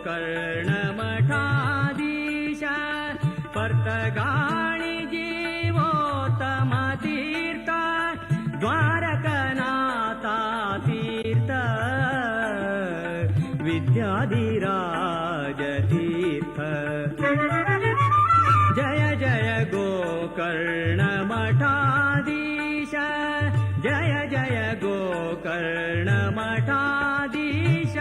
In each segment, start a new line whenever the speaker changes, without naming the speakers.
गोकर्ण मठाधीश पर्तगाळी जीवोत्तम तीर्थ द्वारकनाथा तीर्थ विद्याधिराज तीर्थ। जय जय गोकर्ण मठाधीश जय जय गोकर्ण मठाधीश।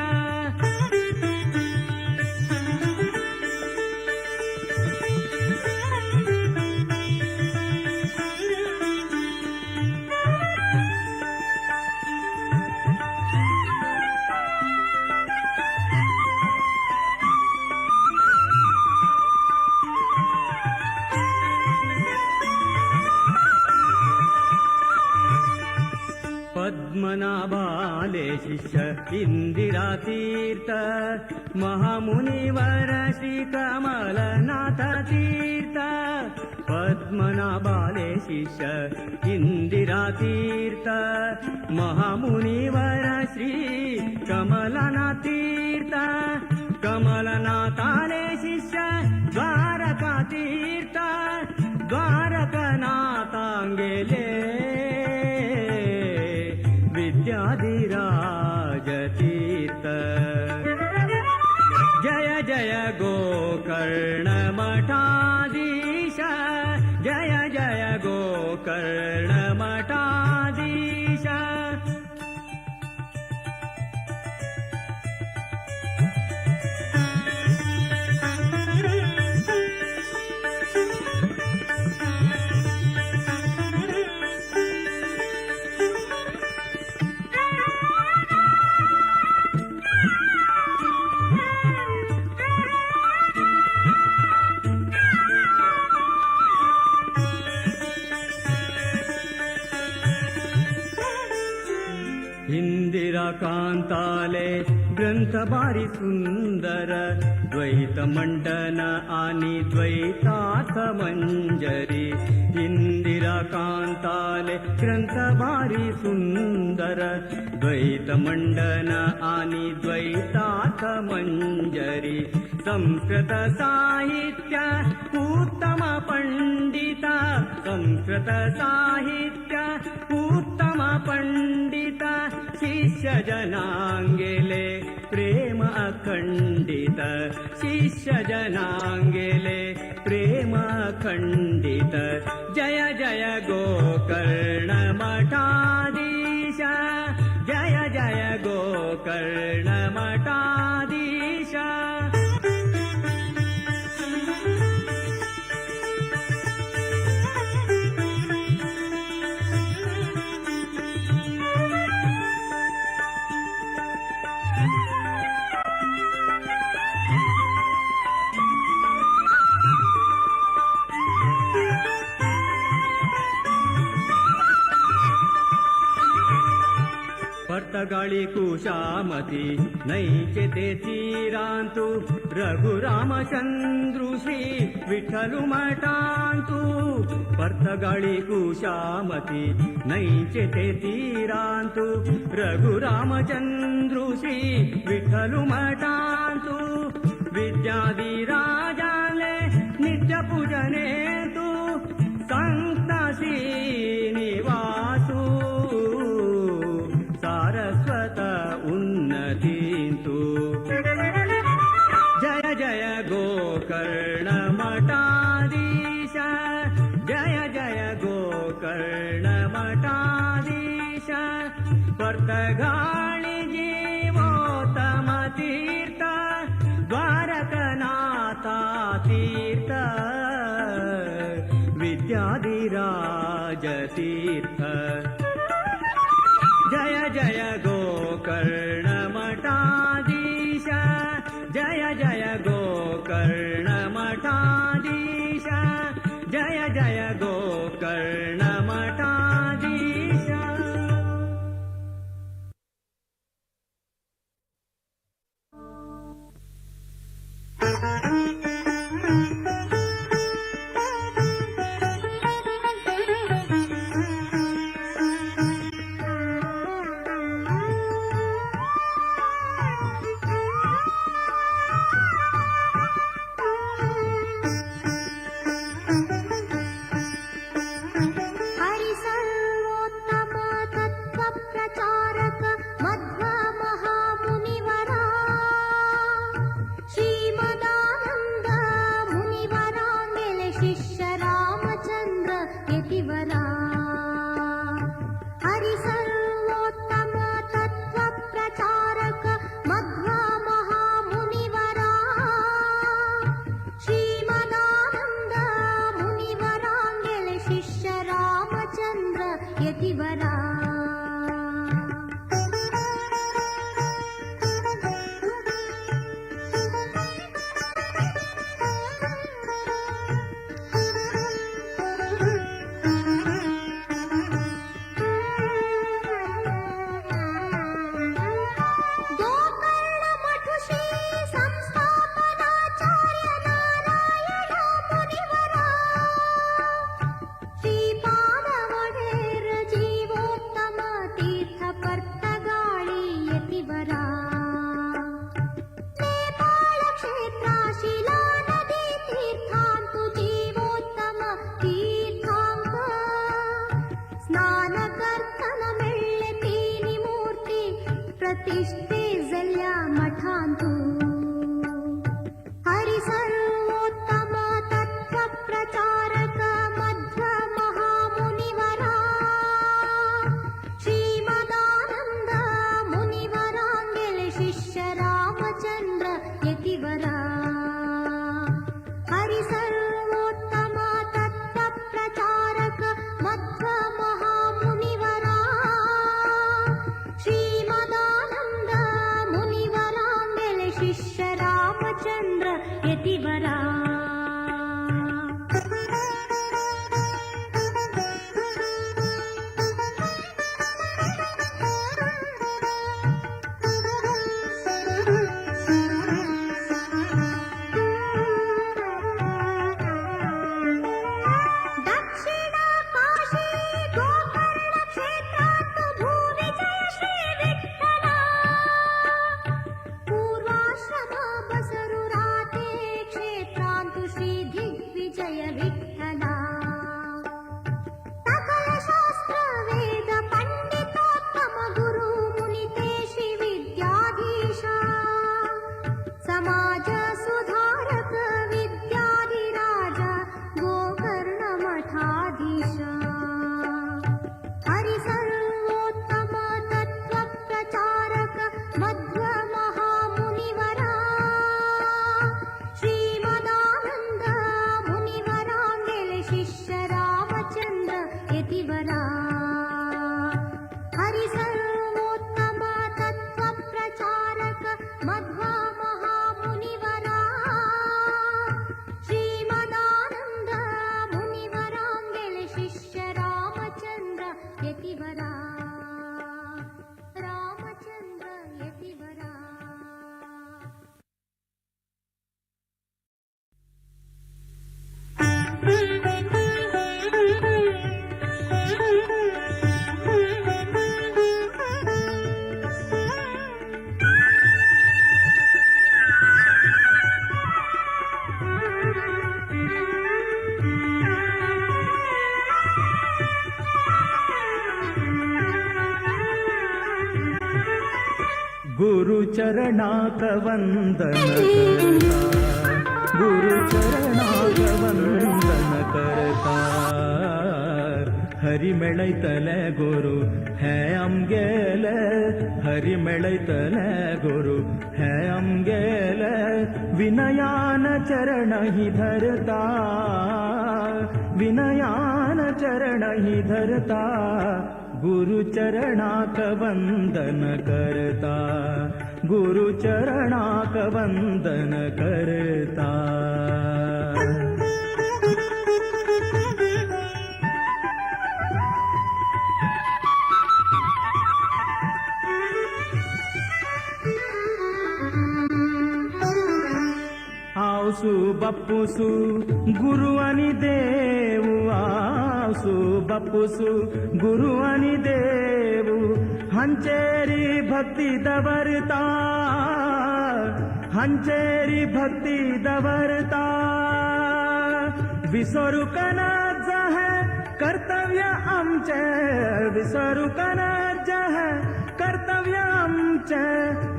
पद्मनाभाले शिष्य इंदिरा तीर्थ महामुनिवर श्री कमलनाथ तीर्थ। पद्मनाभाले शिष्य इंदिरा तीर्थ महामुनिवर श्री कमलनाथ तीर्थ। कमलनाथाले शिष्य द्वारका तीर्थ द्वारकनाथांगेले विद्याधिराज तीर्थ। जय जय गोकर्ण मठाधीश जय जय गोकर्ण मठाधीश। इंदिरा कांताले ग्रंथ भारी सुंदर द्वैत मंडन आणि द्वैतार्थ मंजरी। इंदिरा कांताले ग्रंथ भारी सुंदर द्वैत मंडन आणि द्वैतार्थ मंजरी। संस्कृत साहित्य उत्तम पंडित संस्कृत साहित्य उत्तम पंडित शिष्य जनांगेले प्रेम अखंडित शिष्य जनांगेले प्रेम अखंडित। जय जय गोकर्ण मठाधीश जय जय गोकर्ण मठाधीश। पर्तगाळी कुशामती नैचे ते तीरांतु रघुरामचंद्रु श्री विठ्ठलु मठांतु। पर्तगाळी कुशामती नैचे ते तीरांतु रघुरामचंद्रु श्री विठ्ठलु मठांतु। विद्याधिराजाले नित्य पूजनेतु संत श्रीनिवासु सारस्वत उन्नतींतु। जय जय गोकर्ण मठाधीश जय जय गोकर्ण मठाधीश। पर्तगाळी जीवोत्तम तीर्थ द्वारकनाथा तीर्थ विद्याधिराज तीर्थ। जय जय गोकर्ण मठाधीश जय जय गोकर्ण मठाधीश जय जय गोकर्ण मठाधीश।
Thank you. प्रतिष्ठे जाल्ल्या मठांतू हरि सर्वोत्तम तत्व प्रचारक मध्व महामुनिवरा श्रीमदानंद मुनिवरांगेले शिष्य रामचंद्र यतिवरा हरि सर्वोत्तम तत्व प्रचारक मध्व महामुनिवरा श्रीमदानंद मुनिवरांगेले शिष्य रामचंद्र यतिवरा. दक्षिण काशी गोकर्ण क्षेत्रात भूविजय श्री विठ्ठला पूर्वाश्रम बसरु राते क्षेत्रांतु श्री दिग्विजय विठ्ठला सकल शास्त्र वेद पंडितोत्तम गुरु मुनिते श्री विद्याधीशा समाज सुधारक विद्याधिराज गोकर्ण मठाधीश हरि सर्वोत्तम तत्व प्रचारक मध्व महामुनिवरा श्रीमदानंद मुनिवरांगेले शिष्य रामचंद्र यतिवरा हरि सर्वोत्तम तत्व प्रचारक मध्व महामुनिवरा श्रीमदानंद मुनिवरांगेले शिष्य रामचंद्र यतिवरा रामचंद्र यतिवरा.
गुरु चरणाक वंदन करता, गुरु चरणाक वंदन करता. हरी मेळयतले गुरु हे आमगेले, हरी मेळयतले गुरु हे आमगेले. विनयान चरण ही धरता, विनयान चरण ही धरता. गुरु चरणाक वंदन करता, गुरु चरणाक वंदन करता. आवसू बापूसू गुरु आनी देव, आवसू बापूसू गुरु आनी देव. हांचेरी भक्ती दवरता, हांचेरी भक्ती दवरता. विसरूंक ना है कर्तव्य आमचे, विसरूंक ना है कर्तव्य आमचे.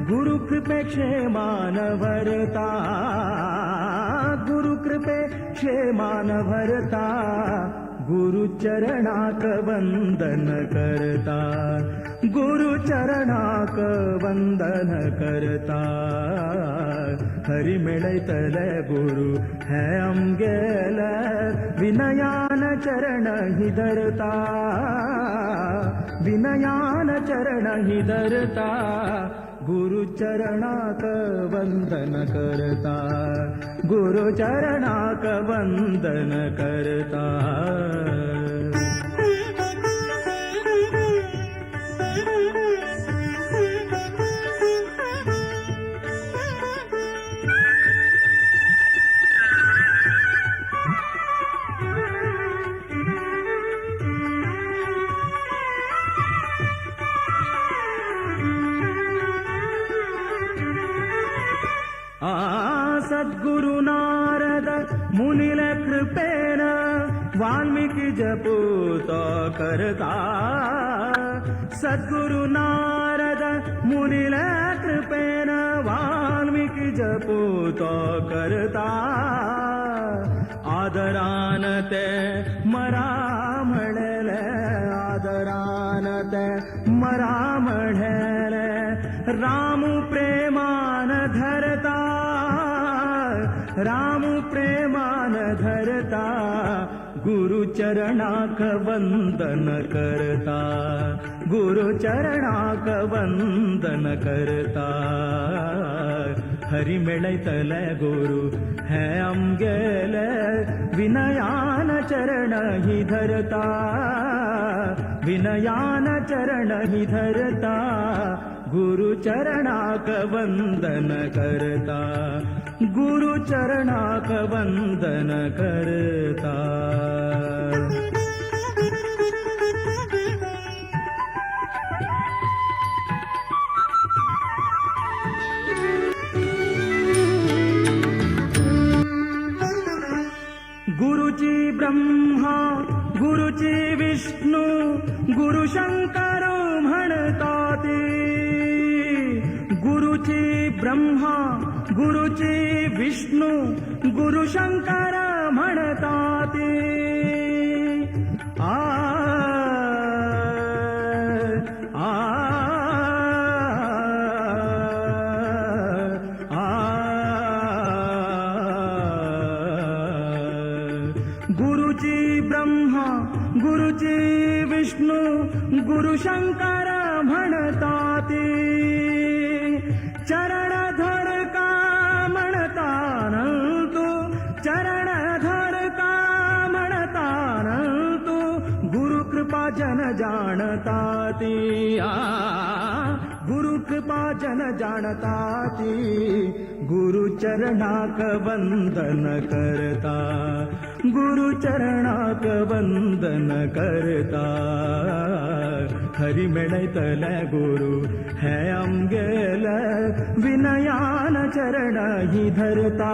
गुरु कृपे क्षेमान भरता, गुरु कृपे क्षेमान भरता. गुरु चरणाक वंदन करता, गुरु चरणाक वंदन करता. हरी मेळयतले गुरु हे आमगेले, विनयान चरण ही धरता, विनयान चरण ही धरता. गुरु चरणाक वंदन करता, गुरु चरणाक वंदन करता. सद्गुरु नारद मुनिल कृपेन वाल्मीकि जपूत करता. सद्गुरु नारद मुनि मुनिल कृपेन वाल्मीकी जपूतो करता आदरान ते मरा म्हणले आदरान ते मरा म्हणले राम प्रेमान धरता राम प्रेमान धरता गुरु चरणाक वंदन करता गुरु चरणाक वंदन करता हरि मेळयतले गुरु हे आमगेले विनयान चरण ही धरता विनयान चरण ही धरता गुरु चरणाक वंदन करता गुरु चरणाक वंदन करता। गुरुची ब्रह्मा गुरुची विष्णू गुरु शंकर म्हणतात गुरुची ब्रह्मा गुरुची विष्णू गुरु शंकर म्हणतात आ आ आ गुरुची ब्रह्मा गुरुची विष्णू गुरु शंकर म्हणतात चरण धरका म्हणतानंतु चरण धरका म्हणतानंतु गुरु कृपा जन जाणताती गुरु कृपा जन जाणताती गुरु चरणाक वंदन करता गुरु चरणाक वंदन करता हरि मेळयतले गुरु हे आमगेले विनयान चरण ही धरता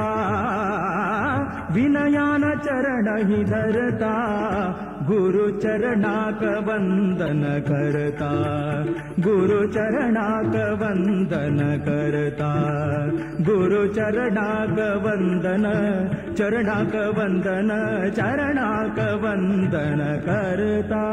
विनयान चरण ही धरता गुरु चरणाक वंदन करता गुरु चरणाक वंदन करता गुरु चरणाक वंदन चरणाक वंदन चरणाक वंदन करता।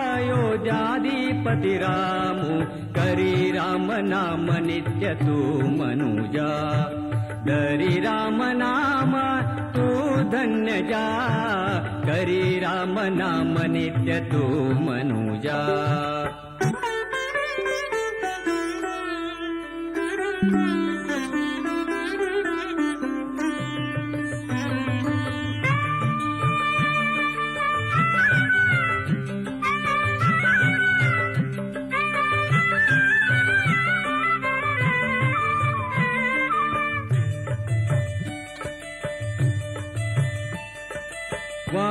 अयोध्याधिपति रामु करी राम नाम नित्य तू मनुजा धरी राम नाम तू धन्य जा करी राम नाम नित्य तू मनुजा।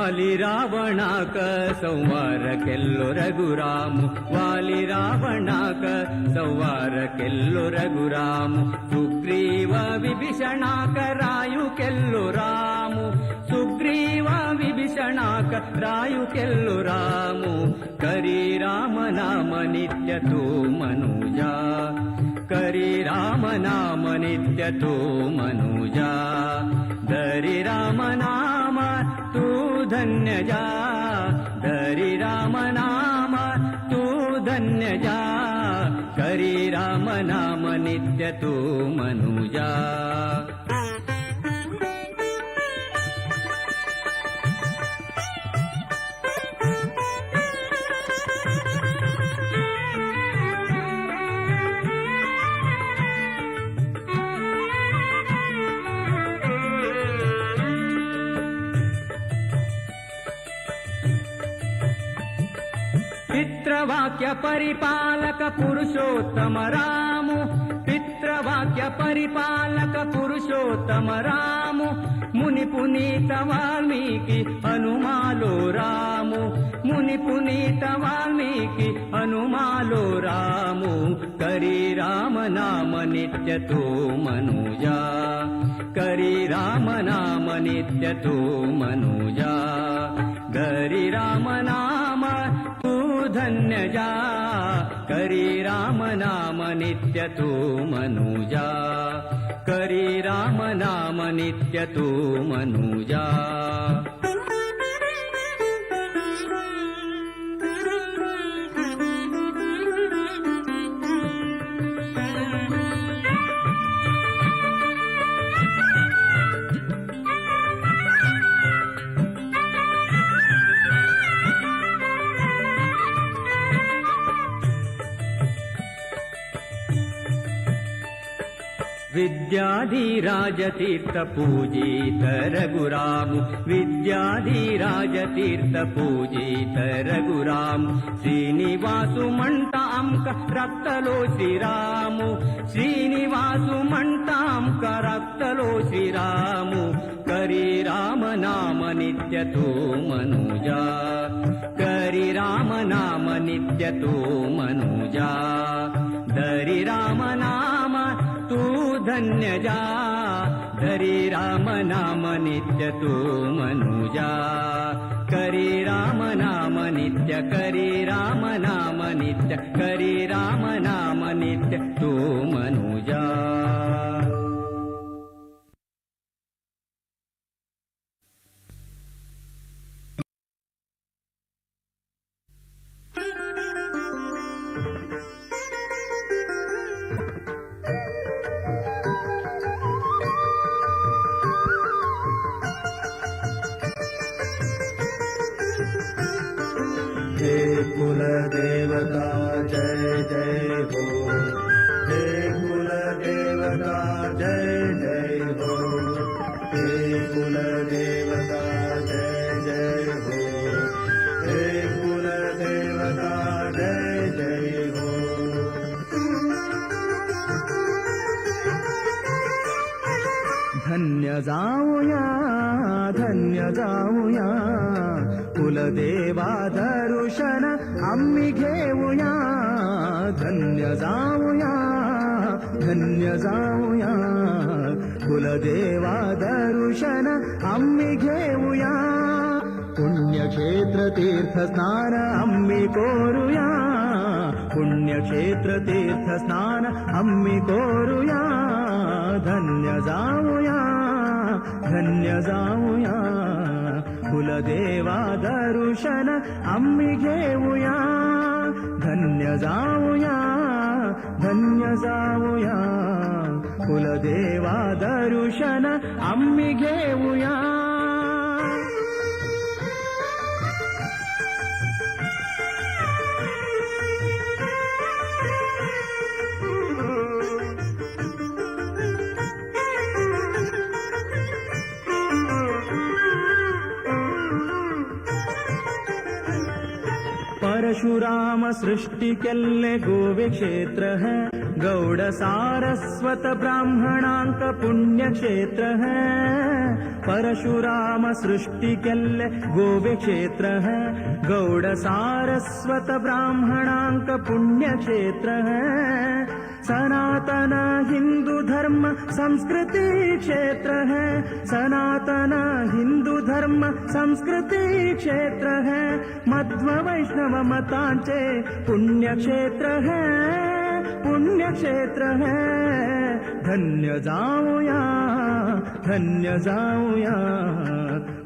वाली रावणाक संवार केल्लो रघुरामु वाली रावणाक संवार केल्लो रघुरामु सुग्रीव विभीषणाक रायु केल्लो रामु सुग्रीव विभीषणाक रायु केल्लो रामु करी राम नाम नित्य तू मनुजा करी राम नाम नित्य तू मनुजा धरी राम नाम तू धन्य जा धरी राम नाम तू धन्य जा करी राम नाम नित्य तू मनुजा। पितृवाक्य परिपालक पुरुषोत्तम रामु पितृवाक्य परिपालक पुरुषोत्तम रामु मुनि पुनीत वाल्मीकि हनुमालो रामु मुनि पुनीत वाल्मीकि हनुमालो रामु करी राम नाम नित्य तू मनुजा करी राम नाम नित्य तू मनुजा धरी राम नाम तू धन्य जा करी राम नाम नित्य तू मनुजा करी राम नाम नित्य तू मनुजा। विद्याधिराजतीर्थ पूजित रघुरामु विद्याधिराजतीर्थ पूजित रघुरामु श्रीनिवासु मंटांक रक्तलो श्रीरामु श्रीनिवासु मंटांक रक्तलो श्रीरामु करी राम नाम नित्य तू मनुजा करी राम नाम नित्य तू मनुजा धरी राम नाम तू धन्य जा धरी राम नाम नित्य तू मनुजा करी राम नाम नित्य करी राम नाम नित्य करी राम नाम नित्य तू मनुजा।
हे कुल देवता जय जय हो हे कुल देवता जय जय हो हे कुल देवता जय जय हो हे कुल देवता जय जय हो। धन्य जाऊया धन्य जाऊया कुलदेवा दर्शन आम्ही घेऊया धन्य जाऊया धन्य जाऊया कुलदेवा दर्शन आम्ही घेऊया पुण्यक्षेत्र तीर्थ स्नान आम्ही करूया पुण्यक्षेत्र तीर्थ स्नान आम्ही करूया धन्य जाऊया धन्य जाऊया कुलदेवा दर्शन आम्ही घेऊया धन्य जाऊया धन्य जाऊया कुलदेवा दर्शन आम्ही घेऊया। परशुराम सृष्टि केल्ले गोवे क्षेत्र है गौड सारस्वत ब्राह्मणांक पुण्यक्षेत्र है। परशुराम सृष्टि केल्ले गोवे क्षेत्र है। गौड सारस्वत ब्राह्मणांक पुण्यक्षेत्र है। सनातन हिंदू धर्म संस्कृति क्षेत्र है। सनातन हिंदू धर्म संस्कृति क्षेत्र है। मध्व वैष्णव मतांचे पुण्यक्षेत्र है। पुण्यक्षेत्र है। धन्य जाऊया, धन्य जाऊया,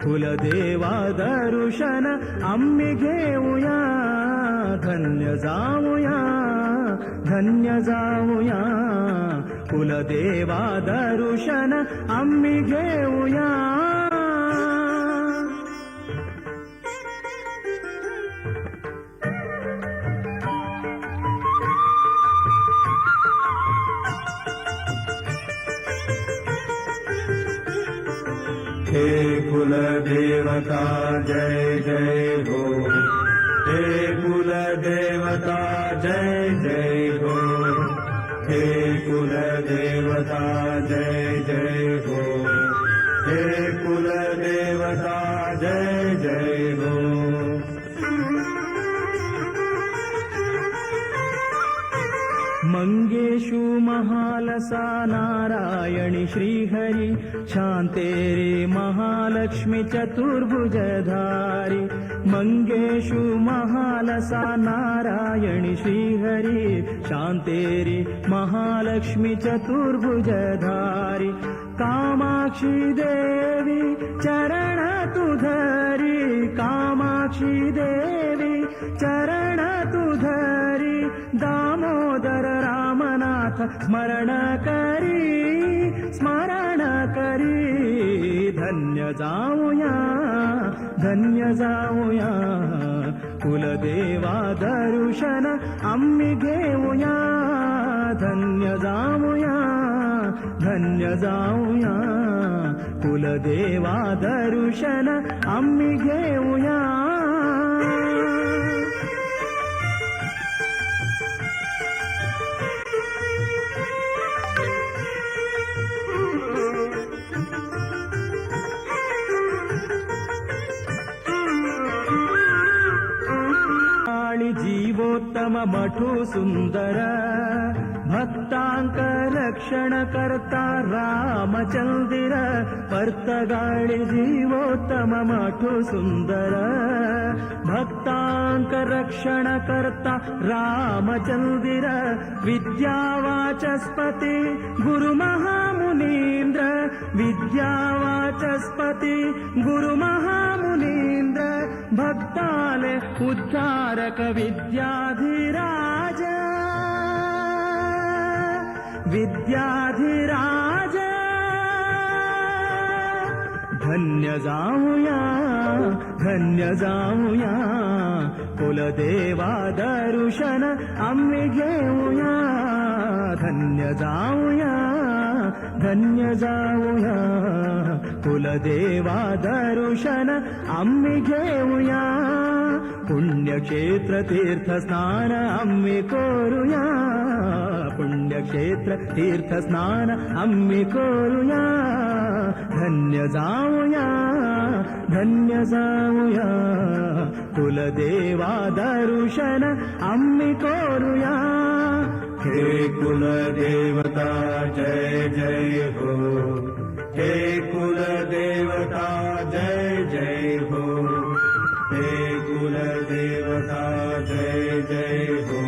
कुलदेवा दर्शन आम्ही घेऊया। धन्य जाऊया, धन्य जाऊया, कुलदेवा दर्शन आम्ही घेऊया।
हे कुलदेवता जय जय हो, हे कुलदेवता जय जय हो, हे कुलदेवता जय जय हो, हे कुलदेवता जय जय हो।
मंगेशु महालसा नारायणी श्रीहरी, शांतेरे महालक्ष्मी चतुर्भुजधारी। मंगेशु महालसा नारायणी श्रीहरी, शांतेरे महालक्ष्मी चतुर्भुजधारी। कामाक्षी देवी चरण तुधरी, कामाक्षी देवी चरण तुधरी, दामोदर रामनाथ स्मरण करी, स्मरण करी। धन्य जाऊया, धन्य जाऊया, कुलदेवा दर्शन आम्ही घेऊया। धन्य जाऊया, धन्य जाऊया, कुलदेवा दर्शन आम्ही घेऊया। जीवोत्तम मठू सुंदर, भक्तांक रक्षण करता रामचंद्र। पर्तगाळी जीवोत्तम मठू सुंदर, भक्तांक रक्षण करता रामचंद्र। विद्यावाचस्पती गुरु महामुनींद्र, विद्यावाचस्पती गुरु महामुनींद्र, भक्ताले उद्धारक विद्याधिराज, विद्याधिराज। धन्य जाऊया, धन्य जाऊया, कुलदेवा दर्शन आम्ही घेऊया। धन्य जाऊया, धन्य जाऊया, कुलदेवा दर्शन आम्ही घेऊया। पुण्यक्षेत्र तीर्थस्नान आम्ही करूया, पुण्यक्षेत्र तीर्थस्नान आम्ही करूया। धन्य जाऊया, धन्य जाऊया, कुलदेवा दर्शन आम्ही करूया।
हे कुलदेवता जय जय हो, हे कुलदेवता जय जय हो, हे कुलदेवता जय जय हो,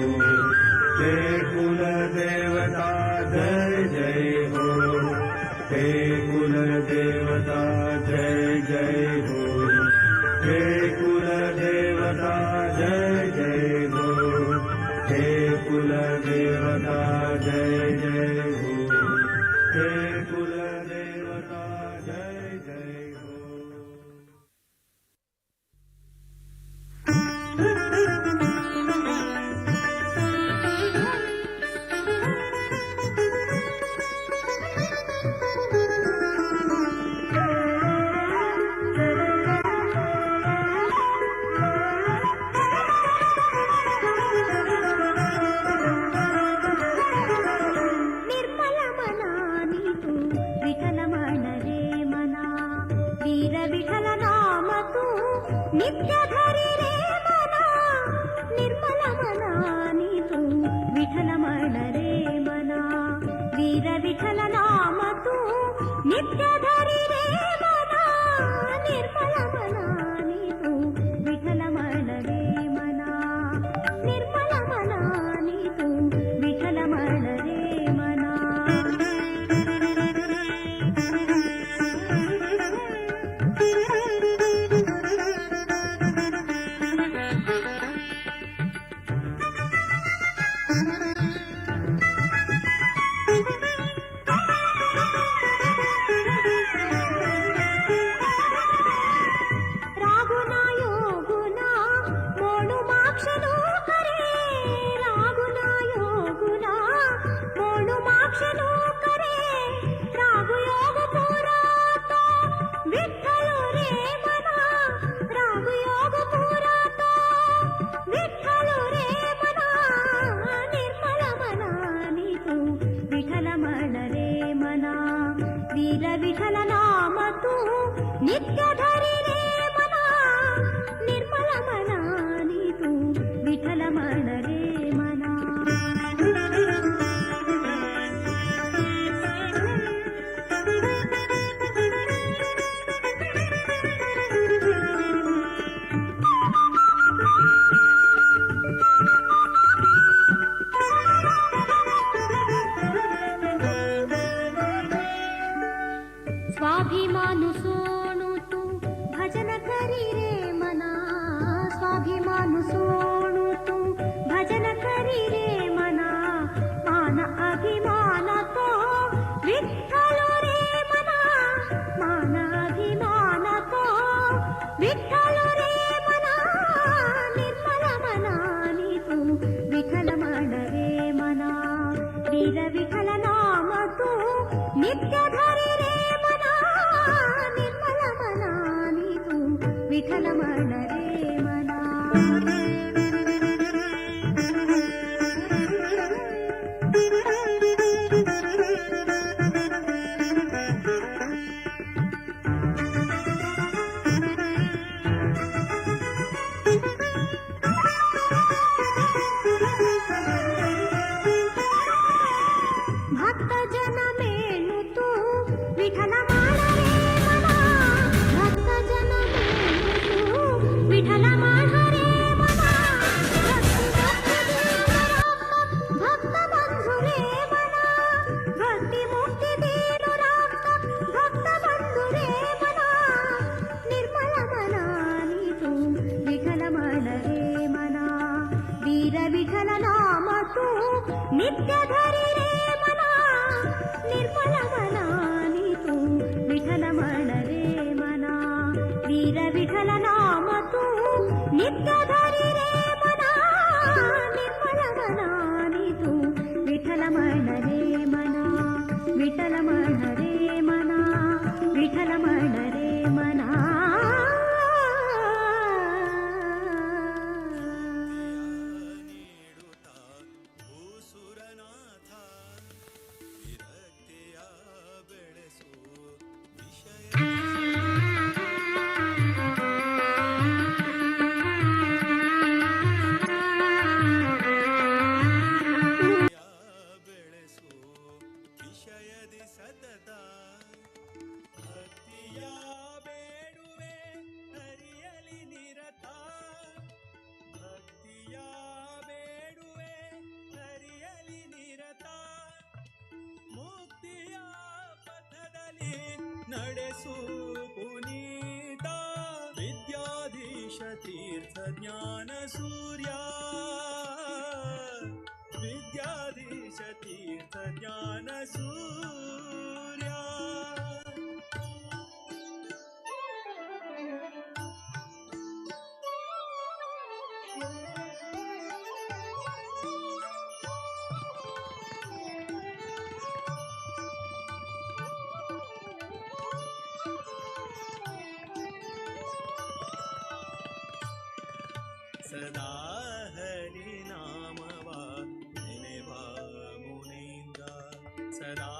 हे कुलदेवता जय जय हो, हे कुलदेवता जय जय हो, हे कुलदेवता जय जय हो, हे कुलदेवता जय जय हो, हे कुलदेवता जय जय हो।
रे मना, वीर विठ्ठल नाम तू नित्य धरी रे मना, निर्मल मनानी तू विठ्ठल म्हण रे मना, निर्मल मनानी तू विठ्ठल म्हण रे मना. रागुना योगुना मोणु माक्षनु करे, रागुना योगुना मोणु माक्षनु करे, रागु योग पुरातो विठ्ठल रे मना, रागु योग पुरातो विठ्ठल रे मना, निर्मल मनानी तू विठ्ठल म्हण रे मना, वीर विठ्ठल नाम तू नित्य धरी रे मना, निर्मल मनानी तू विठ्ठल म्हण रे मना. स्वाभिमानु सोणु तू भजन करी रे मना, स्वाभिमानु सोणु तू भजन करी रे मना, मान अभिमान तो विठ्ठल रे मना, मान अभिमान तो विठ्ठल रे मना, निर्मल मनानी तू विठ्ठल म्हण रे मना, वीर विठ्ठल नाम तू नित्य धरी रे मना, निर्मल मनानी तू विठ्ठल म्हण रे मना. भक्त जन मेणु तू विठ्ठल म्हण रे मना, भक्त जन मेणु तू विठ्ठल म्हण रे मना, भक्ती मुक्ती दीन राम भक्त बंधु रे मना, भक्ती मुक्ती दीन राम भक्त बंधु रे मना, निर्मल मनानी तू विठ्ठल म्हण रे मना, वीर विठ्ठल नाम तू नित्य धरी रे मना, निर्मल मनानी तू विठ्ठल म्हण रे मना, वीर विठ्ठल नाम तू नित्य धरी रे मना, निर्मल मनानी तू विठ्ठल म्हण रे मना, विठ्ठल म्हण रे मना, विठ्ठल म्हण रे मना.
ಭೂಸುರನಾಥ ವಿರಕ್ತಿಯ ಬೆಳೆಸು ವಿಷಯ ಬೆಳೆಸು ವಿಷಯದಿ ಸತತ ಭಕ್ತಿಯ ಬೇಡುವೆ ಹರಿಯಲಿ ನಿರತ, ಭಕ್ತಿಯ ಬೇಡುವೆ ಹರಿಯಲಿ ನಿರತ, ಮುಕ್ತಿಯ ಪಥದಲ್ಲಿ ನಡೆಸು ಪುನೀತ, ವಿದ್ಯಾಧೀಶ ತೀರ್ಥ ಜ್ಞಾನ ಸೂರ್ಯ, ವಿದ್ಯಾಧೀಶ ತೀರ್ಥ ಜ್ಞಾನ ಸೂರ್ಯ. ಸದಾ ಹರಿ ನಾಮವ ನೆನೆವ ಮುನೀಂದ್ರ, ಸದಾ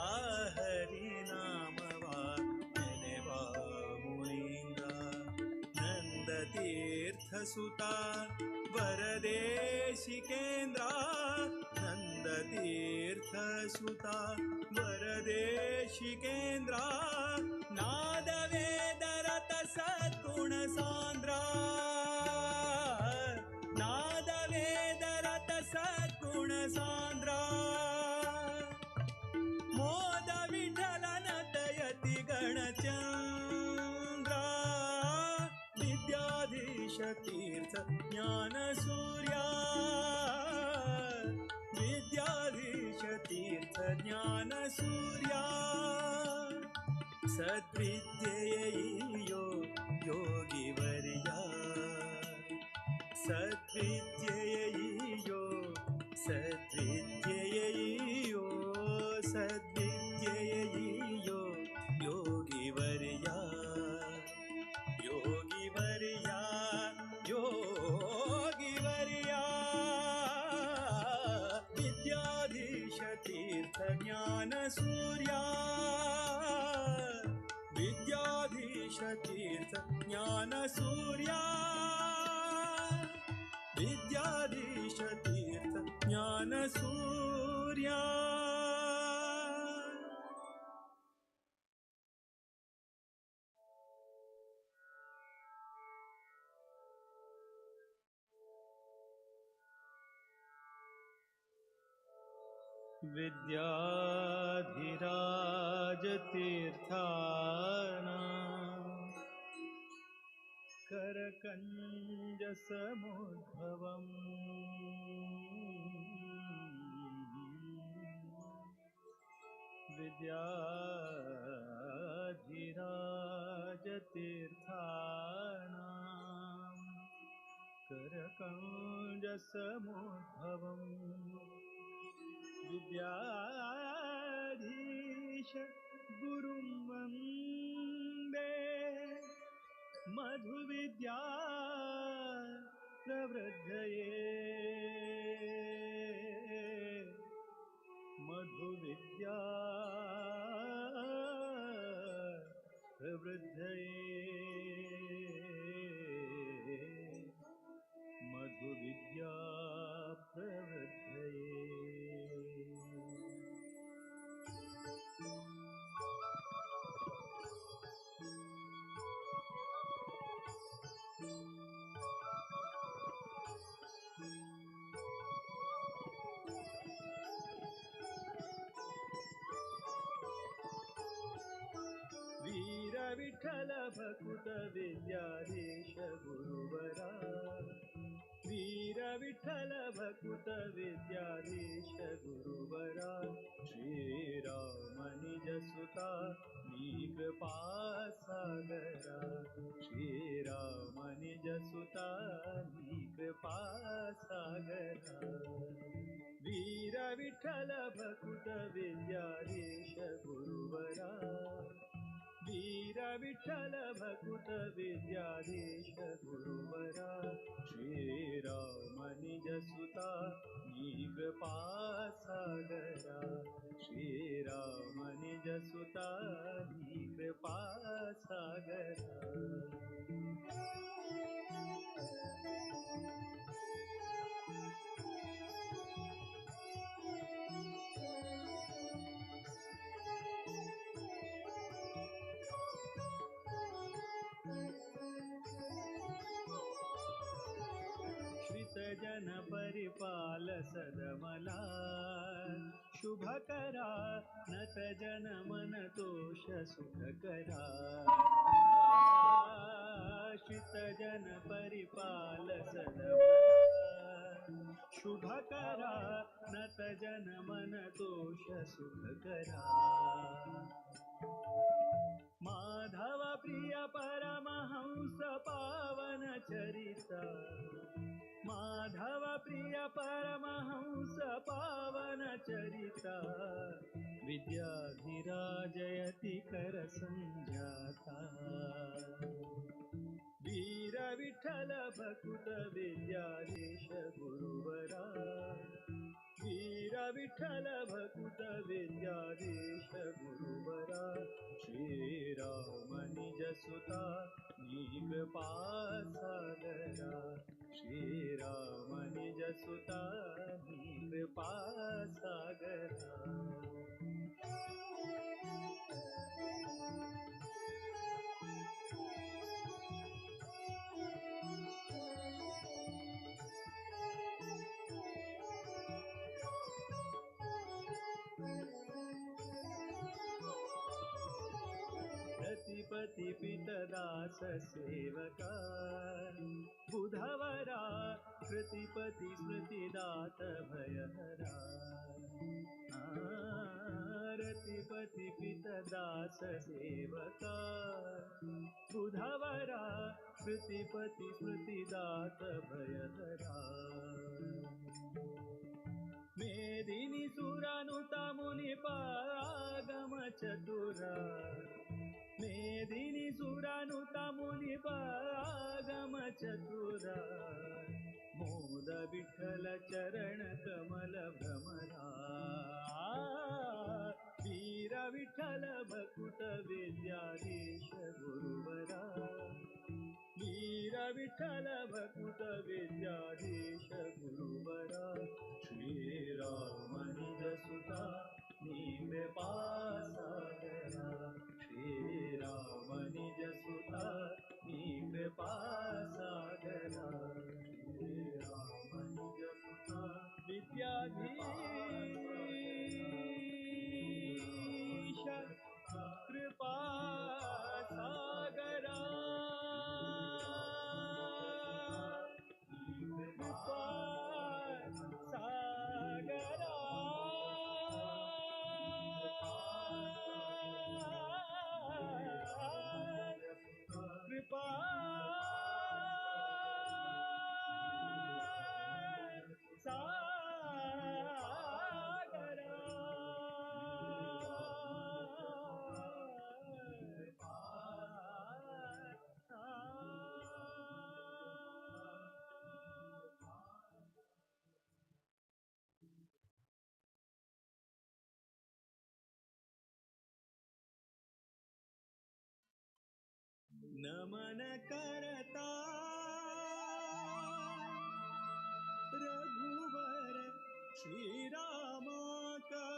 ಹರಿ ನಾಮವ ನೆನೆವ ಮುನೀಂದ್ರ, ನಂದ ತೀರ್ಥ ಸುತ ವರದೇಶಿಕೇಂದ್ರ, ನಂದ तीर्थ सुता वरदेशिकेंद्रा नाद वेद रत सद्गुण सांद्रा नाद वेद रत सद्गुण सांद्रा मोद विठ्ठल नतयति गणचंद्रा विद्याधीश तीर्थ ज्ञान सूर्या विद्याधीश तीर्थ ज्ञान सूर्या सद्विद्येयो योगिवर्या सद्विद्येयो सद्विद्येयो सद्विद्येयो योगिवर्या योगिवर्या योगिवर्या विद्याधीश तीर्थ ज्ञान सूर्या विद्याधीश तीर्थ ज्ञान सूर्या विद्याधीश तीर्थ ज्ञान सूर्या। विद्याधिराज तीर्थाना करकञ्ज समुद्भवम् विद्याधिराज तीर्थाना करकञ्ज समुद्भवम् विद्याधीश गुरुं वन्दे मधुविद्या प्रवृद्धये मधुविद्या प्रवृद्धये मधुविद्या प्रवृद्धये। वीर विठ्ठल भकुत विद्याधीश गुरुवरा वीर विठ्ठल भकुत विद्याधीश गुरुवरा श्रीराम निज सुता नी कृपा सागरा श्रीराम निज सुता नी कृपा सागरा वीर विठ्ठल भकुत विद्याधीश गुरुवरा वीर विठ्ठल भकुत विद्याधीश गुरुवरा श्रीराम निज सुता नी कृपा सागरा श्रीराम निज सुता नी कृपा सागरा। श्रितजन परिपाल सदमला शुभ करा नत जन मन तोष सुख करा श्रितजन परिपाल सदमला शुभ करा नत जन मन तोष सुख करा माधव प्रिय परमहंस पावन चरिता माधव प्रिय परमहंस पावन चरिता विद्याधिराजयति कर संजाता वीर विठ्ठल भकुत विद्याधीश गुरुवरा वीर विठ्ठल भकुत विद्याधीश गुरुवरा श्रीराम निज सुता नी कृपा सागरा श्रीराम निज सुता नी कृपा सागरा। पति पितदास सेवका बुधवरा कृतिपति स्मृतिदात भयहरा रतिपति पितदास सेवका बुधवरा कृतिपति स्मृतिदात भयहरा। मेदिनी सुरानुता मुनि पागम चतुरा मेदिनी सुरानुता मुनि पागम चतुरा मोद विठ्ठल चरण कमल भ्रमरा वीर विठ्ठल भकुत विद्याधीश गुरुवरा वीर विठ्ठल भकुत विद्याधीश गुरुवरा श्रीराम निज सुता नी कृपा सागरा श्रीराम निज सुता नी कृपा सागरा श्रीराम निज सुता विद्याधीश कृपा सागरा कृपा सागरा कृपा सागरा। नमन करता रघुवर श्री राम का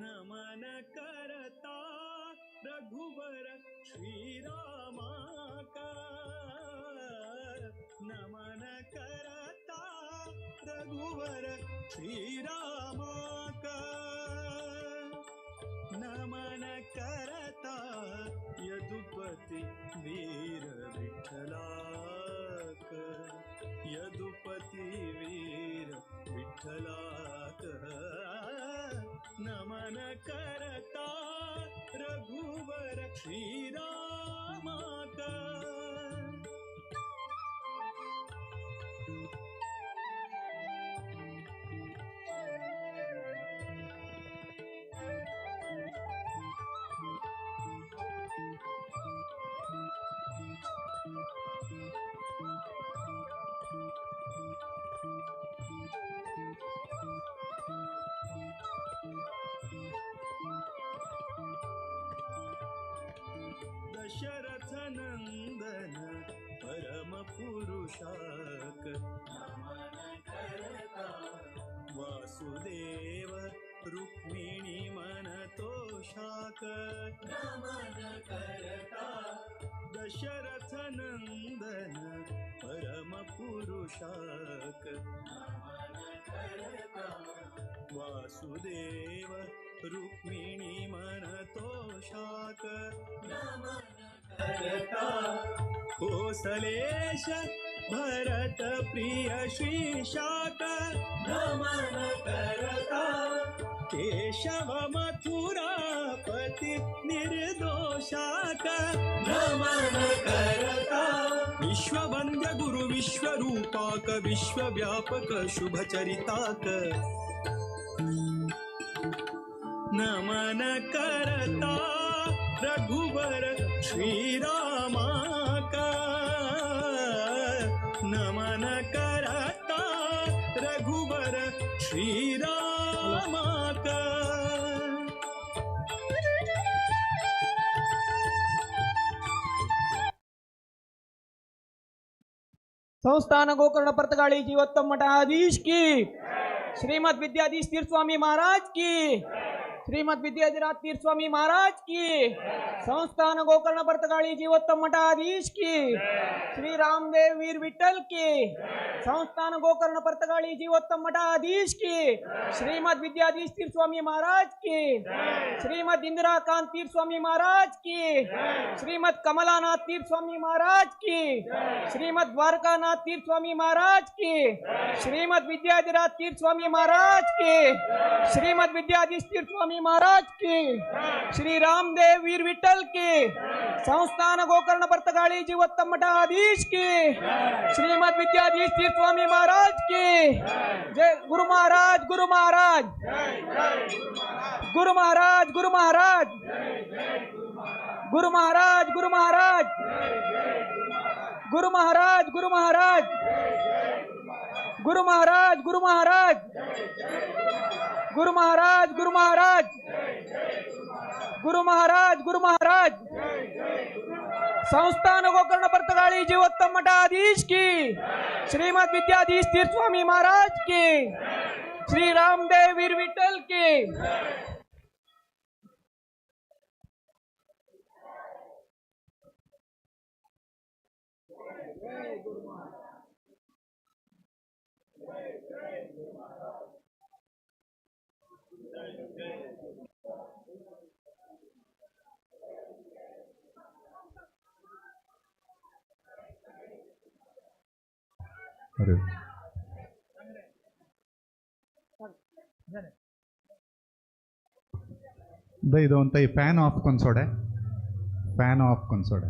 नमन करता रघुवर श्री राम का नमन करता रघुवर श्री राम का नमन करता यदुपति वीर विठ्ठलाक यदुपति वीर विठ्ठलाक नमन करता रघुवर श्री राम का। दशरथ नंदन परम पुरुषाक नमन करता वासुदेव रुक्मिणी मन तोषाक नमन करता दशरथ नंदन परम पुरुषाक नमन करता वासुदेव रुक्मिणी मन तोषाक नमन करता कोसलेश भरत प्रिय श्री शाक नमन करता केशव मथुरापति निर्दोषाक नमन करता। विश्ववन्द्य गुरु विश्वरूपाक विश्वव्यापक शुभचरिताक नमन करता रघुवर श्रीरामाक नमन करता रघुवर श्रीरामाक.
संस्थान गोकर्ण पर्तगाळी जीवोत्तम मठाधीश की, श्रीमद विद्याधीश तीर्थस्वामी महाराज की, श्रीमद विद्याधिराज तीर्थस्वामी महाराज की, संस्थान गोकर्ण पर्तगाळी जीवोत्तम मठाधीश की, श्री रामदेव वीर विठ्ठल की, संस्थान गोकर्ण पर्तगाळी जीवोत्तम मठाधीश की, श्रीमद विद्याधीश तीर्थस्वामी महाराज की, श्रीमद इंदिराकांत तीर्थस्वामी महाराज की, श्रीमद कमलानाथ तीर्थस्वामी महाराज की, श्रीमद द्वारकानाथ तीर्थस्वामी महाराज की, श्रीमद विद्याधिराज तीर्थस्वामी महाराज की, श्रीमद विद्याधीश तीर्थस्वामी महाराज की, श्री रामदेव वीर विठ्ठल की, संस्थान गोकर्ण पर्तगाळी जीवोत्तम मठाधीश की, श्रीमद विद्याधीश तीर्थस्वामी महाराज की जय. गुरु महाराज, गुरु महाराज, गुरु महाराज, गुरु महाराज, गुरु महाराज, गुरु महाराज, गुरु महाराज, गुरु महाराज, गुरु महाराज, गुरु महाराज, गुरु महाराज, गुरु महाराज, गुरु महाराज, गुरु महाराज. संस्थान गोकर्ण पर्तगाळी जीवोत्तम मठाधीश की, श्रीमद विद्याधीश तीर्थस्वामी महाराज की, श्री रामदेव वीर विठ्ठल की.
अरे ದೈದವಂತ ಈ ಫ್ಯಾನ್ ಆಫ್ ಕೊಂಸೋಡೆ, ಫ್ಯಾನ್ ಆಫ್ ಕೊಂಸೋಡೆ.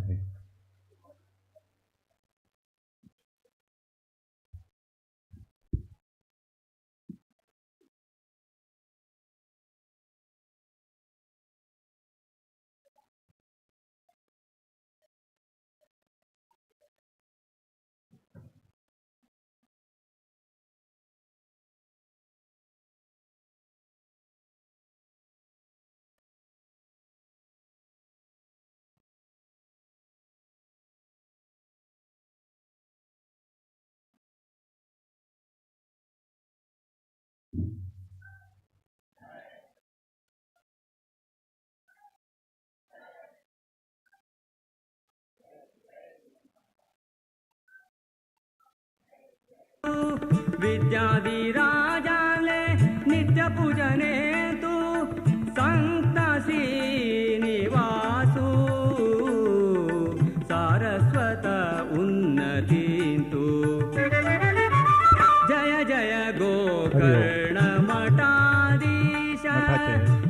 विद्याधिराजाले नित्य पूजने तू संत श्रीनिवासु सारस्वत उन्नतींतु. जय जय गोकर्ण मठाधीश,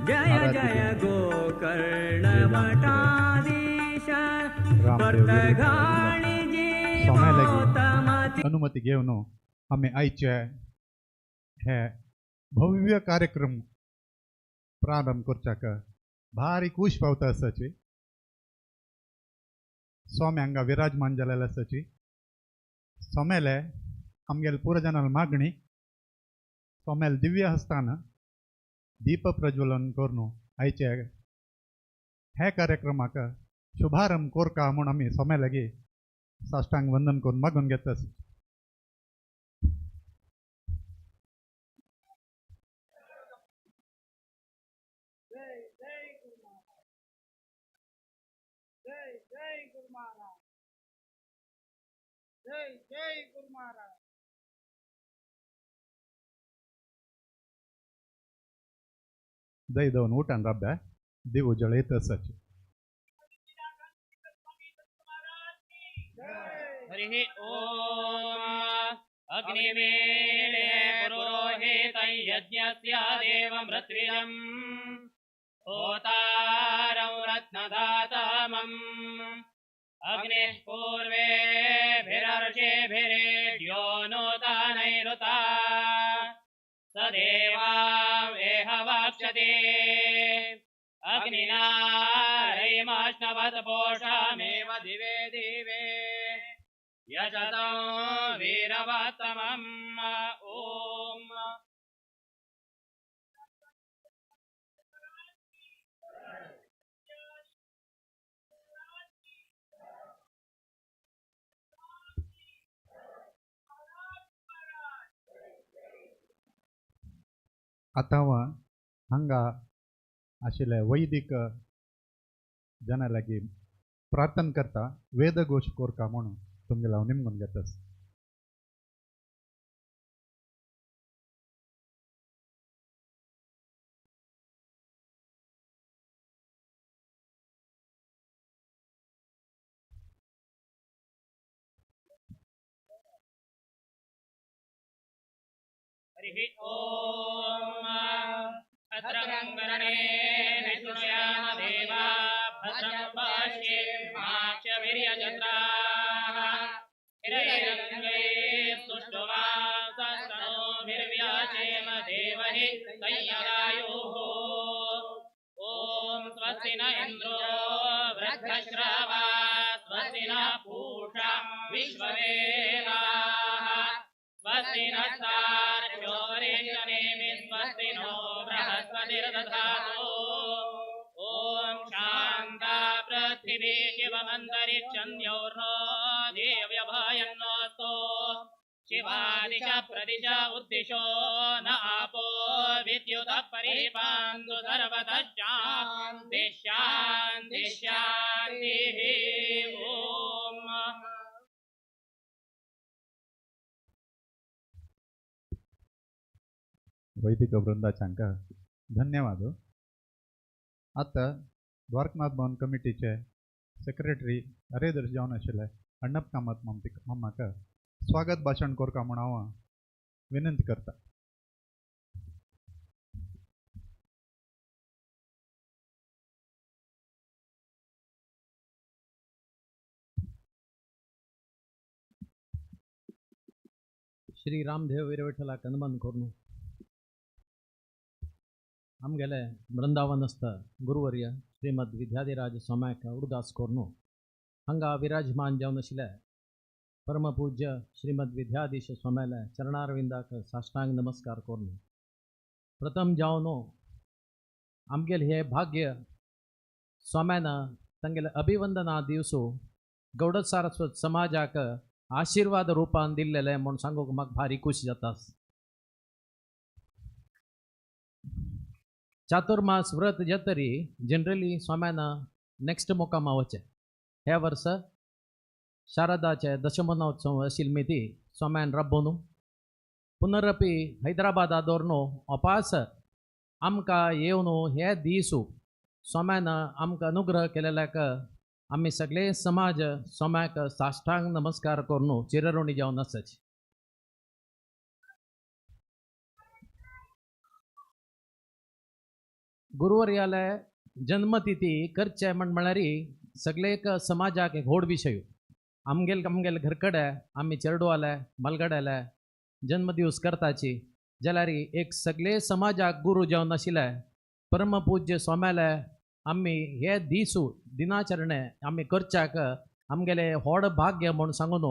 जय जय गोकर्ण मठाधीश, पर्तगाळी जीवोत्तम.
अनुमती घेवन आमी आयचे हे भव्य कार्यक्रम प्रारंभ करच्याक भारी खूश पावता आसाची. स्वामी हांगा विराजमान जालेले आसाची. सोमेले आमगेले पुरजनाल मागणी सोमेल दिव्य हस्तान दीप प्रज्वलन करून आयचे हे कार्यक्रमाक शुभारंभ करका म्हूण आमी सोमेलागी साष्टांग वंदन करून मागून घेता. ದೈದವನ್ ಊಟನ್ ರಬ್ಬೆ ದಿವು ಜಳ ಸಚಿ.
ಹರಿ ಓಂ. ಅಗ್ನಿಮೇಳೆ ಪುರೋಹಿತಂ ಯಜ್ಞಸ್ಯ ದೇವಮೃತ್ವಿಜಂ ಹೋತಾರಂ ರತ್ನದಾತಮಂ अग्निः पूर्वेभिरर्षिभिरेड्यो नूतनैरुता स देवावेह वक्षति अग्निना रयिमश्नवत् पोषामेव दिवे दिवे यशतं वीरवत्तमम्। ॐ
आतां हांगा आशिल्ले वैदिक जना लागीं प्रार्थना करता वेदघोश कोरका म्हणून तुमगेलो हांव निमगून घेतास।
हरिः ॐ। भद्रं कर्णेभिः शृणुयाम देवा भद्रं पश्येमाक्षभिर्यजत्राः स्थिरैरङ्गैस्तुष्टुवांसस्तनूभिर्व्याचेम देवहि संयदायुः। ॐ स्वस्ति न इन्द्रो वृद्धश्रवा स्वस्ति नः पूषा विश्ववेदाः स्वस्ति नस्तार्क्ष्यो वरिष्ठनेमि स्वस्ति नो बृहस्पतिर्दधातु। ॐ शान्ता पृथिवी शिवमन्तरिक्षं द्यौर्नो देव्यभयन्नोऽस्तु। शिवा दिश प्रदिश उद्दिशो न आपो विद्युतः परिपान्तु सर्वतः शान्तिः शान्तिः शान्तिः। ॐ।
वैदिक वृंदाच्यांका धन्यवाद। आतां द्वारकनाथ भवन कमिटीचे सेक्रेटरी कार्यदर्शी जावन आशिल्ले अण्णप कामत मामाक स्वागत भाशण कोरका म्हूण हांव विनंती करता।
श्री रामदेव वीरविठ्ठलाक नमन करून आमगेले वृंदावनस्थ गुरुवर्य श्रीमद विद्याधिराज स्वाम्याक उडगास करून हांगा विराजमान जावन आशिल्ले परमपूज्य श्रीमद विद्याधीश स्वाम्याले चरणारविंदाक साष्टांग नमस्कार करून प्रथम जावन आमगेले हे भाग्य स्वाम्यान तांगेले अभिवंदना दिवसो गौड सारस्वत समाजाक आशीर्वाद रूपान दिल्लेले म्हूण सांगूंक म्हाका भारी खुशी जाता। चातुर्मास व्रत जातरी जनरली स्वाम्यान नेक्स्ट मुकामा वचें ह्या वर्स शारदाचे दशमनोत्सव आशिल्ली मिती स्वाम्यान राबोवन पुनरपी हैदराबादा दवरून अपास आमकां येवन हे दीस स्वाम्यान आमकां अनुग्रह केलेल्याक आमी सगळे समाज स्वाम्याक साष्टांग नमस्कार करून चिरऋणी जावन आसाची। गुरुवर्याले जन्मतिथी करचे म्हण म्हळ्यार सगळे एक समाजाक एक व्हड विशय। आमगेल आमगेल घरकडे आमी चेरडुवाले मालगड्याले जन्मदिवस करताची जाल्यार एक सगळे समाजाक गुरू जावन आशिल्ले परमपूज्य स्वाम्याले आमी हे दीसू दिनाचरणे आमी करच्याक आमगेले व्हड भाग्य म्हूण सांगून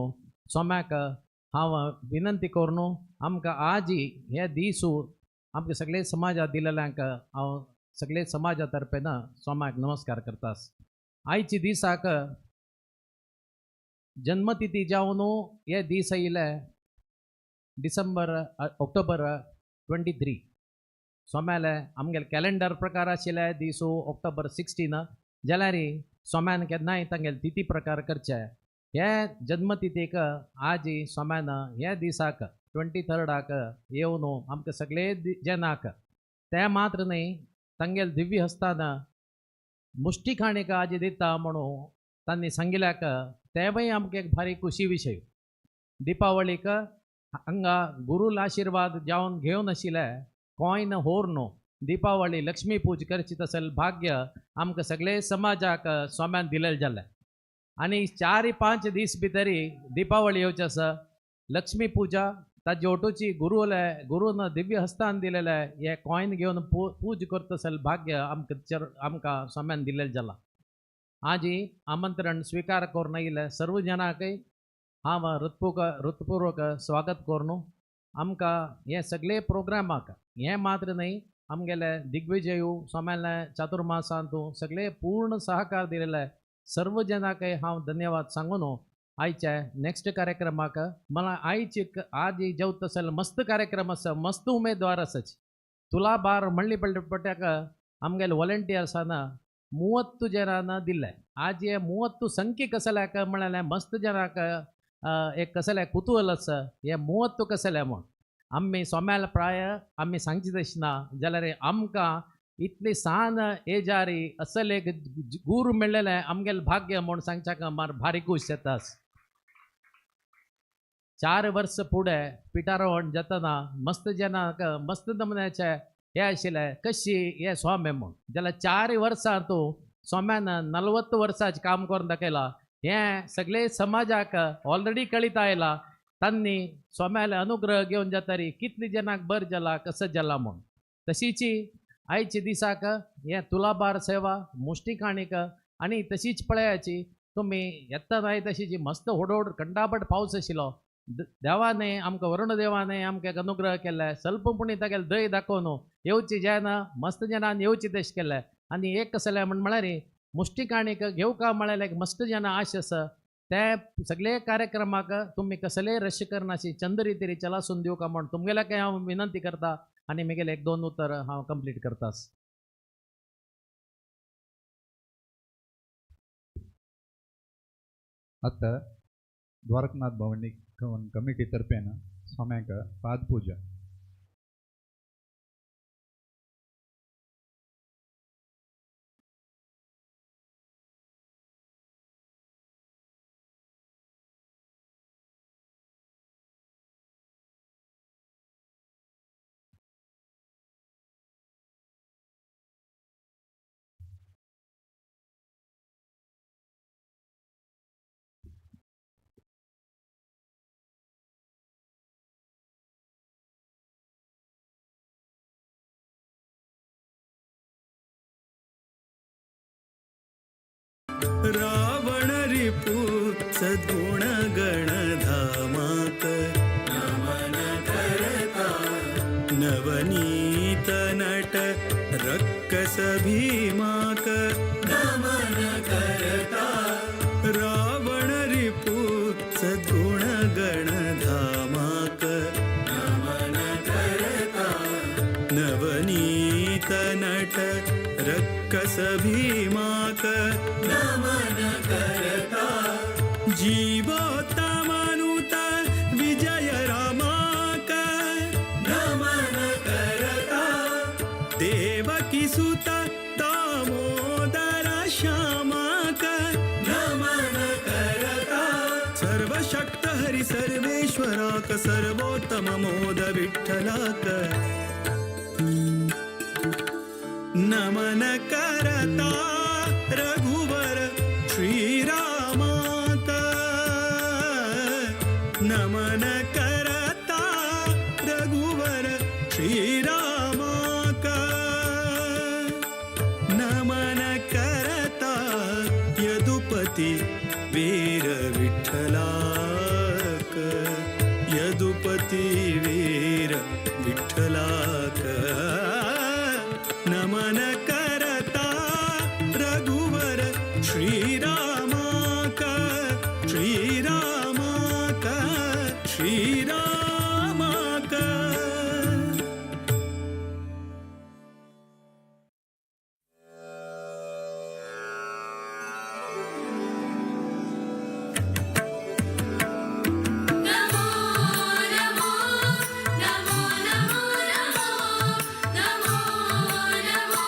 स्वाम्याक हांव विनंती करून आमकां आजी हे दीसू आमकां सगळे समाजाक दिलेल्यांक हांव सगळे समाजा तर्फेन स्वाम्याक नमस्कार करतास। आयचे दिसाक जन्मतिथी जावन हे दीस आयिल्ले डिसेंबर ऑक्टोबर 23 स्वाम्याले आमगेले कॅलेंडर प्रकार आशिल्ले दीस ऑक्टोबर 16 जाल्यार स्वाम्यान केन्नाय तांगेले तिथी प्रकार करचे हे जन्मतिथीक आजी स्वाम्यान हे दिसाक 23 येवन आमकां सगळे जनाक ते मात्र न्हय तांगेले दिव्य हस्तान मुष्टिखाणीक आजी दिता म्हणून तांणी सांगिल्ल्याक तेवूय आमकां एक भारी खुशी विशय। दिपावळीक हांगा गुरूल आशिर्वाद जावन घेवन आशिल्ले कॉयन होर न्हू दीपावळी लक्ष्मी पूज करची तसल भाग्य आमकां सगळे समाजाक स्वाम्यान दिलेलें जालें। आनी 4-5 दीस भितरी दीपावली येवची आसा. लक्ष्मी पूजा ताजे ओटोची गुरुले गुरून दिव्य हस्तान दिलेले हे कॉयन घेवन पूज करता भाग्य आमकां आमकां स्वाम्यान दिलेलें जाला. आजी आमंत्रण स्वीकार करून येयले सर्व जनांकय हांव हृत्पूर्वक स्वागत करून आमकां हे सगळे प्रोग्रामाक हें मात्र न्हय आमगेले दिग्विजयू स्वाम्याले चातुर्मासांतू सगळे पूर्ण सहकार दिलेले सर्व जनांकय हांव धन्यवाद सांगून आयच्या नेक्स्ट कार्यक्रमाक मला आयची आज जेवता आसले मस्त कार्यक्रम आसा, मस्त उमेदवार आसाच. तुलाभार म्हणली पट्याक आमगेले वॉलंटियर्सान 30 जनान दिले. आज हे 30 संख्ये कसल्याक म्हळ्यार मस्त जनाक एक कसले कुतूहल आसा हे 30 कसले म्हूण. आमी सोम्याल प्राय आमी सांगची तशें ना जाल्यार आमकां इतली सान एजारी असल एक गुरू मेळ्ळेलें आमगेलें भाग्य म्हूण सांगच्याक मार भारी खूश जाता. 4 वर्स फुडें पिठारोवण जातना मस्त जनाक मस्त नमुन्याचे हे आशिल्लें कशी हे स्वामी म्हूण. जाल्यार 4 वर्सां तूं स्वाम्यान 40 वर्सांचें काम करून दाखयलां. हें सगळे समाजाक ऑलरेडी कळीत आयलां. तांणी स्वाम्याले अनुग्रह घेवन जातरी कितली जनाक बर जाला कसं जाला म्हूण. तशीची आयच्या दिसाक हें तुलाभार सेवा मुष्टिकाणीक आनी तशीच पळयाची तुमी येता नाय तशीची मस्त होडोड कंडापट पावस आशिल्लो. देवाने आमकां वरुण देवाने आमकां अनुग्रह केल्ले स्वल्प पुणी तागेले दय दाखोवन येवची जेना मस्त जनान येवची तशें केल्लें. आनी एक कसलें म्हण म्हळ्यार मुष्टिकाणीक घेवका म्हळ्यार एक मस्त जना आश आसा. ते सगळे कार्यक्रमाक तुमी कसले रश करनाशी चंद्री तरी चलासून दिवका म्हूण तुमगेल्या काय हांव विनंती करता आनी म्हगेलें 1-2 उतर हांव कंप्लीट करता.
आतां द्वारकनाथ भवनी कमिटी तर्फेन स्वाम्याक पादपूजा.
रावण रिपु सद्गुण गण धामाक नमन करता नवनीत नट रक्कस भीमाक नमन करता रावण रिपु सद्गुण गण धामाक नमन करता नवनीत नट रक्कस भीमाक नमन करता जीवोत्तमनुत विजय रामाक नमन करता देवकी सुत दामोदर श्यामाक नमन करता सर्वशक्त हरि सर्वेश्वराक सर्वोत्तम मोद विठ्ठलाक नमन करता रघुवर श्रीरामाक नमन करता रघुवर श्रीरामाक नमन करता यदुपति वीर विठ्ठलाक यदुपति वीर विठ्ठलाक नमन करता रघुवर श्रीरामाक श्रीरामाक श्रीरामाक.
नमो नमो नमो नमो नमो नमो नमो.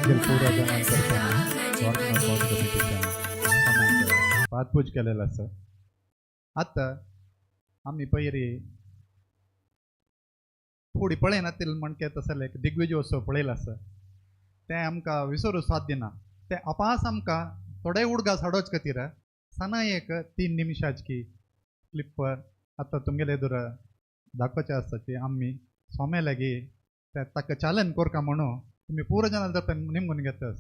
आमगेले पूर्वजां करतना गोकर्ण कमिटीच्यान सोम्याक पादपूज केलेलो आसा. आतां आमी पयरी फुडें पळयनातील म्हणके तसले एक दिग्विजयोत्सव पळयलो आसा, तें आमकां विसरू साध्य ना. तें अपास आमकां थोडे उडगास हाडोच खातीर सना एक 3 निमिशाची क्लिप आतां तुमगेले एदुर दाखोवचें आसा की आमी सोमे लागीं ते ताका चालन कोरका म्हणून तुमी पुरो जाणां तर निमगून घेतात.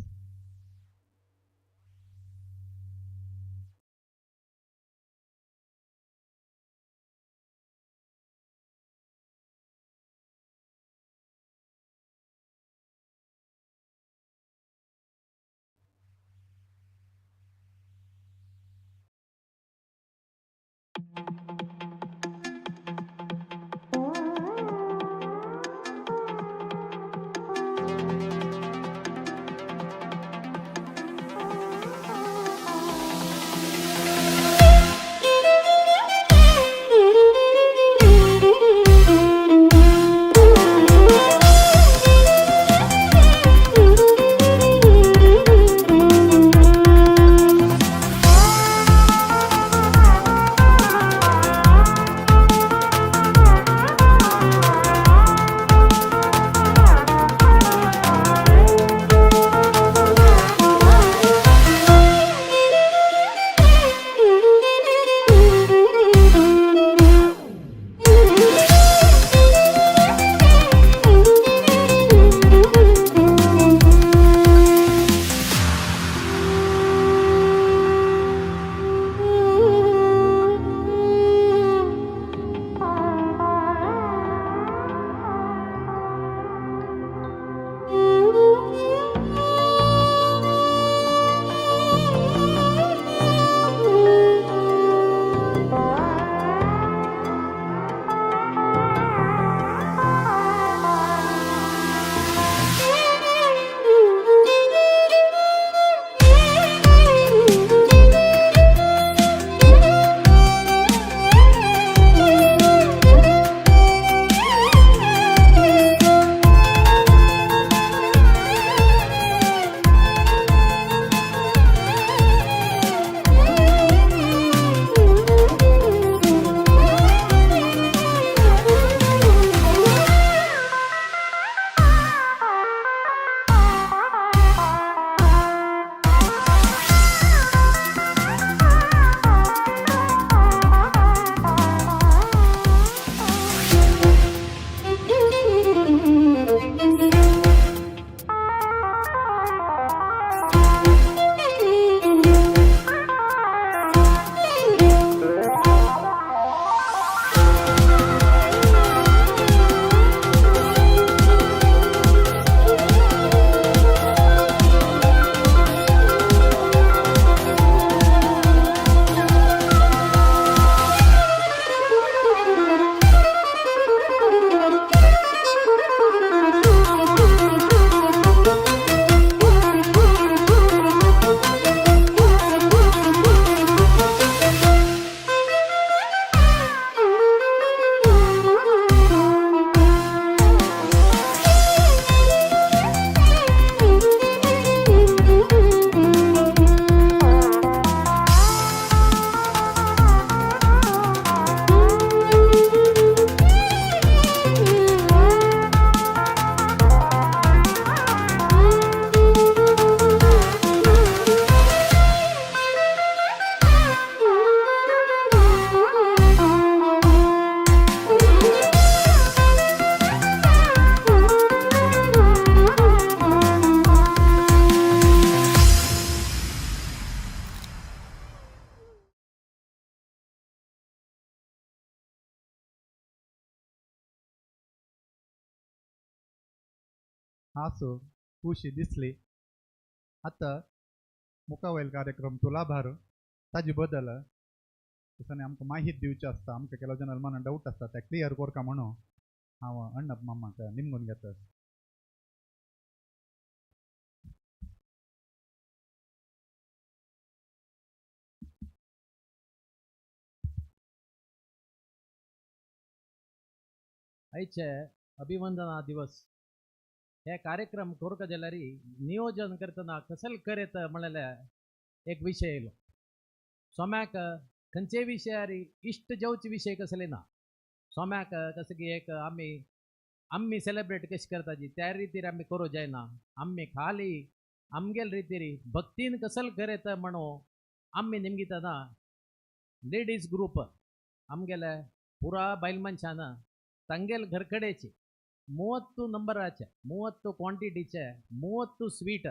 हासो खुशी दिसली. आतां मुखावयल कार्यक्रम तुलाभार ताजे बदल दिसांनी आमकां माहिती दिवची आसता, आमकां केलो जाणां मनान डावट आसता ते क्लियर करका म्हणून हांव अण्णप मामाक निमगून घेता.
आयचे अभिवंदना दिवस हे कार्यक्रम करूंक जाल्यार नियोजन करतना कसल करेत म्हणल्यार एक विशय येयलो. सोम्याक खंयचे विशयार इश्ट जेवचे विशय कसले ना. सोम्याक कसं की एक आमी आमी सेलेब्रेट कशी करताची त्या रितीर आमी करूं जायना. आमी खाली आमगेल रितीर भक्तीन कसल करेत म्हणून आमी निमगितना लेडीज ग्रूप आमगेले पुरा बायल मनशान तांगेल घरकडेची 30 ನಂಬರಾಚೆ 30 क्वांटिटीचे 30 ಸ್ವೀಟ್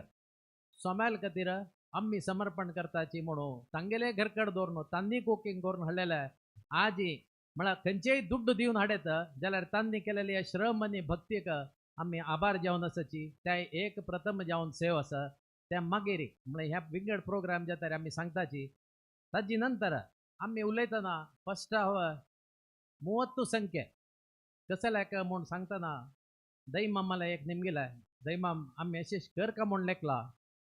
सोम्याल खातीर आमी समर्पण करताची म्हणून तांगेले घरकड दवरून तांनी कुकींग करून हाडलेले. आजी म्हळ्यार खंयचेय दुड्ड दिवन हाडयत जाल्यार तांणी केलेले श्रम आनी भक्तीक आमी आभार जावन आसाची. त्या एक प्रथम जावन सेव आसा. त्या मागीर म्हळ्यार ह्या विंगड प्रोग्राम जाता आमी सांगताची. ताजी नंतर आमी उलयतना फस्ट हांव 30 संख्ये कसल्याक म्हूण सांगतना दैमामाला एक निमगिलाय. दैमाम आमी अशें कर का म्हूण लेखला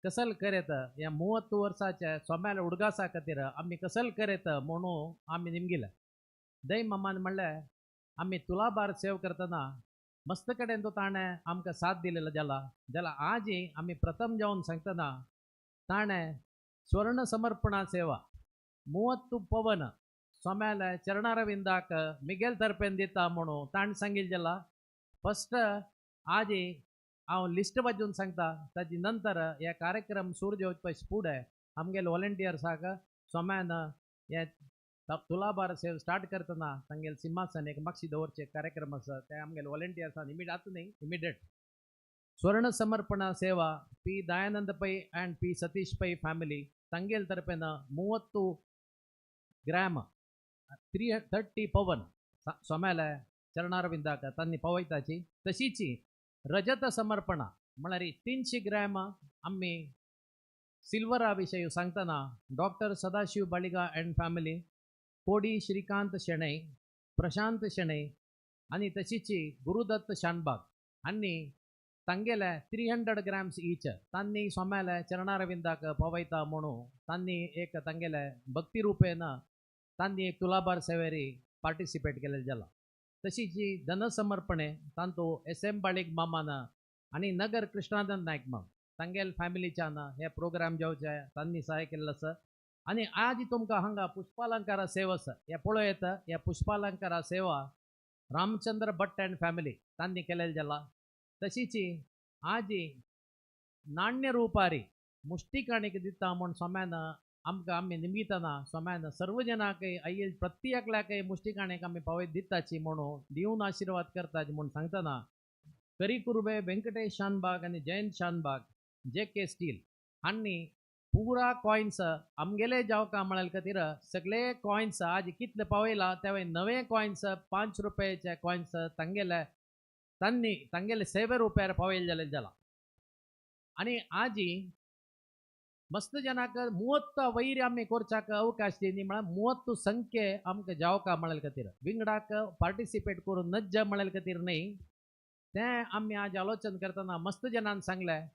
कसल करेत ह्या 30 वर्साच्या सोम्याल्या उडगासा खातीर आमी कसल करेत म्हणून आमी निमगिलाय. दैमामान म्हणलें आमी तुलाभार सेव करतना मस्त कडेन तो ताणें आमकां साथ दिलेलो जाला जाल्यार आजी आमी प्रथम जावन सांगतना ताणें स्वर्ण समर्पणा सेवा 30 पवन सोम्याल्या चरणारविंदाक मिगेल तर्पेन दिता म्हणून ताणें सांगिल्लें जाला. फस्ट आजी हांव लिस्ट वाजून सांगता. ताजी नंतर हे कार्यक्रम सुरू जावचे पयलीं फुडें आमगेले वॉलंटियर्साक सोम्यान हे तुलाभार सेव स्टार्ट करतना तांगेले सिंहासन एक मागशी दवरचे कार्यक्रम आसा ते आमगेले वॉलंटियर्सान इमिडिएट आतां न्ही इमिडिएट स्वर्ण समर्पणा सेवा P Dayanand Pai and P Satish Pai family तांगेले तर्पेन 30 ग्रॅम 330 पवन सोम्याल्या चरणारविंदाक तांणी पावयताची. तशीच रजत समर्पणा म्हळ्यार 300 ग्रॅम आमी सिल्वरा विशय सांगतना doctor Sadashiv Baliga and family, Kodi Shrikant Shenoy, Prashant Shenoy आनी तशीच गुरुदत्त शानबाग हांणी तांगेले 300 ग्रॅम्स ईच तांणी सोम्याल्या चरणारविंदाक पावयता म्हणून तांणी एक तांगेले भक्ती रुपेन तांणी एक तुलाभार सेवेरी पार्टिसिपेट केलेलें जाला. तशीच धनसमर्पणे तांतू एस.एम. बाळीग मामान आनी नगर कृष्णानंद नायक माम तांगेल फॅमिलीच्यान हे प्रोग्राम जावचे तांणी सहाय केल्लो आसा. आनी आज तुमकां हांगा पुष्पालंकारा सेवा आसा हे पळोवं येता. ह्या पुष्पालंकारा सेवा रामचंद्र भट्ट अँड फॅमिली तांणी केलेलें जाला. तशीच आजी नाण्य रुपारी मुष्टिकाणीक दिता म्हूण सोम्यान आमकां आमी निमगितना सोम्यान सर्व जनाकय आयल प्रत्येकल्याकय मुष्टिकाणीक आमी पावयत दिताची म्हणून दिवन आशिर्वाद करताची म्हूण सांगतना करी कुर्बे वेंकटेश शानबाग आनी जयंत शानबाग जे के स्टील हांणी पुरा कॉयन्स आमगेले जावका म्हळ्यार खातीर सगळे कॉयन्स आज कितले पावयला तेवय नवे कॉयन्स 5 रुपयाचे कॉयन्स तांगेले तांणी तांगेले सेवे रुपयार पावयले जाल्यार जाला. आनी आजी मस्त जनाक 30 वैर आमी करच्याक अवकाश दिनी म्हळ्यार 30 संख्ये आमकां जावका म्हळ्यार खातीर विंगडाक पार्टिसिपेट करून नज्ज म्हळ्यार खातीर न्ही तें आमी आज आलोचन करतना मस्त जनान सांगलें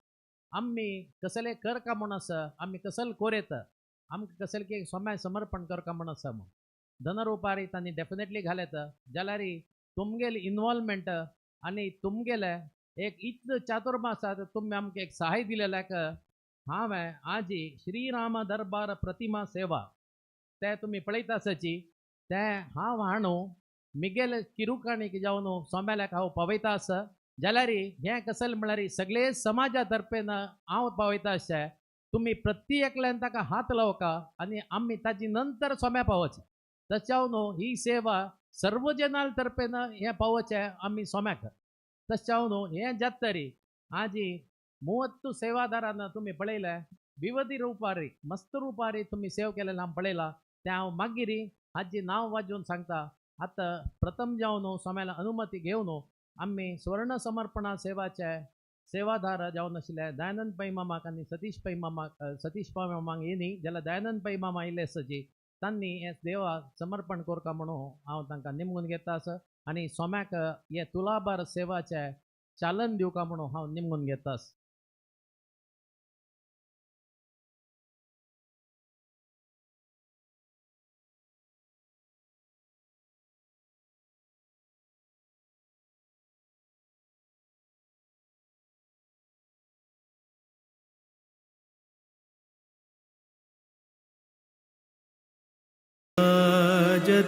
आमी कसले कर का म्हूण आसा आमी कसल कोरेत आमकां कसले की सोम्या समर्पण कर का म्हूण आसा म्हूण धनरुपारी तांणी डेफिनेटली घालेत जाल्यार तुमगेले इनवॉल्वमेंट आनी तुमगेले एक इतलो चातुर्मास आसा तुमी आमकां एक सहाय दिलेल्याक हांवें आजी श्रीराम दरबार प्रतिमा सेवा ते तुमी पळयता आसाची तें हांव हाणू मिगेल किरुकाणीक जावन सोम्याल्याक हांव पावयता आसा. जाल्यार हें कसल म्हळ्यार सगळे समाजा तर्फेन हांव पावयता आशें तुमी प्रत्येकल्यान ताका हात लावका आनी आमी ताजी नंतर सोम्या पावोचें. तशें जावन ही सेवा सर्वजनाल तर्फेन हें पावोचें आमी सोम्याक. तशें जावन हें जाता तरी आजी 30 सेवादारान तुमी पळयलें विविध रुपारी मस्त रुपारी तुमी सेव केलेलें हांव पळयलां. तें हांव मागीर हाजी नांव वाजोवन सांगता. आतां प्रथम जावन सोम्याला अनुमती घेवन आमी स्वर्ण समर्पणा सेवाचे सेवादार जावन आशिल्ले दयानंद पै मामाक आनी सतीश पै मामाक सतीश पै मामाक येनी जाल्यार दयानंद पै मामा आयिल्ले आसाची तांणी हें देवा समर्पण करका म्हणून हांव तांकां निमगून घेता आसा आनी सोम्याक हे तुलाभार सेवाचें चालन दिवका म्हणून हांव निमगून घेता आसा.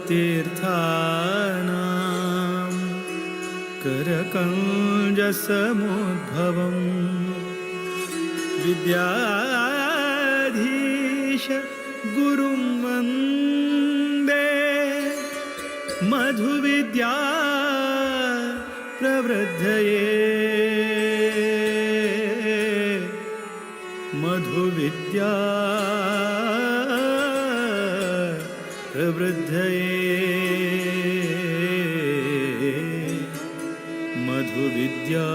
तीर्थानां करकञ्जसमुद्भवम् विद्याधीश गुरुं वन्दे मधुविद्या प्रवृद्धये मधुविद्या प्रवृद्धये मधुविद्या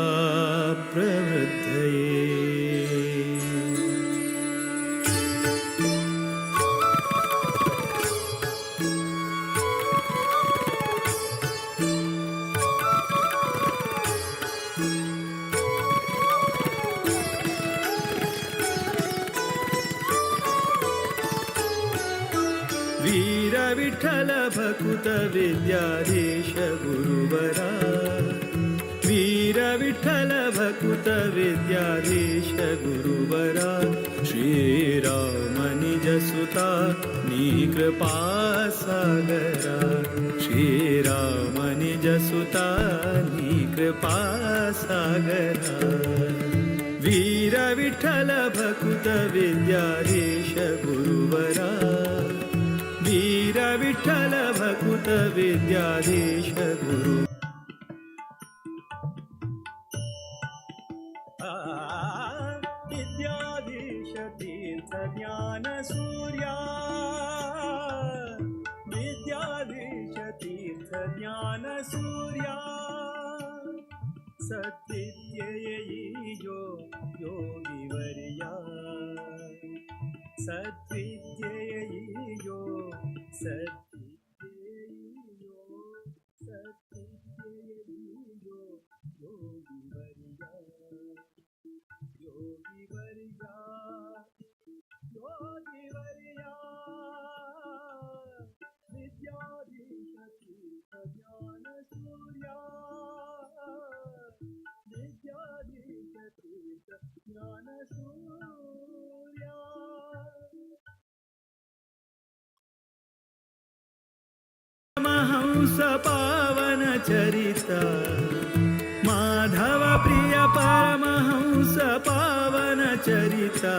प्रवृद्धये। वीर विठ्ठल भकुत विद्याधीश गुरुवरा वीर विठ्ठल भकुत विद्याधीश गुरुवरा श्रीराम निज सुता नी कृपा सागरा श्रीराम निज सुता नी कृपा सागरा वीर विठ्ठल भकुत विद्याधीश गुरुवरा वीर विठ्ठल भकुत विद्याधीश गुरु। विद्याधीश तीर्थ ज्ञान सूर्या विद्याधीश तीर्थ ज्ञान सूर्या सद्विद्येयीजो योगिवर्या सद्विद्येयीजो सद्विद्येयीजो सद्विद्येयीजो योगिवर्या योगिवर्या योगिवर्या विद्याधीश तीर्थ ज्ञान सूर्या विद्याधीश तीर्थ ज्ञान सूर्या। परमहंस पावन चरिता माधव प्रिय परमहंस पावन चरिता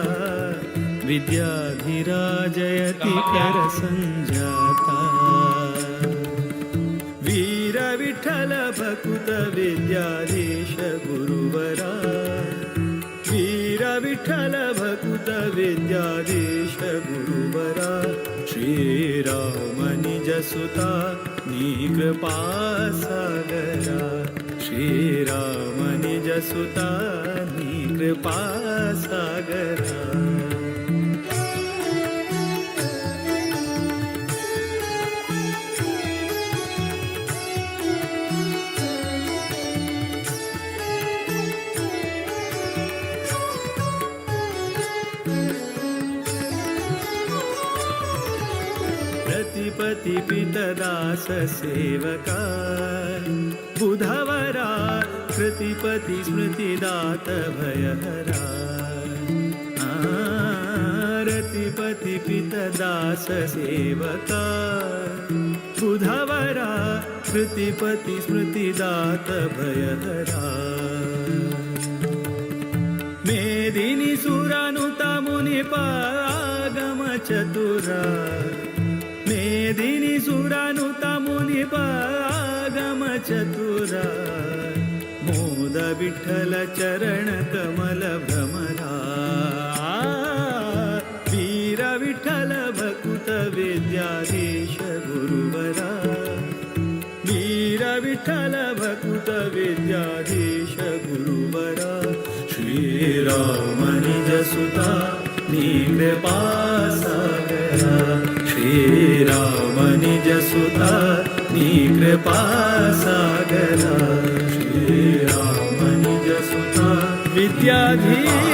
विद्याधिराजयति कर संजाता वीर विठ्ठल भकुत विद्याधीश गुरुवरा वीर विठ्ठल भकुत विद्याधीश गुरुवरा श्रीराम निज सुता नी कृपा सागरा श्रीराम निज सुता नी कृपा सागरा। प्रतिपति पितदास सेवका बुधवरा कृतिपति स्मृतिदात भयहरा रतिपति पितदास सेवका बुधवरा कृतिपति स्मृतिदात भयहरा मेदिनी सुरानुता मुनिपागम चतुरा मेदिनी सुरानुता मुनिपागम चतुरा मोद विठ्ठल चरण कमल भ्रमरा वीर विठ्ठल भकुत विद्याधीश गुरुवरा वीर विठ्ठल भकुत विद्याधीश गुरुवरा श्रीराम निज सुता नी कृपा सागरा श्रीराम निज सुता नी कृपा सागरा श्रीराम निज सुता विद्याधीश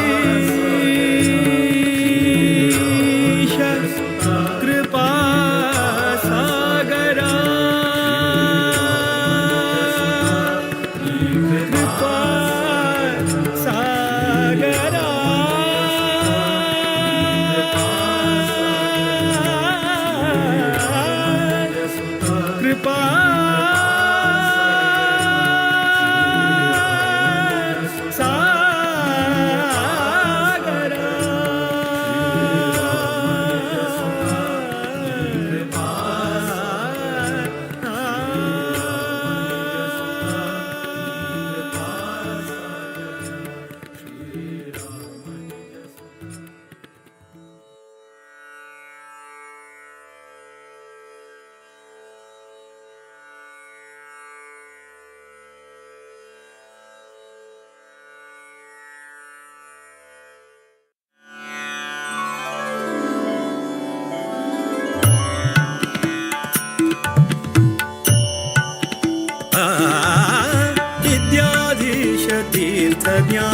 कृपा सागरा कृपा सागरा।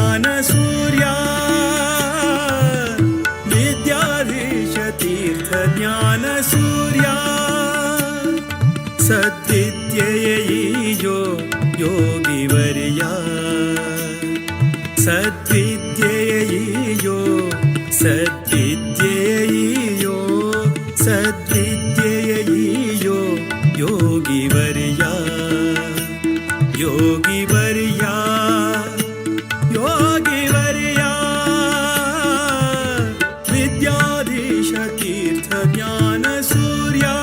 ज्ञान सूर्या विद्याधीश तीर्थ ज्ञान सूर्या सद्विद्येयीजो योगिवर्या सद्विद्येयीजो सद्विद्येयीयो सद्विद्येयीजो योगिवर्या योगिवर्या योगिवर्या विद्याधीश तीर्थ ज्ञान सूर्या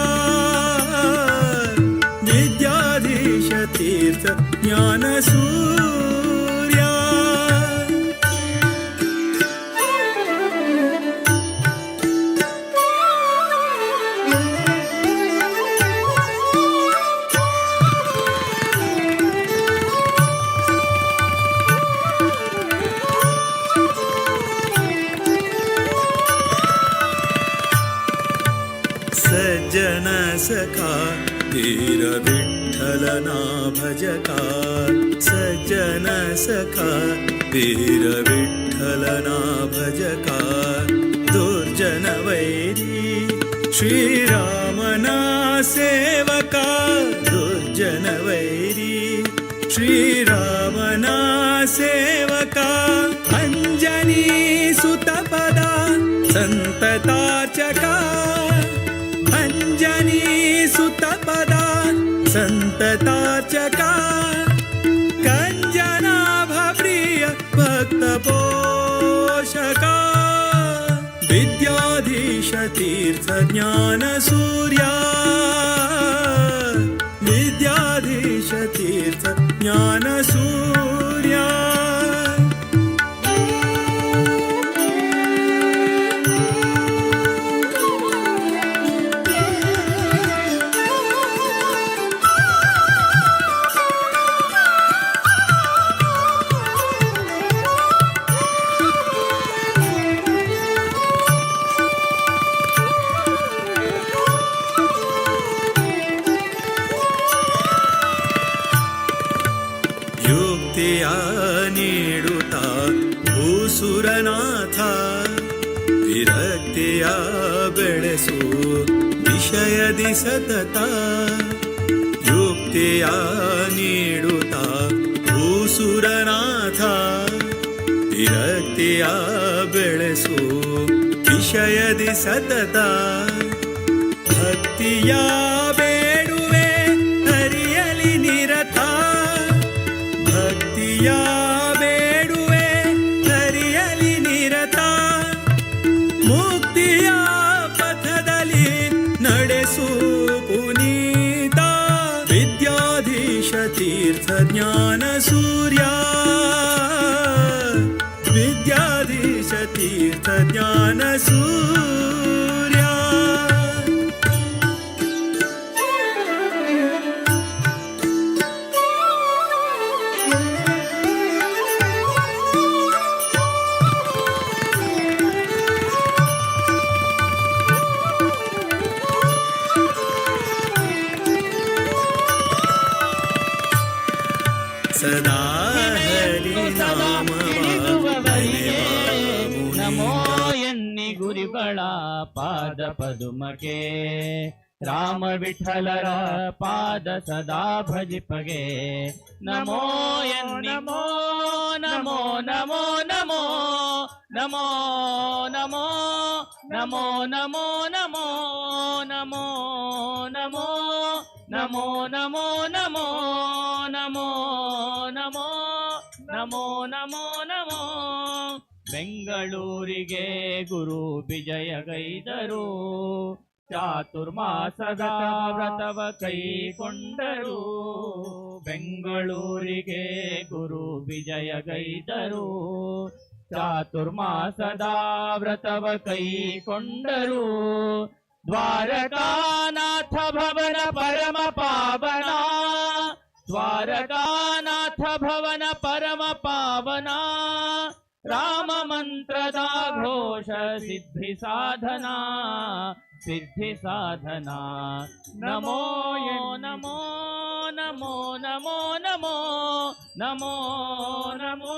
विद्याधीश तीर्थ ज्ञान सूर्या सज्जन सखा वीर विठ्ठलना भजका सज्जन सखा वीर विठ्ठलना भजका दुर्जन वैरी श्रीरामना सेवका दुर्जन वैरी श्रीरामना सेवका अंजनी सुतपदा संततार्चका अंजनी सुतपदा संततार्चका कंजनाभ प्रिय भक्त पोषका विद्याधीश तीर्थ ज्ञान सूर्या विद्याधीश तीर्थ ज्ञान सूर्या युक्तिಯ ನೀಡುತ್ತಾ ಭೂಸುರನಾಥ ವಿರಕ್ತಿಯ ಬೆಳೆಸು ವಿಷಯದಿ ಸತತ ಯುಕ್ತಿಯ ನೀಡುತ್ತಾ ಭೂಸುರನಾಥ ವಿರಕ್ತಿಯ ಬೆಳೆಸು ವಿಷಯದಿ ಸತತ ಭಕ್ತಿಯ ಬೇಡುವೆ ಹರಿಯಲಿ ನಿರತ ಭಕ್ತಿಯ ಬೇಡುವೆ ಹರಿಯಲಿ ನಿರತ ಮುಕ್ತಿಯ ಪಥದಲ್ಲಿ ನಡೆಸು ಪುನೀತ ವಿದ್ಯಾಧೀಶ ತೀರ್ಥ ಜ್ಞಾನ ಸೂರ್ಯ ವಿದ್ಯಾಧೀಶ ತೀರ್ಥ ಜ್ಞಾನ ಸೂರ್ಯ ಸದಾ ಹರಿ ನಾಮ
ತಿಳಿಸುವವರಿಗೆ ನಮೋ ಎನ್ನಿ ಗುರುಗಳ ಪಾದ ಪದುಮಕ್ಕೆ ರಾಮ ವಿಠಲರ ಪಾದ ಸದಾ ಭಜಿಪಗೆ ನಮೋ ಎನ್ನಿ ನಮೋ ನಮೋ ನಮೋ ನಮೋ ನಮೋ ನಮೋ ನಮೋ ನಮೋ ನಮೋ ನಮೋ ನಮೋ ನಮೋ ನಮೋ ನಮೋ ನಮೋ ನಮೋ ನಮೋ ನಮೋ ನಮೋ ಬೆಂಗಳೂರಿಗೆ ಗುರು ವಿಜಯಗೈದರು ಚಾತುರ್ಮಾಸದ ವ್ರತವ ಕೈಗೊಂಡರು ಬೆಂಗಳೂರಿಗೆ ಗುರು ವಿಜಯಗೈದರು ಚಾತುರ್ಮಾಸದ ವ್ರತವ ಕೈಗೊಂಡರು ದ್ವಾರಕಾನಾಥ ಭವನ ಪರಮ ಪಾವನ ದ್ವಾರಕಾನಾಥ ಭವನ ಪರಮ ಪಾವನ ರಾಮ ಮಂತ್ರದ ಘೋಷ ಸಿದ್ಧಿ ಸಾಧನಾ ಸಿದ್ಧಿ ಸಾಧನಾ ನಮೋ ನಮೋ ನಮೋ ನಮೋ ನಮೋ ನಮೋ ನಮೋ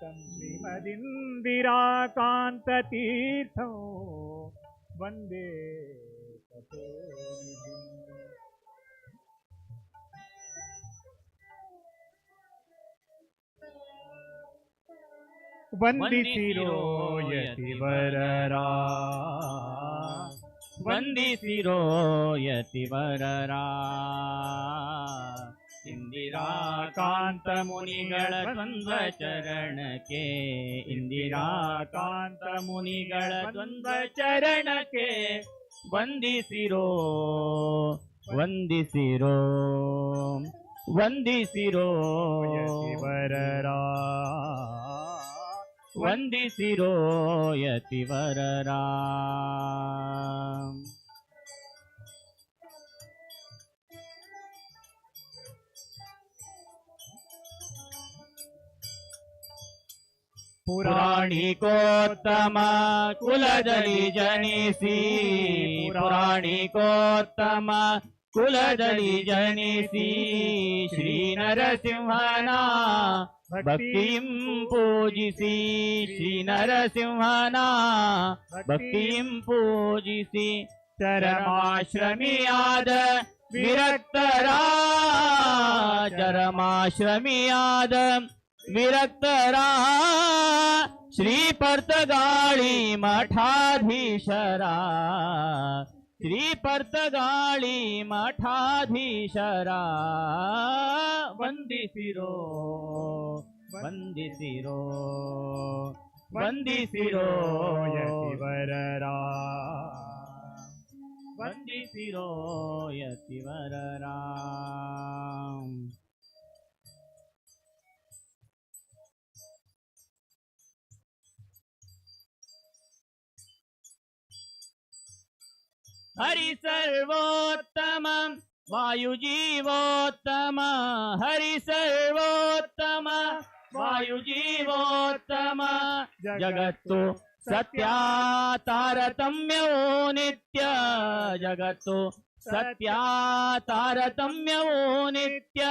तं श्रीमदिन्दिराकान्ततीर्थं वन्दे तपोनिधिम्. ವಂದಿಸಿರೋ ಯತಿವರರಾ,
ವಂದಿಸಿರೋ ಯತಿವರರಾ, ಇಂದಿರಾಕಾಂತ ಮುನಿಗಳ ದ್ವಂದ್ವ ಚರಣಕ್ಕೆ, ಇಂದಿರಾಕಾಂತ ಮುನಿಗಳ ದ್ವಂದ್ವ ಚರಣಕ್ಕೆ ವಂದಿಸಿರೋ, ವಂದಿಸಿರೋ, ವಂದಿಸಿರೋ
ಯತಿವರರಾ,
ವಂದಿಸಿರೋ ಯತಿವರರಾ. ಪುರಾಣಿಕೋತ್ತಮ ಕುಲದಲ್ಲಿ ಜನಿಸಿ, ಪುರಾಣಿಕೋತ್ತಮ ಕುಲದಲ್ಲಿ ಜನಿಸಿ, ಶ್ರೀ ನರಸಿಂಹನ ಭಕ್ತಿಂ ಪೂಜಿಸಿ, ಶ್ರೀ ನರಸಿಂಹನ ಭಕ್ತಿಂ ಪೂಜಿಸಿ, ಚರಮಾಶ್ರಮಿಯಾದ ವಿರಕ್ತರ, ಚರಮಾಶ್ರಮಿಯಾದ ವಿರಕ್ತರ, ಶ್ರೀ ಪರ್ತಗಾಳಿ ಮಠಾಧೀಶರ, ಶ್ರೀ ಪರ್ತಗಾಳಿ ಮಠಾಧೀಶರ, ವಂದಿಸಿರೋ, ವಂದಿಸಿರೋ, ವಂದಿಸಿರೋ
ಯತಿವರರಾ,
ವಂದಿಸಿರೋ ಯತಿವರರಾ. ಹರಿ ಸರ್ವೋತ್ತಮ ವಾಯುಜೀವೋತ್ತಮ, ಹರಿ ಸರ್ವೋತ್ತಮ ವಾಯುಜೀವೋತ್ತಮ, ಜಗತ್ತು ಸತ್ಯ ತಾರತಮ್ಯವೋ ನಿತ್ಯ, ಜಗತ್ತು ಸತ್ಯ ತಾರತಮ್ಯವೋ ನಿತ್ಯ,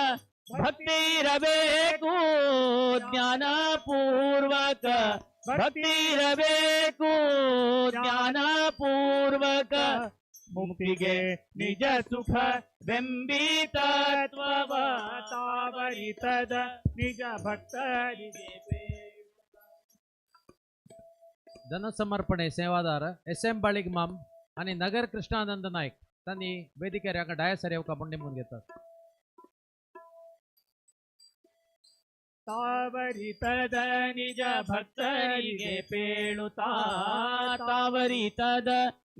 ಭಕ್ತಿ ಇರಬೇಕು ಜ್ಞಾನಪೂರ್ವಕ, ಭಕ್ತಿ ಇರಬೇಕು ಜ್ಞಾನಪೂರ್ವಕ, ಮುಕ್ತಿಗೆ ನಿಜ ಸುಖ ಬೆಂಬಿತತ್ವವ
ತಾವರಿತದ ನಿಜ ಭಕ್ತರಿಗೆ.
ಧನ ಸಮರ್ಪಣೆ ಸೇವಾದಾರ ಎಸ್ ಎಂ ಬಾಳಿಗ್ ಮಾಮ್ आणि नगर कृष्णानंद नायक तांणी वेदिकेर हांगा डायसार येवका म्हूण नेमून घेतात.
ತಾವರಿತದ ನಿಜ ಭಕ್ತರಿಗೆ ಪೇಳುತ್ತಾ, ತಾವರಿತದ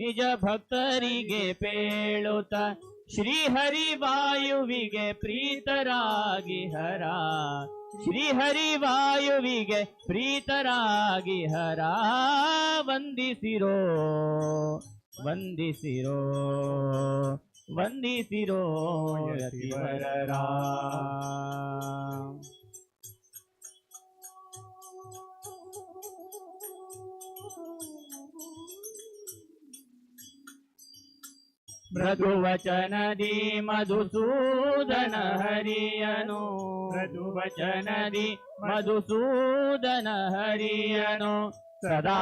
ನಿಜ ಭಕ್ತರಿಗೆ ಪೇಳುತ್ತ, ಶ್ರೀಹರಿವಾಯುವಿಗೆ ಪ್ರೀತರಾಗಿ ಹರ, ಶ್ರೀಹರಿವಾಯುವಿಗೆ ಪ್ರೀತರಾಗಿ ಹರ, ವಂದಿಸಿರೋ, ವಂದಿಸಿರೋ, ವಂದಿಸಿರೋ ಯತಿವರರಾ. ಮೃದುವಚನದಿ ಮಧುಸೂದನ ಹರಿಯನು, ಮೃದುವಚನದಿ ಮಧುಸೂದನ ಹರಿಯನು, ಸದಾ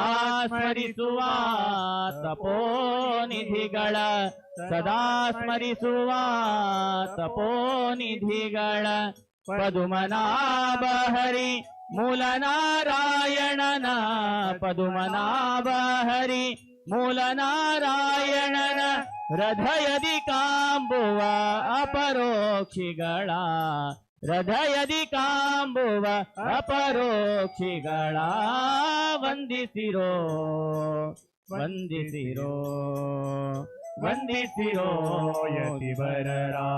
ಸ್ಮರಿಸುವ ತಪೋನಿಧಿಗಳ, ಸದಾ ಸ್ಮರಿಸುವ ತಪೋನಿಧಿಗಳ, ಪದುಮನಾಭ ಹರಿ ಮೂಲನಾರಾಯಣನ, ಪದುಮನಾಭ ಹರಿ ಮೂಲನಾರಾಯಣನ, ಹೃದಯದಿ ಕಾಂಬುವ ಅಪರೋಕ್ಷಿಗಳ, ಹೃದಯದಿ ಕಾಂಬುವ ಅಪರೋಕ್ಷಿಗಳ, ವಂದಿಸಿರೋ, ವಂದಿಸಿರೋ, ವಂದಿಸಿರೋ ಯತಿವರರಾ,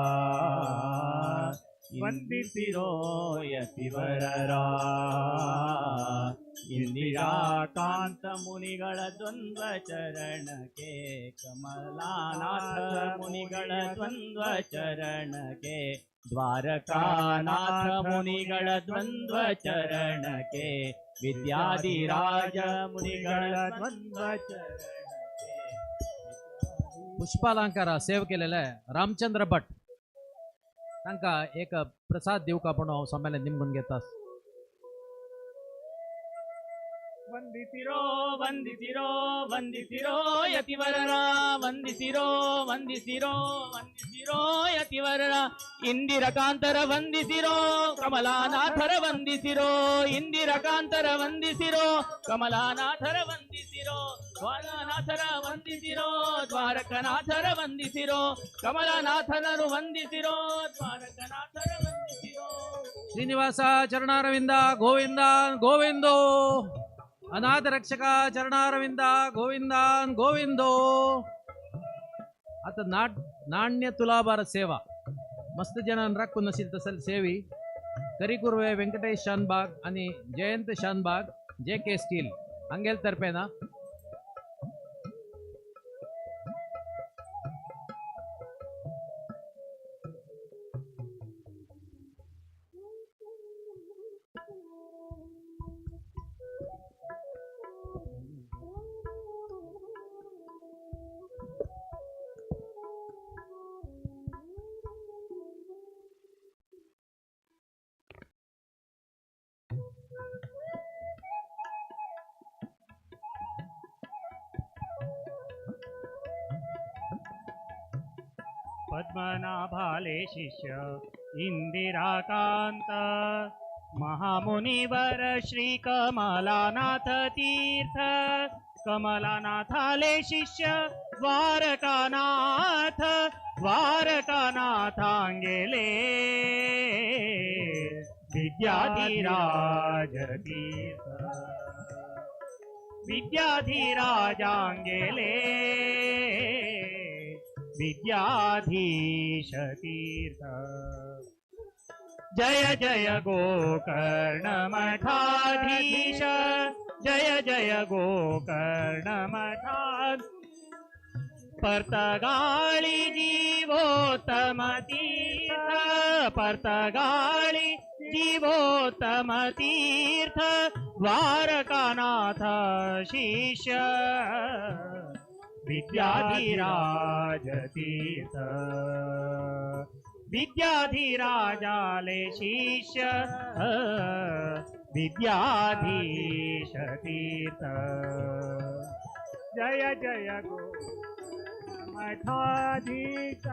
ವಂದಿಸಿರೋ ಯತಿವರರಾ. ಇಂದಿರಾಕಾಂತ ಮುನಿಗಳ ದ್ವಂದ್ವ ಚರಣಕ್ಕೆ, ಕಮಲಾನಾಥ ಮುನಿಗಳ ದ್ವಂದ್ವ ಚರಣಕ್ಕೆ, ದ್ವಾರಕಾನಾಥ ಮುನಿಗಳ ದ್ವಂದ್ವ ಚರಣಕ್ಕೆ, ವಿದ್ಯಾಧಿರಾಜ ಮುನಿಗಳ ದ್ವಂದ್ವ ಚರಣಕ್ಕೆ.
पुष्पालंकार सेव केलेले रामचंद्र भट तांकां एक प्रसाद दिवका म्हणून हांव संमेलन निमगून घेता.
ವಂದಿಸಿರೋ ವಂದಿಸಿರೋ ವಂದಿಸಿರೋ ಯತಿವರರ, ವಂದಿಸಿರೋ ವಂದಿಸಿರೋ ವಂದಿಸಿರೋ ಯತಿವರರ. ಇಂದಿರಕಾಂತರ ವಂದಿಸಿರೋ ಕಮಲಾನಾಥರ ವಂದಿಸಿರೋ, ಇಂದಿರಕಾಂತರ ವಂದಿಸಿರೋ ಕಮಲಾನಾಥರ ವಂದಿಸಿರೋ, ದ್ವಾರನಾಥರ ವಂದಿಸಿರೋ ದ್ವಾರಕನಾಥರ ವಂದಿಸಿರೋ, ಕಮಲನಾಥನರು ವಂದಿಸಿರೋ ದ್ವಾರಕನಾಥರ ವಂದಿಸಿರೋ.
ಶ್ರೀನಿವಾಸ ಚರಣಾರವಿಂದ ಗೋವಿಂದ ಗೋವಿಂದೋ, ಅನಾಥ ರಕ್ಷಕ ಚರಣಾರವಿಂದ ಗೋವಿಂದಾನ್ ಗೋವಿಂದೋ. ಆತ ನಾಣ್ಯ ತುಲಾಭಾರ ಸೇವಾ ಮಸ್ತ್ ಜನ ರಕ್ಕು ನಸಿಲ್ ತಸಲ್ ಸೇವಿ. ಕರಿಕುರ್ವೆ ವೆಂಕಟೇಶ್ ಶಾನ್ಬಾಗ್ आणि Jayant Shanbhag J K steel ಹಂಗೆಲ್ ತರ್ಪೇನಾ.
पद्मनाभाले शिष्य इंदिराकांत, महामुनिवर श्री कमलानाथ तीर्थ, कमलानाथाले शिष्य द्वारकानाथ, द्वारकानाथांगेले विद्याधिराज तीर्थ, विद्याधिराजांगेले विद्याधीश तीर्थ. जय जय गोकर्ण मठाधीश, जय जय गोकर्ण मठा. पर्तगाळी जीवोत्तम तीर्थ, पर्तगाळी जीवोत्तम तीर्थ, द्वारकानाथ शिष्य विद्याधिराज तीर्थ, विद्याधिराजाले शिष्य विद्याधीश तीर्थ.
जय जय गो मठाधीश.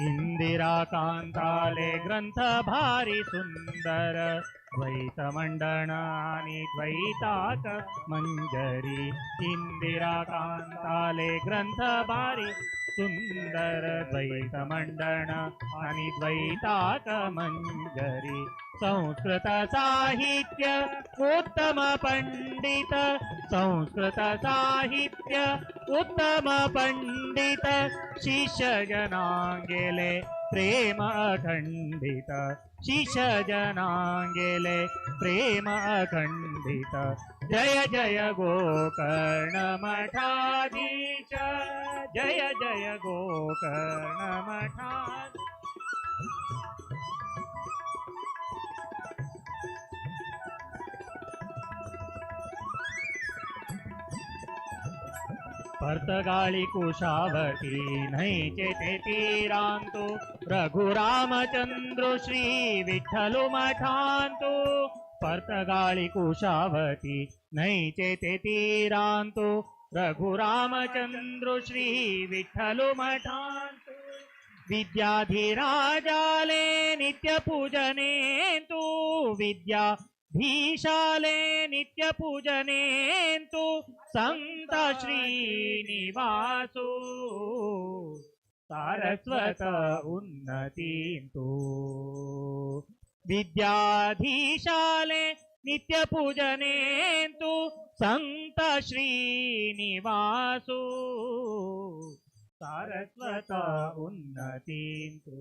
इंदिराकांताले ग्रंथ भारी सुंदर, द्वैत मंडन आणि द्वैताक मंजरी. इंदिराकांताले ग्रंथ भारी सुंदर, द्वैत मंडन आणि द्वैताक मंजरी. संस्कृत साहित्य उत्तम पंडित, संस्कृत साहित्य उत्तम पंडित, शिष्य जनांगेले प्रेम अखंडित, शिष्य जनांगेले प्रेम अखंडित. जय जय गोकर्ण मठाधीश, जय जय गोकर्ण मठा. पर्तगाळी कुशावती न्हंयचे ते तीरांतु, रघुरामचंद्र श्री विठ्ठलु मठांतु. पर्तगाळी कुशावती न्हंयचे ते तीरांतु, रघुरामचंद्र श्री विठ्ठलु मठांतु. विद्याधिराजाले नित्य पूजनेंतु, विद्याधीशाले नित्य पूजनेंतु, संत श्रीनिवासु सारस्वत उन्नतींतु. विद्याधीशाले नित्य पूजनेंतु, संत श्रीनिवासु सारस्वत उन्नतींतु.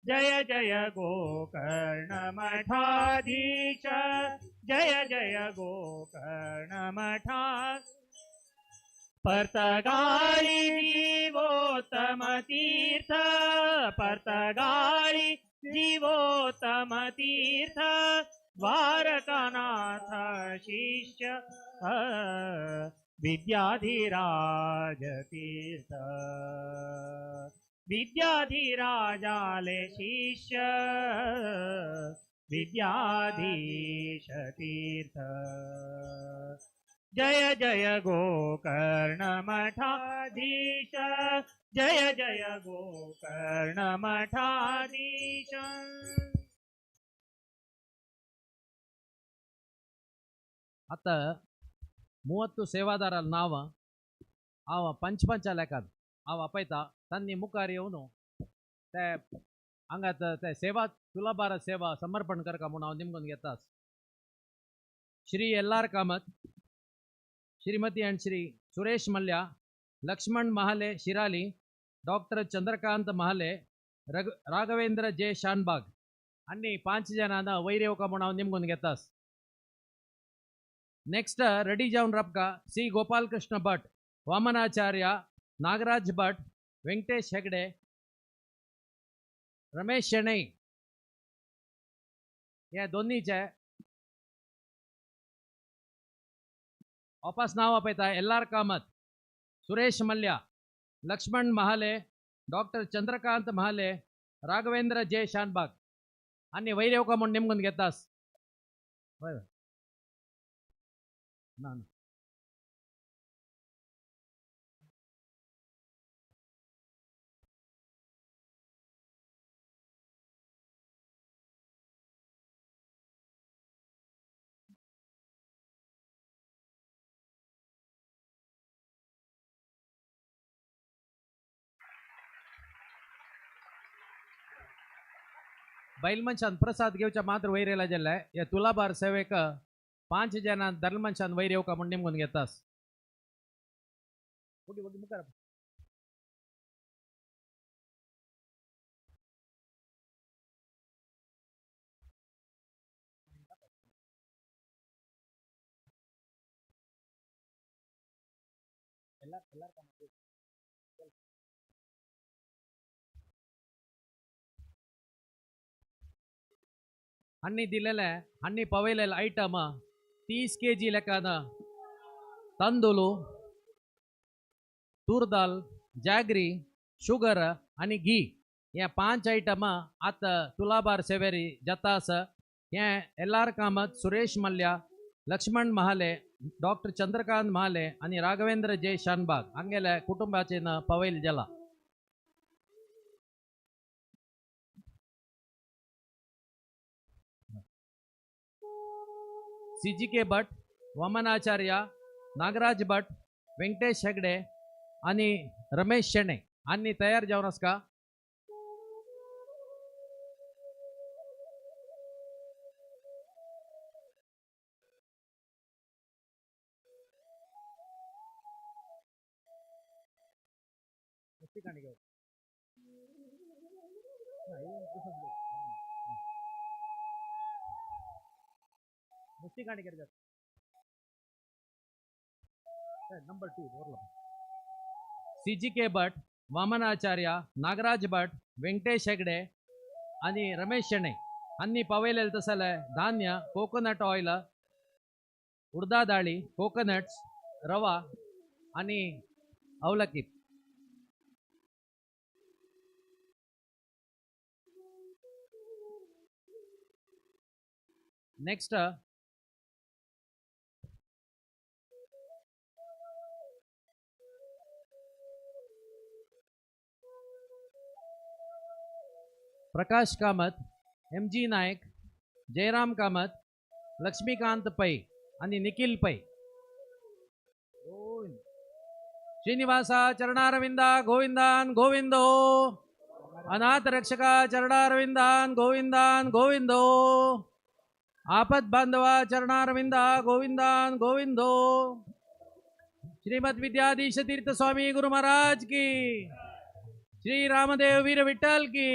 जय जय गोकर्ण मठाधीश, जय जय गोकर्ण मठा. पर्तगाळी जीवोत्तम तीर्थ, पर्तगाळी जीवोत्तम तीर्थ, द्वारकानाथ शिष्य विद्याधिराज तीर्थ विद्याधिराजाले शिष्य विद्याधीश तीर्थ जय जय गोकर्ण मठाधीश जय जय गोकर्ण मठाधीश.
आता 30 ಸೇವಾದಾರರ ನಾವ ಆವ ಪಂಚ ಪಂಚ ಲೆಕ್ಕದ ಆವ ಅಪೈತ ತನ್ನಿ ಮುಖಾರಿಯವನು ते हांगात ते सेवा तुलाभार सेवा समर्पण करका म्हूण हांव निमगून घेता. Shri L R Kamath, Shrimati and Shri Suresh Mallya, Lakshman Mahale Shirali, doctor Chandrakant Mahale, Raghavendra J Shanbhag अन्नी 5 जनान वयर येवका म्हूण हांव निमगून घेता. नेक्स्ट रेडी जावन राबका सी गोपालकृष्ण भट, वामनाचार्य, नागराज भट, वेंकटेश हेगडे, रमेश शेणै हे दोन्हीचे वापस नाव आपयता. L R Kamath, Suresh Mallya, Lakshman Mahale, doctor Chandrakant Mahale, Raghavendra J Shanbhag आनी वयर येवका म्हूण निमगून घेतास. ना ना बैल मनशान प्रसाद घेवच्या मात्र वयर येयला जाल्ले हे तुलाभार सेवेक 5 जाणां दर मनशान वयर येवका म्हूण निमगून घेतास. हांणी दिलेले हांणी पवयलेले आयटम 30 kg लेखान तांदूळ, तूर दाल, जागरी, शुगर आनी घी हे 5 आयटम आतां तुलाभार सेवेरी जाता आसा. हे L R Kamath, Suresh Mallya, Lakshman Mahale, doctor Chandrakant Mahale आनी राघवेंद्र जे शानबाग हांगेले कुटुंबाचें पवयल जाला. C G K Bhat, Vamanacharya, Nagaraj Bhat, Venkatesh Hegde आनी रमेश शेणै हांणी तयार जावन आसका. Number 2 C G K Bhat, Vamanacharya, Nagaraj Bhat, Venkatesh Hegde आनी रमेश शेणै हांणी पावयलेले तसले धान्य, कोकोनट ऑयल, उडदा दाळी, कोकोनट्स, रवा आनी अवलकी. Next Prakash Kamath, M G Naik, Jayaram Kamath, Lakshmikant Pai आनी निखिल पै. श्रीनिवासा चरणारविंदा गोविंदान गोविंदो, अनाथ रक्षका चरणारविंदान गोविंदान गोविंदो, आपद बांधवा चरणारविंदा गोविंदान गोविंदो. श्रीमद विद्याधीश तीर्थ स्वामी गुरु महाराज की, श्री रामदेव वीर विठ्ठल की.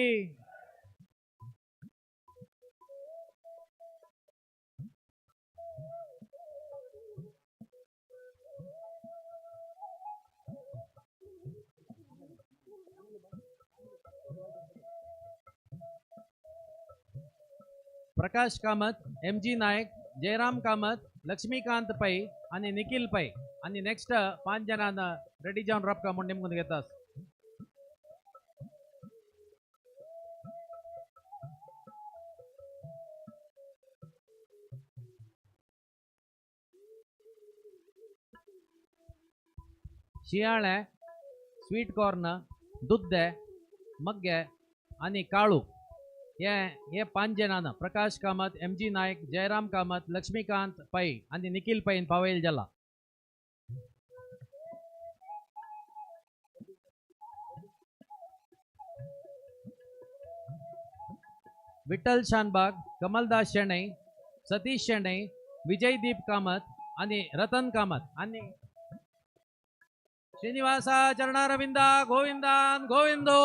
Prakash Kamath, M G Naik, Jayaram Kamath, Lakshmikant Pai आनी निखिल पै आनी नेक्स्ट 5 जाणां रेडी जावन राबका म्हूण निमगून घेतात. शियाळे, स्वीट कॉर्न, दुद्दे, मग्गे आनी काळू हे हे 5 जाणां प्रकाश कामत, एम जी नायक, जयराम कामत, लक्ष्मीकांत पै आनी निखिल पैन पावयल जाला. विठ्ठल शानबाग, कमलदास शेणै, सतीश शेणै, विजयदीप कामत आनी रतन कामत आनी श्रीनिवासा चरणारविंदा गोविंदान गोविंदो,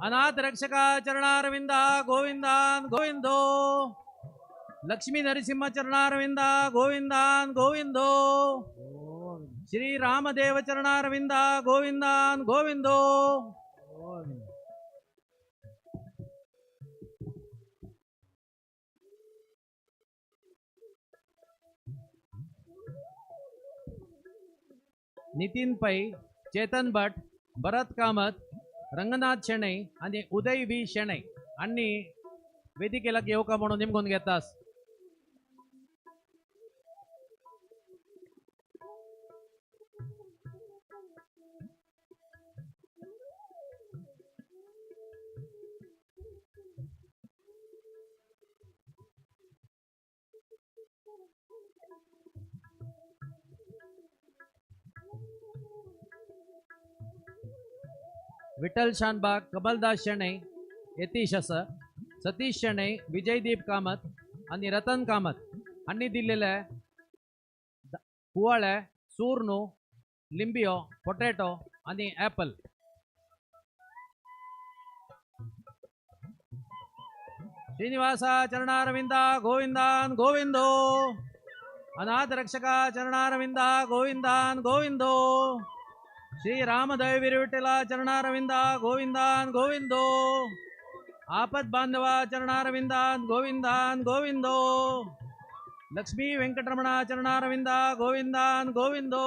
अनाथ रक्षका चरणारविंदा गोविंदान गोविंदो, लक्ष्मी नरसिंह चरणारविंदा गोविंदान गोविंदो, श्री रामदेव चरणारविंदा गोविंदान गोविंदो. नितीन पै, चेतन भट, भरत कामत, रंगनाथ शेणै आनी उदय व्ही शेणै आनी वेदिकेला येवका म्हणून निमगून घेतास. विठ्ठल शानबाग, कमलदास शेणै, यतीश आसा, सतीश शेणै, विजयदीप कामत आनी रतन कामत हांणी दिल्लेले कुवाळे, सूर्णू, लिंबियो, पोटॅटो आनी ॲपल. श्रीनिवासा चरणारविंदा गोविंदान गोविंदो, अनाथ रक्षका चरणारविंदा गोविंदान गोविंदो, श्री रामदेव विठ्ठला चरणारविंदा गोविंदान गोविंदो, आपद बांधवा चरणारविंदान गोविंदान गोविंदो, लक्ष्मी वेंकटरमणा चरणारविंदा गोविंदान गोविंदो.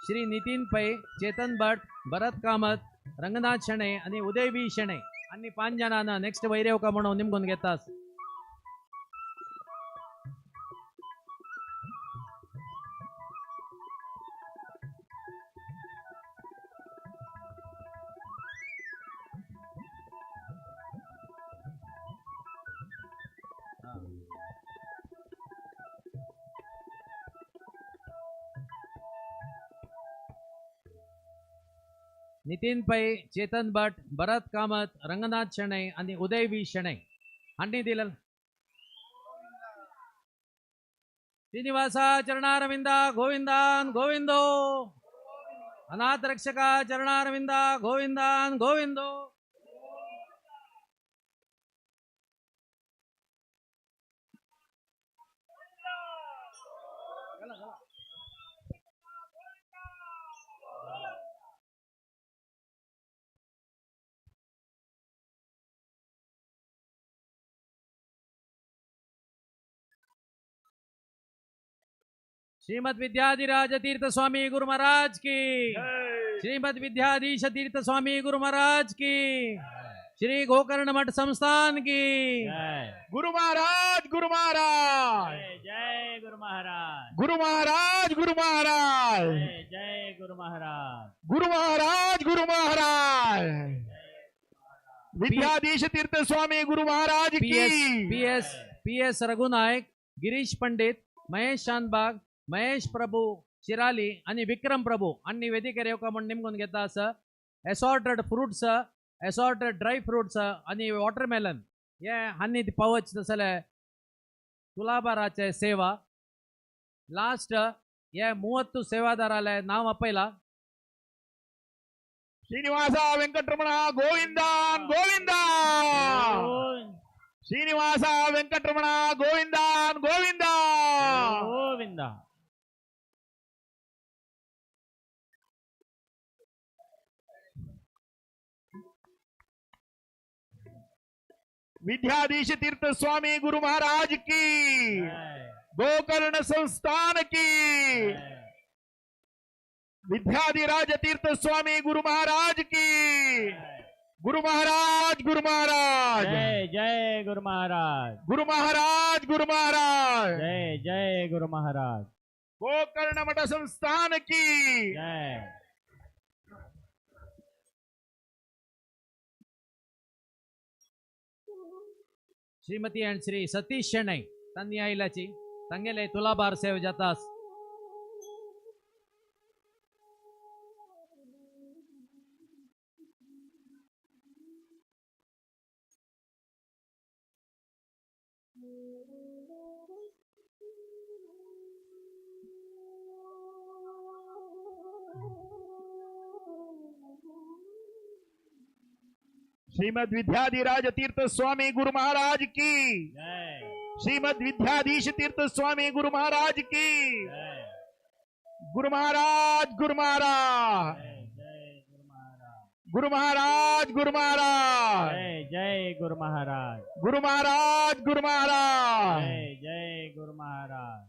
श्री नितीन पै, चेतन भट, भरत कामत, रंगनाथ शेणै आनी उदय बी शेणै आनी 5 जाणां नेक्स्ट वयर येवका म्हणून निमगून घेतास. नितीन पै, चेतन भट, भरत कामत, रंगनाथ शेणै आनी उदय बी शेणै हांणी दिलें. श्रीनिवासा चरणारविंदा गोविंदान गोविंदो, अनाथ रक्षका चरणारविंदा गोविंदान गोविंदो. श्रीमद विद्याधिराज तीर्थ स्वामी गुरु महाराज की, श्रीमद विद्याधीश तीर्थ स्वामी गुरु महाराज की, श्री गोकर्ण मठ संस्थान की.
गुरु महाराज, गुरु महाराज,
जय गुरु महाराज,
गुरु महाराज, गुरु महाराज,
जय गुरु महाराज,
गुरु महाराज, गुरु महाराज, विद्याधीश तीर्थ स्वामी गुरु महाराज की.
P S Raghunayak, Girish Pandit, Mahesh Shanbhag, Mahesh Prabhu Shirali आनी विक्रम प्रभू आनी वेदिकेर येवका म्हूण निमगून घेता आसा. Assorted fruits, assorted dry fruits आनी वॉटरमेलन हे हांणी पावच तसले तुलाभाराचे सेवा. लास्ट हे 30 सेवादाराले नाव आपयला.
श्रीनिवासा वेंकटरमण गोविंदान गोविंदा, श्रीनिवासा वेंकटरमण गोविंदान गोविंदा,
गोविंदा.
विद्याधीश तीर्थ स्वामी गुरु महाराज की, गोकर्ण संस्थान की, विद्याधिराज तीर्थ स्वामी गुरु महाराज की। गुरु महाराज, गुरु महाराज,
जय जय गुरु महाराज,
गुरु महाराज, गुरु महाराज,
जय जय गुरु महाराज।
गोकर्ण मठ संस्थान की
जय।
श्रीमती अँड श्री सतीश शेणै तांणी आयल्याची तांगेले तुलाभार सेव जातास।
श्रीमद विद्याधिराज तीर्थ स्वामी गुरु महाराज की, श्रीमद विद्याधीश तीर्थ स्वामी गुरु महाराज की। गुरु महाराज, गुरु महाराज, गुरु महाराज, गुरु महाराज,
जय जय गुरु महाराज,
गुरु महाराज, गुरु महाराज,
जय जय गुरु महाराज।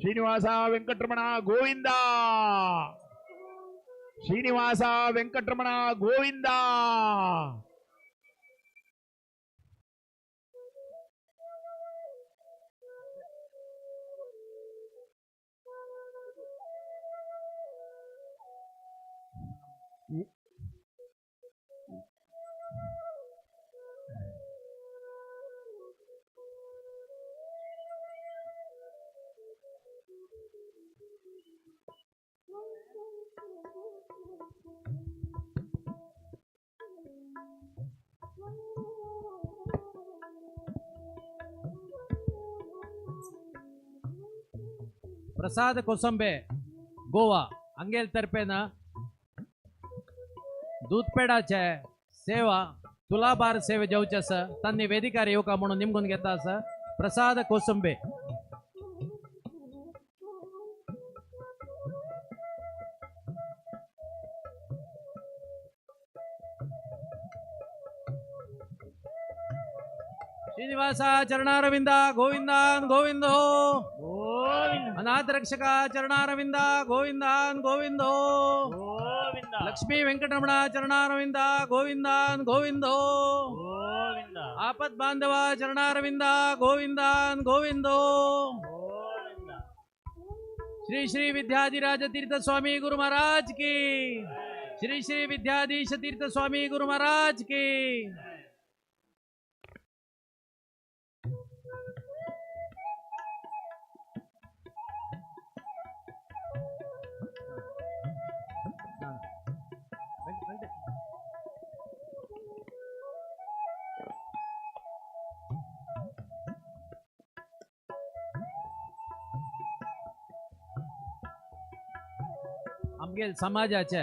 श्रीनिवास वेंकटरमण गोविंदा, श्रीनिवास वेंकटरमण गोविंदा।
प्रसाद कोसंबे गोवा अंगेल तर्फेन दूधपेडाचे सेवा तुलाभार सेवे जावचे आसा तांणी वेदिकार येवका म्हणून निमगून घेता आसा प्रसाद कोसंबे। श्रीनिवास चरणारविंदा गोविंदान गोविंदो, अनाथ रक्षका चरणारविंदा गोविंदान गोविंदो, लक्ष्मी वेंकटरमण चरणारविंदा गोविंदान गोविंदो, आपद बांधवा चरणारविंदा गोविंदान गोविंदो। श्री श्री विद्याधिराज तीर्थ स्वामी गुरु महाराज की, श्री श्री विद्याधीश तीर्थ स्वामी गुरु महाराज की। आमगेल समाजाचे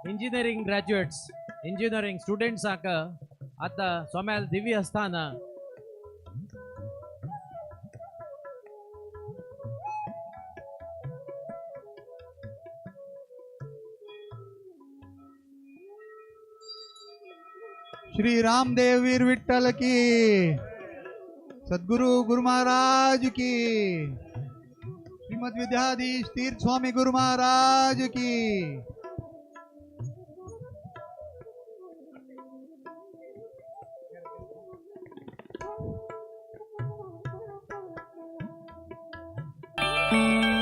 इंजिनियरिंग ग्रॅज्युएट्स इंजिनियरिंग स्टुडंट्सांक आतां सोम्याल दिव्य आसतना
श्री रामदेव वीर विठ्ठल की, सद्गुरु गुरु महाराज की, श्रीमद विद्याधीश तीर्थ स्वामी गुरु महाराज की।
Thank you.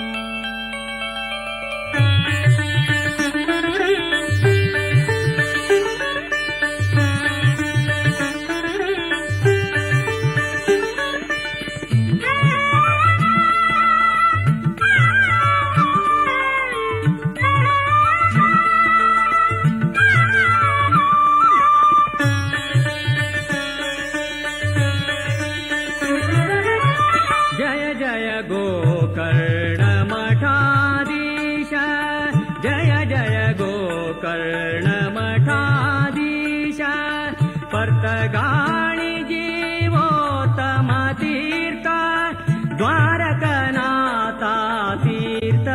तीर्थ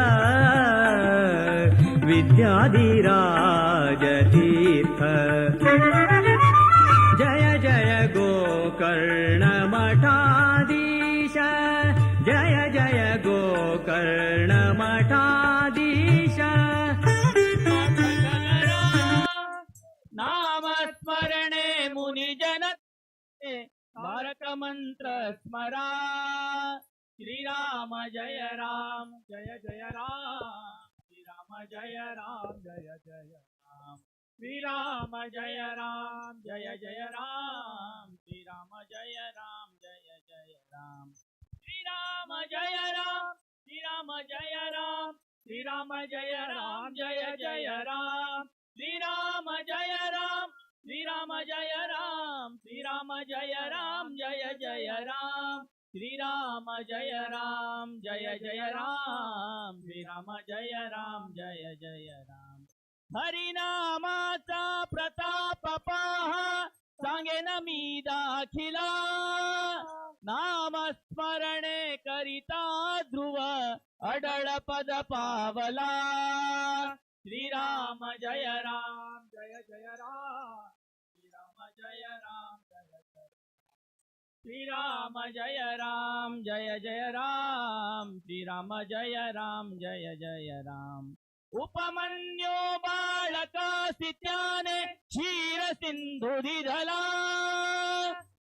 विद्याधिराज तीर्थ जय जय गोकर्ण मठाधीश जय जय गोकर्ण मठाधीश।
नामस्मरणे मुनिजन तारक मंत्र स्मरा। श्रीराम जय राम जय जय राम श्रीराम जय राम जय जय राम श्रीराम जय राम जय जय राम श्रीराम जय राम जय जय राम श्रीराम जय राम श्रीराम जय राम श्रीराम जय राम जय जय राम श्रीराम जय राम श्रीराम जय राम श्रीराम जय राम जय जय राम श्रीराम जय राम जय जय राम श्रीराम जय राम जय जय राम। हरिनामाचा प्रताप पहा सांगेन मी दाखिला। नामस्मरणे करिता ध्रुव अडळ पद पावला। श्रीराम जय राम जय जय राम श्रीराम जय राम जय जय श्रीराम जय राम जय जय राम श्रीराम जय राम जय जय राम। उपमन्यो बाळक सित्याने क्षीर सिंधु दिधला।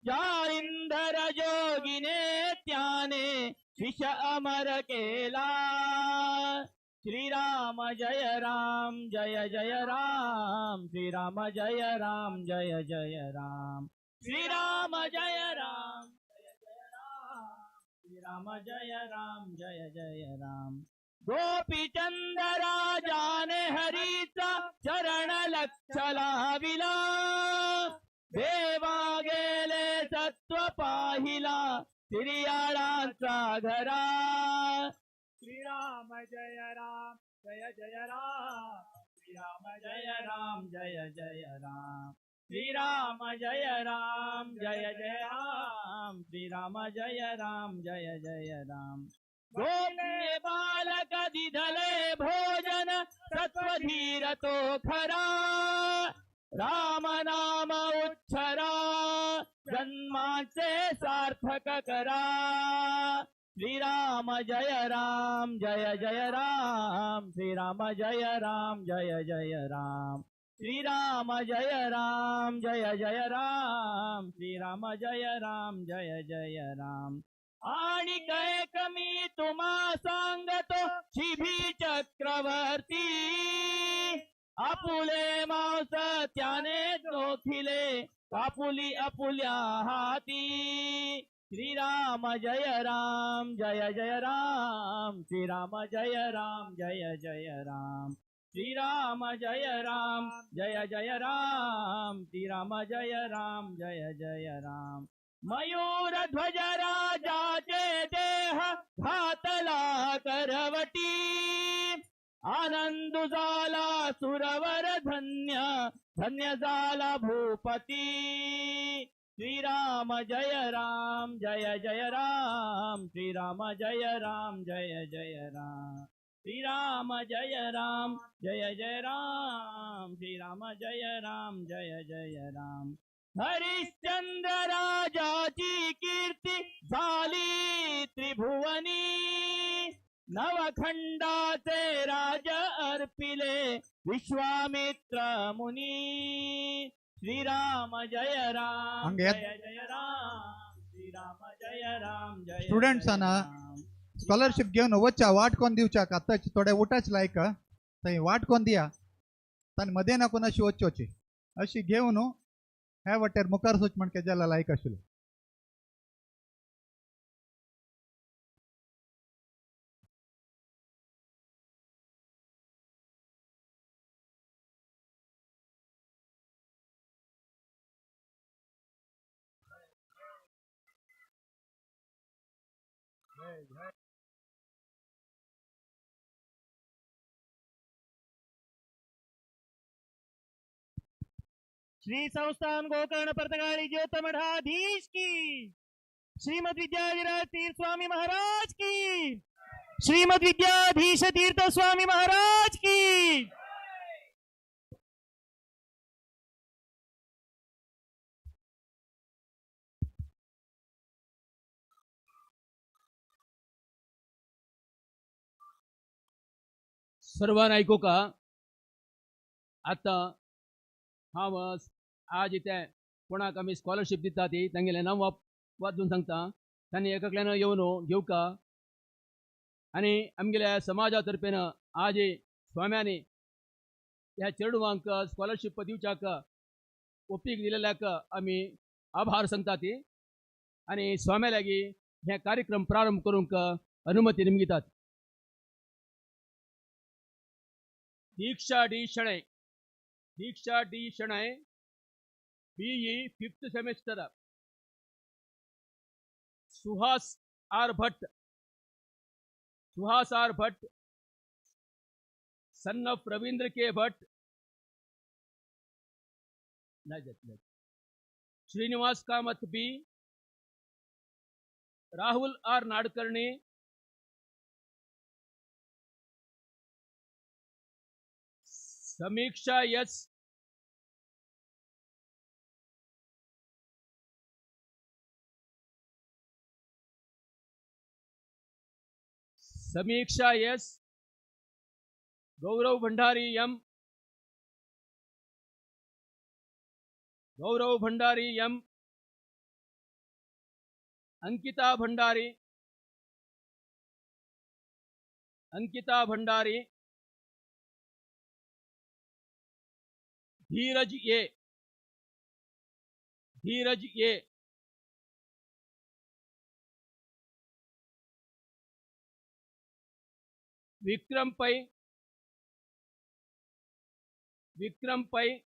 जालिंधर जोगिने त्याने विष अमर केला। श्रीराम जय राम जय जय राम श्रीराम जय राम जय जय राम श्रीराम जय राम जय जय राम श्रीराम जय राम जय जय राम। गोपीचंद राजाने हरीचा चरण लक्ष लाविला। देवा गेले सत्व पाहिला श्रीयाळांचा घरा।
श्रीराम जय राम जय जय राम श्रीराम जय राम जय जय राम
श्रीराम जय राम जय जय राम श्रीराम जय राम जय जय राम। गोपे बालक दिधले भोजन सत्वधीर तो खरा। राम नाम उच्छरा जन्माचे सार्थक करा। श्रीराम जय राम जय जय राम श्रीराम जय राम जय जय राम श्रीराम जय राम जय जय राम श्रीराम जय राम जय जय राम। आणि काय कमी तुम्हा सांगतो शिभी चक्रवर्ती। आपुले मांस त्याने जोखिले कापुली अपुल्या हाती। श्रीराम जय राम जय जय राम श्रीराम जय राम जय जय राम श्रीराम जय राम जय जय राम श्रीराम जय राम जय जय राम। मयूर ध्वज राजाचे देह घातला करवटी। आनंद झाला सुरवर धन्य धन्य झाला भूपती। श्रीराम जय राम जय जय राम श्रीराम जय राम जय जय राम श्रीराम जय राम जय जय राम श्रीराम जय राम जय जय राम। हरिश्चंद्र राजाची कीर्ती झाली त्रिभुवनी। नवखंडाचे राज अर्पिले विश्वामित्र मुनी। श्रीराम जय राम जय जय राम श्रीराम जय राम जय।
स्टुडंट्सांना स्कॉलरशिप घेवन वच्चा वाट कोण दिवच्याक आतांच थोडे उठाच लायक थंय वाट कोण दिया तांणी मदें नाकून अशी वच्चोची अशी घेवन ह्या वाटेर मुखार सोच म्हण केजाला लायक आशिल्लो।
श्री संस्थान गोकर्ण पर्तगाळी ज्योतमठाधीश की, श्रीमद विद्याधिराज तीर्थ स्वामी महाराज की,
श्रीमद विद्याधीश तीर्थ स्वामी महाराज की।
सर्वांना आयकूंक आतां हांव आज इथे कोणाक आमी स्कॉलरशीप दिता ती तांगेलें नांव वाचून सांगता. तांणी एकल्यान येवन घेवका आनी आमगेल्या समाजा तर्फेन आज स्वाम्यांनी ह्या चेडवांक स्कॉलरशीप दिवच्याक ओपीक दिलेल्याक आमी आभार सांगता ती आनी स्वाम्या लागीं हे कार्यक्रम प्रारंभ करूंक अनुमती निमगितात. Diksha D Shenoy, Diksha D Shenoy, BE 5th semester. Suhas R Bhat, Suhas R Bhat, son of Ravindra K Bhat, Srinivas Kamath B, Rahul R Nadkarni, Samiksha S, Samiksha S, Gaurav Bhandari M, Gaurav Bhandari M, Ankita Bhandari, Ankita Bhandari, Dheeraj A, Dheeraj A, Vikram Pai, Vikram Pai,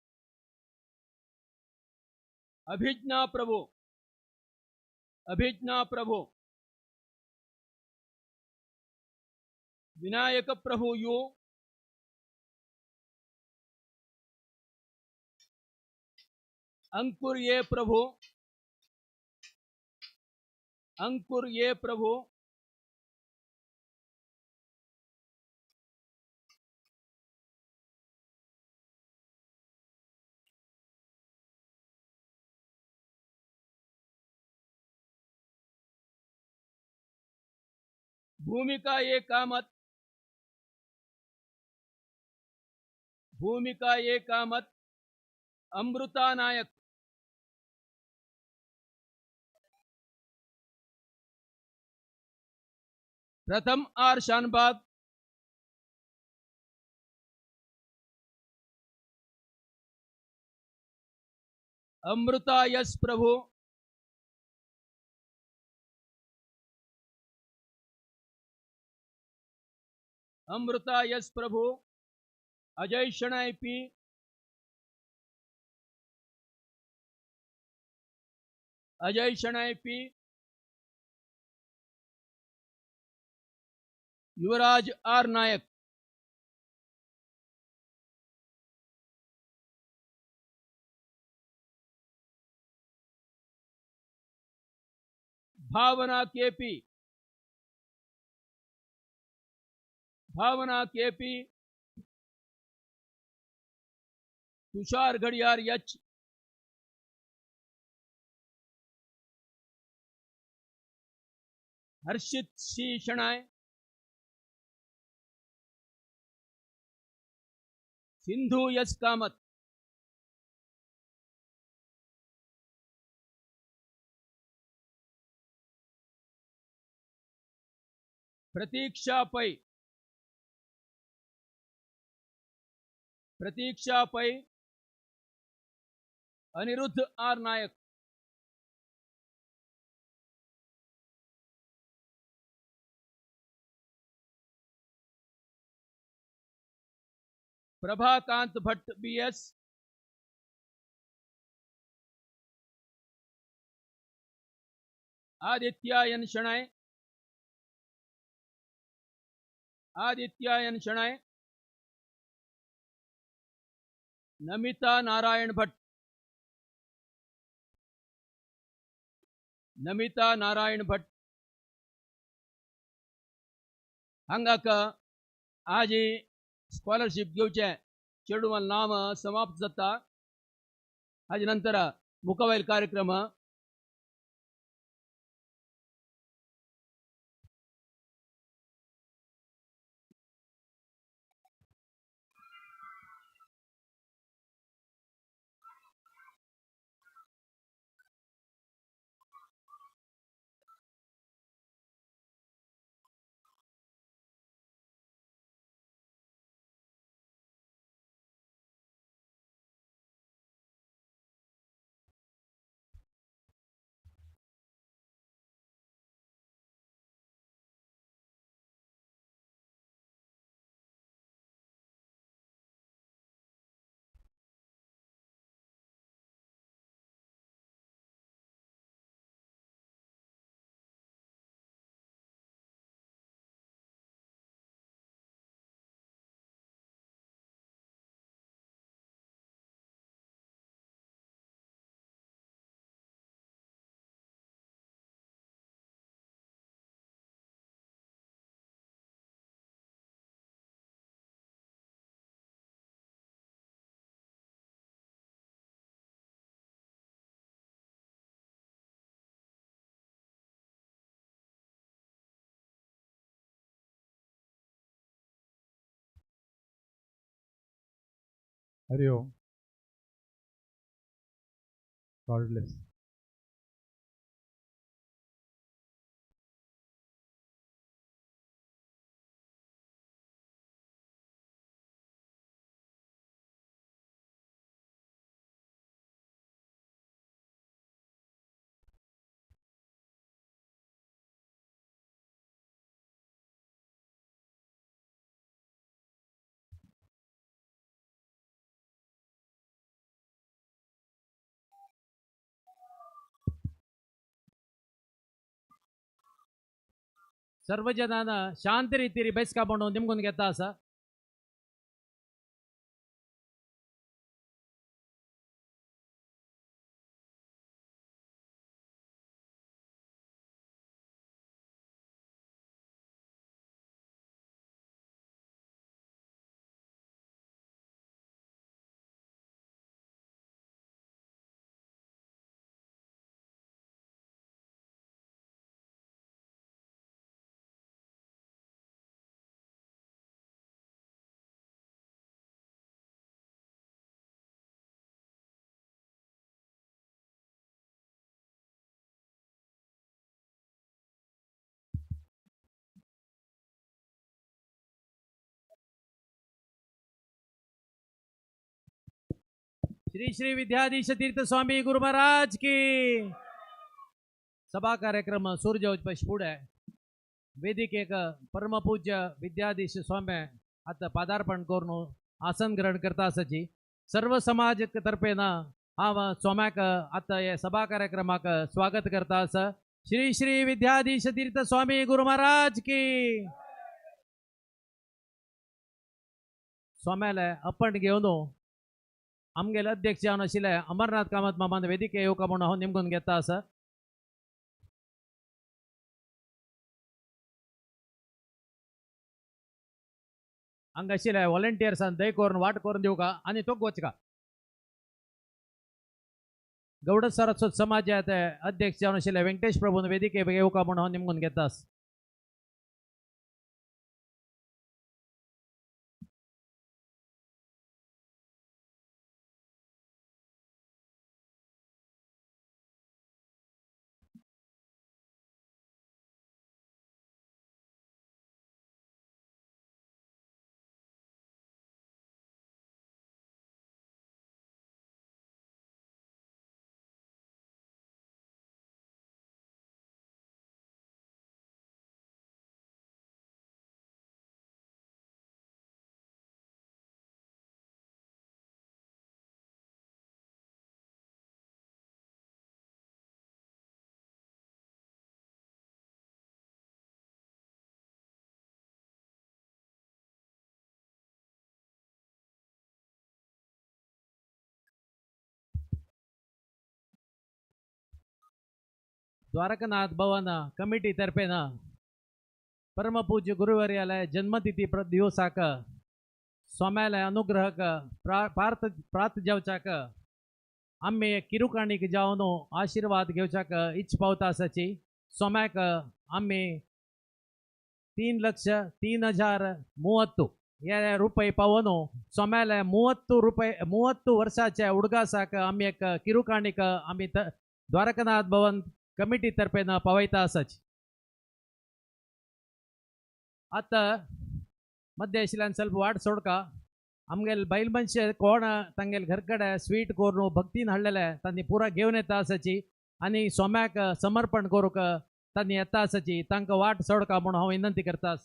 Abhijna Prabhu, Abhijna Prabhu, Vinayak Prabhu U, Ankur A Prabhu, Ankur A Prabhu, Bhumika A Kamath, Bhumika A Kamath, Amrita Nayak, Pratham R Shanbhag, Amrita S Prabhu, Amrita S Prabhu, Ajay Shenoy P, Ajay Shenoy P, Yuvraj R Nayak, Bhavana KP, Bhavana KP, Tushar Ghadiyar H, Harshit C Shenoy, Sindhu S Kamath, Pratiksha Pai, Pratiksha Pai, Aniruddha R Nayak, Prabhakant Bhat BS, Aditya N Shenoy, Aditya N Shenoy, Namita Narayan Bhat, Namita Narayan Bhat,
हांगाक आज scholarship घेवचें चेडवान नाम समाप्त जाता. हाजे नंतर मुखावयल कार्यक्रम.
Hari Om. God bless.
सर्व जनान शांत रीतीर बसका म्हणून निमगून घेता आसा. श्री श्री विद्याधीश तीर्थ स्वामी गुरु महाराज की सभा कार्यक्रम सूर्य पुढे वेदिकेक परमपूज्य विद्याधीश स्वामी आता पादार्पण करून आसन ग्रहण करता आसाची. सर्व समाज तर्फे ना हांव स्वाम्याक आता हे सभा कार्यक्रमाक स्वागत करता आसा. श्री श्री विद्याधीश तीर्थ स्वामी गुरु महाराज की. स्वाम्याले अपण घेवन आमगेले अध्यक्ष जावन आशिल्ले अमरनाथ कामत मामान वेदिके येवका म्हणून हांव निमगून घेता आसा. हांगा आशिल्ले व्हॉलंटियर्सान दय करून वाट करून दिवका आनी तो वचका. गौड सरस्वत समाजाचे अध्यक्ष जावन आशिल्ले वेंकटेश प्रभून वेदिके येवका म्हणून हांव निमगून घेता आसा. द्वारकनाथ भवन कमिटी तर्फे ना परमपूज्य गुरुवर्याले जन्मतिथी दिवसाक स्वाम्याले अनुग्रहक प्रार्थ जावच्याक आमी किरुकाणीक जावन आशिर्वाद घेवच्याक इच्छ पावता आसाची. स्वाम्याक आमी 3,03,030 हे रुपये पावोन स्वाम्याले 30 रुपये 30 वर्षाचे उडगासाक आमी एक किरुकाणीक आमी द्वारकानाथ भवन कमिटी तर्फेन पावयता आसाची. आतां मध्य आशिल्ल्यान ಸ್ವಲ್ಪ वाट सोडका. आमगेले बैल मनशे कोण तांगेले घर कडेन स्वीट करून भक्तीन हाडलेले तांणी पुरा घेवन येता आसाची आनी स्वाम्याक समर्पण करूंक तांणी येता आसाची. तांकां वाट सोडका म्हणून हांव विनंती करता.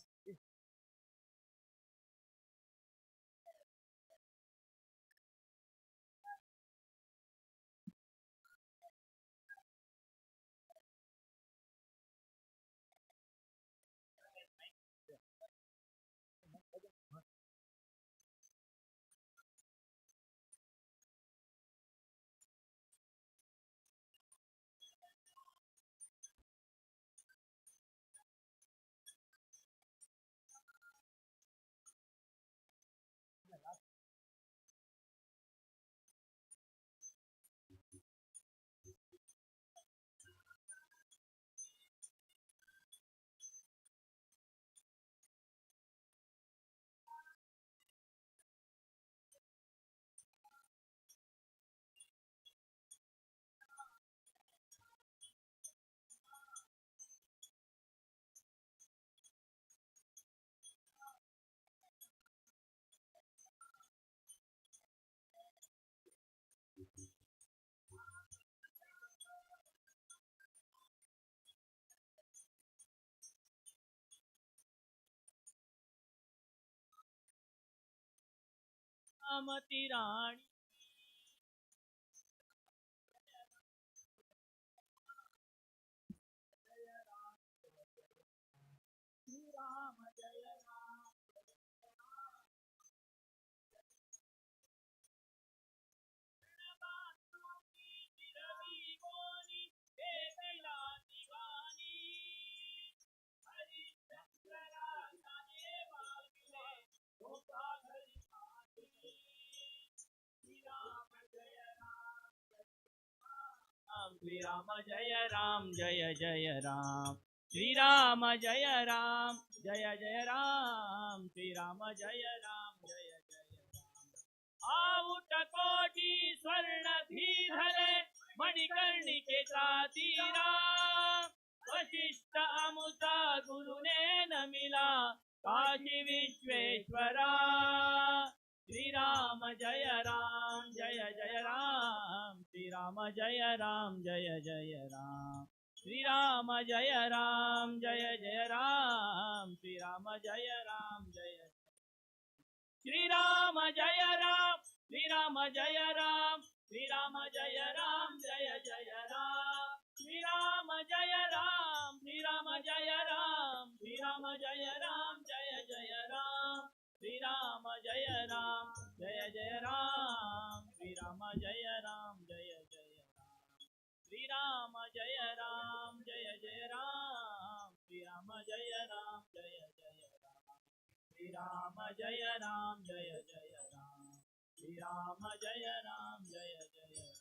मती राणी राम जय राम श्री राम जय राम जय जय राम श्री राम जय राम जय जय राम श्री राम जय राम जय जय राम. आऊट कोटी स्वर्ण धीधरे मणिकर्णिकेचा तीरा वशिष्ठ अमुचा गुरुने नमिला काशी विश्वेश्वरा. श्री राम जय राम जय जय राम श्री राम जय राम जय जय राम श्री राम जय राम जय जय राम श्री राम जय राम जय श्री राम जय राम श्री राम जय राम श्री राम जय राम जय जय राम श्री राम जय राम श्री राम जय राम श्री राम जय राम जय जय राम श्री राम जय राम जय जय राम श्री राम जय राम जय जय राम श्री राम जय राम जय जय राम श्री राम जय राम जय जय राम श्री राम जय राम जय जय राम श्री राम जय राम जय जय राम.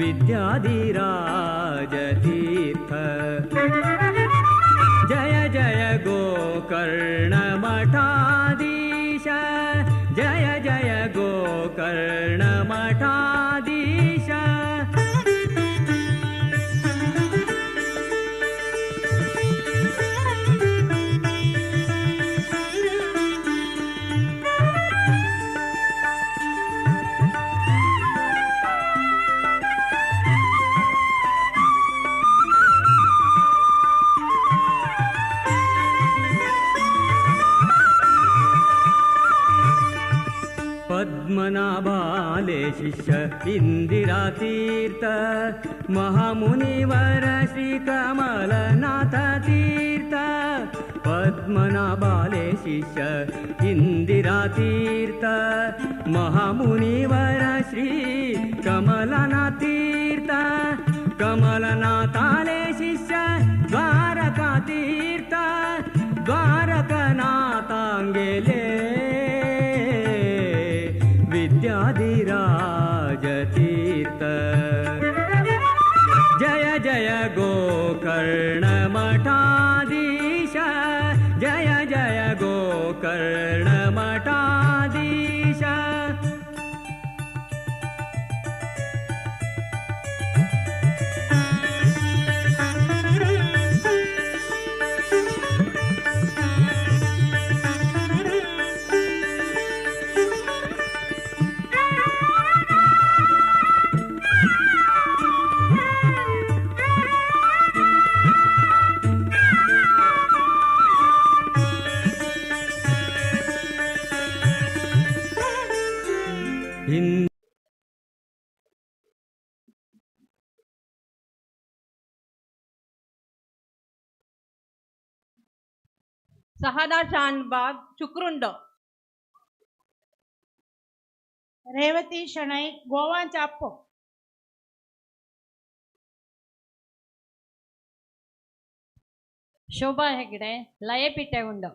विद्याधिराज तीर्थ। जय जय गोकर्ण मठाधीश, जय जय गोकर्ण मठाधीश। पद्मनाभाले शिष्य इंदिरा तीर्थ, महामुनिवर श्री कमलनाथ तीर्थ। पद्मनाभाले शिष्य इंदिरा तीर्थ, महामुनिवर श्री कमलनाथ तीर्थ। कमलनाथाले शिष्य द्वारका तीर्थ, द्वारकनाथांगेले विद्याधिराज तीर्थ। जय जय गोकर्ण मठाधीश, जय जय Gokarna मठाधीश।
Sahana Shanbag Chukrundo,
Revathi Shenoy Goan Chappo,
Shobha Hegde Layapittegundo,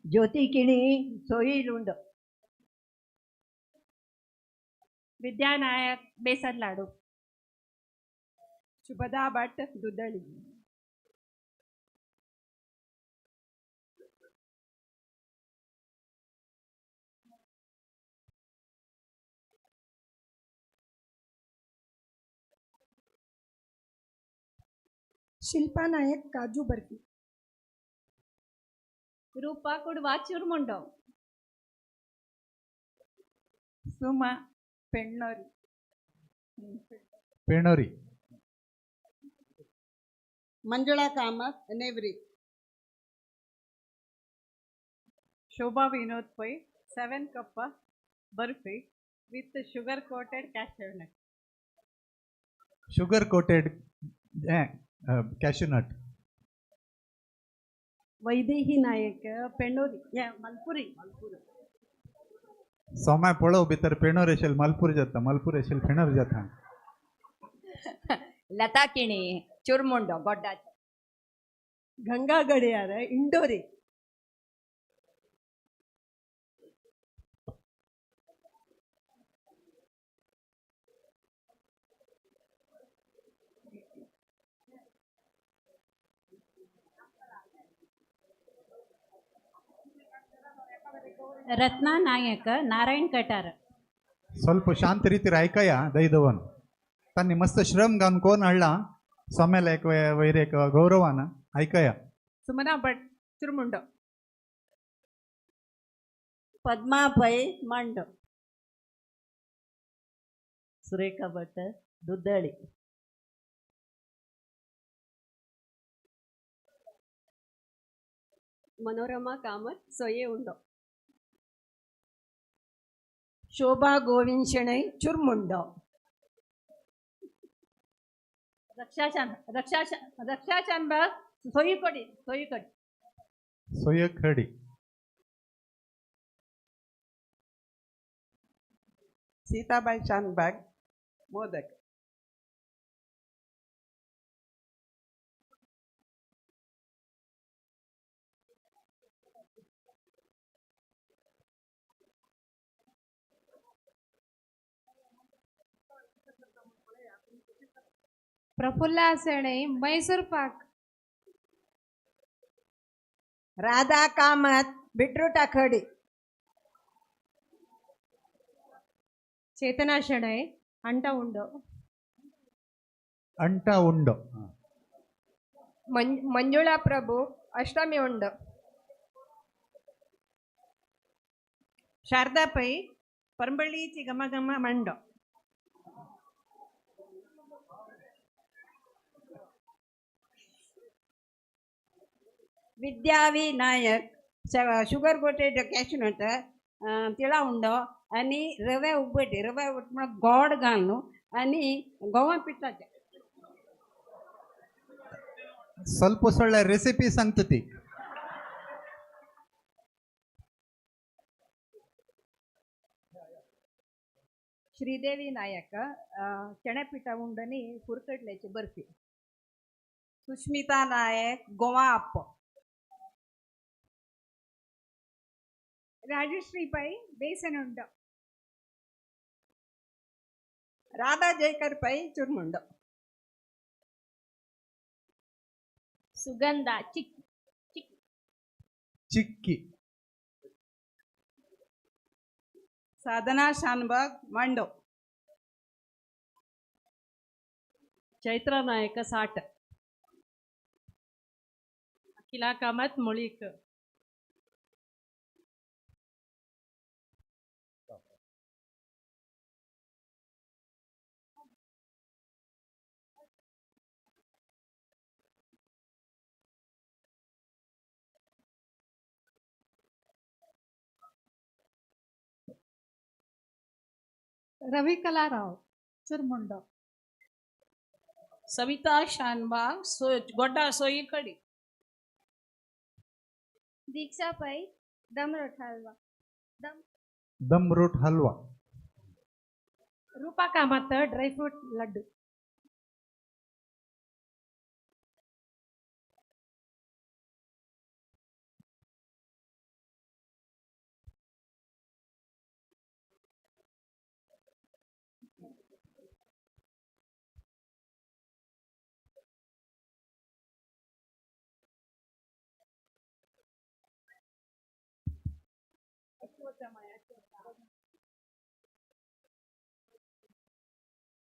Jyothi Kini Soyilundo,
Vidya Nayak Besan Laddu,
Shubhada Bhat Dudali,
Shilpa Nayak Kaju Barfi,
Rupa Kudva Churmundo,
Suma Pennori,
Pennori,
Manjula Kamath Nevri,
Shobha Vinod Pai 7 cup barfi with sugar coated cashew nut,
sugar coated cashew nut,
Vaidehi Nayak Pennori Malpuri.
Somya पळोव भितर पेणोर अशेल मलपूर जाता, मलपूर अशेल फेणोर जाता।
लता किणी चुरमुंडो गोड्डा,
गंगा गडियार इंडोरी,
रत्ना नायक नारायण कटार।
ಸ್ವಲ್ಪ ಶಾಂತ ರೀತಿ ಐಕಯ ದೈದವನು ತನ್ನಿ ಮಸ್ತ್ ಶ್ರಮ್ ಗಾನ್ ಕೋನ್ ಹಳ್ಳ ಸೊಮ್ಮೆಲ ವೈರೇಕ ಗೌರವನ ಐಕಯ।
ಸುಮನಾ ಭಟ್ ಚುರುಮುಂಡೋ,
ಪದ್ಮಾ ಪೈ ಮಂಡು,
ಸುರೇಖಾ ಭಟ್ ದುದ್ದಳಿ,
ಮನೋರಮಾ ಕಾಮತ್ ಸೊಯೆ ಉಂಡೋ,
ಶೋಭಾ ಗೋವಿಂದ್ ಶೆಣೈ ಚುರ್ಮುಂಡೋ,
ರಕ್ಷಾ ಶಾನ್ಬಾಗ್ ಸೊಯಿಕೊಡಿ, ಸೊಯಿಕೊಡಿ,
ಸೊಯಕಡಿ,
Sitabai Shanbag modak,
Praphulla Shenoy Mysore pak.
Radha Kamath बिट्रूटा खडी.
चेतना शेणै अंटा उंडो.
अंटा उंडो.
मंजुळा प्रभू अष्टमी उंडो.
Sharada Pai परंबळीची गमगम मंडो.
Vidyavi Nayak sugar coated cashew nut तिळा उंडो आनी रव्या उब्बटे, रव्या उब्बट म्हणल्यार गोड घाल न्हू, आनी गोवा पिठाचें.
ಸ್ವಲ್ಪ ಸೊಳ್ಳೆ ರೆಸಿಪಿ सांगता ती.
श्रीदेवी नायक चण्यापिठा उंडनी कुरकडल्याची बर्फी.
सुष्मिता नायक गोवा आप्पो.
राजश्री पै बेसन उंडो.
राधा जयकर पै चुरमुंडो.
सुगंधा चिक्की.
चिक्की.
साधना शानबाग मांडो.
चैत्रा नायक साठ.
अखिला कामत मुळीक.
रविकला राव चुरमुंडो.
सविता शानबाग गोड्डा सोई कडी.
दीक्षा पै दमरोट हलवा.
दमरोट हलवा.
रूपा कामत ड्राय फ्रूट लड्डू.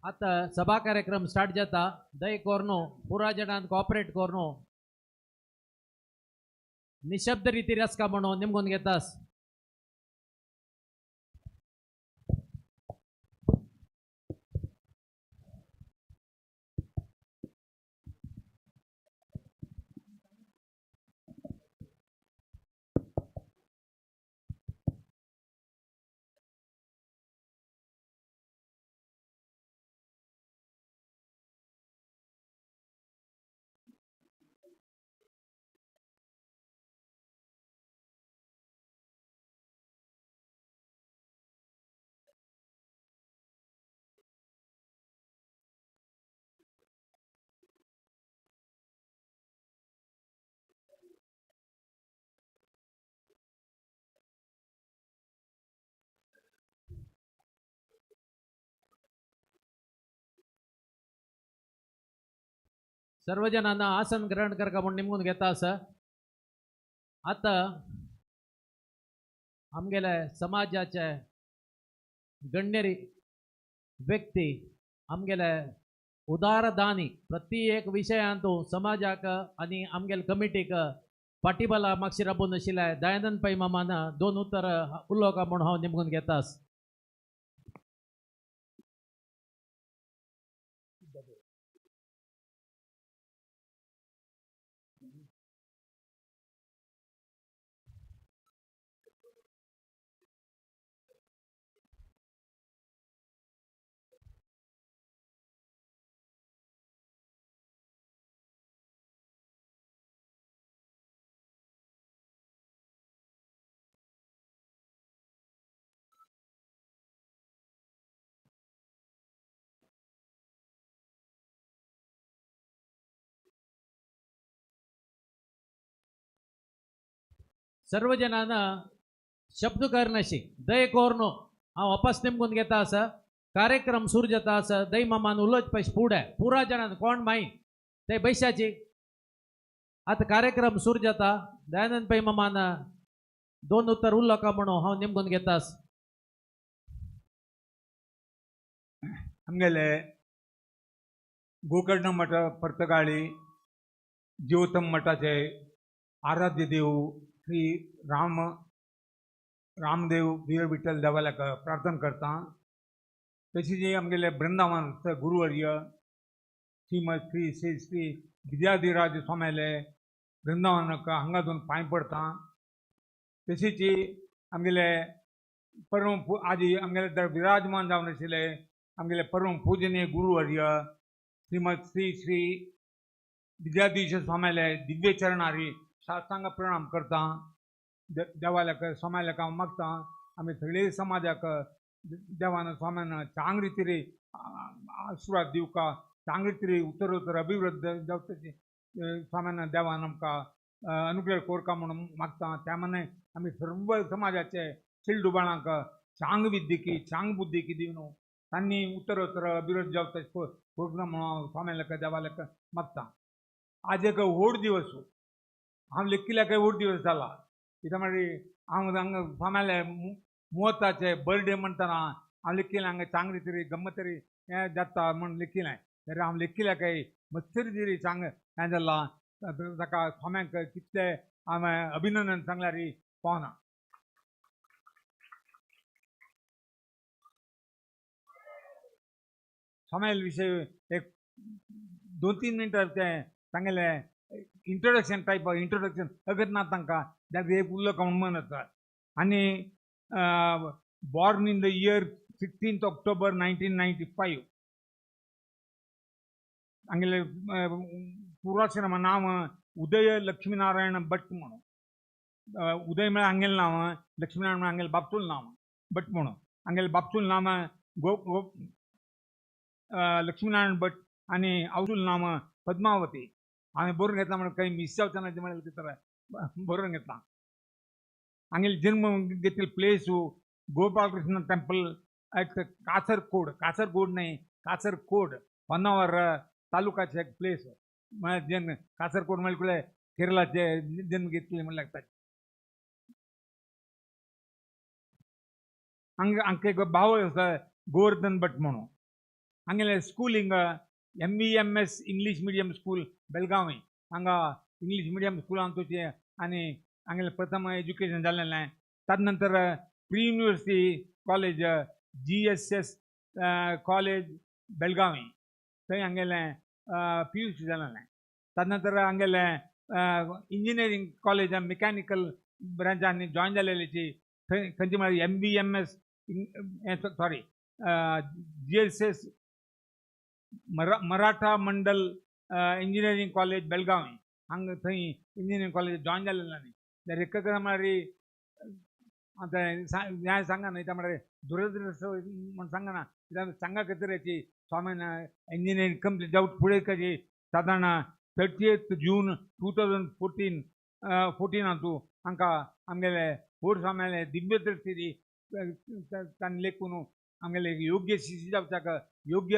आता सभा कार्यक्रम स्टार्ट जाता. दय कोरनो पुरा जणान कोऑपरेट कोरनो निशब्द रीती रसका म्हणून निमगून घेतास. सर्व जणांना आसन ग्रहण करका म्हूण निमगून घेता आसा. आतां आमगेले समाजाचे गण्यरी व्यक्ती, आमगेले उदारदानी, प्रति एक विशयांतू समाजाक आनी आमगेले कमिटीक पाठीबला मागशी राबून आशिल्ले दयानंद पै मामान दोन उतर उलोवका म्हूण हांव निमगून घेता. सर्व जणांना शब्द करनाशी दय कोरनो हांव वापस निमगून घेता आसा. कार्यक्रम सुरू जाता आसा दैमामान उलोवचे पयशे फुडें पुरा जाणां कोण माई ते पैशाची आतां कार्यक्रम सुरू जाता दयानंद पै मामान दोन उत्तर उल्लो का म्हणून हांव नेमकून घेतास.
आमगेले गोकर्ण मठ पर्तगाळी जीवोत्तम मठाचे आराध्य देव श्री रामदेव वीर विठ्ठल देवाल्याक प्रार्थना करता. तशीच आमगेले वृंदावन गुरुवर्य श्रीमद श्री श्री श्री विद्याधिराज स्वाम्याले वृंदावनाक हांगा दोन पांय पडता. तशीच आमगेले परम आजी आमगेले विराजमान जावन आशिल्ले आमगेले परम पूजनीय गुरुवर्य श्रीमद श्री श्री विद्याधीश स्वाम्याले दिव्य चरणारी साष्टांग प्रणाम करता. देवाल्याक स्वाम्याल्याक हांव मागता आमी सगळे समाजाक देवान स्वाम्यान चांग रितीर आशिर्वाद दिवका, चांग रितीर उत्तरोत्तर अभिवृद्ध जावचे स्वाम्यान देवान आमकां अनुग्रह कोरका म्हणून मागता. त्या माने आमी सर्व समाजाचे चिल्डुबाणांक चांग विद्येकी चांग बुद्धिकी दिवन तांणी उत्तरोत्तर अभिवृद्ध जावचे कोरका म्हणून स्वाम्याल्याक देवाल्याक मागता. आज एक व्हड दिवस हांव लेखिल्ल्याक व्हड दिवस जाला. कित्याक म्हणल्यार हांव हांगा स्वाम्याले मुहूर्ताचे बर्थडे म्हणटना हांव लेखिल्लें हांगा चांग रितीर गम्मत तरी हें जाता म्हूण लेखिल्लें. तर हांव लेखिल्ल्या काय मस्त रितीर चांग हें जालां ताका स्वाम्यांक कितलें हांवें अभिनंदन सांगल्यार पावना. स्वाम्याले विशय एक 2-3 मिनटां तें तांगेलें इंट्रोडक्शन टायप इंट्रोडक्शन अगत ना तांकां जाल्यार एक उल्लो म्हूण म्हणत. आनी born in the year 16th October 1995 हांगेले पूर्वाश्रम नांव उदय लक्ष्मीनारायण भट म्हणून. उदय म्हळ्यार हांगेलें नांव, लक्ष्मीनारायण म्हळ्यार हांगेलें बापसूल नांव भट म्हणून. हांगेलें बापसूल नांव गो लक्ष्मीनारायण भट आनी आवसूल नांव पद्मावती. हांवें बरोवन घेतला म्हणून काही मिस जावचें ना म्हणल्यार कितें बरोवन घेतला. हांगेले जन्म घेतिल्ले place Gopalakrishna temple at Kasaragod, Kasaragod न्हय कासरकोड होन्नावर तालुकाचे एक प्लेस म्हळ्यार जन्म कासरकोड म्हळ्यार केरळाचे जन्म घेतले म्हणल्यार लागता. हांगा हांका एक भाव आसा गोवर्धन भट म्हणून. हांगेलें schooling MVMS English medium school Belagavi हांगा इंग्लीश मिडियम स्कुलान तुजें आनी हांगेलें प्रथम एज्युकेशन जालेलें. ताजे नंतर pre university college GSS college Belagavi थंय हांगेलें PUC जालेलें. ताजे नंतर हांगेलें इंजिनियरींग कॉलेज मेकॅनिकल ब्रांचांनी जॉयन जालेल्याची थंय खंयची म्हळ्यार MVMS sorry GSS Maratha Mandal engineering college Belagavi हांगा थंय इंजिनियरींग कॉलेज जॉयन जालेलें. आनी जाल्यार एक म्हळ्यार आतां हें सांगना न्हय म्हळ्यार दुरदृश्ट म्हूण सांगना कित्याक सांगा खातीर स्वामीन इंजिनियरींग कंप्लीट जावन फुडें कशी सादारण 30 जून 2014 फोर्टिनांतू हांकां आमगेले व्हड स्वाम्याले दिव्य दृश्टी तांणी लेखून आमगेले योग्य शिष्य जावच्याक योग्य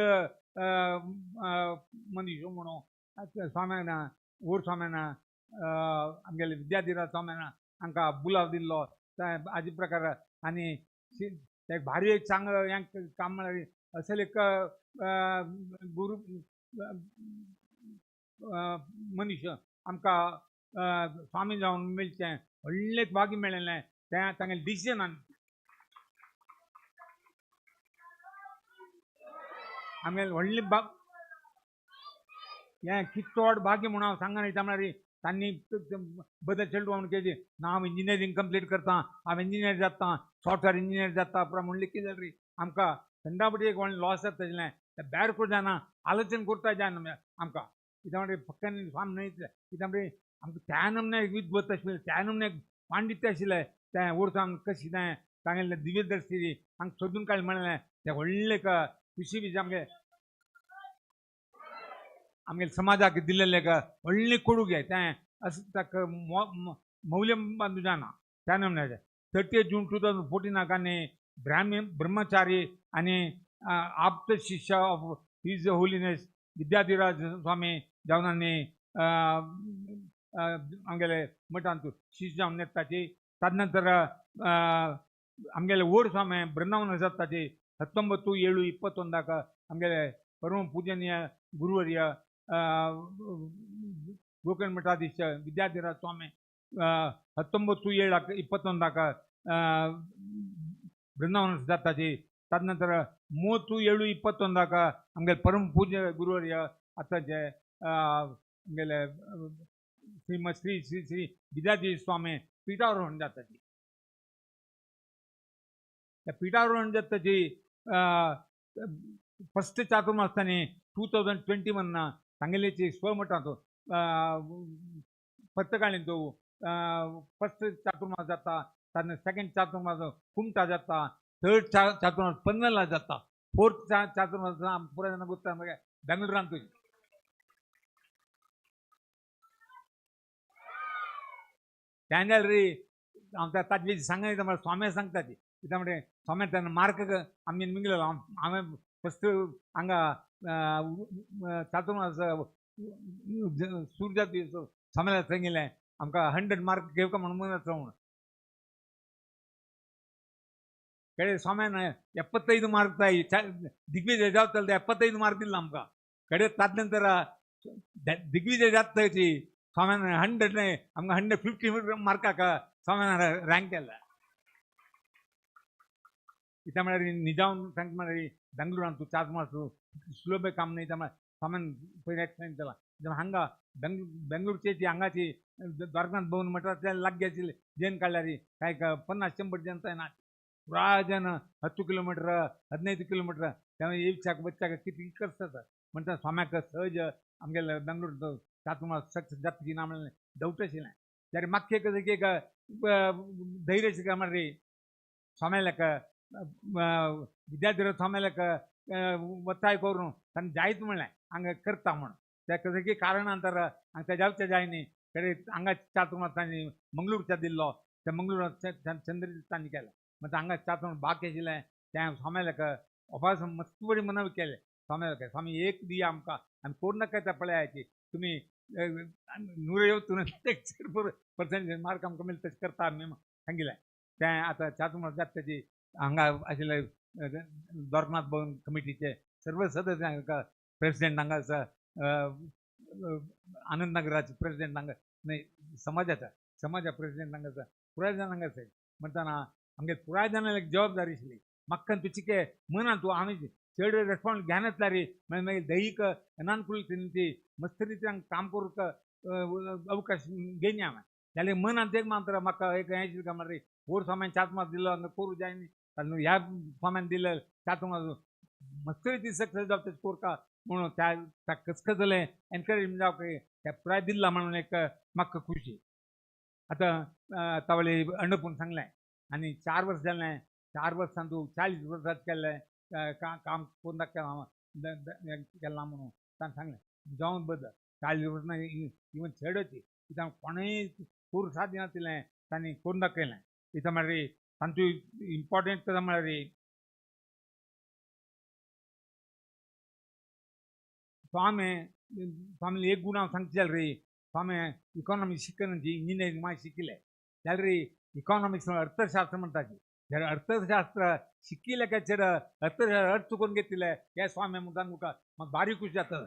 मनीस म्हणून स्वाम्यान व्हड स्वाम्यान आमगेले विद्याधिराज स्वाम्यान हांकां बुलाव दिल्लो हाजे प्रकार. आनी एक भारी एक चांग हें काम म्हळ्यार असले एक गुरू मनीस आमकां स्वामी जावन मेळचें व्हडलें एक भाग्य मेळिल्लें तें तांगेलें डिसिजनान आमगेलें व्हडलें हें कितोड भाग्य म्हणून हांव सांगना न्ही म्हळ्यार तांणी बदल चेडूं म्हणून केली ना हांव इंजिनियरींग कंप्लीट करता, हांव इंजिनियर जाता, सॉफ्टवेअर इंजिनियर जाता म्हणलें कितें जाल्यार आमकां थंडापटी एक व्हडलें लॉस जाता तशें तें भायर करूं जायना, आलोचन करता जायना आमकां. कित्याक म्हणल्यार फक्त स्वामी न्हय कित्याक म्हणल्यार आमकां त्या नमने एक विद्वत आशिल्लें, त्या नमने एक पांडित्य आशिल्लें तें वर्सान कशें तें तांगेलें दिव्य दृश्टी हांगा सोदून काडलें म्हणलें तें व्हडलें एक खुशी बी आमगे आमगेले समाजाक दिल्लें एक व्हडलें कोडूग तें अशें ताका मौल्य बांदू जायना. त्या नमन्याचें 30 जून 2014 आनी ब्रह्मचारी आनी आप्त शिष्य ऑफ his holiness Vidyadhiraj स्वामी जावन आमगेले मठांत शिष्य जावन येताची. तदनंतर आमगेले व्हड स्वामी बृंदावन जाताची 19/7/21 आमगेले परम पूजनीय गुरुवर्य ಗೋಕರ್ಣ ಮಠಾಧೀಶ ವಿದ್ಯಾಧಿರಾಜ ಸ್ವಾಮಿ 19/7/21 ಬೃಂದಾವನ जाताची. तदनंतर 30/7/21 आमगेले परम पूज्य गुरुवर्य आतांचे आमगेले श्रीमद श्री श्री श्री विद्याधीश स्वामी पीठारोहण जाताची. त्या पीठारोहण जाताची फस्ट चातुर्मासांनी 2021 सांगेल्याची स्वमठांत पत्तकाळींत फस्ट चातुर्मास जाता, तातूंत सेकंड चातुर्मास कुमटा जाता, थर्ड चातुर्मास पन्नला जाता, फोर्थ चातुर्मास पुराय जाणां गोत्ता मागीर बेंगळुरांत. तें जाल्यार रे हांव ताजे विशीं सांगना म्हळ्यार स्वामी सांगता ती कित्याक म्हणजे स्वामी तेन्ना मार्क आमी मिगलेलो. हांवें फस्ट हांगा चातुर्मास सुरू जाता स्वाम्याला सांगिल्लें आमकां 100 मार्क घेवका म्हणून म्हणून म्हणून ಕಡೆ ಸ್ವಾಮ್ಯಾನ 75 ಮಾರ್ಕ್ ದಿಗ್ವಿಜಯ ಜಾತಲ್ದೆ 75 ಮಾರ್ಕ್ ಇಲ್ಲ ಆಮಕಾं. ಕಡೆ ತಾದ ನಂತರ ದಿಗ್ವಿಜಯ जातची स्वाम्यान 100 आमकां 150 मार्काक स्वाम्यान रँक केला. कित्याक म्हळ्यार निजावन सांगता म्हळ्यार बेंगळुरान तूं चातुर्मास सुलभ काम न्ही. म्हळ्यार स्वाम्यान पयलीं एक्सप्लेन केला. हांगा बेंगळुरचे ती हांगाची द्वारकानाथ भवन मठांतल्यान लागीं आशिल्ले जैन काडल्यार काय 50-100 जन ना पुरा जन 10 किलोमीटर 15 किलोमीटर त्यामुळे येवच्याक वचच्याक कितली कष्ट आसा. म्हणटा स्वाम्याक सहज आमगेले बेंगळूर चातुर्मास सक्सेस जातची ना म्हणलें डावट आशिल्लें. जाल्यार मागचे एक एक धैर्य आशिल्लें म्हळ्यार स्वाम्याक विद्यार्थी स्वाम्याक ಒತ್ತಾಯ करून ताणें जायत म्हणलें हांगा करता म्हूण. त्या कसं कारणांतर हांगा जावचें जायनी कडे हांगा चातुर्मास तांणी मंगळूरच्या दिल्लो त्या मंगळूरात चंद्र तांणी केलें. मागीर हांगा चातुर्मास बाकी आशिल्लें तें स्वाम्याक उपास मस्त बरी मनवी केलें. स्वाम्याक स्वामी एक दिया आमकां आनी कोण नाका त्या पळयाची तुमी 150% मार्क आमकां मेळटा तशें करता आमी सांगिल्लें. तें आतां चातुर्मास जाता तेजी हांगा आशिल्ले द्वारकनाथ भवन कमिटीचे सर्व सदस्य हांगा प्रेसिडेंट हांगा आसा, आनंद नगराचे प्रेसिडेंट हांगा न्हय समाजाचा समाजा प्रेसिडेंट हांगा आसा, पुराय जाण हांगा आसा. म्हणटना आमगे पुराय जाणांक एक जबाबदारी आशिल्ली. म्हाका तुचिके मनान तूं आमी चड रेस्पॉन्स घेनासल्यार मागीर मागीर दैहीक अनानुकूल ती मस्त रितीन काम करूंक अवकाश घेयना हांवें. जाल्यार मनांत एक मात्र म्हाका एक हें आशिल्लें काय म्हळ्यार वयर स्वाम्यान चातुर्मास दिलो हांगा करूं जाय न्ही, ह्या स्वाम्यान दिले चातुर्मास मस्त रितीन सक्सेस जावं तशें करता म्हणून त्या कसकसलें एनकरेजमेंट जावंक त्या पुराय दिल्ला म्हणून एक म्हाका खुशी. आतां तावळे अणपून सांगलें आनी 4 वर्स जालें. 4 वर्सां तूं 40 वर्सां केल्लें काम करून दाखयलां केलां म्हणून ताणें सांगलें. जावन बदल 40 वर्सां इवन चडची कित्याक कोणूय करूं साध्य नाशिल्लें तांणी करून दाखयलें. कित्याक म्हळ्यार तांचो इम्पॉर्टंट म्हळ्यार स्वामी स्वामी एक गुण हांव सांगता जाल्यार रे स्वामी इकॉनॉमिक्स शिकना इंजिनियरींग मागीर शिकिल्लें जाल्यार रे इकॉनॉमिक्स अर्थशास्त्र म्हणटाची. जाल्यार अर्थशास्त्र शिकिल्लें काय चेड अर्थशास्त्र अर्थ चुकोवन घेतिल्लें हे स्वामी म्हणटा म्हाका म्हाका बारीक खुशी जाता.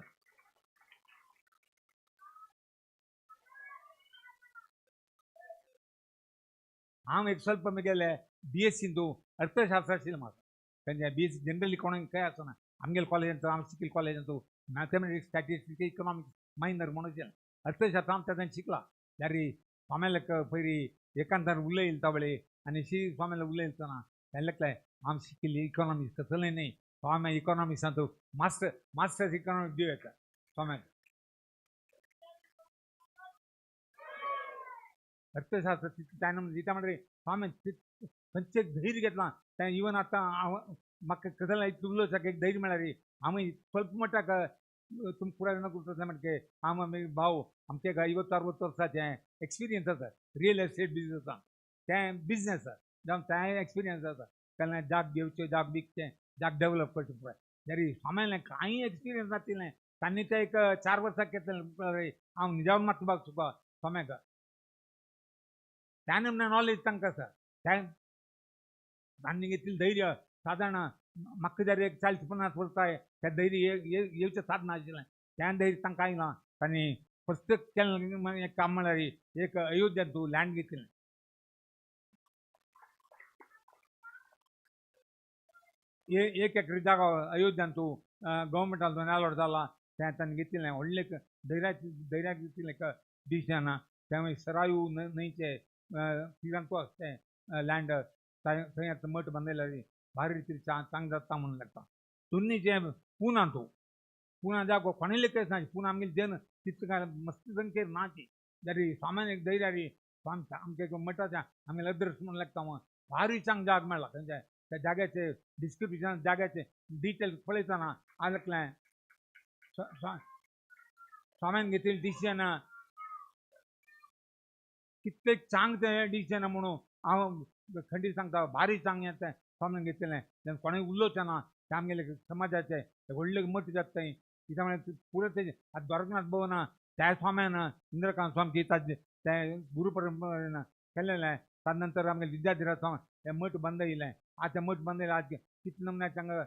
हांव एक स्वल्प गेले BSc तूं अर्थशास्त्र आशिल्लें म्हाका. तेंचे BSc general economics कांय आसना आमगेले कॉलेजांत हांव शिकिल्ले कॉलेजांत मॅथमॅटिक्स स्टॅटिस्टिक्स इकॉनॉमिक्स मायनर म्हणून आशिल्लें. अर्थशास्त्र हांव तेन्ना शिकला. जाल्यार स्वाम्याक पयलीं एकांतान उलयले तावळे आनी शी स्वाम्याला उलयतना ताणें लेखलें हांव शिकिल्ली इकॉनॉमिक्स कसलें न्ही स्वाम्या इकॉनॉमिक्सांत मास्टर्स इकॉनॉमिक्स दिवं येता स्वाम्याक. अर्थशास्त्र ताणें दिता म्हणटकीर स्वाम्यान खंयचें धैर्य घेतलां तें इवन आतां हांव म्हाका कसलें इतलें उलोवपाक एक धैर्य मेळ्ळां रे. आमी स्वल्प मठाक तुमकां पुराय जाणां करता म्हणटकीर हांव आमी भाव आमचे 50-60 वर्साचें एक्सपिरियन्स आसा रियल एस्टेट बिजनस आसा तें बिजनस आसा जावं तें एक्सपिरियन्स आसा. केन्ना जाग घेवचें, जाग विकचें, जाग डेवलप करचें पळय. जरी स्वाम्यालें कांय एक्सपिरियन्स नाशिल्लें तांणी तें एक 4 वर्सां केतलें. हांव निजावन मातसो तुका स्वाम्याक त्यान नॉलेज तांकां आसा. तांणी घेतलें धैर्य सादारण म्हाका जरी एक 40-50 वर्सां त्या धैर्य येवचें साधन आशिल्लें त्या धैर्य तांकां आयलां. तांणी फस्ट केलें एक काम म्हळ्यार एक अयोध्यांत तूं लँड घेतलें. एक एकर जागो अयोध्यांत तूं गव्हर्मेंटान एलॉट जाला तें तांणी घेतिल्लें. व्हडलें धैर्याक घेतिल्लें एक डिसिजन. तें सरायू न्हंयचे तिरांतू आसा तें लँड थंय आतां मठ बांदयल्यार भारी रितीन चांग जाता म्हणून लागता. तुन्नीचें पुना तूं पुना जागो कोणें लेखच ना. पुना आमगेले जन तितले काय मस्त संख्येर नाची जाल्यार स्वाम्यान एक धैर्यारी स्वामी आमच्या मठाच्या आमगेले अदृश्ट म्हणून लागता. भारी चांग जाग मेळ्ळा थंयचे त्या जाग्याचे डिस्क्रिप्शन जाग्याचे डिटेल्स पळयतना आयकलें स्वाम्यान घेतिल्लें डिसिजन कितले चांग तें डिसिजन म्हणून हांव खंडीत सांगता. भारी चांग हें तें स्वाम्यान घेतिल्लें. तेन्ना कोणूय उलोवचें ना तें आमगेले समाजाचे व्हडले मठ जाता थंय कित्याक म्हळ्यार पुरो तेजें आतां द्वारकनाथ भवन त्या स्वाम्यान इंद्रकांत स्वामी ताजें तें गुरू परंपरेन केलेलें. ताजे नंतर आमगेले विद्याधिराज स्वामी हें मठ बांदयलें. आतां मठ बांदयलें आज कितले नमुन्याचे हांगा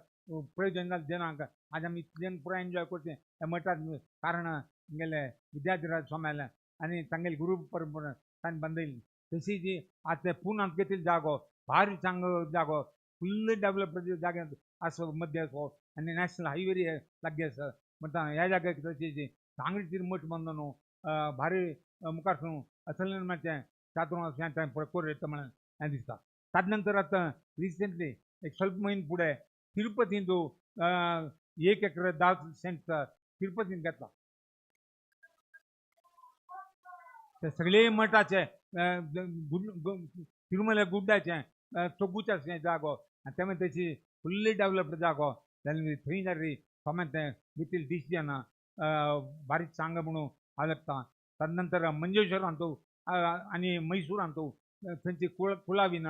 प्रयोजन जालें जनांक. आज आमी इतले जन पुराय एन्जॉय करचें ह्या मठांत कारण आमगेले विद्याधिराज स्वाम्यालें आनी तांगेले गुरू परंपरेन तांणी बांदयली. तशी जी आतां पुनांत घेतिल्लो जागो भारी चांग जागो फुल्ल डेवलप जाग्यांत आसा मध्य आसा आनी नॅशनल हायवे लागीं आसा. म्हणटा ह्या जाग्याक तशी चांगली मठ बांदून न्हू भारी मुखार न्हू असलें मातशें चातुर्मास हें करूं येता म्हणून हें दिसता. ताजे नंतर आतां रिसेंटली एक स्वल्प म्हयने फुडें तिरुपतींत 1 एकर 10 सेंट तिरुपतींत घेतला. ते सगळे मठाचे तिरुमला गुड्ड्याचें चोगूचें जागो आनी ते मागीर तेची फुल्ली डेवलप्ड जागो जाल्यार थंय जाल्यार स्वाम्यान तें घेतिल्लें डिसिजन बारीक चांग म्हणून हांव लागता. ताजे नंतर मंजेश्वरांत आनी मैसूरांत थंयची कुळावीन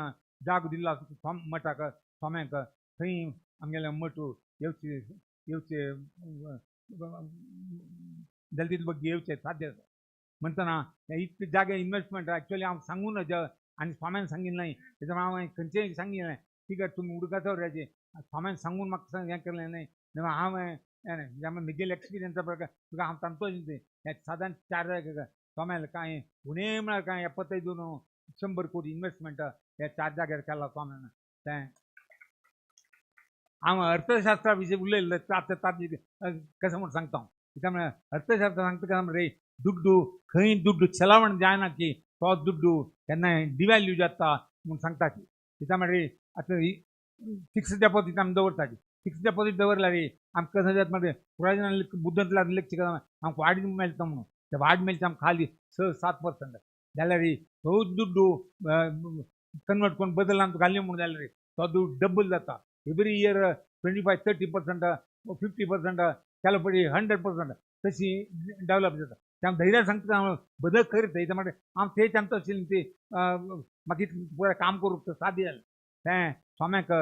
जागो दिल्लो आसा मठाक स्वाम्याक थंय आमगेले मठ येवचे येवचे जाल्यार तितले बग्गी येवचे साध्य आसा. म्हणटना इतले जागे इन्वेस्टमेंट एक्चुअली हांव सांगूं नज आनी स्वाम्यान सांगिल्लें न्हय तेच्या हांव खंयचेंय सांगिल्लें ठीक तुमी उडकाचो रे स्वाम्यान सांगून म्हाका हें केलें न्हय. हांवें म्हगेले एक्सपिरियन्सा प्रकार तुका हांव तांचो हें सादारण 4 जागे स्वाम्यान कांय उणें म्हळ्यार कांय एपतय दिवन 100 कोटी इन्वेस्टमेंट ह्या 4 जाग्यार केला स्वाम्यान. तें हांव अर्थशास्त्रा विशीं उलयल्लें आतां ताजी कशें म्हूण सांगता हांव. कित्याक म्हळ्यार अर्थशास्त्र सांगता कशें रे दुड्डू खंय दुड्डू चलावण जायना की तो दुड्डू केन्नाय डिवेल्यू जाता म्हूण सांगता ती. कित्याक म्हळ्यार आतां फिक्स डेपॉजीट आमी दवरता ती. फिक्स डेपॉजीट दवरल्यार आमकां कशें जाता मागीर पुराय जाणां बुद्दंतल्यान लेखचे आमकां वाड मेळटा म्हणून ते वाड मेळटा आमकां खाली 6-7% जाल्यार तो दुड्डू कन्वर्ट करून बदलान घाली म्हणून जाल्यार तो दुड्डू डबल जाता. एवरी इयर 25-30% 50% केलो पळय 100% तशी डेवलप जाता. त्या धैर्यान सांगता हांव बदल करीत थंय म्हणल्यार हांव थंय आमचो आशिल्लें ती म्हाका पुराय काम करूंक साध्य जालें. तें स्वाम्याक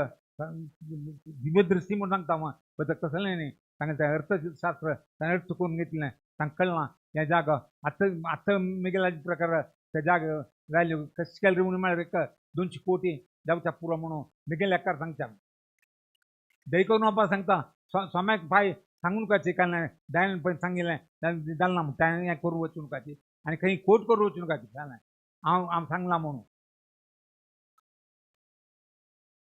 दिव्यदृश्टी म्हूण सांगता हांव बदल कसलें न्ही तांकां तें अर्थशास्त्र ताणें अर्थ करून घेतलें तांकां कळना हें जागो आतां आतां म्हगेल्या प्रकार त्या जाग व्हॅल्यू कशें केलें म्हणून म्हळ्यार एक 200 कोटी जावच्या पुरो म्हणून म्हगेल्या लेखार सांगता. दय करून वचपाक सांगता स्वाम्याक पाय सांगू नकाची काय दयान पळय सांगिल्लें जालें ना म्हूण ताणें हें करूं वचूं नकाची आनी खंय कोट करूं वचूं नकाची जालें हांव हांव सांगलां म्हणून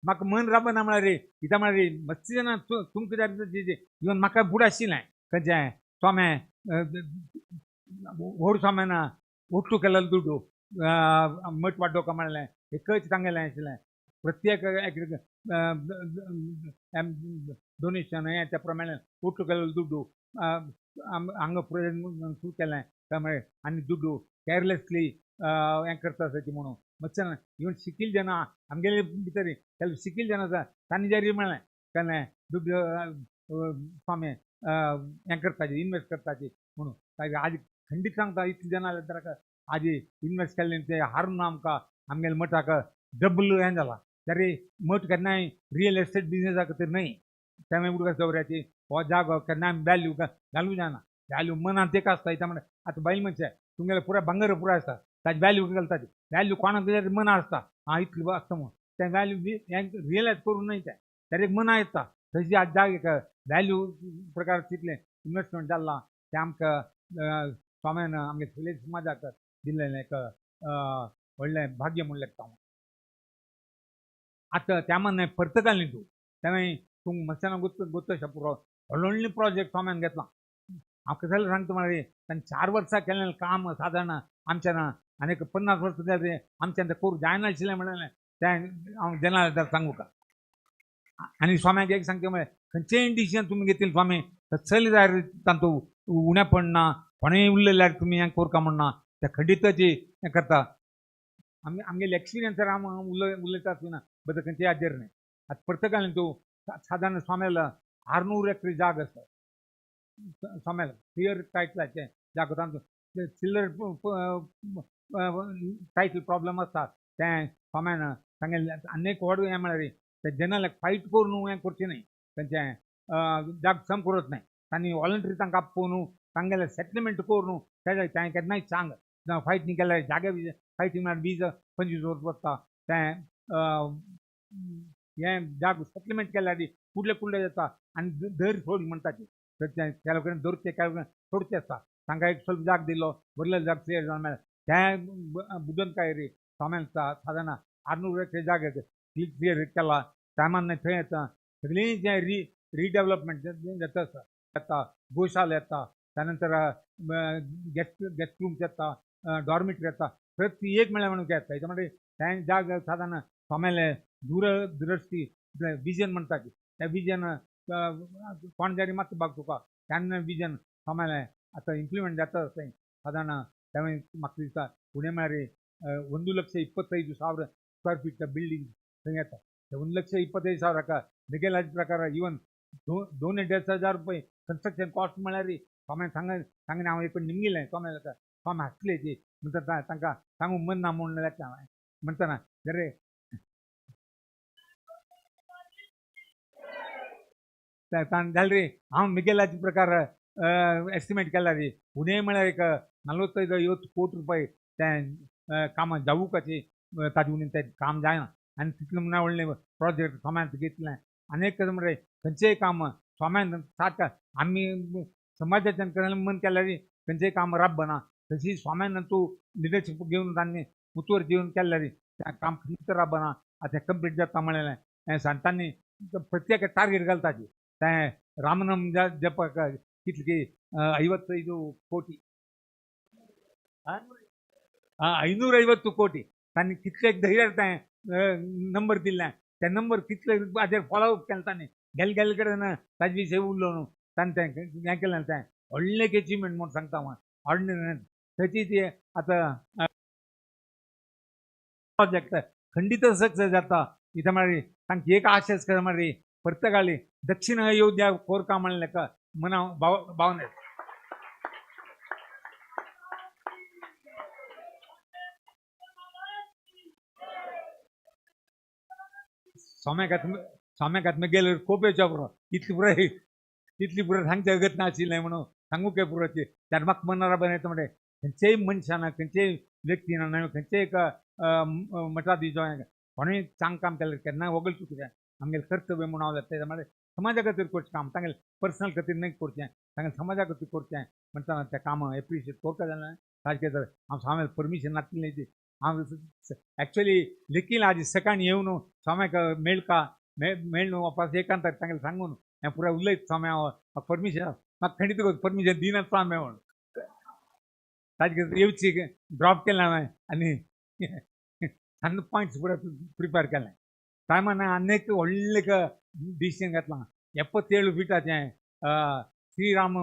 म्हाका मन रावना म्हळ्यार रे कित्याक म्हळ्यार रे मस्ती जाणां तुमकां जाय इवन म्हाका बुड आशिल्लें खंयचें स्वामे व्हड स्वाम्यान ಒಟ್ಟು केलेलो दुड्डू मठ वाडोवका म्हणलें एकच तांगेलें आशिल्लें प्रत्येक डोनेशन हें त्या प्रमाणे ಒಟ್ಟು केलेलो दुड्डू हांगा प्रयोजन सुरू केलें त्यामुळे आनी दुड्डू केअरलेसली हें करता आसा म्हणून मातशें इवन शिकील जाणां आमगेले भितर केल शिकील जाणां आसा तांणी जरी म्हणलें केन्ना दुड्डू स्वामी हें करताची इन्वेस्ट करताची म्हणून आज खंडीत सांगता इतले जाणां जाल्यार आजी इन्वेस्ट केल्लें तें हारून आमकां आमगेले मठाक डबल हें जालां. तरी मठ केन्नाय रियल एस्टेट बिजनेसा खातीर न्हय, तें उदकां दवऱ्याची हो जागो केन्नाय व्हॅल्यू घालूं जायना. व्हॅल्यू मनांत एक आसता. इतलें म्हणल्यार आतां बायल मनशें तुमगेलें पुराय भांगर पुराय आसता, ताजी व्हॅल्यू घालता ती व्हॅल्यू कोणाक तरी मनां आसता आं इतली आसता म्हणून तें व्हॅल्यू रियलायज करूं न्हय तें तरी एक मनां येता. तशी आज जाग एक व्हॅल्यू प्रकार तितलें इनवेस्टमेंट जालां तें आमकां स्वाम्यान आमगे सगळे समाजाक दिल्लें एक व्हडलें भाग्य म्हूण लेखता हांव. आतां त्या मानाय परतकाल न्ही तूं तेणें तूं मस्त्यान गुत्त पुरो व्हडलो प्रोजेक्ट स्वाम्यान घेतला. हांव कशें सांगता म्हळ्यार ताणें 4 वर्सां केल्लें काम सादारण आमच्यान आनी एक 50 वर्सां जालें आमच्यान तें करूं जायनाशिल्लें म्हणलें तें हांव जेन्ना सांगू का. आनी स्वाम्याक एक सांगता म्हळ्यार खंयचेय डिसिजन तुमी घेतले स्वामी चल जाय तातूंत उणेपण ना, कोणूय उरलें जाल्यार तुमी हें करका म्हण ना, तें खंडितची हें करता. आमी आमगेले एक्सपिरियन्सार आम उलयता आसतना बद्दल खंयचेय हाजेर न्हय. आतां प्रत्येकान तूं सादारण स्वाम्याला 600 हेक्टर जाग आसा स्वाम्याला क्लियर टायटलाचें जागो, तांचो चिल्लर टायटल प्रॉब्लम आसता तें स्वाम्यान सांगलें. आनी एक व्हड हें म्हळ्यार तें जनरल फायट करून हें करचें न्हय, तेंचें जाग सम करत न्हय, तांणी वॉलंटरी तांकां आपोवन तांगेलें सेटलमेंट करून तेजें तें केन्नाय सांग फायट न्ही केल्यार जागे फायटींग म्हळ्यार 20-25 वर्स वता तें हें जाग सेटलमेंट केल्यार कुडले कुडले जाता आनी धर सोड म्हणटा ती तर तें केल्या कडेन धरचें केल्या कडेन सोडचें आसता. तांकां एक स्वल्प जाग दिलो बरलेलो जाग क्लियर जावन मेळ्ळें तें बुदन काय रे स्वाम्यान सादारण 600 हेक्टर जाग क्लियर केला टायमान थंय येता सगळीं जें रिडेवलपमेंट जाता आसा येता, गोशाला येता, त्यानंतर गेस्ट रूम्स येता, डॉर्मिटरी येता, प्रति एक मेळ्ळ्या म्हणून येता. हेच्या म्हणजे तें जाग सादारण स्वाम्यालें दूरदृष्टी विजन म्हणटा ती त्या विजन कोण जारी मात बाग तुका तेन्ना विजन स्वाम्यालें आतां इम्प्लिमेंट जाता थंय सादारण तें म्हाका दिसता उणें म्हळ्यार 1,25,000 स्क्वेअर फीट बिल्डींग थंय येता. 1,25,000 मिगेलाचे प्रकार इवन 2,500 रुपये कन्स्ट्रक्शन कॉस्ट म्हळ्यार स्वाम्यान सांगलें हांव एक निमगिलें स्वाम्या स्वामी हांसले ती म्हणटा तांकां सांगूंक मन ना म्हूण लेखता हांवें म्हणटना जरे जालें रे हांव मिगेलाचे प्रकार एस्टिमेट केला रे उणें म्हळ्यार एक 45 कोटी रुपये तें कामां जावुकाचें ताजे उणें तें काम जायना. आनी तितलें म्हणून व्हडलें प्रोजेक्ट स्वाम्यान घेतलें. आनी एक म्हळ्यार खंयचेंय काम स्वाम्यान सारकें आमी समाजाच्यान केन्ना मन केल्यार खंयचेंय काम राबना तशी स्वाम्यान तूं लिडरशीप घेवन तांणी मुतवर घेवन केल्यार तें काम खंयच राबना. आतां कंप्लीट जाता म्हणलें हें सांगतांनी प्रत्येक टार्गेट घालताची तें रामनाम जपाक कितली 55 कोटी 550 कोटी तांणी कितले धैर्य तें नंबर दिल्लें ते नंबर कितले हाजेर फॉलोअप केलें तांणी गेले गेल्ले कडेन ताजे विशय उरलो न्हू ताणें तें हें केलें तें व्हडलें एक एचिवमेंट म्हूण सांगता हांव. ऑर्डिनरी थंयची ती आतां प्रोजेक्ट खंडीत सक्सेस जाता. इथं म्हळ्यार तांची एक आशा आसता म्हळ्यार प्रत्येकाली दक्षिण अयोध्या कोरका म्हणलें का मना भावना. स्वाम्याक आत्मे गेले खूब येवच्या पुरो इतली पुराय इतली पुराय सांगच्या अगत नाशिल्लें म्हणून सांगू काय पुरो त्यात म्हाका मनार बनयता म्हणजे खंयचेय मनशान खंयचेय व्यक्तीन खंयचेय एक मठाधीश कोणूय चांग काम केलें केन्नाय वगळ चुकचें आमगेलें कर्तव्य म्हणून हांव तें म्हळ्यार समाजा खातीर करचें काम तांगेलें पर्सनल खातीर न्हय करचें तांगेलें समाजा खातीर करचें म्हणटना तें काम एप्रिशिएट करता जाल्यार ताजें तर हांव स्वाम्याक परमिशन नासलें ती हांव एक्चुअली लेखील आज सकाळीं येवन स्वाम्याक मेळका मेळ्ळो वापस एकांताक तांगेलें सांगून हें पुराय उलयत स्वामी हांव परमिशन म्हाका खंडीत परमिशन दिना स्वामी म्हणून ताजे खातीर येवची ड्रॉप केलें हांवें आनी सान्न पॉयंट्स पुराय प्रिपेर केलें. टायमान आनी एक व्हडलें एक डिसिजन घेतलां 77 फिटाचें श्रीराम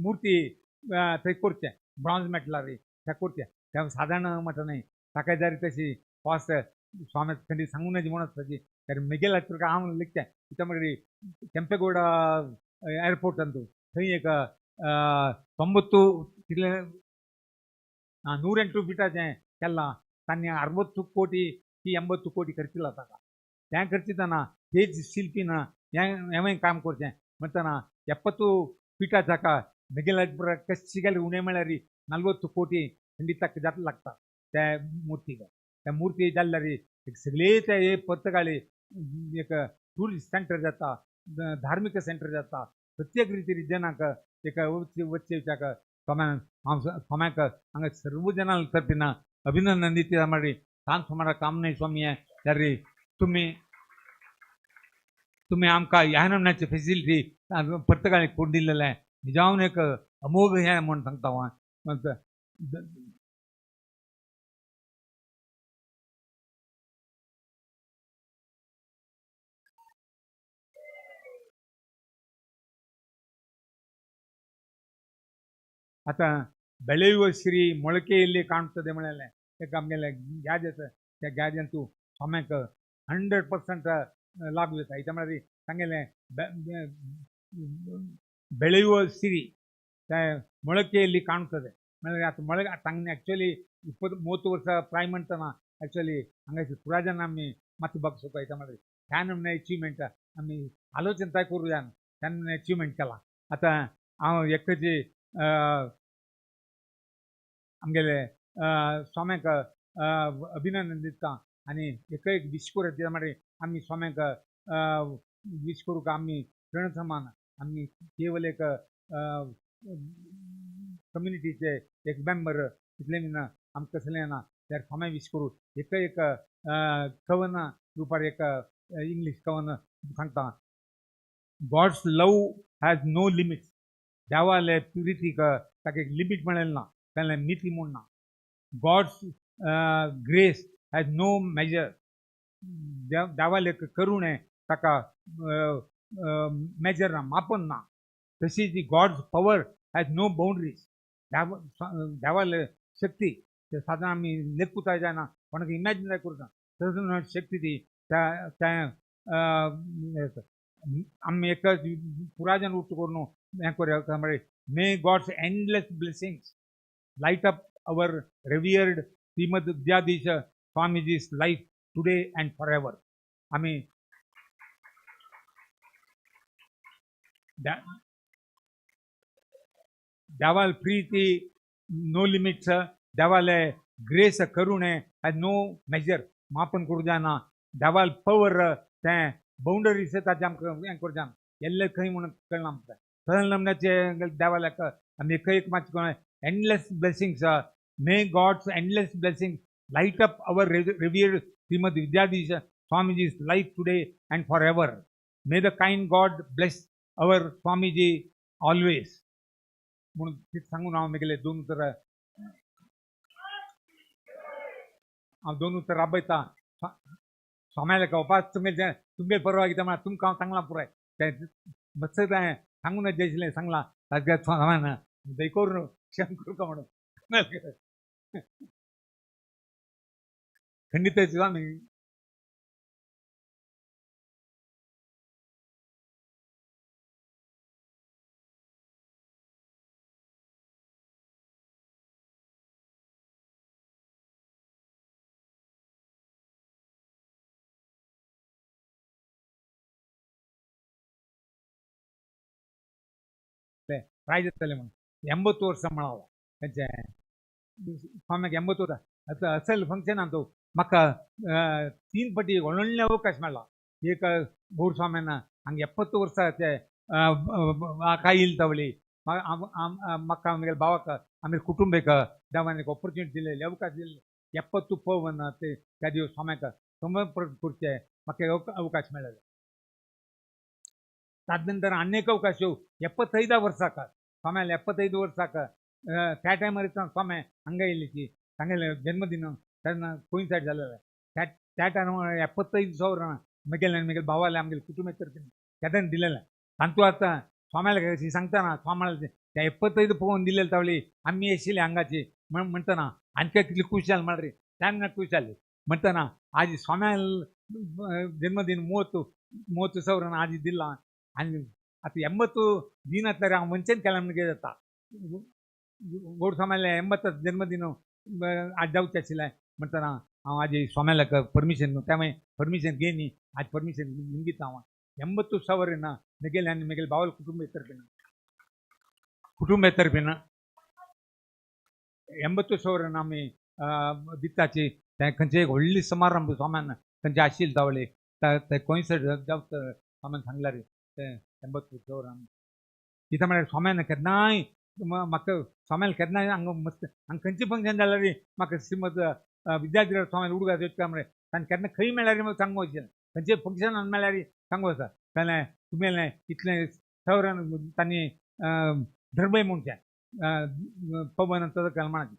मूर्ती थंय करचें ब्रॉन्ज मेटलार तें करचें तें सादारण म्हटलें न्हय ताका जाय तशी कॉस्ट स्वामी खंडीत सांगू नज म्हणून ताची तर मिगेला तुका हांव लिखतें कित्याक मागीर केंपेगौडा एअरपोर्ट अंतू थंय एक 90 कितलें 108 फिटाचें केलां. तांणी 60 ಕೋಟಿ 80 ಕೋಟಿ खर्चिला ताका. तें खर्चितना तेच शिल्पीन हें काम करचें म्हणटना 70 ಫೀಟ ಜಾಕ ಮೆಗೆಲ ಕಚ್ಚಿಗಲ್ಲಿ ಉಣೆ म्हळ्यार 40 ಕೋಟಿ ಖಂಡಿತ जात लागता त्या मूर्तीक. त्या मूर्ती जाल्यार सगळे ते पर्तगाळी एक टुरिस्ट सेंटर जाता, धार्मिक सेंटर जाता. प्रत्येक रितीन जनांक एक वच्चे स्वाम्यान हांव स्वाम्याक हांगा सर्व जनां तर्फीन अभिनंदन दिता. मागीर सान सुमारा काम न्हय स्वामी जाल्यार तुमी तुमी आमकां ह्या नमण्याची फेसिलिटी पर्तगाळी करून दिलेलें निजावन एक अमोघ हें म्हूण सांगता हांव. आतां ಬೆಳೆಯುವ ಶ್ರೀ ಮೊಳಕೆಯಲ್ಲಿ ಕಾಣುತ್ತದೆ म्हळ्यार एक आमगेलें ग्याज आसा, त्या ग्याजान तूं स्वाम्याक 100% लागू जाता. इतें म्हळ्यार सांगेलें ಬೆಳೆಯುವ ಸಿರಿ ಮೊಳಕೆಯಲ್ಲಿ ಕಾಣುತ್ತದೆ म्हळ्यार आतां ಮೊಳಕೆ तांगें एक्चुअली 20-30 वर्सां प्राय म्हणटना एक्चुअली हांगा पुरा जन आमी मातसो बघ इतें म्हळ्यार ह्या नमूने अचिवमेंट आमी आलोचन तयार करूं जायना त्या नमूने अचिवमेंट केलां. आतां हांव एकटेची आमगेले स्वाम्याक अभिनंदन दिता आनी एक एक विश करूं दिता. म्हळ्यार आमी स्वाम्याक विश करूंक आमी प्रणसमान आमी केवल एक कम्युनिटीचे एक मेंबर इतलें ना आमकां कसलें ना जाल्यार स्वाम्याक विश करूं एक एक कवन रुपार एक इंग्लीश कवन सांगता. God's love has no limits. देवाले प्रितीक ताका एक लिमीट म्हणलें ना, ताणें मिती म्हूण ना. God's grace has no measure. देवाले करुणे ताका मेजर ना, मापन ना. तशी जी God's power has no boundaries. देवाले शक्ती ते साधारण आमी लेखुताय जायना, कोणाक इमॅजिन जाय करूं तसो शक्ती ती त्या आमी एक पुराजन उठ करून हें करूया. म्हळ्यार may God's endless blessings light up our revered Srimad Vidyadhisha Swamiji's life today and forever. आमी देवाल प्रीती नो लिमिट्स, देवाले ग्रेस करुणे हॅज नो मेजर, मापन करूं जायना. देवाल पवर तें बाउंडरीज ताचें आमकां हें करूं जायना, येल्लें खंय म्हणून कळना आमकां. थंय नमण्याचे देवाल्याक आमी एक एक मातशें endless blessings. May God's endless blessings light up our revered Srimad Vidyadhisha Swamiji's life today and forever. May the kind God bless our Swamiji always. म्हणून सांगून हांव म्हगेले दोन उतरां हांव दोन उतरां राबयतां. स्वाम्याले कळपाक तुमगेले तुमगेले परवा कितें म्हळ्यार तुमकां हांव सांगलां पुराय तें मातशें तें सांगून जाय सांगलां ताज्या स्वाम्यान दय करून क्षम करूं म्हणून खंडित स्वामी. प्राय जातलें म्हणून 80 वर्सां म्हळां तेंचें स्वाम्याक 80 वर्सां. आतां असल फंक्शनान तो म्हाका 3 पटी व्हडले अवकाश मेळ्ळा. एक गौर स्वाम्यान हांगा 70 वर्सां ते काय येयल तावली म्हाका आमगेल्या भावाक आमगे कुटुंबेक देवान एक ऑपॉर्च्युनिटी दिलेली, अवकाश दिलेले. 70 पवन ते त्या दिवस स्वाम्याक समर्पण करचें म्हाका अवकाश मेळ्ळो. ताजे आनी एक अवकाश येवं 75 वर्साक स्वाम्याले 75 वर्साक त्या टायमार स्वामी हांगा येयली तांगेले जन्मदिन तेन्ना कोइन्सायड जालेलें. त्या टायमार 75 वरां म्हगेले आनी म्हगेले भावाले आमगेले कुटुंब तर्फीन केदन दिलेलें. तांतू आतां स्वाम्याले सांगतना स्वाम्याले त्या 75 पळोवन दिलेले तावली आमी आशिल्ले हांगाची म्हणटना आनी कितली खूश जाली म्हळ्यार तेन्ना खूश जाली म्हणटना आज स्वाम्याल जन्मदिन 30 वरां आज दिलां. आनी आतां 80 दिनांतल्यार हांव वंचन केलां म्हणून कितें जाता. गोड स्वाम्याले 80 जन्मदिन आज जावचें आशिल्लें म्हणटना हांव आज स्वाम्याक परमिशन त्या परमिशन घेय न्ही आज परमिशन निमगिता हांव 80 ಸಾವಿರ ಮೆಗೆಲ್ ಆ್ಯಂಡ್ ಮೆಗೆಲ್ ಬಾವಲ್ ಕುಟುಂಬ ತರಪಿನ ಕುಟುಂಬ ತರಪಿನ 80 ಸಾವಿರ आमी दिताची ते खंयचे एक व्हडली समारंभ स्वाम्यान खंयचे आशिल्ले तावळे ते कोयसर जावं स्वाम्यान सांगला रे ते 80 ಸಾವಿರ आमी दिता. म्हळ्यार स्वाम्यान केन्नाय म्हाका स्वाम्यान केन्नाय हांगा मस्त हांगा खंयचें फंक्शन जाल्यार रे म्हाका श्रीमद विद्याधिराज स्वाम्यान उडगास वयता म्हळ्यार तांकां केन्ना खंय मेळ्ळ्यार म्हाका सांगू वचचें खंयचे फंक्शनान मेळ्ळ्यार सांगू आसा जाल्यार तुमेलें इतलें सवरान तांणी धर्मय म्हणचें पवन तदकाल म्हणाची.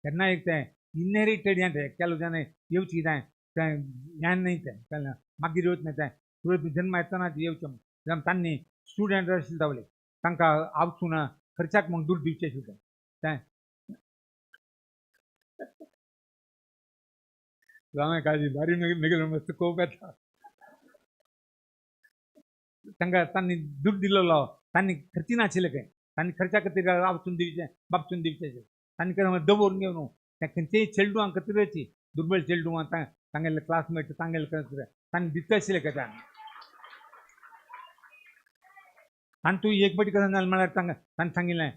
केन्ना एक तें इनहेरिटेड हें तें ಕೆಲವು ಜನ येवची तें तें ज्ञान न्ही तें केन्ना मागीर येवच न्ही तें तुवें जन्म येतना येवचें जावं तांणी स्टुडंट आशिल्ले तावले तांकां आवसून खर्चाक म्हूण दूद दिवचें आशिल्लें तें जावं काळजी बारी मेगेलो मस्त कोप येता तांकां तांणी दूद दिलेलो तांणी खर्ची नाशिल्लें खंय तांणी खर्चा खातीर आवसून दिवचें बापसून दिवचें आनी केन्ना दवरून घेवन त्या खंयचेय चेडवांक खातीरची दुर्बळ चेडवां तांगेले क्लासमेट तांगेले खातीर तांणी दिता आशिल्लें काय आनी तूं एक फावटी कशें जालें म्हळ्यार तांकां तांणी सांगिल्लें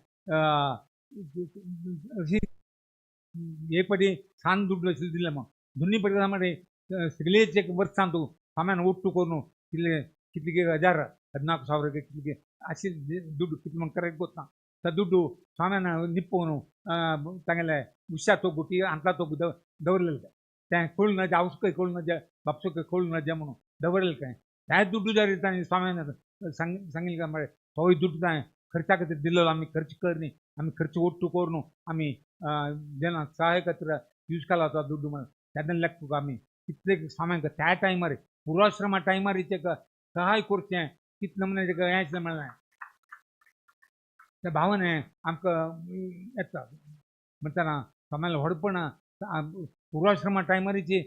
अशी एक फावटी सान दुड्डू आशिल्लें दिलें म्हण दोनी फावटी कशें म्हळ्यार सगळेच एक वर्सां तूं स्वाम्यान ಒಟ್ಟು करून कितले कितले हजार 14 ಸಾವಿರ कितले आशिल्ले दुड्डू कितले म्हण करेक्ट ಗೊತ್ತಾ त्या दुड्डू स्वाम्यान निप्पोवन तांगेले उशा तोगू की अंतला तोगू दवरलेलें काय तें कळून ना आवसुकय कळून ना बापसुकय कळून ना म्हणून दवरलेलें काय त्या दुड्डू जारी तांणी स्वाम्यान सांगिल्लें काय म्हळ्यार तोय दुड्डू ताणें खर्चा खातीर दिल्लो आमी खर्च कर न्ही आमी खर्च ಒಟ್ಟು करून आमी जेन्ना सहाय खातीर यूज केला तो दुड्डू म्हणून तेन्ना लेख तुका आमी कितले स्वाम्यांक त्या टायमार पूर्वाश्रमा टायमार सहाय करचें कितलें म्हणून हें आसलें म्हणलें त्या भावान आमकां येता म्हणटना स्वाम्यालें व्हडपण पूर्वाश्रमा टायमारीची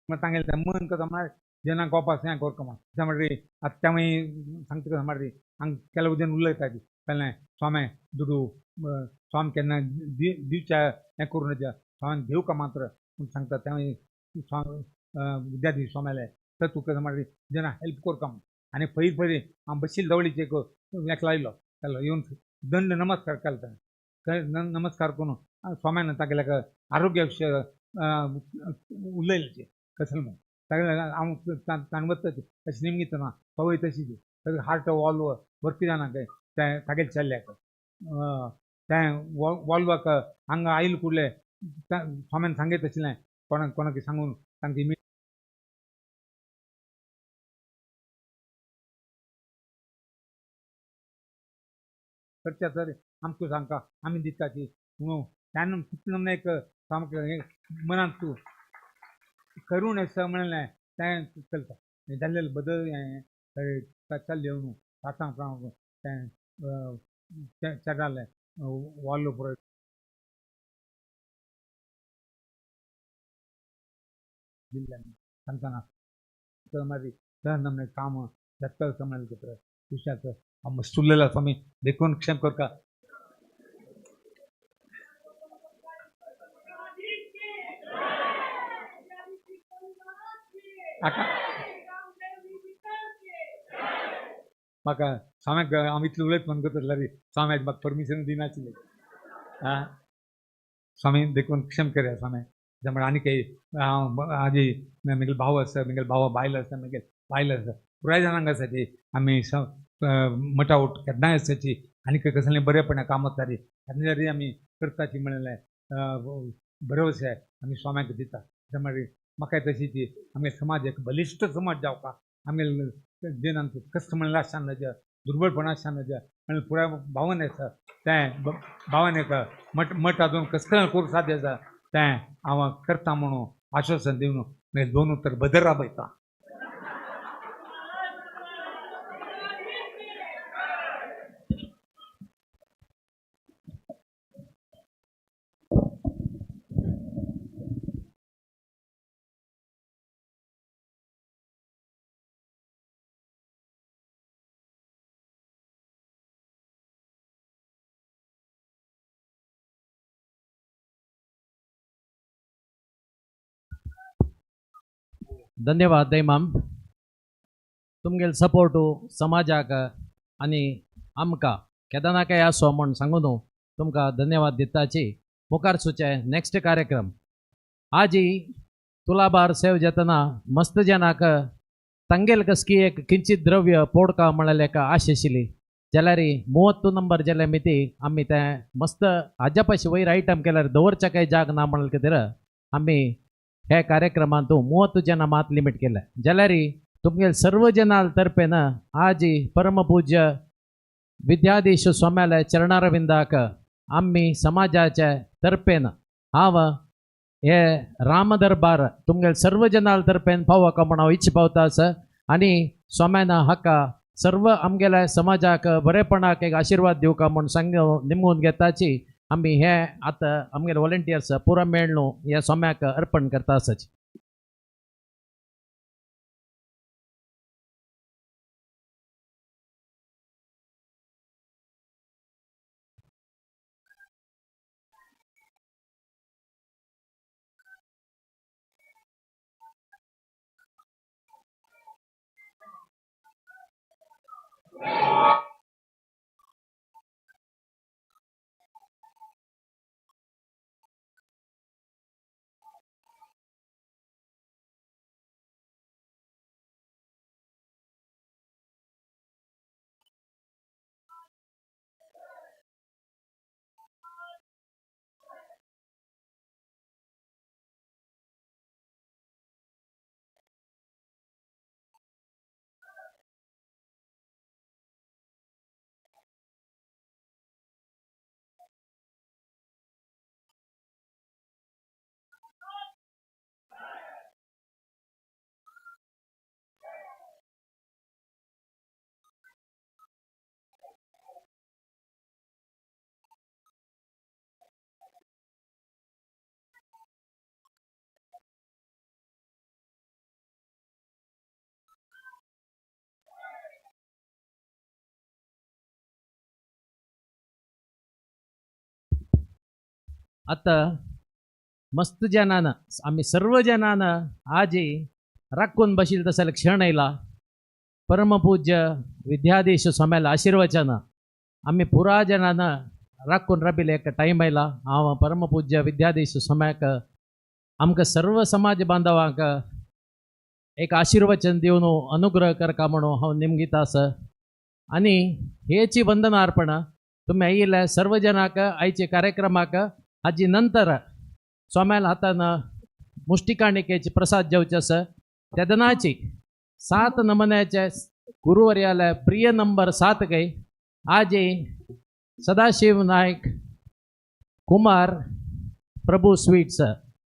तांगेलें तें मन कशें म्हळ्यार जेन्ना गोपास हें करता म्हण त्या म्हणटरी आतां त्या मागीर सांगता कशें म्हणटा हांगा ಕೆಲವು जन उलयता पेलें स्वामे दुडू स्वामी केन्ना दिवच्या हें करूं नजा स्वामी घेवका का मात्र म्हूण सांगता त्या मागीर स्वामी विद्यार्थी स्वाम्याले तर तूं कशें म्हणटा जेन्ना हेल्प करता म्हूण आनी पयर पयर हांव बशिल्ले जवळीचे एक एकलो आयलो केलो येवन दंड नमस्कार केलो ताणें नमस्कार करून स्वाम्यान तागेल्या आरोग्य विशय उलयलें कसलें म्हूण तागेले हांव ताणें वता तशें निमगितना ना तोवूय तशीच हार्ट वॉल्व वर्क जायना खंय तें तागेले चेडल्याक तें वॉल्वाक हांगा आयल कुडले स्वाम्यान सांगयत आशिल्लें कोणाक कोणाक सांगून तांकां खर्चा तर आमकां सांगता आमी दिता ती म्हणून त्यान कितलें एक सामकें मनांत तूं करूण आसा म्हणलें तें चलता जाल्लें बदल हें चल्लें येवन सातांक तें चेडालें वॉल्व पुरो. दिल्ल्यान सांगतना तर मागीर तर काम जाता समजले विश्वास हांव सुरलेलो स्वामी देखून क्षेम करता. म्हाका स्वाम्याक हांव इतलें उलयत म्हण करता रे स्वाम्याक म्हाका परमिशन दिनाशिल्लें. आं स्वामी देखून क्षेम करया स्वामी. त्यामुळे आनी काही हांव आजी म्हगेलो भाव आसा, म्हगेलो भावा बायल आसा, म्हगेले बायल आसा, पुराय जाणांक आसाची आमी मठा उठ केन्नाय आसाची आनी कसलें बरेपणा काम वता रे केन्ना तरी आमी करताची म्हणलें भरवशे आमी स्वाम्याक दिता. त्यामुळे म्हाका तशी ती आमगे समाज एक बलिश्ट समाज जावका, आमगे जेन आमचो कश्ट म्हणलें आसतना जे दुर्बळपण आसतना जे आनी पुराय भावन आसा तें भावन एक मठ मठ अजून कसलें करूंक साध्य आसा तें हांव करता म्हणून आश्वासन दिवन मागीर दोन उतर बदर राबयता.
धन्यवाद दैमाम, तुमगेल सपोर्टू समाजाक आनी आमकां केदनाकय आसो म्हूण सांगून तुमकां धन्यवाद दिताची. मुखार सुचे नेक्स्ट कार्यक्रम आजी तुलाबार सेव जातना मस्त जनाक तांगेल कसकी एक किंचित द्रव्य पोडका म्हणलें एका आश आशिल्ली जाल्यार 30 नंबर जाल्यार मिती आमी तें मस्त हाज्या पाशी वयर आयटम केल्यार दवरच्या काय जाग ना म्हणले खातीर आमी हे कार्यक्रमांत 30 जनां मात लिमीट केलें. जाल्यार तुमगेल सर्व जनां तर्फेन आजी परमपूज्य विद्याधीश स्वाम्याले चरणारविंदाक आमी समाजाचे तर्फेन हांव हे रामदरबार तुमगेल सर्व जनां तर्फेन पावका म्हूण हांव इच्छा पावता आसा आनी स्वाम्यान हाका सर्व आमगेल्या समाजाक बरेपणाक एक आशिर्वाद दिवका म्हूण सांग निमगून घेताची. आमी हे आतां आमगेले वॉलंटियर्स पुरा मेळ न्हू ह्या स्वाम्याक अर्पण करता आसाची. आतां मस्त जनान आमी सर्व जनान आजी राखून बशील तसले क्षण आयला. परमपूज्य विद्याधीश स्वाम्याला आशीर्वचन आमी पुरा जनान राखून राबिल्ले एक टायम आयला. हांव परमपूज्य विद्याधीश स्वाम्याक आमकां सर्व समाज बांधवांक एक आशीर्वचन दिवन अनुग्रह करका म्हणून हांव निमगीत आसा. आनी हेची वंदना अर्पण तुमी आयिल्ले सर्व जनाक आयचे कार्यक्रमाक हाजी नंतर स्वाम्याला हातान मुष्टिकाणिकेची प्रसाद जेवचे आसा. तेदनाची 7 नमुन्याचे गुरुवर्याले प्रिय नंबर 7 कै आजी सदाशिव नायक कुमार प्रभू स्वीट्स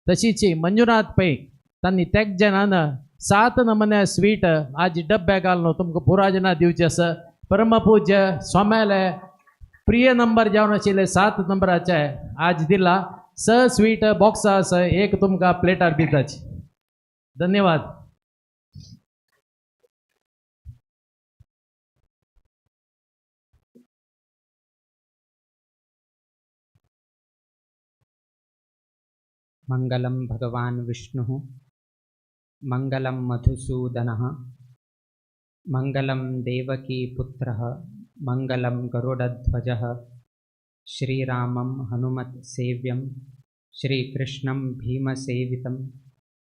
तशीची मंजुनाथ पै तांणी तेग जणान 7 नमुन्या स्वीट आज डब्बे घालून तुमकां पुरा जणां दिवचे आसा. परमपूज्य स्वाम्याले प्रिय नंबर जावन आशिल्ले 7 नंबराचे आज दिला 6 स्वीट बॉक्स आसा एक तुमकां प्लेटार दिताची. धन्यवाद.
मंगलं भगवान विष्णुः, मंगलं मधुसूदनः, मंगलं देवकी पुत्रः, मंगलं गरुडध्वजः, श्रीरामं हनुमत् सेव्यं, श्रीकृष्णं भीमसेवितं,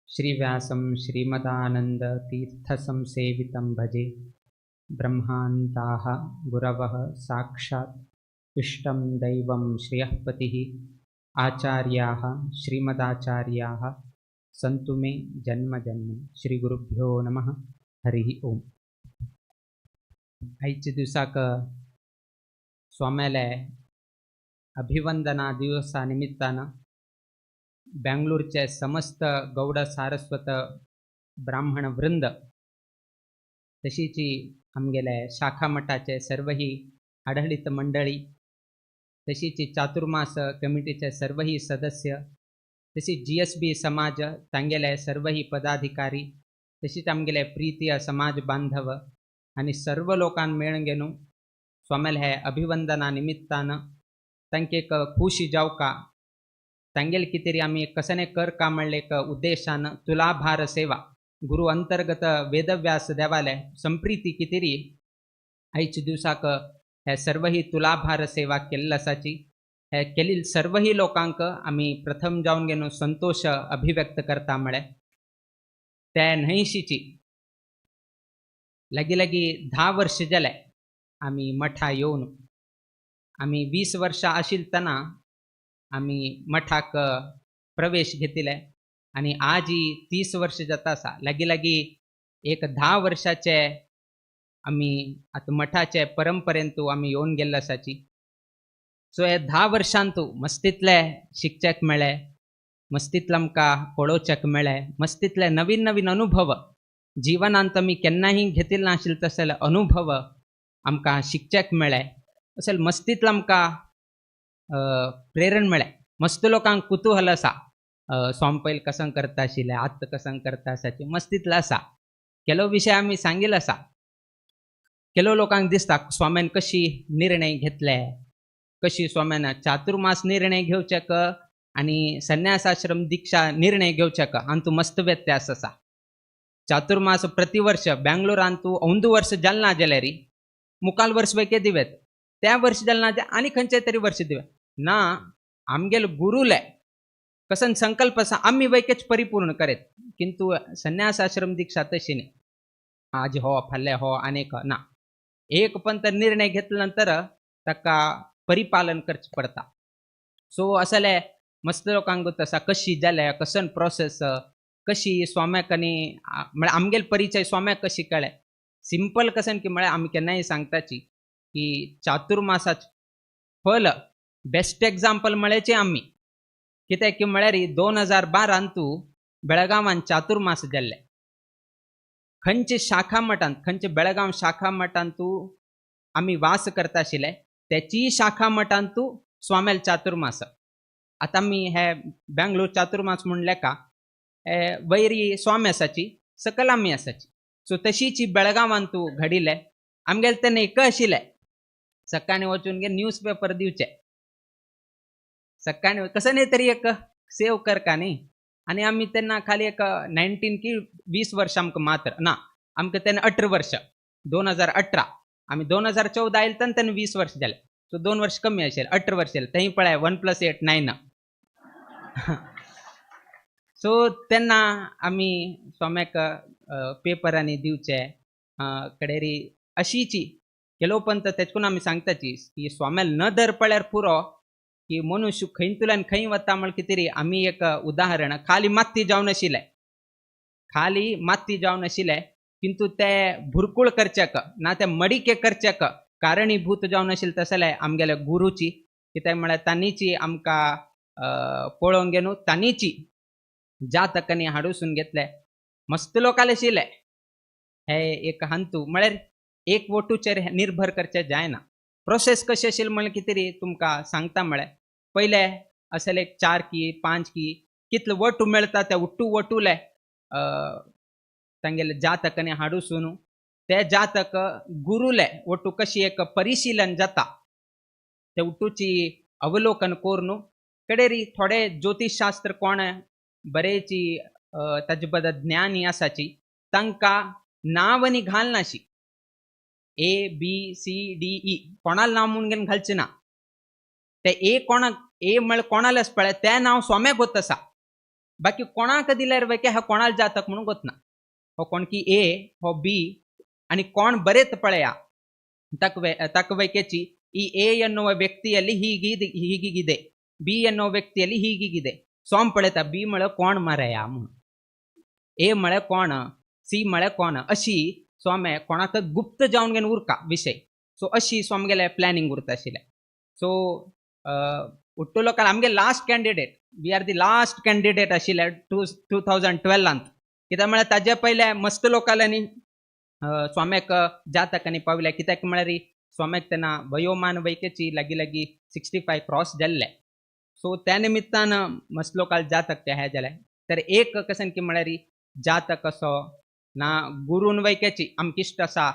श्रीव्यासं श्रीमदानन्दतीर्थसंसेवितं भजे. ब्रह्मान्ताः गुरवः साक्षात् इष्टं दैवं श्रियःपतिः, आचार्याः श्रीमदाचार्याः सन्तु मे जन्म जन्म. श्री गुरुभ्यो नमः. हरिः ओम. आयच्या दिवसाक स्वाम्याले अभिवंदना दिवसा निमित्तानं बेंगलोरचे समस्त गौड सारस्वत ब्राह्मण वृंद तशीची आमगेले शाखा मठाचे सर्वही आढळीत मंडळी तशीची चातुर्मास कमिटीचे सर्वही सदस्य तशी GSB समाज तांगेले सर्वही पदाधिकारी तशीच आमगेले प्रीतीय समाज बांधव आनी सर्व लोकांक मेळून घेवन स्वाम्याले हे अभिवंदना निमित्तान तांकां एक खुशी जावका तांगेले कितें तरी आमी कसने कर का म्हणले एक उद्देशान तुलाभार सेवा गुरु अंतर्गत वेदव्यास देवाले संप्रीती कितें तरी आयच्या दिवसाक हे सर्वही तुलाभार सेवा केल्ली आसाची. हे केल्ली सर्वही लोकांक आमी प्रथम जावन घेवन संतोष अभिव्यक्त करता म्हळ्यार ते न्हंयशीची लागीं लागीं 10 वर्ष जाले आमी मठा येवन. आमी 20 वर्सां आशिल्लतना आमी मठाक प्रवेश घेतिले आनी आजी 30 वर्ष जाता आसा. लागीं लागीं एक 10 वर्साचे आमी आतां मठाचे परंपरेंतू आमी येवन गेल्ले आसाची. सो हे 10 वर्सांतू मस्तींतले शिकच्याक मेळ्ळे, मस्तींतले आमकां पळोवच्याक मेळ्ळे, मस्तींतले नवीन नवीन अनुभव जिवनांत आमी केन्नाय घेतिल्ले नाशिल्ले तसले अनुभव आमकां शिकच्याक मेळ्ळे. अशें मस्तींतले आमकां प्रेरण मेळ्ळें. मस्त लोकांक कुतूहल आसा स्वामी पयल कसं करता आशिल्ले, आतां कसं करता आसाची मस्तींतले आसा. केलो विशय आमी सांगिल्लो आसा. केलो लोकांक दिसता स्वाम्यान कशी निर्णय घेतले, कशी स्वाम्यान चातुर्मास निर्णय घेवच्याक आनी संन्यासाश्रम दीक्षा निर्णय घेवच्याक हातूंत मस्त व्यत्यास आसा. चातुर्मास प्रतिवर्ष बेंगलोरांतू अंदू वर्ष जालें ना जाल्यार मुखाल वर्ष वयके दिवेत, त्या वर्ष जालें ना आनी खंयचे तरी वर्ष दिवेत ना. आमगेले गुरुले कसन संकल्प आसा आमी वयकेच परिपूर्ण करेत, किंतु संन्यासाश्रम दीक्षा तशी न्ही. आज हो फाल्यां हो आनी ना, एक पण तर निर्णय घेतल्या नंतर ताका परिपालन करचें पडटा. सो असले मस्त लोकांक आसा कशी जाल्या, कसन प्रोसेस कशी स्वाम्याक आनी म्हळ्यार आमगेले परिचय स्वाम्याक कशी कळ्ळे. सिंपल कसन की म्हळ्यार आमी केन्नाय सांगताची की चातुर्मासाचें फल बेस्ट एग्जाम्पल म्हळ्याचे आमी कित्याक की म्हळ्यार 2012 बेळगांवान चातुर्मास जाल्ले. खंयचे शाखा मठांत, खंयचे बेळगांव शाखा मठांतू आमी वास करता आशिल्ले त्याची शाखा मठांतू स्वाम्याल चातुर्मास. आतां आमी हे बेंगलोर चातुर्मास म्हणले का वैरी स्वामी आसाची सकल आमी आसाची. सो तशीची बेळगांवांतू घडिल्ले. आमगेले तेन्ना एक आशिल्ले सकाळीं वचून गे न्यूज पेपर दिवचे, सकाळीं कसं न्ही तरी एक सेव कर का न्ही. आनी आमी तेन्ना खाली एक 19 की 20 वर्ष आमकां मात्र ना, आमकां तेन्ना 18 वर्ष, 2018 आमी 2014 आयले तेन्ना तेन्ना 20 वर्ष जाले. सो 2 वर्ष कमी आशिल्ले, 18 वर्ष जाले. थंय पळय 1 + 8 9. सो तेन्ना आमी स्वाम्याक पेपरांनी दिवचे कडेरी अशीची केलो पण तेचकून आमी सांगताची की स्वाम्याल नदर पळ्यार पुरो की मनुष्य खंयतल्यान खंय वता म्हळ्यार कितें तरी आमी एक उदाहरण खाली माती जावन आशिल्ले, खाली माती जावन आशिल्ले, किंतु ते भुरकूळ करच्याक ना ते मडिके करच्याक कारणीभूत जावन आशिल्ले तसले आमगेले गुरुची. कित्याक म्हळ्यार तांणीची आमकां पळोवन घेवन तांणीची जातकांनी हाडूसून घेतले. मस्त लोकांले आशिल्ले हे एक हांतू म्हळ्यार एक वटूचेर निर्भर करचें जायना. प्रोसेस कशी आशिल्ली म्हळ्यार कितें तरी तुमकां सांगता. म्हळ्यार पयले असले 4 की 5 की कितले वटू मेळटा त्या वटू वटूले तांगेले जातकांनी हाडूसून ते जातक गुरुले ಒಟ್ಟು कशी एक परिशीलन जाता ते उट्टूची अवलोकन करून कडेरी थोडे ज्योतिषशास्त्र कोण बरेची ताजे बद्दल ज्ञानी आसाची तांकां नांव आनी घालनाशी A B C D E कोणाल नांव म्हणून घेवन घालचें ना. ते ए कोणाक ए म्हळ्यार कोणालेच पळय तें नांव स्वाम्याक गोत आसा, बाकी कोणाक दिल्यार वय हा कोणाल जातक म्हणून गोत ना. हो कोण की ए हो बी आनी कोण बरेच पळया ತಕ್ಕವೈಕೆಚಿ ಈ ಎ ಎನ್ನುವ ವ್ಯಕ್ತಿಯಲ್ಲಿ ಹೀಗೀಗಿದೆ, ಬಿ ಎನ್ನುವ ವ್ಯಕ್ತಿಯಲ್ಲಿ ಹೀಗೀಗಿದೆ. ಸೋಮ್ ಪಳೆತ ಬಿ ಮಳೆ ಕೋಣ ಮಾರಾಯ म्हणून, ए म्हळ्यार कोण, सी म्हळ्यार कोण, अशी स्वामे कोणाक गुप्त जावन घेवन उरका विशय. सो अशी स्वामगेले प्लॅनिंग उरता आशिल्लें. सो उट्टू लोकांक आमगे last candidate, we are the last candidate आशिल्ले 2012 कित्याक म्हळ्यार ताजे पयले मस्त लोकांनी स्वाम्याक जातकांनी पावले. कित्याक म्हळ्यार स्वाम्याक तेन्ना वयोमान वैकेची लागीं लागीं 65 क्रॉस जाल्ले. सो त्या निमित्तान मस्त लोकांक जातक ते हे जाले. तर एक कशें की म्हळ्यार जातक असो ना गुरून वैकेची आमकां इश्ट आसा,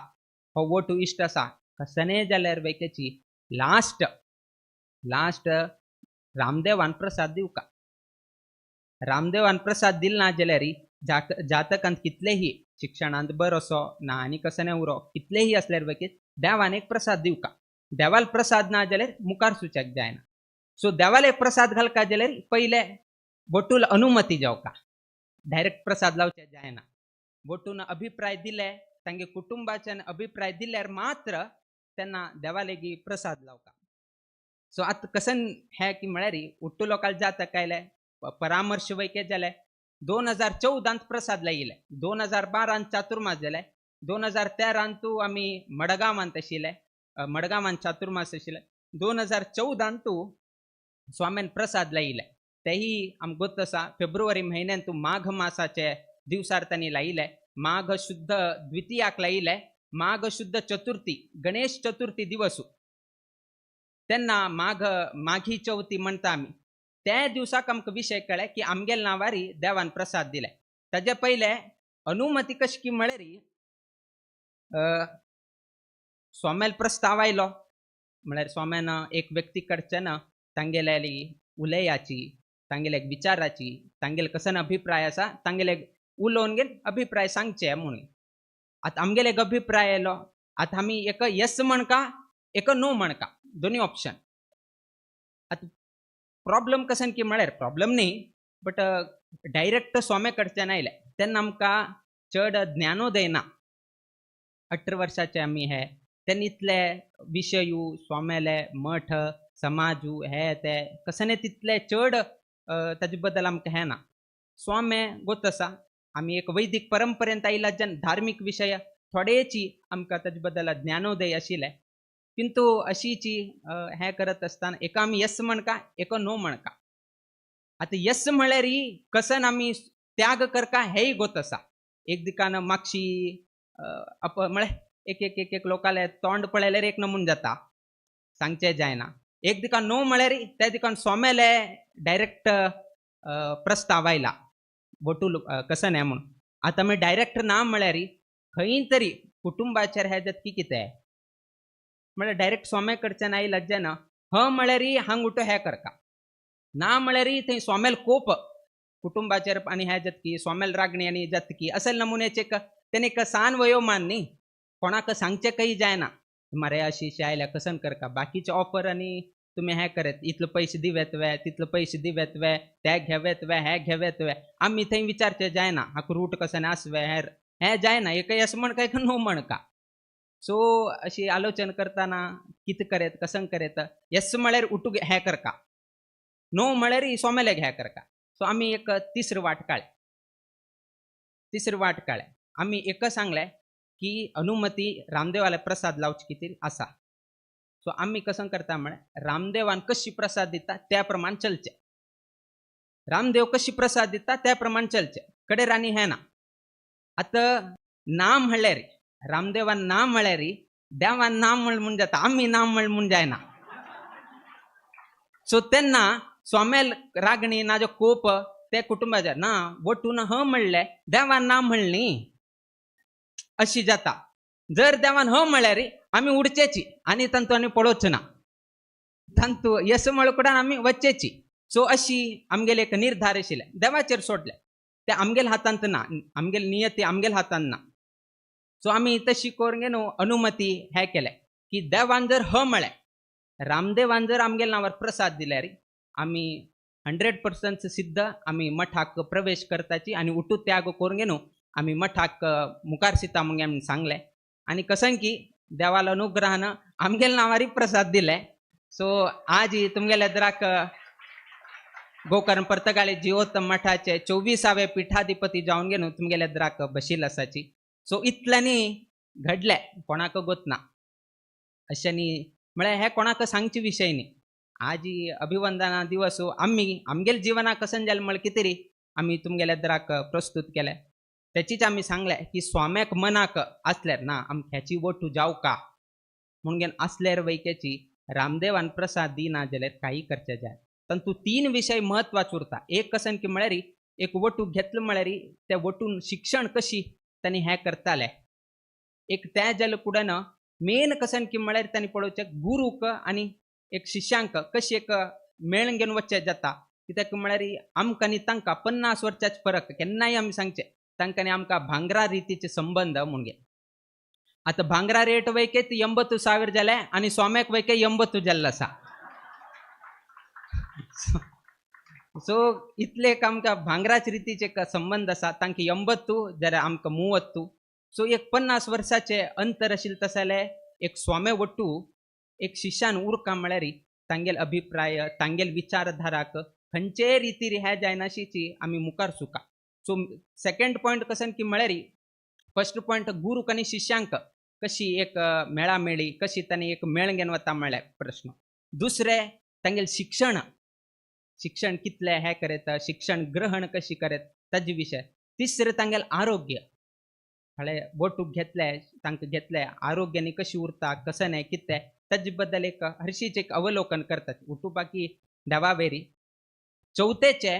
हो वटू इश्ट आसा, कसनेय जाल्यार वैकेची लास्ट लास्ट रामदेवान प्रसाद दिवका. रामदेवान प्रसाद दिल ना जाल्यार जातकांत कितलेही शिक्षणांत बरो असो ना आनी कसने उरो कितलेही असल्यार वैके देवान एक प्रसाद दिवका. देवाल प्रसाद ना जाल्यार मुखार सुच्याक जायना. सो देवाल एक प्रसाद घालका जाल्यार पयले वटूल अनुमती जावका, डायरेक्ट प्रसाद लावचे जायना. वटून अभिप्राय दिले, तांगे कुटुंबाच्यान अभिप्राय दिल्यार मात्र तेन्ना देवालेगी प्रसाद लावका. सो आतां कसन हें की म्हळ्यार उट्टू लोकांक जाता कायले परामर्श वैके जाले. 2014 प्रसाद लायिल्ले, 2012 चातुर्मास जाले, 2013 तूं आमी मडगांवांत आशिल्ले, मडगांवांत चातुर्मास आशिल्ले. 2014 तूं स्वाम्यान प्रसाद लायिल्ले, तेही आमकां गोत आसा. फेब्रुवारी म्हयन्यान तूं माघ मासाचे दिवसार तांणी लायिल्ले, माघ शुद्ध द्वितीयाक लायिल्ले, माघ शुद्ध चतुर्थी गणेश चतुर्थी दिवसू तेन्ना माघ माघी चवथी म्हणटा आमी, त्या दिवसाक आमकां विशय कळ्ळे की आमगेल नांवारी देवान प्रसाद दिले. ताजे पयले अनुमती कशी की म्हळ्यार स्वाम्याल प्रस्ताव आयलो, म्हळ्यार स्वाम्यान एक व्यक्ती कडच्यान तांगेली उलयाची, तांगेले विचाराची, तांगेले कसन अभिप्राय आसा तांगेले उलोवन घेवन अभिप्राय सांगचे म्हणून. आतां आमगेले एक अभिप्राय आयलो, आतां आमी एक येस म्हणका एक नो म्हणका, दोनूय ऑप्शन. आतां प्रॉब्लम कसन की म्हळ्यार प्रॉब्लम न्ही, बट डायरेक्ट स्वाम्या कडच्यान आयले तेन्ना आमकां चड ज्ञानोदय ना. 18 वर्साचे आमी हे तेन्ना इतले विशयू स्वाम्याले मठ समाजू हे ते कसने तितले चड ताजे बद्दल आमकां हें ना. स्वामे गोत आसा, आमी एक वैदीक परंपरेंत आयला जन धार्मीक विशय थोडेची आमकां ताजे बद्दल ज्ञानोदय आशिल्लें. किंतु अशीची हें करत आसतना एका आमी यस म्हणका एका नो म्हणका. आतां यस म्हळ्यार कसन आमी त्याग करका हेय गोत आसा. एक दिकान मागशी म्हळ्यार एक एक एक एक लोकांले तोंड पळयल्यार एक नमून जाता, सांगचें जायना. एक दिकान नो म्हळ्यार त्या दिकान स्वाम्याले डायरेक्ट प्रस्ताव आयला वटूल कसन हें म्हणून. आतां आमी डायरेक्ट ना म्हळ्यार खंय तरी कुटुंबाचेर हें जाता की कितें म्हळ्यार डायरेक्ट स्वाम्या कडच्यान आयला जेन्ना ह म्हळ्यार हांग उठो हें करका, ना म्हळ्यार थंय स्वाम्याल कोप कुटुंबाचेर आनी हें जातकी स्वाम्याल रागणी आनी जातकी असल नमुन्याचे तेणें एक सान वयोमान न्ही, कोणाक सांगचें काही जायना. मरे अशी अशी आयल्या कसन करका, बाकीचे ऑफर आनी तुमी हें करत इतले पयशे दिवेत वे तितले पयशे दिवेत वे ते घेवेत वे हें घेवेत वे, आमी थंय विचारचें जायना हाका रूट कसन आसवे हेर हें जायना. एक येस म्हणका एक नो म्हणका. सो अशी आलोचन करतना कितें करेत कसन करेत, येस म्हळ्यार उठू हें करका, नो म्हळ्यार सोमेलेक हें करका. सो आमी एक तिसरी वाट काडली, तिसरी वाट काडले. आमी एक सांगलें की अनुमती रामदेवाले प्रसाद लावचे खातीर आसा. सो आमी कसं करता म्हळ्यार रामदेवान कशी प्रसाद दिता त्या प्रमाण चलचें, रामदेव कशी प्रसाद दिता त्या प्रमाण चलचें, कडेर आनी हें ना. आतां ना म्हळ्यार रामदेवान ना म्हळ्यार देवान ना म्हण जाता, आमी ना म्हण जायना. सो तेन्ना स्वाम्याल रागणी ना जो कोप ते कुटुंबाच्या ना वटून ह म्हणलें देवान ना म्हणली अशी जाता. जर देवान ह म्हळ्यार आमी उडचेची आनी तांतू आनी पळोवच ना, तांतू येस म्हळ्यार आमी वचचेची. सो अशी आमगेले एक निर्धार आशिल्ले देवाचेर सोडले, ते आमगेले हातांत ना, आमगेले नियती आमगेले हातांत ना. सो आमी तशी करून न्हू अनुमती हें केलें की देवान जर ह म्हळें, रामदेवान जर आमगेले नांवार प्रसाद दिल्यार आमी 100% सिद्ध आमी मठाक प्रवेश करताची आनी उठू त्याग करून न्हू आमी मठाक मुखार सिता म्हणून आमी सांगलें. आनी कसं की देवाला अनुग्रहान आमगेले नांवारय प्रसाद दिले. सो आज तुमगेले द्राक गोकर्ण पर्तगाळे जिवोत्तम मठाचे 24वे पिठाधिपती जावन न्हू तुमगेले द्राक बशील आसाची. सो इतल्यांनी घडले कोणाक गोत ना अशांनी म्हळ्यार हे कोणाक सांगचे विशय न्ही. आज अभिवंदना दिवस आमी आमगेले जिवनाक कसन जालें म्हळ्यार कितें री आमी तुमगेल्या द्राक प्रस्तुत केलें. तेचीच आमी सांगलें की स्वाम्याक मनाक आसल्यार ना आमकां ह्याची वटू जावका म्हणून आसल्यार वैक्याची रामदेवान प्रसाद दिना जाल्यार काही करचें जाय. तातूंत 3 विशय म्हत्वाचे उरता. एक कसन की म्हळ्यार एक वटू घेतलो म्हळ्यार त्या वटून शिक्षण कशी तांणी हें करताले. एक त्या जाल्या कुडन मेन कसन की म्हळ्यार तांणी पळोवचें गुरूक आनी एक शिष्यांक कशी एक मेळून घेवन वचचें जाता. कित्याक म्हळ्यार आमकां आनी तांकां 50 वर्सांच फरक. केन्नाय आमी सांगचें तांकां आनी आमकां भांगरा रितीचे संबंद म्हणून. आतां भांगरा रेट वैके 80,000 जाले आनी स्वाम्याक वैके 80 जाल्लो आसा. सो इतले एक आमकां भांगराच रितीचे एक संबंद आसा. तांकां 80 जाल्यार आमकां 30. सो एक 50 वर्साचें अंतर आशिल्लें तशें जाल्यार एक स्वामे वट्टू एक शिष्यान उरका म्हळ्यार तांगेल अभिप्राय तांगेल विचारधाराक खंयचेय रितीर हें जायनाशीची आमी मुखार सुका. सो सेकेंड पॉयंट कसन की म्हळ्यार फर्स्ट पॉयंट गुरूक आनी शिष्यांक कशी एक मेळामेळी कशी तांणी एक मेळ घेवन वता म्हळ्यार प्रश्न. दुसरें तांगेल शिक्षण, शिक्षण कितलें हें करत, शिक्षण ग्रहण कशी करत ताजे विशय. तिसरें तांगेल आरोग्य, म्हळ्यार वटूक घेतलें तांकां घेतलें आरोग्यानी कशी उरता कसं नाही कितें ताजे बद्दल एक हरशीच एक अवलोकन करतात उठू बाकी देवावेरी. चवथेचे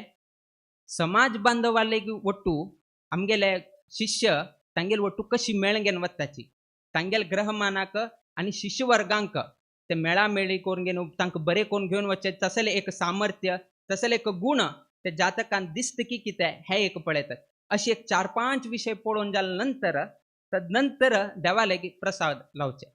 समाज बांधवाले वट्टू आमगेले शिष्य तांगेल वट्टू कशी मेळ घेवन वताची तांगेल ग्रहमानाक आनी शिष्यवर्गांक ते मेळामेळी करून घेवन तांकां बरें करून घेवन वचचें तसलें एक सामर्थ्य तसलें एक गुण ते जातकान दिसता की कितें हें एक पळयतात. अशे एक 4-5 विशय पळोवन जाले नंतर तदनंतर देवाले प्रसाद लावचे.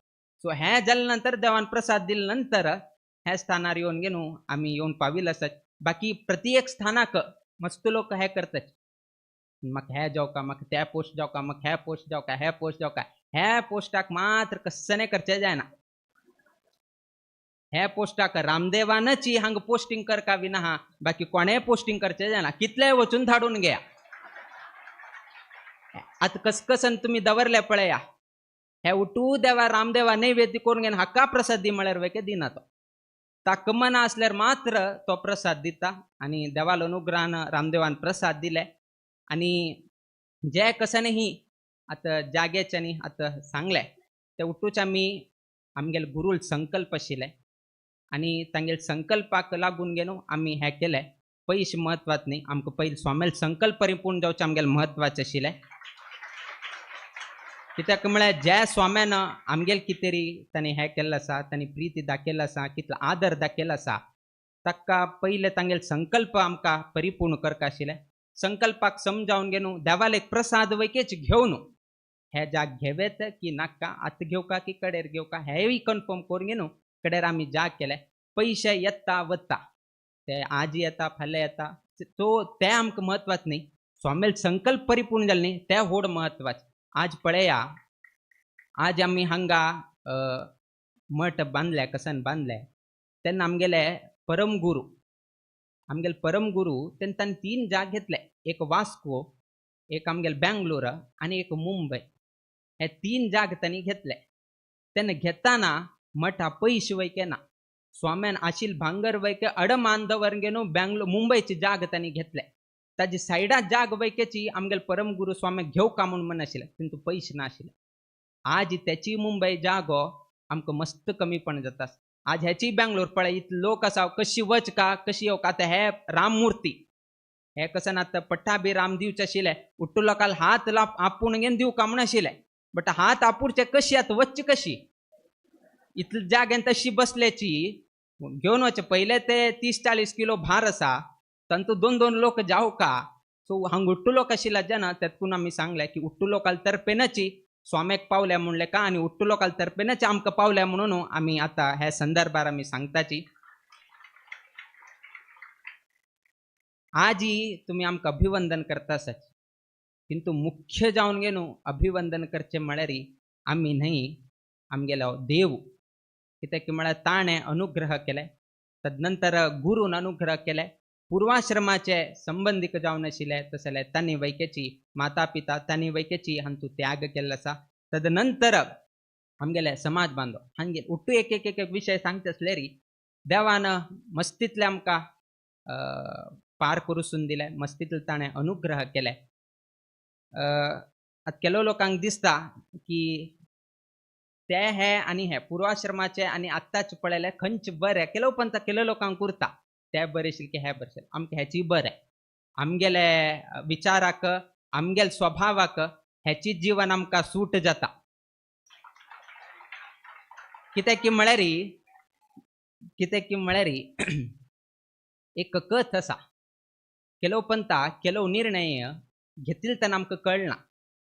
सो हें जाले नंतर देवान प्रसाद दिले नंतर ह्या स्थानार येवन न्हू आमी येवन पाविल्ले आसात. बाकी प्रति एक स्थानाक मस्त लोक हें करतात, म्हाका हें जावका म्हाका त्या पोस्ट जावका म्हाका हें पोस्ट जावका हें पोस्ट जावका. ह्या पोस्टाक मात्र कस्सने करचें जायना. ह्या पोस्टाक रामदेवानच हांगा पोस्टिंग करका बी ना, बाकी कोणेय पोस्टिंग करचें जायना. कितलेय वचून धाडून घेया. आतां कसकसन तुमी दवरले पळया हे उठू देवा रामदेवा नैवेद्य करून घेवन हाका प्रसाद दी म्हळ्यार वेके दिना तो. ताका मना आसल्यार मात्र तो प्रसाद दिता. आनी देवाल अनुग्रहान रामदेवान प्रसाद दिले. आनी जे कशेंही आतां जाग्याच्यानी आतां सांगलें ते उठूच आमी आमगेले गुरूल संकल्प आशिल्ले आनी तांगेले संकल्पाक लागून न्हू आमी हें केलें. पयशे म्हत्वाच न्ही, आमकां पयलीं स्वाम्याले संकल्प परिपूर्ण जावचें आमगेलें म्हत्वाचें आशिल्लें. कित्याक म्हळ्यार ज्या स्वाम्यान आमगेले कितें तरी तांणी हें केल्लें आसा, तांणी प्रिती दाखयल्लो आसा, कितलो आदर दाखयलो आसा, ताका पयलें तांगेले संकल्प आमकां परिपूर्ण करपा आशिल्लें. संकल्पाक समजावन घेवन देवाले एक प्रसाद वैकेच घेवन हे जाग घेवेत की नाका, आतां घेवका की कडेर घेवका हेंय कन्फर्म करून घेवन कडेर आमी जाग केले. पयशे येता वता, ते आज येता फाल्यां येता, तो ते आमकां म्हत्वाच न्ही. स्वाम्याले संकल्प परिपूर्ण जाले न्ही ते व्हड म्हत्वाचें. आज पळया आज आमी हांगा मठ बांदले कसन बांदले तेन्ना आमगेले परमगुरू आमगेले परमगुरू तेन्ना तांणी 3 जाग घेतले. एक वास्को, एक आमगेले बेंगलोर आनी एक मुंबय. हे 3 जाग तांणी घेतले. तेन्ना घेताना मठा पयशे वयके ना, स्वाम्यान आशिल भांगर वयके अडमान दवर घेवन बेंगलोर मुंबयचे जाग तांणी घेतले. ताजी सायडा जाग वैकेची आमगेले परमगुरू स्वाम्याक घेवका म्हूण मन आशिल्लें, तितून पयशे नाशिल्ले. आज तेची मुंबय जागो आमकां मस्त कमीपण जाता. आज ह्याची बेंगलोर पळय इतले लोक आसा, कशी वच का कशी येवका. आतां हे राममूर्ती हे कसं ना पट्टाभिराम दिवचे आशिल्ले उट्टू लोकांक हात आपूण घेवन दिवका म्हूण आशिल्ले बट हात आपुरचे कशी आतां वच्ची कशी इतले जाग्यान तशी बसल्याची घेवन वचचे पयले ते 30-40 किलो भार आसा तांतू 2-2 लोक जावका. सो हांग उट्टू लोक आशिल्ले जेन्ना तेतून आमी सांगलें की उट्टू लोकाल तर्फेनची स्वाम्याक पावल्या म्हणलें का आनी उट्टू लोकाल तर्फेनच आमकां पावल्या म्हणून आमी आतां हे संदर्भार आमी सांगताची. आजी तुमी आमकां अभिवंदन करता आसात किंतु मुख्य जावन गे न्हू अभिवंदन करचें म्हळ्यार आमी न्हय आमगेलो देव कित्याक म्हळ्यार ताणें अनुग्रह केले तदनंतर गुरून अनुग्रह केले पूर्वाश्रमाचे संबंदीक जावन आशिल्ले तशें जाल्यार तांणी वैकेची माता पिता तांणी वैकेची हांतू त्याग केल्लो आसा. तदनंतर आमगेले समाज बांदो हांगे उट्टू एक एक एक विशय सांगता आसले री देवान मस्तींतले आमकां पार करूसून दिले मस्तींतले ताणें अनुग्रह केले. आतां केलो लोकांक दिसता की ते हे आनी हे पूर्वाश्रमाचे आनी आत्ताचे पळयल्यार खंयचे बरें केलो पण केलो लोकांक उरता ते बरें आशिल्ले की हे बरें आशिल्ले आमकां हेची बरें आमगेले विचाराक आमगेले स्वभावाक हेची जीवन आमकां सूट जाता. कित्याक की म्हळ्यार एक कथ आसा केलो पंता केलो निर्णय घेतले तेन्ना आमकां कळना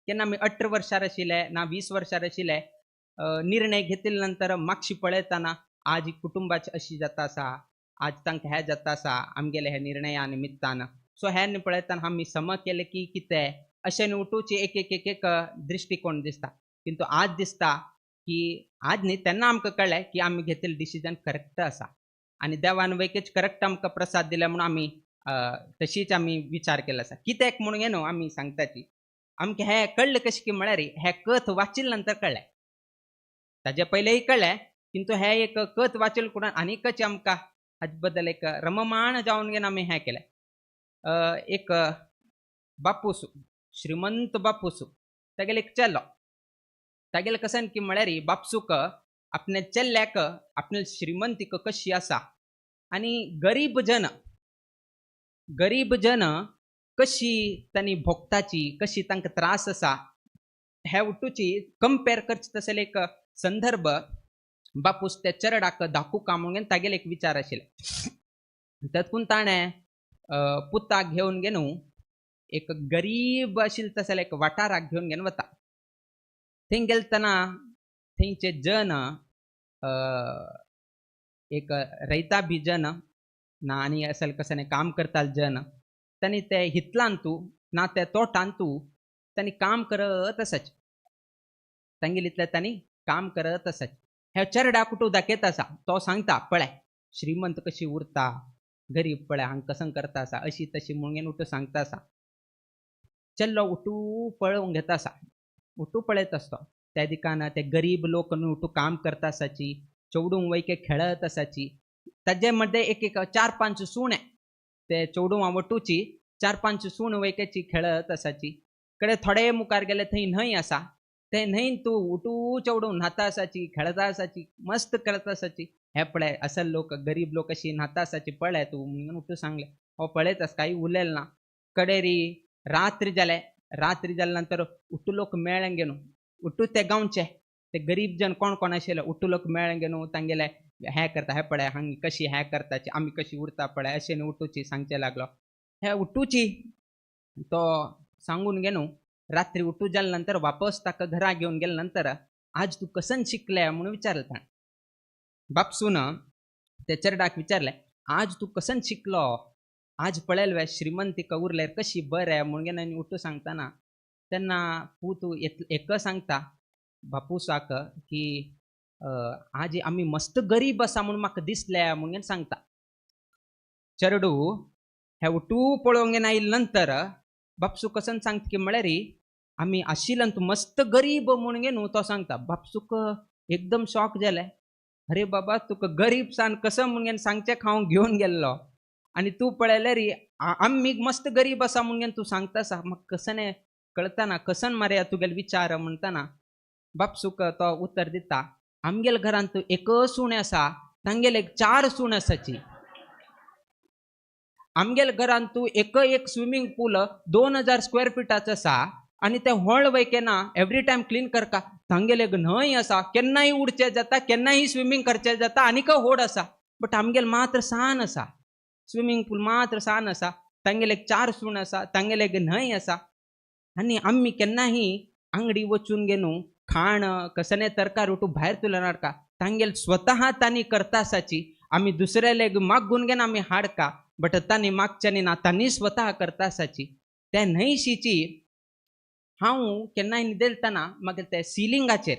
केन्ना आमी 18 वर्सां आशिल्ले ना 20 वर्सां आशिल्ले निर्णय घेतले नंतर मागशी पळयतना आज कुटुंबाची अशी जाता आसा आज तांकां हें जाता आसा आमगेले हे निर्णया निमित्तान. सो हें पळयतना आमी सम केलें की कितें अशें उठूचे एक एक एक एक दृश्टिकोण दिसता किंतु आज दिसता की आज न्ही तेन्ना आमकां कळ्ळें की आमी घेतिल्लें डिसिजन करेक्ट आसा आनी देवान वैकेच करेक्ट आमकां प्रसाद दिले म्हणून आमी तशीच आमी विचार केलो आसा. कित्याक म्हणून न्हू आमी सांगताची आमकां हें कळ्ळें कशें की म्हळ्यार हें कथ वाचिल्ले नंतर कळ्ळें ताजे पयलेंय कळ्ळें किंतु हें एक कथ वाचिल्लें कुणान आनीकच आमकां हाजे बद्दल एक रममाण जावन घेवन आमी हें केलें. एक बापूस श्रीमंत बापूस तागेलो एक चेलो तागेलें कशें की म्हळ्यार बापसूक आपल्या चेल्ल्याक आपल्या श्रीमंतीक कशी आसा आनी गरीब जन कशी तांणी भोगताची कशी तांकां त्रास आसा हे उठूची कंपेर करचे तसले एक संदर्भ बापूस त्या चरडाक दाखोवका म्हणून तागेले एक विचार आशिल्ले. तातूंत ताणें पुताक घेवन घेवन एक गरीब आशिल्ले तसले एक वाठाराक घेवन घेवन वता. थंय गेलतना थंयचे जन एक रयता बी जन ना आनी असल कशें काम करताले जन तांणी ते हितलान तूं ना ते तोटान तूं तांणी काम करत आसाच तांगेले इतलें तांणी काम करत आसाच. हे चरडा कुटू दाखयत आसा तो सांगता पळय श्रीमंत कशी उरता गरीब पळय हांगा कसं करता आसा अशी तशी म्हणून उठू सांगता आसा. चल्लो उठू पळोवंक घेता आसा उठू पळयत आसता त्या दिकान ते गरीब लोक न्हू उठू काम करता आसाची चेडूंक वैके खेळत आसाची ताजे मदें एक एक 4-5 सुणे ते चेडूं वटूची 4-5 सूण वैकेची खेळत आसाची. कडे थोडे मुखार गेले थंय न्हंय आसा ते न्हंयन तूं उठू चेडूं न्हाता आसाची खेळता आसाची मस्त खेळता आसाची. हे पळय असल लोक गरीब लोक अशी न्हाता आसाची पळय तूं म्हणून उठू सांगलें. हो पळयत आसा कांय उलयलें ना. कडेरी रात्री जाले रात्री जाले नंतर उठू लोक मेळ्ळे गे न्हू उठू ते गांवचे ते गरीब जन कोण कोण आशिल्ले उठू लोक मेळ्ळे गे न्हू तांगेले हें करता हें पळय हांग कशी हें करताची आमी कशी उरता पळय अशें न्हू उठूची सांगचे लागलो. हे उठूची तो सांगून गे न्हू रात्री उठू जाले नंतर वापस ताका घरा घेवन गेले नंतर आज तूं कसन शिकलें म्हणून विचारलें ताणें. बापसून त्या चेरडाक विचारलें आज तूं कसन शिकलो आज पळयलें वे श्रीमंतीक उरल्यार कशी बरें म्हणून आनी उठू सांगतना तेन्ना पूत एक सांगता बापूसाक की आज आमी मस्त गरीब आसा म्हणून म्हाका दिसलें म्हणून सांगता. चेरडू हे उठू पळोवंक आयले नंतर बापसू कसन सांगता की म्हळ्यार आमी आशिल्ल्यान तूं मस्त गरीब म्हणून न्हू तो सांगता. बापसूक एकदम शॉक जालें अरे बाबा तुका गरीब सान कसं म्हणून सांगचें हांव घेवन गेल्लो आनी तूं पळयल्यार आमी मस्त गरीब आसा म्हणून तूं सांगता आसा म्हाका कसन कळतना कसन मारया तुगेले विचार म्हणटना बापसूक तो उतर दिता आमगेले घरांत एक सूण आसा तांगेले 4 सूण आसाची आमगेले घरान तूं एक एक स्विमींग पूल 2000 स्क्वेअर फिटाचो आसा आनी ते व्हड वयकेना एवरी टायम क्लीन करका. तांगेले न्हंय आसा, केन्नाय उडचें जाता, केन्नाय स्विमींग करचें जाता, आनीक व्हड आसा. बट आमगेले मात्र सान आसा, स्विमींग पूल मात्र सान आसा. तांगेले 4 सूण आसा, तांगेले न्हंय आसा. आनी आमी केन्नाय आंगडी वचून घेवन खाण कसने तरकारी उठू भायर तुला नाडका. तांगेले स्वतः तांणी करता आसाची, आमी दुसऱ्याले मागून घेवन आमी हाडका, बट तांणी मागच्यांनी ना, तांणी स्वतः करता आसाची. त्या न्हंयशीची हांव केन्नाय न्हिदेलतना मागीर ते सिलिंगाचेर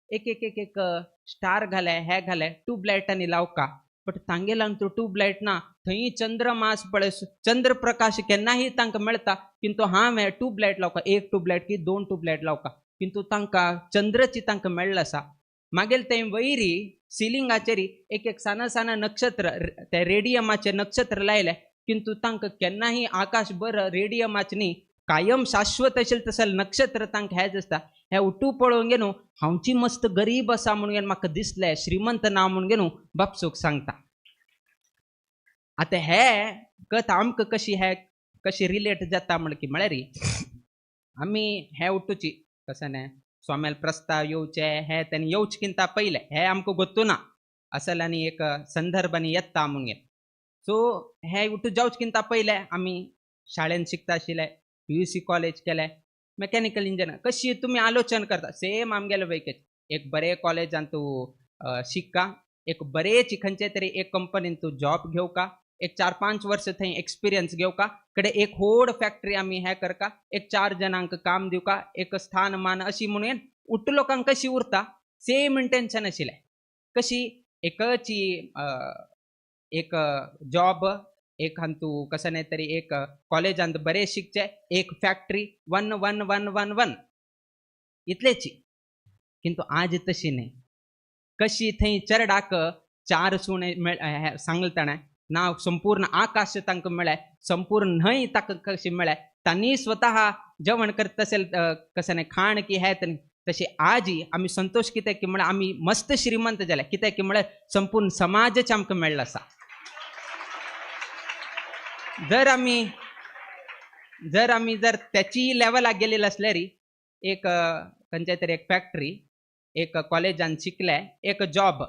एक एक एक एक स्टार घाले, हे घाले, ट्यूबलायटांनी लावका. बट तांगेल्यान तो ट्यूबलायट ना, थंय चंद्रमास पळय चंद्रप्रकाश केन्नाय तांकां मेळटा, किंतु हांवें ट्यूबलायट लावका, एक ट्यूबलायट की 2 ट्यूबलायट लावका, किंतु तांकां चंद्रची तांकां मेळ्ळो आसा. मागीर ते वयरी सिलिंगाचेर एक एक साना साना नक्षत्र ते रेडियमाचे नक्षत्र लायले, किंतु तांकां केन्नाय आकाश बरं रेडियमाचे न्ही, कायम शाश्वत अशें तसले नक्षत्र तांकां हेच आसता. हे उठू पळोवन घेवन हांवची मस्त गरीब आसा म्हणून घेवन म्हाका दिसलें, श्रीमंत ना म्हणून घेवन बापसूक सांगता. आतां हे कथा आमकां कशी हे कशी रिलेट जाता म्हण की म्हळ्यार आमी हे उठूची कशें न्ही स्वाम्याल प्रस्ताव येवचे हे तेणी येवचे किंता पयलें हे आमकां गोत्तू ना असल आनी एक संदर्भांनी येता म्हणून घेवन. सो हे उठू जावचे किंता पयलें आमी शाळेन शिकता आशिल्ले, PUC college केलें, मेकॅनिकल इंजिनियर. कशी तुमी आलोचन करता सेम आमगेले वैकेच एक बरे कॉलेजान तूं शिक्का, एक बरेच खंयचे तरी एक कंपनीन तूं जॉब घेवका, एक 4-5 वर्स थंय एक्सपिरियन्स घेवका, कडे एक व्हड फॅक्टरी आमी हें करका, एक 4 जाणांक काम दिवका, एक स्थान मान अशी म्हणून उठ लोकांक कशी उरता सेम इंटेन्शन आशिल्लें. कशी एकची एक जॉब, एक हांतू कशें न्ही तरी एक कॉलेजांत बरें शिकचें, एक फॅक्टरी, 1 1 1 1 1 इतलेची. किंतु आज तशी न्ही. कशी थंय चरडाक 4 सुणे सांगलें ताणें ना, संपूर्ण आकाश तांकां मेळ्ळें, संपूर्ण न्हंय ताका कशी मेळ्ळें, तांणी स्वतः जेवण करता असेल कशें न्ही खाण की हें तशें आजी आमी संतोश कित्याक की म्हळ्यार आमी मस्त श्रीमंत जाले, कित्याक की म्हळ्यार संपूर्ण समाजच आमकां मेळ्ळो आसा. जर आमी जर त्याची लेवलाक गेलेले आसल्यार एक खंयच्या तरी एक फॅक्टरी, एक कॉलेजान शिकले, एक जॉब,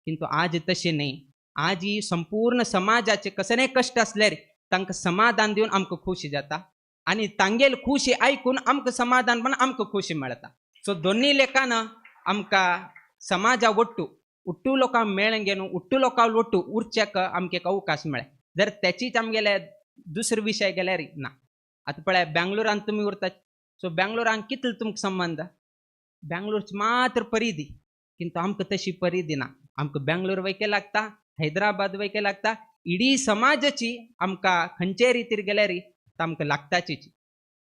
किंतु आज तशें न्ही. आज ही संपूर्ण समाजाचे कसले कश्ट आसल्यार तांकां समाधान दिवन आमकां खुशी जाता आनी तांगेल खुशी आयकून आमकां समाधान पण आमकां खुशी मेळटा. सो दोन्ही लेखान आमकां समाजा ಒಟ್ಟು उट्टू लोकांक मेळून घेवन उट्टू लोकां ಒಟ್ಟು उरच्याक आमकां एक अवकाश मेळ्ळे. जर त्याचीच आमगेले दुसरे विशय गेल्यार ना. आतां पळय बेंगलोरान तुमी उरतात, सो बेंगलोरान कितलो तुमकां संबंद, बेंगलोरची मात्र परिधी, किंतु आमकां तशी परिधी ना. आमकां बेंगलोर वयके लागता, हैदराबाद वयके लागता, इडी समाजाची आमकां खंयचे रितीर गेल्यार आमकां लागताचीच.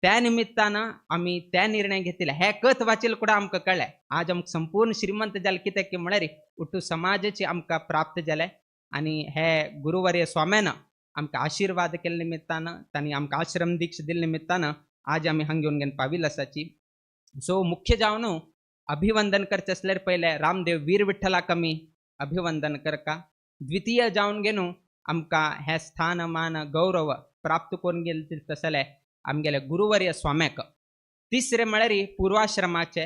त्या निमित्तान आमी त्या निर्णय घेतिल्ले. हे कथ वाचिल्ले कडेन आमकां कळ्ळें आज आमकां संपूर्ण श्रीमंत जालें, कित्याक की म्हळ्यार उट्टू समाजाची आमकां प्राप्त जालें. आनी हे गुरुवर्य स्वाम्यान आमकां आशिर्वाद केल्ले निमित्तान, तांणी आमकां आश्रम दीक्षा दिल्ले निमित्तान आज आमी हांगा येवन घेवन पाविल्ले आसाची. सो मुख्य जावन अभिवंदन करचें आसल्यार पयलें रामदेव वीर विठ्ठलाक आमी अभिवंदन करका. द्वितीय जावन घेवन आमकां हें स्थान मान गौरव प्राप्त करून गेले तसले आमगेले गुरुवर्य स्वाम्याक. तिसरें म्हळ्यार पुर्वाश्रमाचे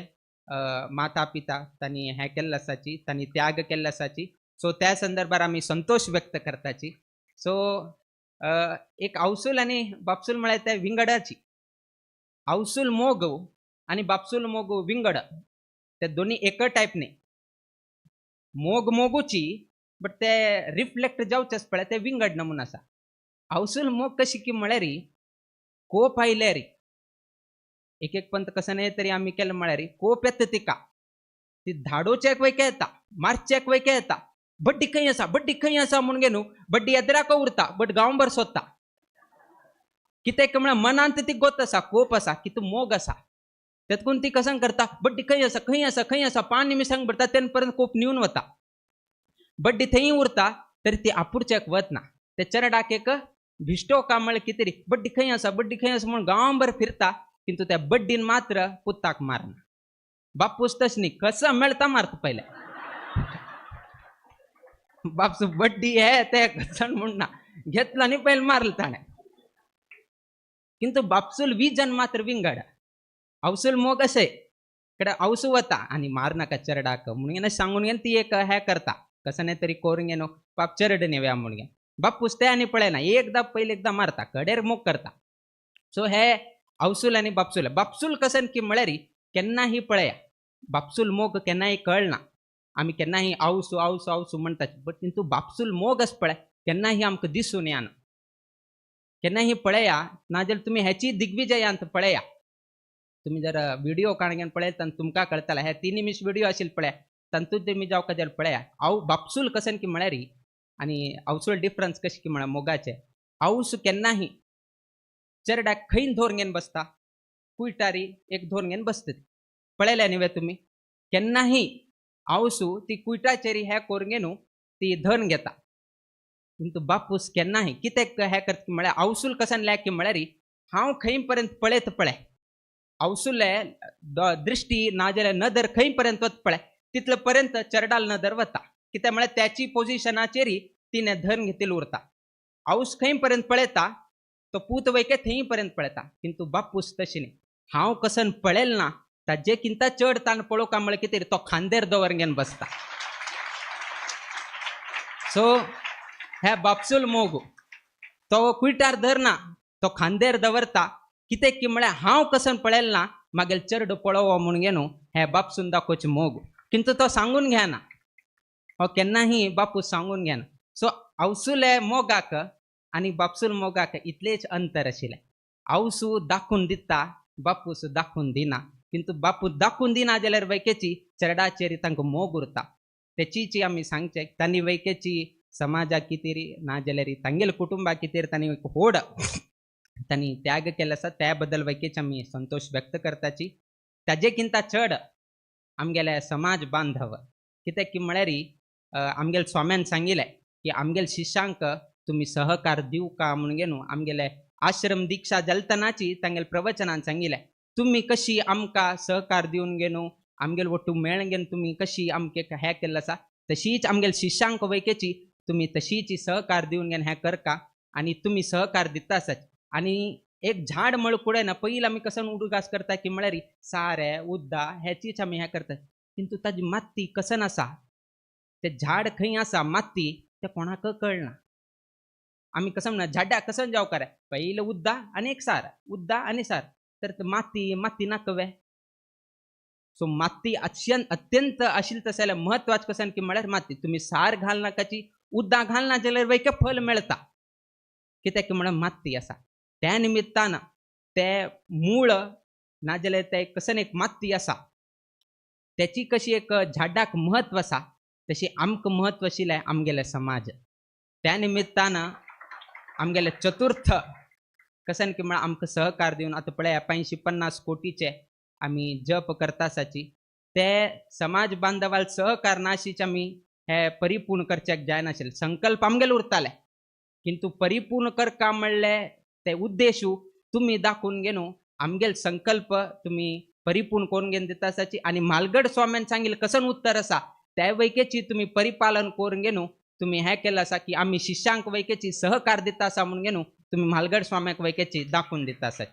माता पिता तांणी हें केल्लें आसाची, तांणी त्याग केल्लो आसाची. सो त्या संदर्भार आमी संतोश व्यक्त करताची. सो एक आवसूल आनी बापसूल म्हळ्यार ते विंगडाची. आवसूल मोग आनी बापसूल मोग विंगड, ते दोन्ही एक टायप न्ही. मोग मोगूची बट ते रिफ्लेक्ट जावचे पळय ते विंगड नमून आसा. आवसूल मोग कशी की म्हळ्यार कोप आयल्यार एक एक पंत कसं न्ही तरी आमी केलें म्हळ्यार कोप येता तिका, ती धाडोवच्याक वयके येता, मारच्याक वयके येता, बड्डी खंय आसा बड्डी खंय आसा म्हूण घेवन बड्डी एदराक उरता बट गांवभर सोदता. कित्याक म्हळ्यार मनांत ती गोत आसा, कोप आसा, कितू मोग आसा, तेतकून ती कसं करता बड्डी खंय आसा खंय आसा खंय आसा 5 निमिशांक भरता तेन्ना पर्यंत कोप निवन वता. बड्डी थंय उरता तरी ती आपुरच्याक वतना ते चरडाक एक भिश्टो का म्हळ्यार कितें तरी बड्डी खंय आसा बड्डी खंय आसा म्हूण गांवभर फिरता, किंतु त्या बड्डीन मात्र पुताक मारना. बापूस तशें न्ही, कसो मेळटा मारता पयलें. बापसू बड्डी हे ते कसन म्हूण ना. घेतलं आनी पयलीं मारलं ताणें. किंतु बापसूल विजन मात्र विंगड. आवसूल मोग अशें कडे आवसू वता आनी मार नाका चेरडाक म्हणून सांगून घेवन ती एक हें करता कसं नाही तरी करून घेवन बाप चेरड नेव्या म्हणून घेवन बापूस ते आनी पळयना, एकदां पयलीं एकदां मारता कडेर मोग करता. सो हे आवसूल आनी बापसूल. बापसूल कसन की म्हळ्यार केन्नाही पळया बापसूल मोग केन्नाय कळना. आमी केन्नाही आवसू आवसू आवसू म्हणटात बट किंतु बापसूल मोग अस पळय केन्नाही आमकां दिसून येना. केन्नाही पळया नाजाल्यार तुमी हेची दिग्विजयांत पळया. तुमी जर व्हिडिओ काडून पळयता आनी तुमकां कळटलें हे 3 निमिश व्हिडिओ आशिल्ले पळया तातूंत तुमी जावका जाल्यार पळया हांव बापसूल कसन की म्हळ्यार आनी आवसूल डिफरन्स कशें की म्हळ्यार मोगाचें. आवस केन्नाही चेरडाक खंय धोर घेवन बसता कुयटारी एक धोर घेवन बसता पळयल्या न्ही वे तुमी. केन्नाही आवसू ती कुयटाचेर हें करून घेवन ती धन घेता. किंतु बापूस केन्नाही कित्याक हें करता म्हळ्यार आवसूल कसन लायक की म्हळ्यार हांव खंय पर्यंत पळयत पळय आवसुले दृष्टी नाजाल्यार नदर खंय पर्यंत वत पळय तितले पर्यंत चेरडाल नदर वता. कित्याक म्हळ्यार त्याची पोजिशनाचेर तिणें धन घेतिल्लें उरता. आवस खंय पर्यंत पळयता तो पूत वयके थंय पर्यंत पळयता. किंतु बापूस तशें न्ही, हांव कसन पळयल ना ताजे किंता चड ताण पळोवका म्हळ्यार कितें तो खांदेर दवर घेवन बसता. सो हे बापसूल मोग तो कुयटार धरना तो खांदेर दवरता. कितें की म्हळ्यार हांव कसन पळयल ना मागीर चेरडो पळोवो म्हणून घेवन हे बापसून दाखोवचें मोग. किंतु तो सांगून घेना, हो केन्नाही बापूस सांगून घेना. सो आवसुले मोगाक आनी बापसूल मोगाक इतलेच अंतर आशिल्लें. आवसू दाखोवन दिता बापूस दाखोवन दिना. किंतु बापूस दाखोवन दिना जाल्यार वैकेची चेरडाचेर तांकां मोग उरता. तेचीच आमी सांगचें तांणी वैकेची समाजा खातीर ना जाल्यार तांगेले कुटुंबा खातीर तांणी एक व्हड तांणी त्याग केलो आसा. त्या बद्दल वैकेच आमी संतोश व्यक्त करताची. ताजे किंता चड आमगेले समाज बांधव कित्याक की म्हळ्यार आमगेले स्वाम्यान सांगिल्लें की आमगेले शिष्यांक तुमी सहकार दिवका म्हणून घेवन आमगेले आश्रम दीक्षा जालतनाची तांगेले प्रवचनान सांगिल्लें तुमी कशी आमकां सहकार दिवन घेवन आमगेले वट्टू मेळून घेवन तुमी कशी आमके हें केल्लें आसा तशीच आमगेले शिष्यांक वैकेची तुमी तशीच सहकार दिवन घेवन हें करका आनी तुमी सहकार दिता आसात. आनी एक झाड म्हळ कुडें ना पयलीं आमी कसन उडगास करता की म्हळ्यार सारें उद्दा हेचीच आमी हें करतात. किंतु ताजी माती कसन आसा तें झाड खंय आसा माती तें कोणाक कळना. आमी कसं म्हणा झाडा कसन जावकार पयलीं उद्दा आनी एक सार उद्दा आनी सार तर माती माती नाकवे. सो माती अत्यंत आशिल्ली तशें जाल्यार म्हत्वाचें कसन की म्हळ्यार माती. तुमी सार घालनाकाची उद्दा घालना जाल्यार वयके फल मेळटा कित्याक की म्हळ्यार माती आसा. त्या निमित्तान ते मूळ नाजाल्यार ते कसन एक माती आसा त्याची कशी एक झाडाक म्हत्व आसा तशी आमकां म्हत्व आशिल्लें आमगेले समाज. त्या निमित्तान आमगेले चतुर्थ कसन की म्हळ्यार आमकां सहकार दिवन आतां पळया 85-50 कोटीचे आमी जप करता आसाची ते समाज बांधवाल सहकार नाशीच आमी हे परिपूर्ण करच्याक जायनाशिल्लें. संकल्प आमगेले उरताले किंतु परिपूर्ण करका म्हणलें ते उद्देशू तुमी दाखोवन घेवन आमगेले संकल्प तुमी परिपूर्ण करून घेवन दिता आसाची. आनी म्हालगड स्वाम्यान सांगिल्लें कसन उत्तर आसा त्या वैकेची तुमी परिपालन करून घेवन तुमी हें केलें आसा की आमी शिष्यांक वैकेची सहकार दिता आसा म्हणून घेवन तुमी म्हालगड स्वाम्याक वैकेची दाखोवन दिता आसाची.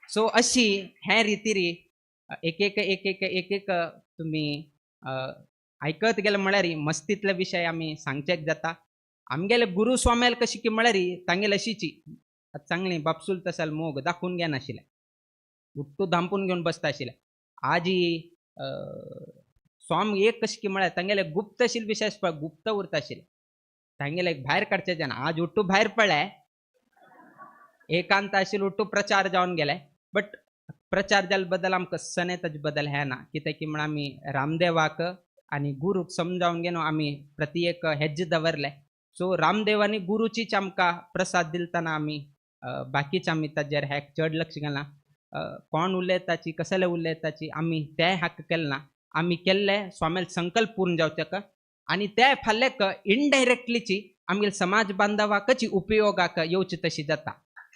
सो अशी हे रितीरी एक एक एक एक एक एक तुमी आयकत गेले म्हळ्यार मस्तींतले विशय आमी सांगचेक जाता. आमगेले गुरू स्वाम्याल कशी की म्हळ्यार तांगेले अशीची आतां सांगली बापसूल तसाल मोग दाखोवन घेनाशिल्लें उट्टू धांपून घेवन बसता आशिल्लें. आजी स्वाम एक कशी की म्हळ्यार तांगेले गुप्त आशिल्ले विशय गुप्त उरता आशिल्लें तांगेले भायर काडचें जायना. आज उट्टू भायर पडले एकांत आशिल्लो उट्टू प्रचार जावन गेले बट प्रचार जाल्ले बद्दल आमकां सने ताजे बद्दल हें ना कित्याक की म्हण आमी रामदेवाक आनी गुरूक समजावन घेवन आमी प्रति एक हेज्ज दवरलें. सो रामदेव आनी गुरूचीच आमकां प्रसाद दिलतना आमी बाकीच आमी ताजेर हें चड लक्ष घालना. कोण उलयताची कसले उलयताची आमी ते हक्क केले ना. आमी केल्ले स्वाम्याल संकल्प पूर्ण जावचेक आनी ते फाल्याक इनडायरेक्टलीची आमगेले समाज बांधवाकच उपयोगाक येवची तशी जाता.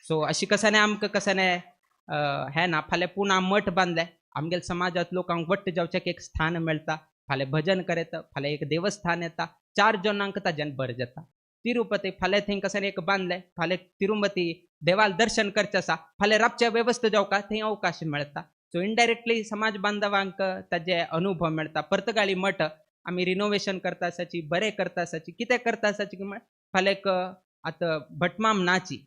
सो अशी कसाने आमकां कसाने हें ना फाल्यां पुना मठ बांदले आमगेले समाजांत लोकांक वट्ट जावच्याक एक स्थान मेळटा. फाल्यां भजन करता फाल्यां एक देवस्थान येता 4 जणांक ताज्यान बरें जाता. तिरुपती फाल्यां थंय कशें एक बांदलें, फाल्यां तिरुपती देवाल दर्शन करचें आसा, फाल्यां राबच्या वेवस्था जावका थंय अवकाश मेळटा. सो इनडायरेक्टली समाज बांधवांक ताजे अनुभव मेळटा. पर्तगाळी मठ आमी रिनोवेशन करता आसाची, बरें करता आसाची, कितें करता आसाची की फाल्यां आतां भटमाम नाची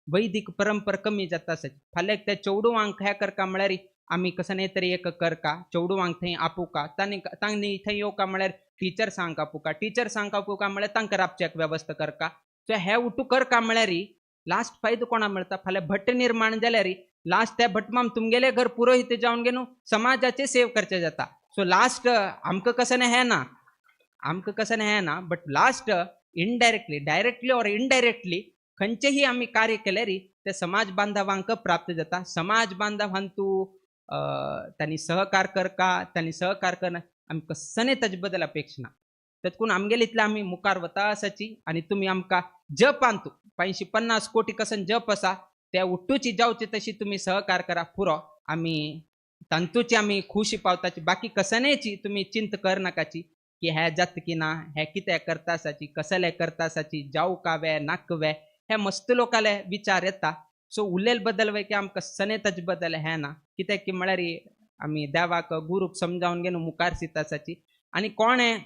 वैदिक परंपरा कमी जाता आसाची. फाल्यां त्या चेडवांक हें करका म्हळ्यार आमी कसं न्ही तरी एक करका, चेडवांक थंय आपोवका, तांणी थंय येवका म्हळ्यार टिचर्सांक आपोवका, टिचर्सांक आपोवका म्हळ्यार तांकां राबच्याक वेवस्था करका. सो हे उठू करका म्हळ्यार लास्ट फायदो कोणा मेळटा, फाल्यां भट्ट निर्माण जाल्यार लास्ट त्या भटमाम तुमगेले घर पुरोहित जावन घेवन समाजाचे सेव करचे जाता. सो लास्ट आमकां कसं न्ही हें ना, आमकां कसं न्ही हें ना, but last indirectly directly or indirectly खंयचेही आमी कार्य केल्यार ते समाज बांधवांक प्राप्त जाता. समाज बांधवांतू तांणी सहकार करका, तांणी सहकार करना, आमी कसने ताजे बद्दल अपेक्षा ना. तेतकून आमगेले इतले आमी मुखार वता आसाची. आनी तुमी आमकां जपांतू 550 कोटी कसन जप आसा त्या उट्टूची जावची तशी तुमी सहकार करा पुरो, आमी तांतूची आमी खुशी पावताची. बाकी कसनेची तुमी चिंत करनाकाची की हे जात की ना, हे कितें करता आसाची, कसले करता आसाची, जावं का वे नाक वे, हे मस्त लोकाले विचार येता. सो उलयल बदल वे की आमकां सने ताजे बदल हें ना, कित्याक की म्हळ्यार आमी देवाक गुरूक समजावन घेवन मुखार सीता आसाची. आनी कोणें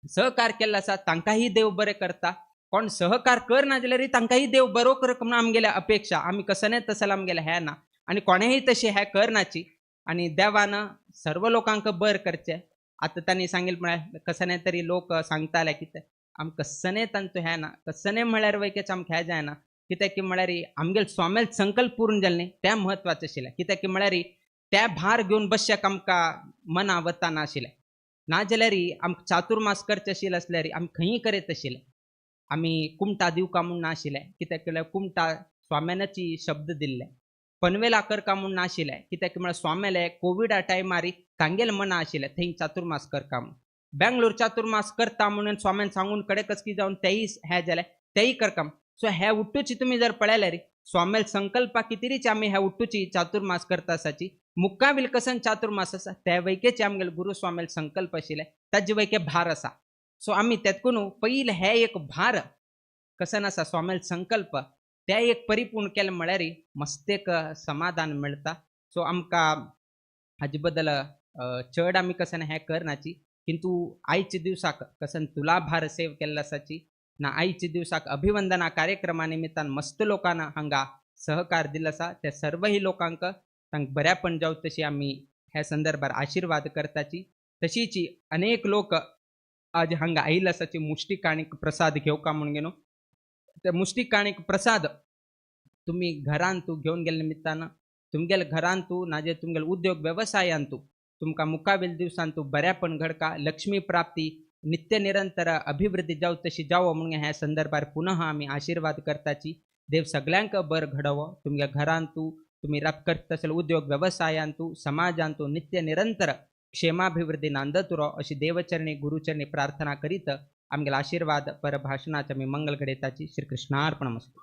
सहकार केल्लो आसा तांकांय देव बरें करता, कोण सहकार करना जाल्यार तांकांय देव बरो कर म्हणून आमगेल्या अपेक्षा. आमी कसने तसले आमगेलें हें ना आनी कोणेंय तशें हें करनाची. आनी देवान सर्व लोकांक बरें करचें. आतां तांणी सांगिल्लें म्हळ्यार कसने तरी लोक सांगताले कितें आमकां कसने तांचो हें ना, कसने म्हळ्यार वैकेच आमकां हें जायना, कित्याक की म्हळ्यार आमगेले स्वामेल संकल्प पूर्ण जाले न्ही तें म्हत्वाचें आशिल्लें. कित्याक की म्हळ्यार त्या भार घेवन बसच्याक आमकां मना वता नाशिल्लें, नाजाल्यार आमकां चातुर्मास करचें आशिल्लें आसल्यार आमी खंयी करीत आशिल्लें. आमी कुमटा दिवका म्हूण नाशिल्लें, कित्याक म्हळ्यार कुमटा स्वाम्यानाची शब्द दिल्ले. पनवेला करका म्हूण नाशिल्लें, कित्याक म्हळ्यार स्वाम्याले कोविडा टायमार तांगेले मना आशिल्लें थंय चातुर्मास करका म्हूण. बेंगलोर चातुर्मास करता म्हणून स्वाम्यान सांगून कडे कसकी जावन तेय हें जालें तेय करका. सो हे उट्टूची तुमी जर पळयल्यार स्वाम्याल संकल्पा कितेरीच आमी हे उट्टूची चातुर्मास करता आसाची. मुक्काविल कसन चातुर्मास आसा त्या वैकेचे आमगेले गुरू स्वाम्याल संकल्प आशिल्ले ताजे वैके भार आसा. सो आमी तेतकून पयलें हे एक भार कसन आसा स्वाम्याल संकल्प ते एक परिपूर्ण केलें म्हळ्यार मस्तेक समाधान मेळटा. सो आमकां हाजे बद्दल चड आमी कसन हें करनाची, किंतु आयच्या दिवसाक कसन तुलाभार सेव केल्लो आसाची ना आयच्या दिवसाक अभिवंदना कार्यक्रमा निमित्तान मस्त लोकांना हांगा सहकार दिलो आसा. त्या सर्वही लोकांक तांकां बऱ्यापण जावं तशी आमी ह्या संदर्भार आशिर्वाद करताची. तशीच अनेक लोक आज हांगा आयिल्ले आसाची मुष्टिकाणीक प्रसाद घेवका म्हूण घेवन त्या मुष्टिकाणीक प्रसाद तुमी घरान तूं घेवन गेल्ले निमित्तान तुमगेले घरान तूं नाजे तुमगेले उद्योग वेवसायान तूं तुमकां मुखावेल दिवसान तूं बऱ्यापण घडका, लक्ष्मी प्राप्ती नित्य निरंतर अभिवृद्धी जावं तशी जावो म्हणून ह्या संदर्भार पुनः आमी आशिर्वाद करताची. देव सगळ्यांक बरं घडोवो, तुमच्या घरान तूं तुमी राब करता आसले उद्योग वेवसायान तूं समाजान तूं नित्य निरंतर क्षेमाभिवृद्धी नांदत उरो अशी देवचरणी गुरुचरणी प्रार्थना करीत आमगेले आशिर्वाद परभाषणाचे आमी मंगल घडयताची. श्री कृष्णार्पणमस्तु.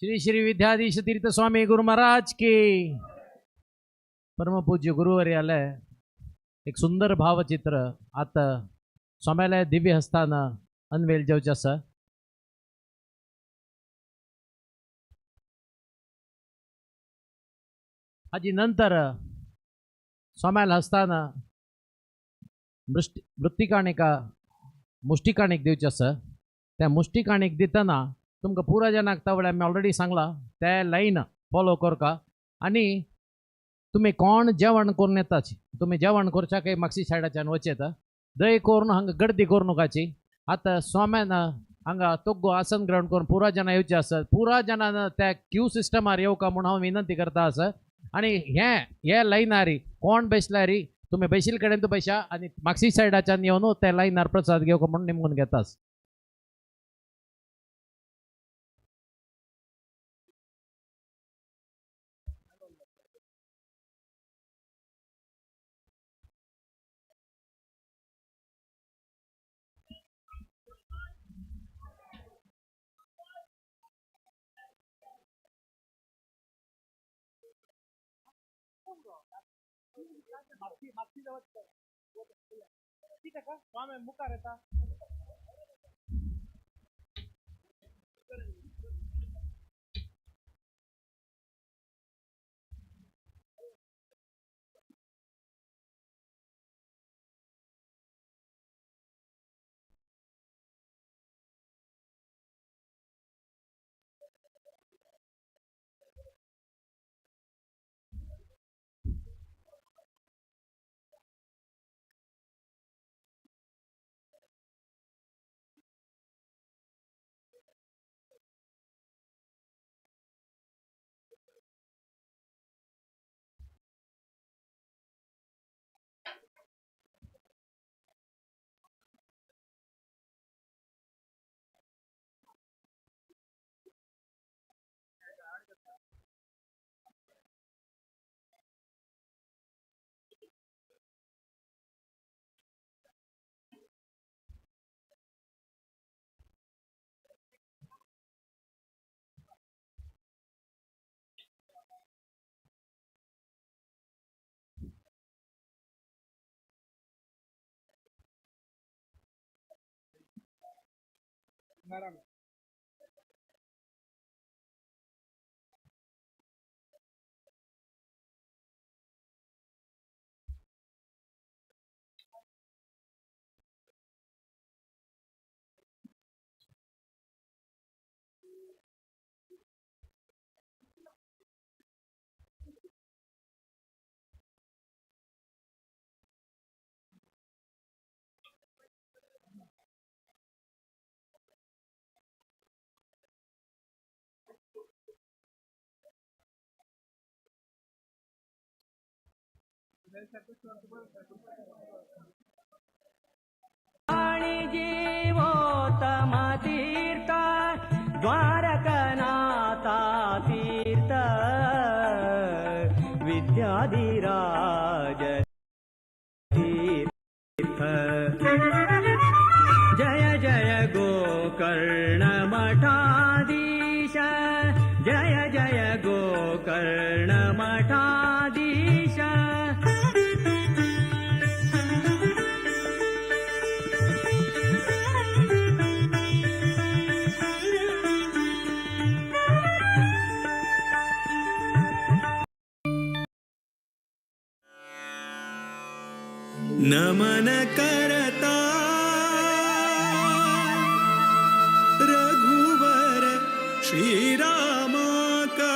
श्री श्री विद्याधीश तीर्थ स्वामी गुरु महाराज की. परमपूज्य गुरुवर्याले एक सुंदर भावचित्र आता स्वाम्याले दिव्य हस्तान अनवेल जेवचें आसा. हाजी नंतर स्वाम्याल हस्तान मृत्तिकाणिका मुष्टिकाणीक दिवचें आसा. त्या मुष्टिकाणीक दितना तुमकां पुरा जनाक तवळे आमी ऑलरेडी सांगला ते लायन फॉलो करका. आनी तुमी कोण जेवण करून येताची, तुमी जेवण करच्या काय मागशी सायडाच्यान वचेता दय करून हांगा गर्दी करूं नकाची. आतां स्वाम्यान हांगा तोग्गो आसन ग्रहण करून पुरा जाणां येवचे आसत, पुरा जाणां त्या क्यू सिस्टमार येवका म्हूण हांव विनंती करता आसा. आनी हे लायनार कोण बसल्यार तुमी बशिल्ले कडेन तूं बशा आनी मागशी सायडाच्यान येवन त्या लायनार प्रसाद घेवका म्हूण निमगून घेतास.
मुखार येता.
जीवोत्तम तीर्थ द्वारकनाथा तीर्थ विद्याधिराज तीर्थ जय जय गोकर्ण मठाधीश जय जय गोकर्ण मठाधीश.
नमन करता रघुवर श्री रामा का.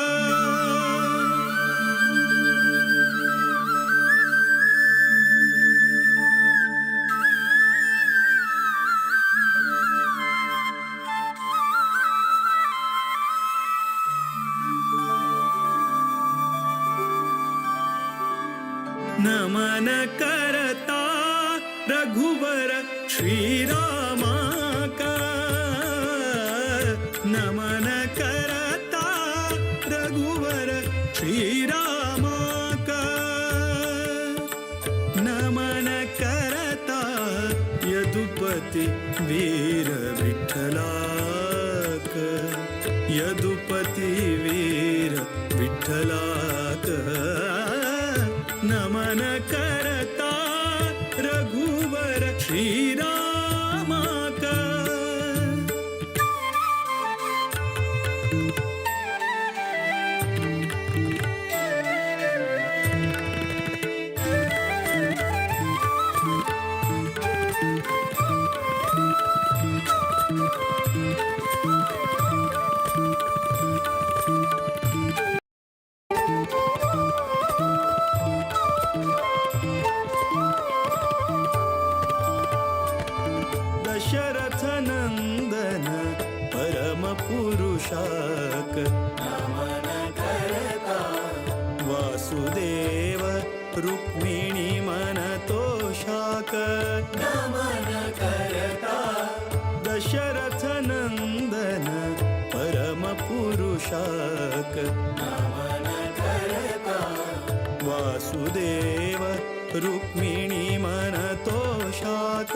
नमन करता रघुवर श्री रामा का. नमन करता रघुवर श्री रामा का. नमन करता यदुपति वीर विठ्ठलाक. यदुपति वीर विठ्ठलाक. नमन करता रघुवर श्री रामा का. दशरथ नंदन परम पुरुषाक. नमन करता वासुदेव रुक्मिणी मन तोषाक. नमन करता दशरथ नंदन परम पुरुषाक. नमन करता वासुदेव रुक्मिणी मन तोषाक.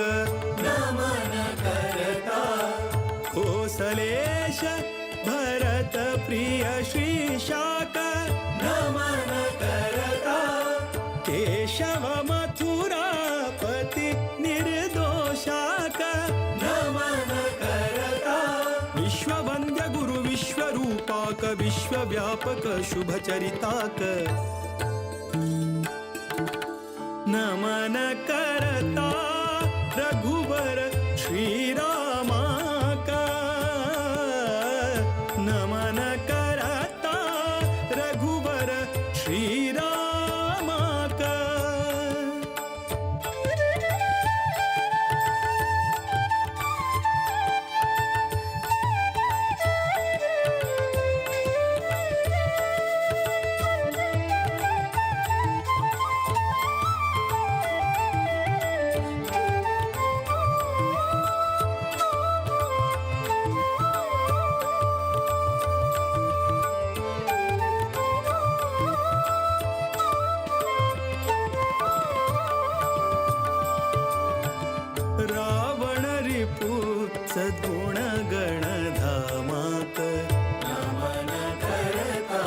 नमन करता कोसलेश भरत प्रिय श्री शाक. नमन करता केशव मथुरापति निर्दोषाक नमन करता। विश्ववंद्य गुरु विश्वरूपाक विश्वव्यापक शुभचरिताक नमन करता रघुवर श्रीरामाक नमन करता रघुवर श्रीरामाक। रावण रिपु सद्गुण गणधामाक नमन करता।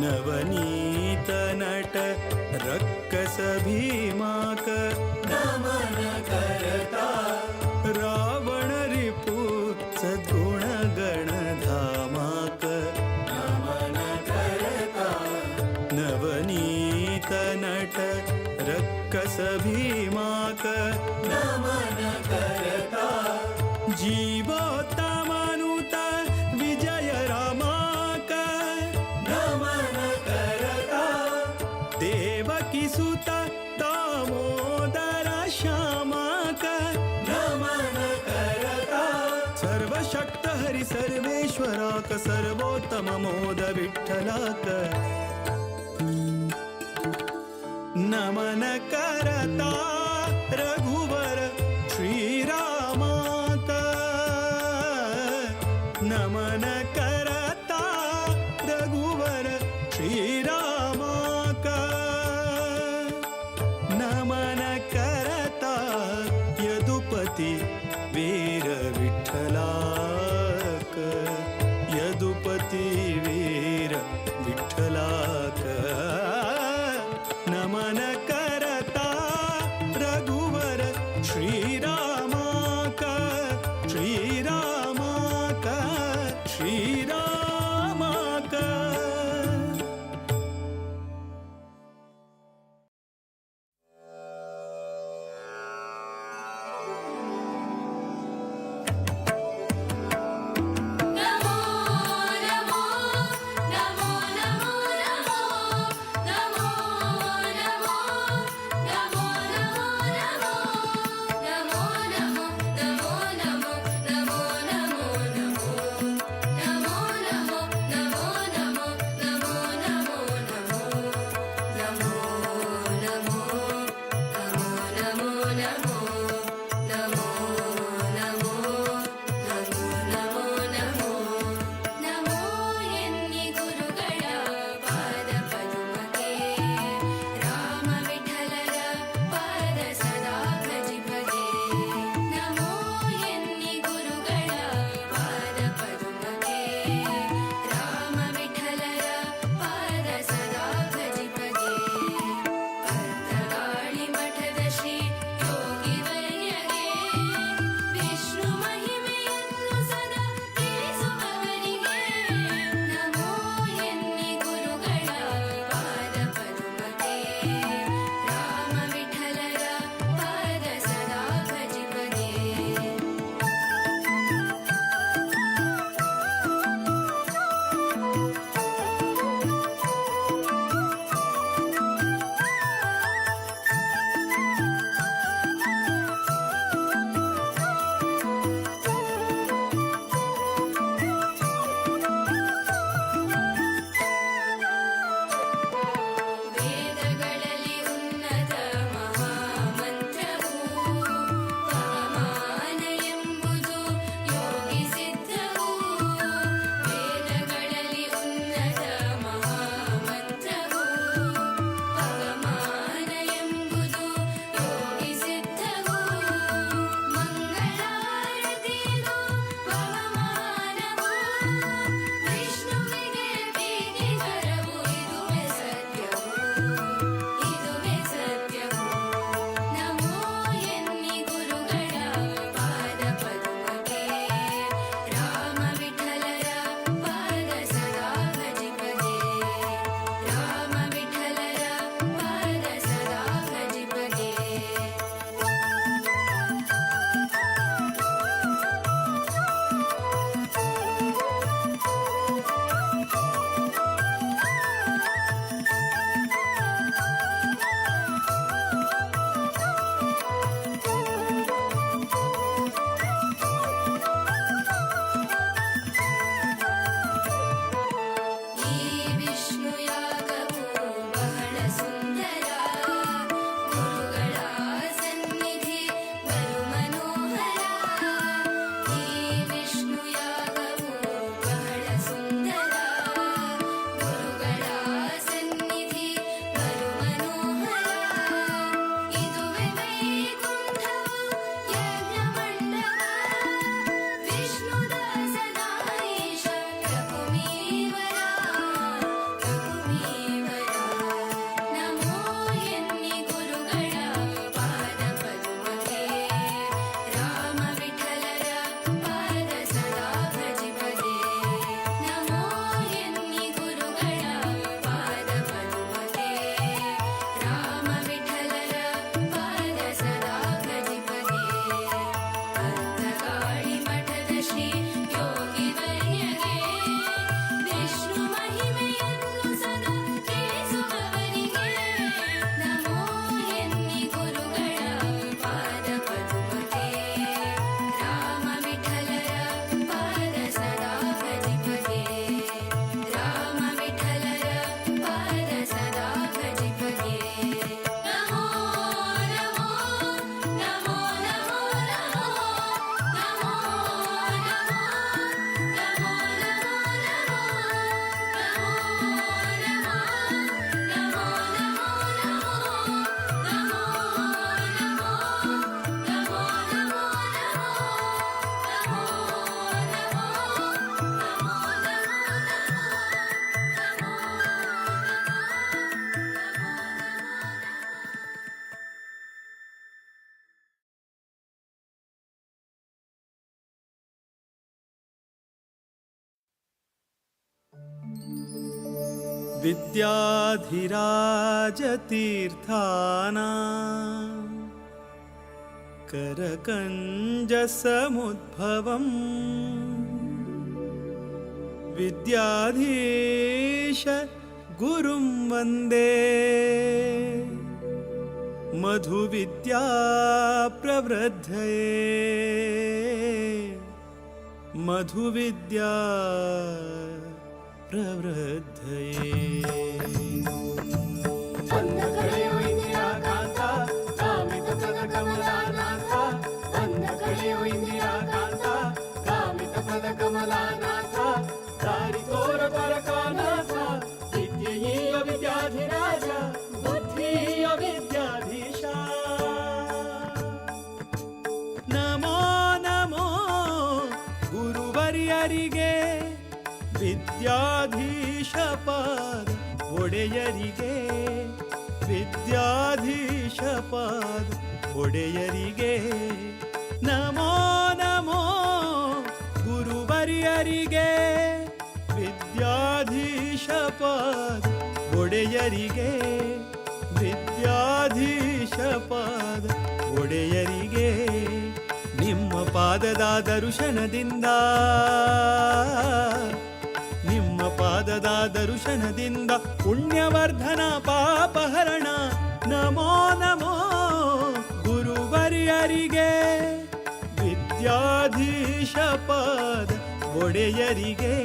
नवनीत नट रक्कस भीमाक नमन करता। रावण रिपु सद्गुण गणधामाक नमन करता। नवनीत नट रक्कस भीमाक नमन करता। जीवोत्तमनुत विजय रामाक नमन करता। देवकी सुत दामोदर श्यामाक नमन करता। सर्वशक्त हरि सर्वेश्वराक सर्वोत्तम मोद विठ्ठलाक नमन करता रघुवर श्रीरामाक नमन करता रघुवर श्रीरामाक नमन करता यदुपति वीर विठ्ठलाक यदुपति वीर विठ्ठलाक नमन करता रघुवर श्रीरामाक श्रीरामाक श्रीरामाक।
नमो नमो नमो नमो नमो नमो नमो
ವಿದ್ಯಾಧಿರಾಜತೀರ್ಥಾನ करकञ्जसमुद्भवम् विद्याधीश गुरुं वन्दे मधुविद्या प्रवृद्धये मधुविद्या प्रवृद्धये।
कमलानाथ दारी तोर परकानाथ विद्येय विद्याधिराज बुद्धिय विद्याधीश।
ನಮೋ ನಮೋ ಗುರುವರ್ಯರಿಗೆ ವಿದ್ಯಾಧೀಶ ಪಾದ ಒಡೆಯರಿಗೆ ವಿದ್ಯಾಧೀಶ ಪಾದ ಒಡೆಯರಿಗೆ ನಮೋ ನಮೋ ಗುರುವರ್ಯರಿಗೆ ವಿದ್ಯಾಧೀಶ ಪಾದ ಒಡೆಯರಿಗೆ ವಿದ್ಯಾಧೀಶ ಪಾದ ಒಡೆಯರಿಗೆ ನಿಮ್ಮ ಪಾದದ ದರ್ಶನದಿಂದ ನಿಮ್ಮ ಪಾದದ ದರ್ಶನದಿಂದ ಪುಣ್ಯವರ್ಧನ ಪಾಪಹರಣ ನಮೋ ನಮೋ ಗುರುವರ್ಯರಿಗೆ ವಿದ್ಯಾಧೀಶ ಪಾದ ಒಡೆಯರಿಗೆ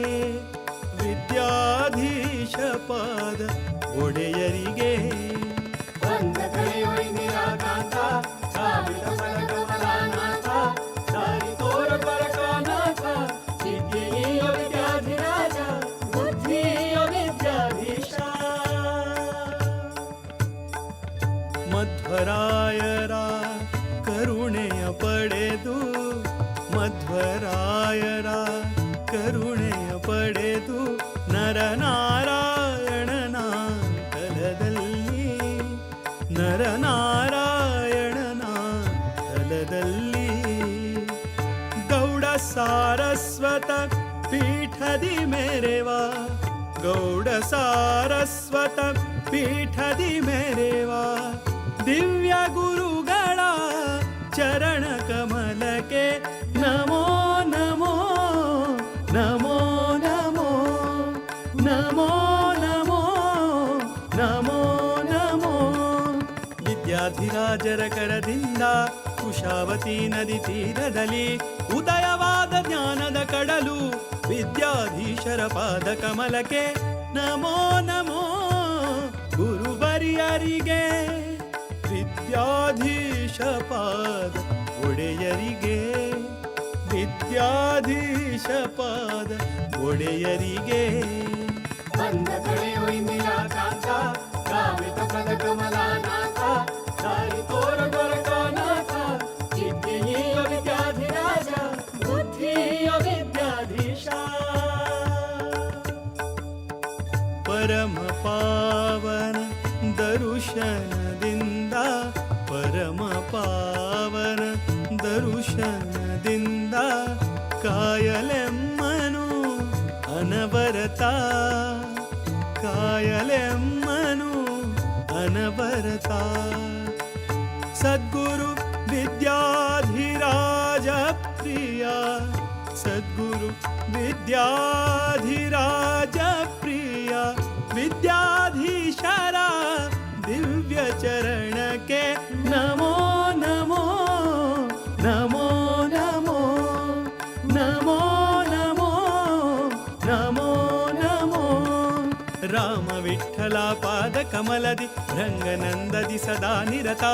ವಿದ್ಯಾಧೀಶ ಪಾದ ಒಡೆಯರಿಗೆ.
ವಿದ್ಯಾಧಿರಾಜ ಬುದ್ಧಿಯ ವಿದ್ಯಾಧೀಶ.
ಮಧ್ವರಾಯರ ಕರುಣೆಯ ಪಡೆದು ಮಧ್ವರಾಯರ ಕರುಣೆಯ ಪಡೆದು ನರನಾರಾಯಣನ ತಲದಲ್ಲಿ ನರನಾರಾಯಣನ ತಲದಲ್ಲಿ ಗೌಡ ಸಾರಸ್ವತ ಪೀಠದಿ ಮೇರೆವಾ ಗೌಡ ಸಾರಸ್ವತ ಪೀಠದಿ ಮೇರೆವಾ ದಿವ್ಯ ಗುರುಗಳ ಚರಣ ಕಮಲಕ್ಕೆ ನಮೋ ನಮೋ ನಮೋ ನಮೋ ನಮೋ ನಮೋ ನಮೋ ನಮೋ. ವಿದ್ಯಾಧಿರಾಜರ ಕರದಿಂದ ಕುಶಾವತಿ ನದಿ ತೀರದಲ್ಲಿ ಉದಯವಾದ ಜ್ಞಾನದ ಕಡಲು ವಿದ್ಯಾಧೀಶರ ಪಾದ ಕಮಲಕ್ಕೆ ನಮೋ ನಮೋ ಗುರುವರ್ಯರಿಗೆ ವಿದ್ಯಾಧೀಶ ಪಾದ ಒಡೆಯರಿಗೆ ವಿದ್ಯಾಧೀಶ ಪಾದ ಒಡೆಯರಿಗೆ.
ಬಂದ ಕಳೆಯೋ ಇಂದಿರಾ ಕಾಂತ ಕಾಮಿತ ಪದ ಕಮಲಾನಾಥ ದಾರಿ ತೋರ ದ್ವಾರಕಾನಾಥ ವಿದ್ಯೆಯ ವಿದ್ಯಾಧಿರಾಜ ಬುದ್ಧಿಯ ವಿದ್ಯಾಧೀಶ.
ಪರಮ ಪಾವನ ದರುಶನದಿಂದ ಪರಮ ಪಾವನ ದರುಶನದಿಂದ ಕಾಯಲೆಮ್ಮನು ಅನವರತ ಕಾಯಲೆಮ್ಮನು ಅನವರತ. ಸದ್ಗುರು ವಿದ್ಯಾಧಿರಾಜ ಪ್ರಿಯ ಸದ್ಗುರು ವಿದ್ಯಾಧಿರಾಜ ಪ್ರಿಯ ವಿದ್ಯಾಧೀಶರ ದಿವ್ಯ ಚರಣಕ್ಕೆ ನಮೋ ನಮೋ ನಮೋ ನಮೋ ನಮೋ ನಮೋ ನಮೋ ನಮೋ. ರಾಮ ವಿಠಲ ಪಾದ ಕಮಲದಿ ರಂಗನಂದದಿ ಸದಾ ನಿರತ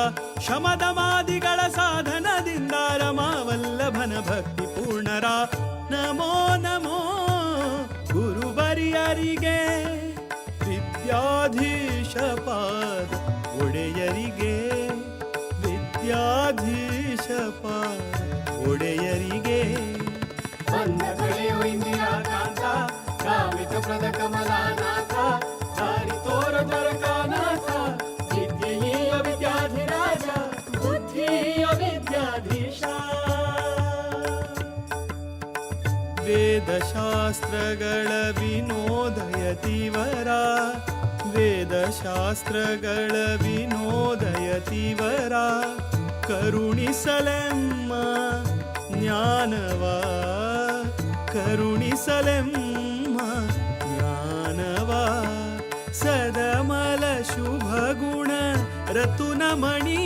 ಶಮದಮಾದಿಗಳ ಸಾಧನದಿಂದ ರಮಾವಲ್ಲಭನ ಭಕ್ತಿ ಪೂರ್ಣರ ನಮೋ ನಮೋ ಗುರುವರ್ಯರಿಗೆ ವಿದ್ಯಾಧೀಶ ಪಾದ ಒಡೆಯರಿಗೆ ವಿದ್ಯಾಧೀಶ ಪಾದ ಒಡೆಯರಿಗೆ.
ಬಂದ ಕಳೆಯೋ ಇಂದಿರಾ ಕಾಂತ ಕಾಮಿತ ಪ್ರದ ಕಮಲಾನಾಥ ದಾರಿ ತೋರ ದ್ವಾರಕಾನಾಥ ವಿದ್ಯೆಯ ವಿದ್ಯಾಧಿರಾಜ ಬುದ್ಧಿಯ ವಿದ್ಯಾಧೀಶ.
ವೇದಶಾಸ್ತ್ರಗಳ ವಿನೋದಯತಿವರ ವೇದಶಾಸ್ತ್ರಗಳ ವಿನೋದಯತಿವರ ಕರುಣಿಸಲೆಮ್ಮ ಜ್ಞಾನವ ಕರುಣಿಸಲೆಮ್ಮ ಜ್ಞಾನವ ಸದಮಲ ಶುಭ ಗುಣ ರತುನಮಣಿ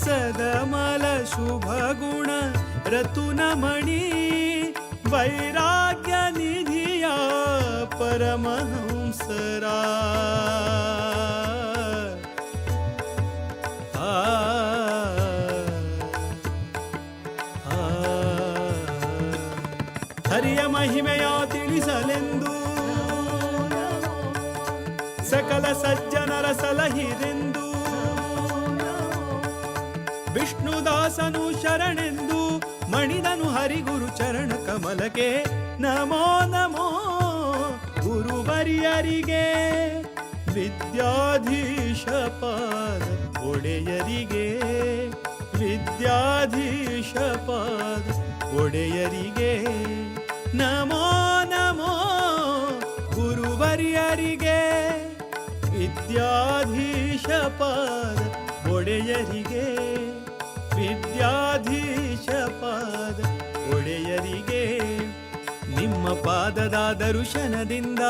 ಸದಮಲ ಶುಭ ಗುಣ ರತುನಮಣಿ ವೈರಾಗ್ಯ ನಿಧಿಯ ಪರಮಹಂಸರಾ ಆ ಹರಿಯ ಮಹಿಮೆಯ ತಿಳಿಸಲೆಂದು ಸಕಲ ಸಜ್ಜನರ ಸಲಹಿರೆಂದು ವಿಷ್ಣುದಾಸನು ಶರಣೆಂದು ಮಣಿದನು ಹರಿಗುರು ಚರಣ ಕಮಲಕ್ಕೆ ನಮೋ ನಮೋ ಗುರುವರಿಯರಿಗೆ ವಿದ್ಯಾಧೀಶ ಪಾದ ಒಡೆಯರಿಗೆ ವಿದ್ಯಾಧೀಶ ಪಾದ ಒಡೆಯರಿಗೆ ನಮೋ ನಮೋ ಗುರುವರಿಯರಿಗೆ ವಿದ್ಯಾಧೀಶ ಪಾದ ಒಡೆಯರಿಗೆ ವಿದ್ಯಾಧೀಶ ಪಾದ ಒಡೆಯರಿಗೆ ನಿಮ್ಮ ಪಾದದ ದರ್ಶನದಿಂದ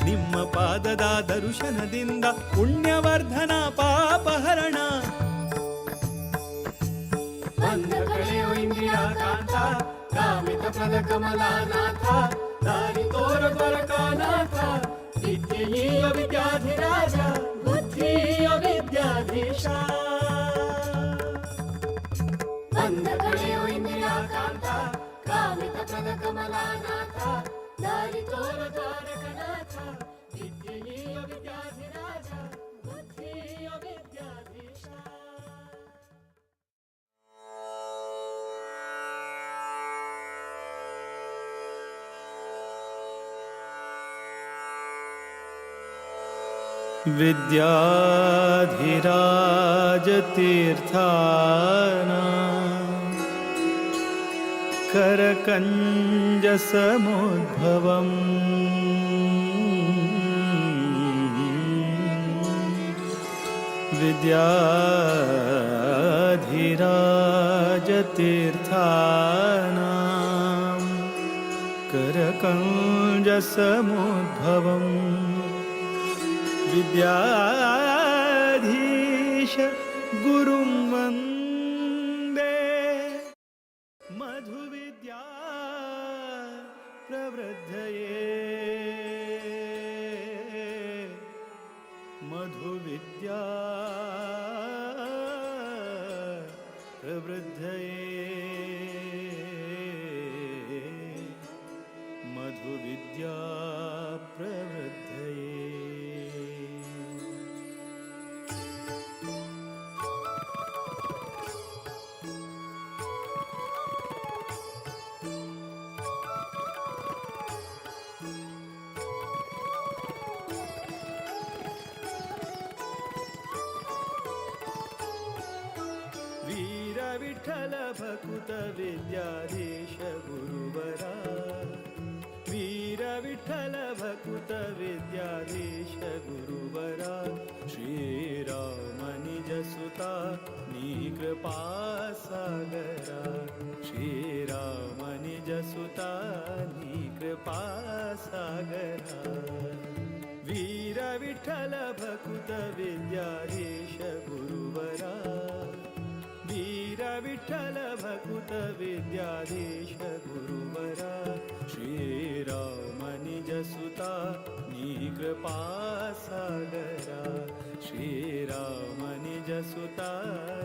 ನಿಮ್ಮ ಪಾದದ ದರ್ಶನದಿಂದ ಪುಣ್ಯವರ್ಧನ ಪಾಪಹರಣ
ಬಂದ ಕಳೆಯೋ ಇಂದಿರಾಕಾಂತ ಕಾಮಿತ ಪ್ರದ ಕಮಲಾನಾಥ ದಾರಿ ತೋರ ದ್ವಾರಕಾನಾಥ ವಿದ್ಯೆಯೀಯ ವಿದ್ಯಾಧಿರಾಜ ಬುದ್ಧಿಯ ವಿದ್ಯಾಧೀಶ ಬಂದ ಕಳೆಯೋ ಇಂದಿರಾಕಾಂತ ಕಾಮಿತ ಪ್ರದ ಕಮಲಾನಾಥ ದಾರಿ ತೋರ ದ್ವಾರಕನಾಥ ವಿದ್ಯೆಯೀಯ ವಿದ್ಯಾಧಿರಾಜ ಬುದ್ಧಿಯ ವಿದ್ಯಾಧೀಶ.
विद्याधिराजतीर्थाना करकञ्जसमुद्भवम् विद्याधिराजतीर्थाना करकञ्जसमुद्भवम् विद्याधीश गुरुं वन्दे मधुविद्या प्रवृद्धये मधुविद्या प्रवृद्धये मधुविद्या प्रवृद्धये. विठ्ठल भकुत विद्याधीश गुरुवरा वीर विठ्ठल भकुत विद्याधीश गुरुवरा श्रीराम निज सुता नी कृपा सागरा श्रीराम निज सुता नी कृपा सागरा वीर विठ्ठल भकुत विद्याधीश गुरुवरा वीर विठ्ठल भकुत विद्याधीश गुरुवरा श्रीराम निज सुता नी कृपा सागरा श्रीराम निज सुता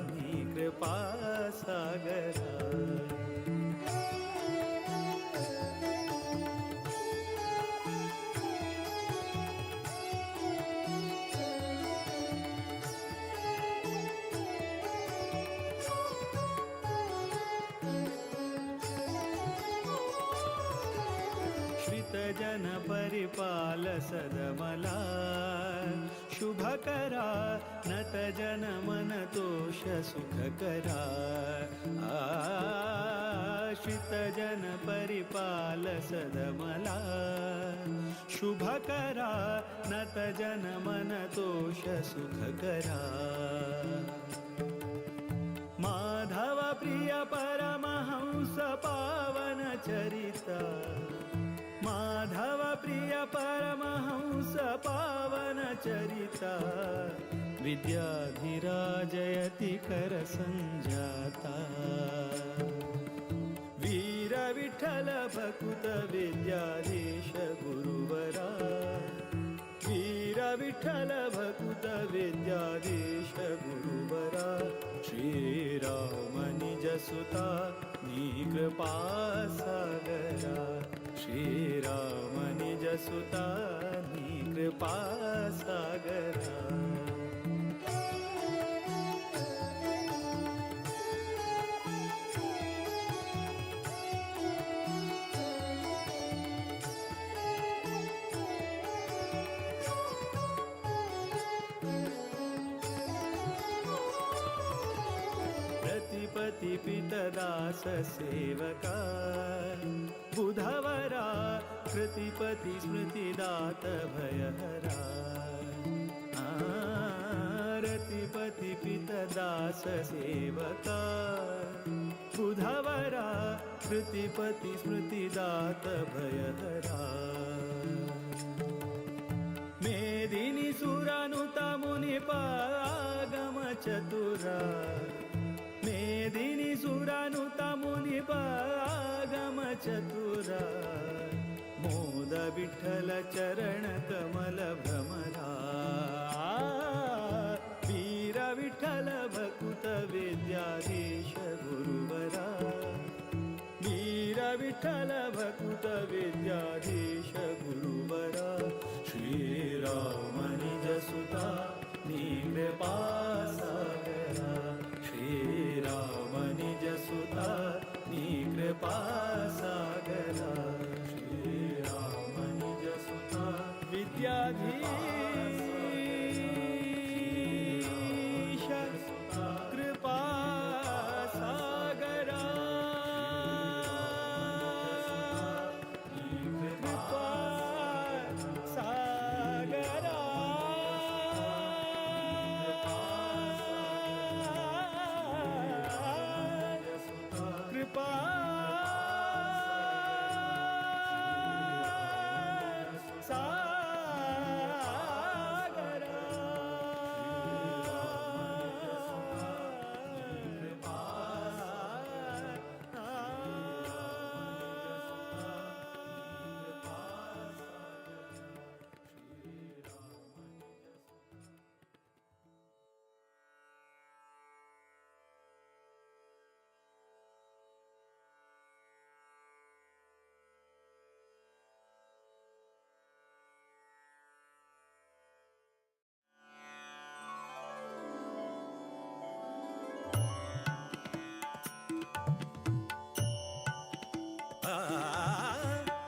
नी कृपा सागरा. जन परिपाल सदमला शुभकरा नत जन मन तोष सुखकरा आश्रित जन परिपाल सदमला शुभकरा नत जन मन तोष सुखकरा। माधव प्रिय परमहंस पावन चरिता माधव प्रिय परमहंस पावन चरिता विद्याधिराजयति कर संजाता। वीर विठ्ठल भकुत विद्याधीश गुरुवरा वीर विठ्ठल भकुत विद्याधीश गुरुवरा श्रीराम निज सुता नी कृपा सागरा श्रीराम निज सुता नी कृपा सागरा। प्रतिपति पितदास सेवका बुधवरा कृतिपति स्मृतिदात भयहरा रतिपति पितदास सेवका बुधवरा कृतिपति स्मृतिदात भयहरा। मेदिनी सुरानुत मुनिप आगम चतुरा मेदिनी सुरानुत मुनिप आगम चतुरा मोद विठ्ठल चरण कमल भ्रमरा वीर विठ्ठल भकुत विद्याधीश गुरुवरा वीर विठ्ठल भकुत विद्याधीश गुरुवरा श्रीराम निज सुता नी कृपा सागरा श्रीराम निज सुता नी कृपा सागरा श्रीराम निज सुता विद्याधीश कृपा सागरा कृपा सागरा। कृपा सागरा।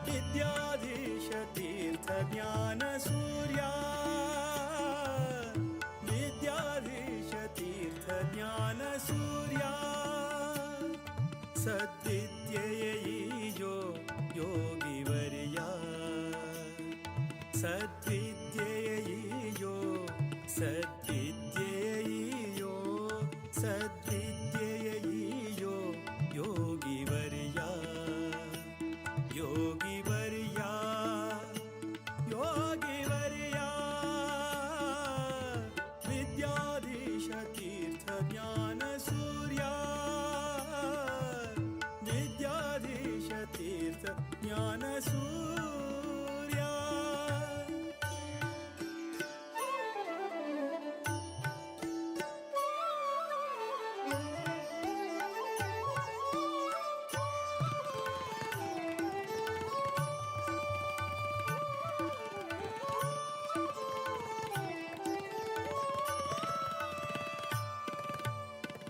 विद्याधीश तीर्थ ज्ञान सूर्या विद्याधीश तीर्थ ज्ञान सूर्या सद्विद्येयीजो योगिवर्या सद्विद्येयीजो सद्विद्येयीयो सद्विद्येयीजो योगिवर्या योगिवर्या योगिवर्या विद्याधीश तीर्थ ज्ञान सूर्या विद्याधीश तीर्थ ज्ञान सूर्या।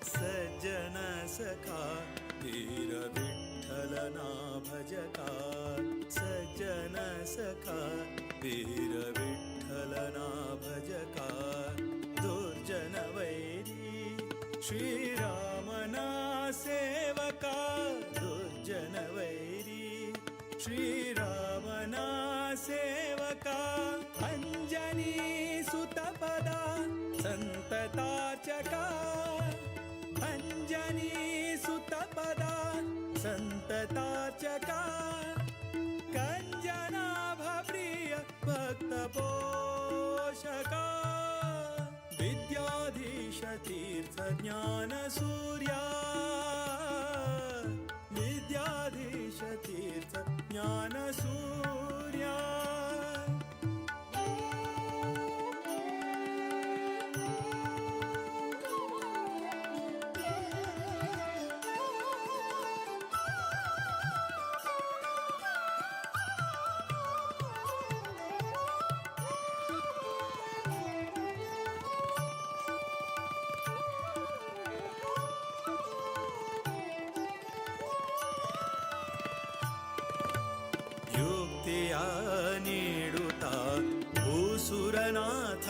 सज्जन सखा वीर विठ्ठल ना भजका सज्जन सखा वीर विठ्ठल ना भजका दुर्जन वैरी श्रीराम ना सेवका दुर्जन ಶ್ರೀರಾಮನ ಸೇವಕ ಅಂಜನಿ ಸುತಪದ ಸಂತತಾರ್ಚಕ ಅಂಜನಿ ಸುತಪದ ಸಂತತಾರ್ಚಕ ಕಂಜನಾಭ ಪ್ರಿಯ ಭಕ್ತ ಪೋಷಕ ವಿದ್ಯಾಧೀಶ ತೀರ್ಥ ಜ್ಞಾನ ಸೂರ್ಯ ವಿದ್ಯಾಧೀಶ ತೀರ್ಥ ಜ್ಞಾನ ಸೂರ್ಯ. ಯುಕ್ತಿಯ ನೀಡುತ್ತ ಭೂಸುರನಾಥ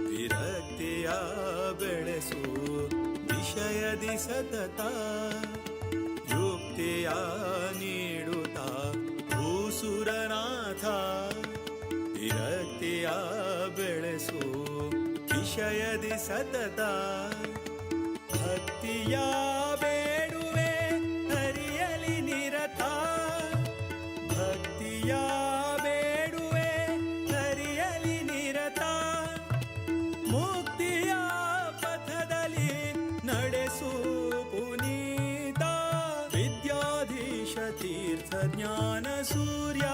ವಿರಕ್ತಿಯ ಬೆಳೆಸು ವಿಷಯದಿ ಸತತ ಯುಕ್ತಿಯ ನೀಡುತ್ತ ಭೂಸುರನಾಥ ವಿರಕ್ತಿಯ ಬೆಳೆಸು ವಿಷಯದಿ ಸತತ ಭಕ್ತಿಯ ಬೇಡುವೆ ಹರಿಯಲಿ ನಿರತ ಭಕ್ತಿಯ ಬೇಡುವೆ ಹರಿಯಲಿ ನಿರತ ಮುಕ್ತಿಯ ಪಥದಲ್ಲಿ ನಡೆಸು ಪುನೀತ ವಿದ್ಯಾಧೀಶ ತೀರ್ಥ ಜ್ಞಾನ ಸೂರ್ಯ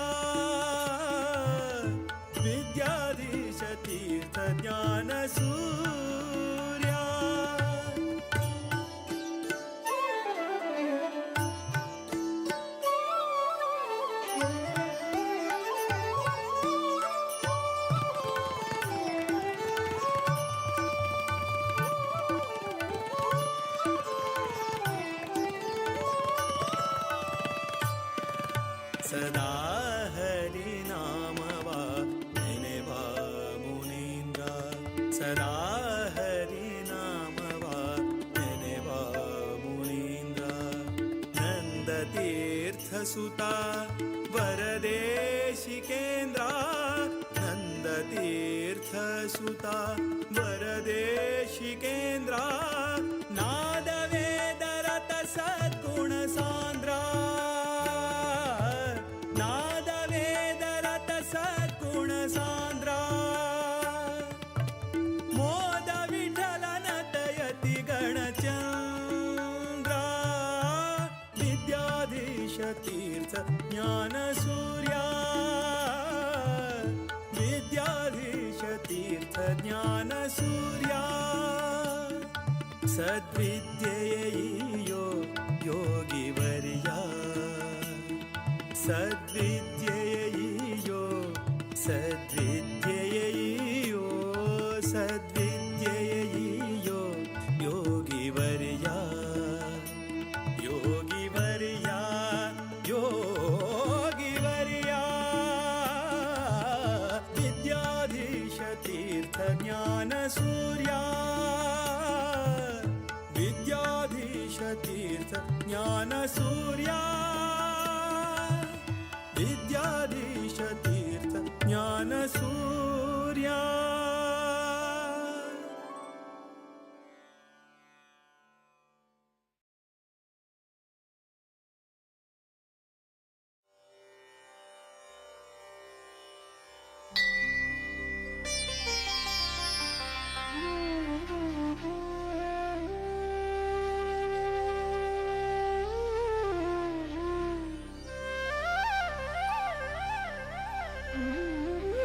ವಿದ್ಯಾಧೀಶ ತೀರ್ಥ ಜ್ಞಾನ ಸೂರ್ಯ. ಸದಾ ಹರಿ ನಾಮವ ನೆನೆವ ಮುನೀಂದ್ರ ಸದಾ ಹರಿ ನಾಮವ ನೆನೆವ ಮುನೀಂದ್ರ ನಂದ ತೀರ್ಥ ಸುತ ವರದೇಶಿಕೇಂದ್ರ ನಂದ ತೀರ್ಥ ಸುತ ವರದೇಶಿಕೇಂದ್ರ ನಾದ ವೇದ ರತ ಸದ್ಗುಣ ಸಾಂದ್ರ ನಾದ ವೇದ ರತ ಸದ್ಗುಣ ಸಾಂದ್ರ ಮೋದ ವಿಠಲನ ತಯತಿ ಗಣಚಂದ್ರ ವಿದ್ಯಾಧೀಶ ತೀರ್ಥ ಜ್ಞಾನ ಸೂರ್ಯ ವಿದ್ಯಾಧೀಶ ತೀರ್ಥ ಜ್ಞಾನ ಸೂರ್ಯ ಸದ್ವಿದ್ಯೆಯೋ ಯೋಗಿವರ್ಯ ಸದ್ವಿದ್ಯೆಯೋ ಸದ್ವಿದ್ಯೆಯೋ ಸದ್ವಿದ್ಯೆಯೋ ಯೋಗಿವರ್ಯ ಯೋಗಿವರ್ಯ ಯೋಗಿವರ್ಯ ವಿದ್ಯಾಧೀಶ ತೀರ್ಥ ಜ್ಞಾನ ಸೂರ್ಯ ವಿದ್ಯಾಧೀಶ ತೀರ್ಥ ಜ್ಞಾನ ಸೂರ್ಯ ವಿದ್ಯಾಧೀಶ ತೀರ್ಥ ಜ್ಞಾನ ಸೂರ್ಯ.
Mm-hmm.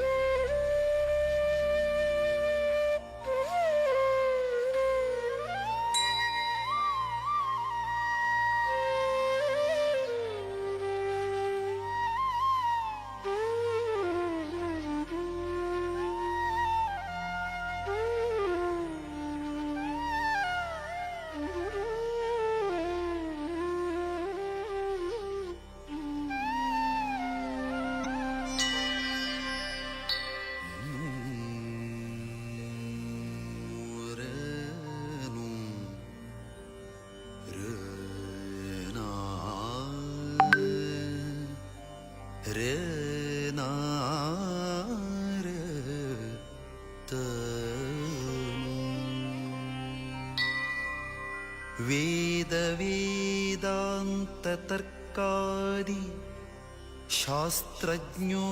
ವೇದ ವೇದಾಂತ ತರ್ಕಾದಿ ಶಾಸ್ತ್ರಜ್ಞೋ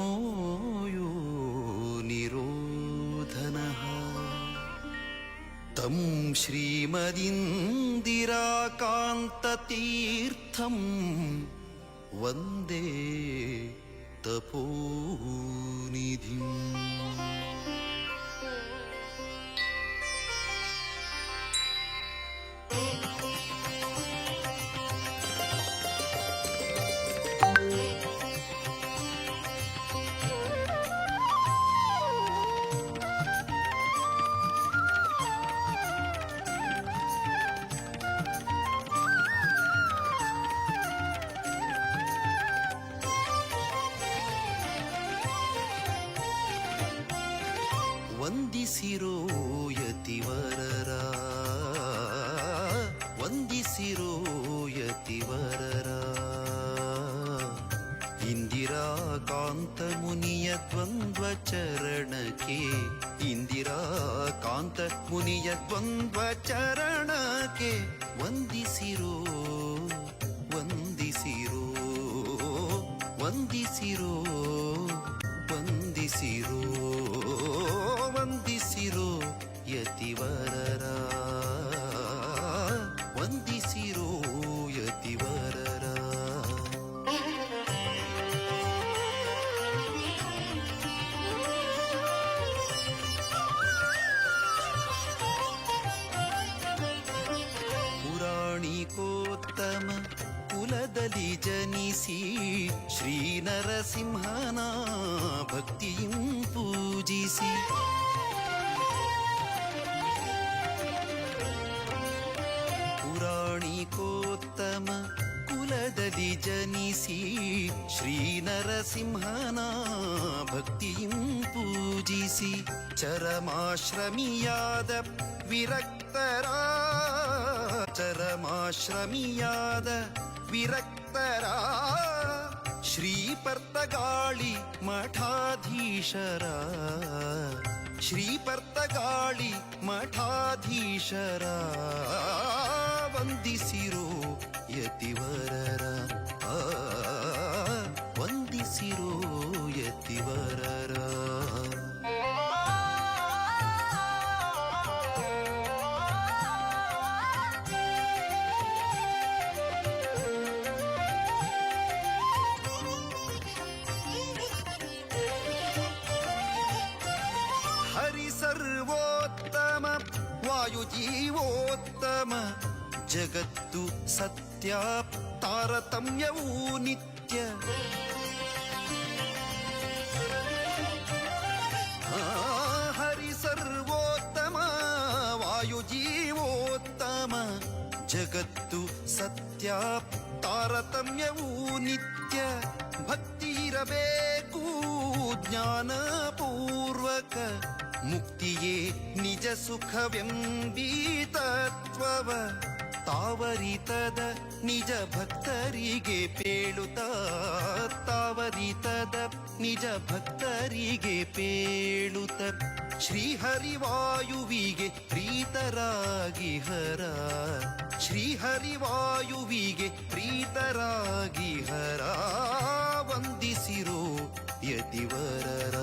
ಯೋ ನಿರೋಧನಃ ತಂ ಶ್ರೀಮದಿಂದಿರಾಕಾಂತತೀರ್ಥಂ ವಂದೇ ತಪೋನಿಧಿಂ. ವಂದಿಸಿರೋ ಯತಿವರರ, ವಂದಿಸಿರೋ ಯತಿವರರ, ಇಂದಿರಾಕಾಂತ ಮುನಿಯ ದ್ವಂದ್ವ ಚರಣಕ್ಕೆ, ಇಂದಿರಾಕಾಂತ ಮುನಿಯ ದ್ವಂದ್ವ ಚರಣಕ್ಕೆ ವಂದಿಸಿರೋ, ವಂದಿಸಿರೋ, ವಂದಿಸಿರೋ, ವಂದಿಸಿರೋ, ವಂದಿಸಿರೋ ಯತಿವರರ, ವಂದಿಸಿರೋ ಯತಿವರರ. ಪುರಾಣಿಕೋತ್ತಮ ಕುಲದಲ್ಲಿ ಜನಿಸಿ ಶ್ರೀ ನರಸಿಂಹನ ಭಕ್ತಿಯಂ ಪೂಜಿಸಿ, ಪುರಾಣಿಕೋತ್ತಮ ಕುಲದಲ್ಲಿ ಜನಿಸಿ ಶ್ರೀ ನರಸಿಂಹನ ಭಕ್ತಿಯಂ ಪೂಜಿಸಿ, ಚರಮಾಶ್ರಮಿಯಾದ ವಿರಕ್ತರ, ಚರಮಾಶ್ರಮಿಯಾದ ವಿರಕ್ತರ, ಶ್ರೀ ಪರ್ತಗಾಳಿ ಮಠಾಧೀಶರ, ಶ್ರೀ ಪರ್ತಗಾಳಿ ಮಠಾಧೀಶರ, ವಂದಿಸಿರೋ ಯತಿವರರ, ವಂದಿಸಿರೋ ಯತಿವರರ. ಹರಿ ಸರ್ವೋತ್ತಮ ವಾಯುಜೀವೋತ್ತಮ ಜಗತ್ತು ಸತ್ಯ ತಾರತಮ್ಯವೂ ನಿತ್ಯ, ಹರಿ ಸರ್ವೋತ್ತಮ ವಾಯುಜೀವೋತ್ತಮ ಜಗತ್ತು ಸತ್ಯ ತಾರತಮ್ಯವೂ ನಿತ್ಯ, ಭಕ್ತಿ ಇರಬೇಕು ಜ್ಞಾನಪೂರ್ವಕ ಮುಕ್ತಿಯೇ ನಿಜ ಸುಖವೆಂಬೀ ತತ್ವವ ತಾವರಿತದ ನಿಜ ಭಕ್ತರಿಗೆ ಪೇಳುತ್ತ, ತಾವರಿತದ ನಿಜ ಭಕ್ತರಿಗೆ ಪೇಳುತ್ತ, ಶ್ರೀಹರಿವಾಯುವಿಗೆ ಪ್ರೀತರಾಗಿ ಹರ, ಶ್ರೀಹರಿವಾಯುವಿಗೆ ಪ್ರೀತರಾಗಿ ಹರ, ವಂದಿಸಿರೋ ಯತಿವರರ,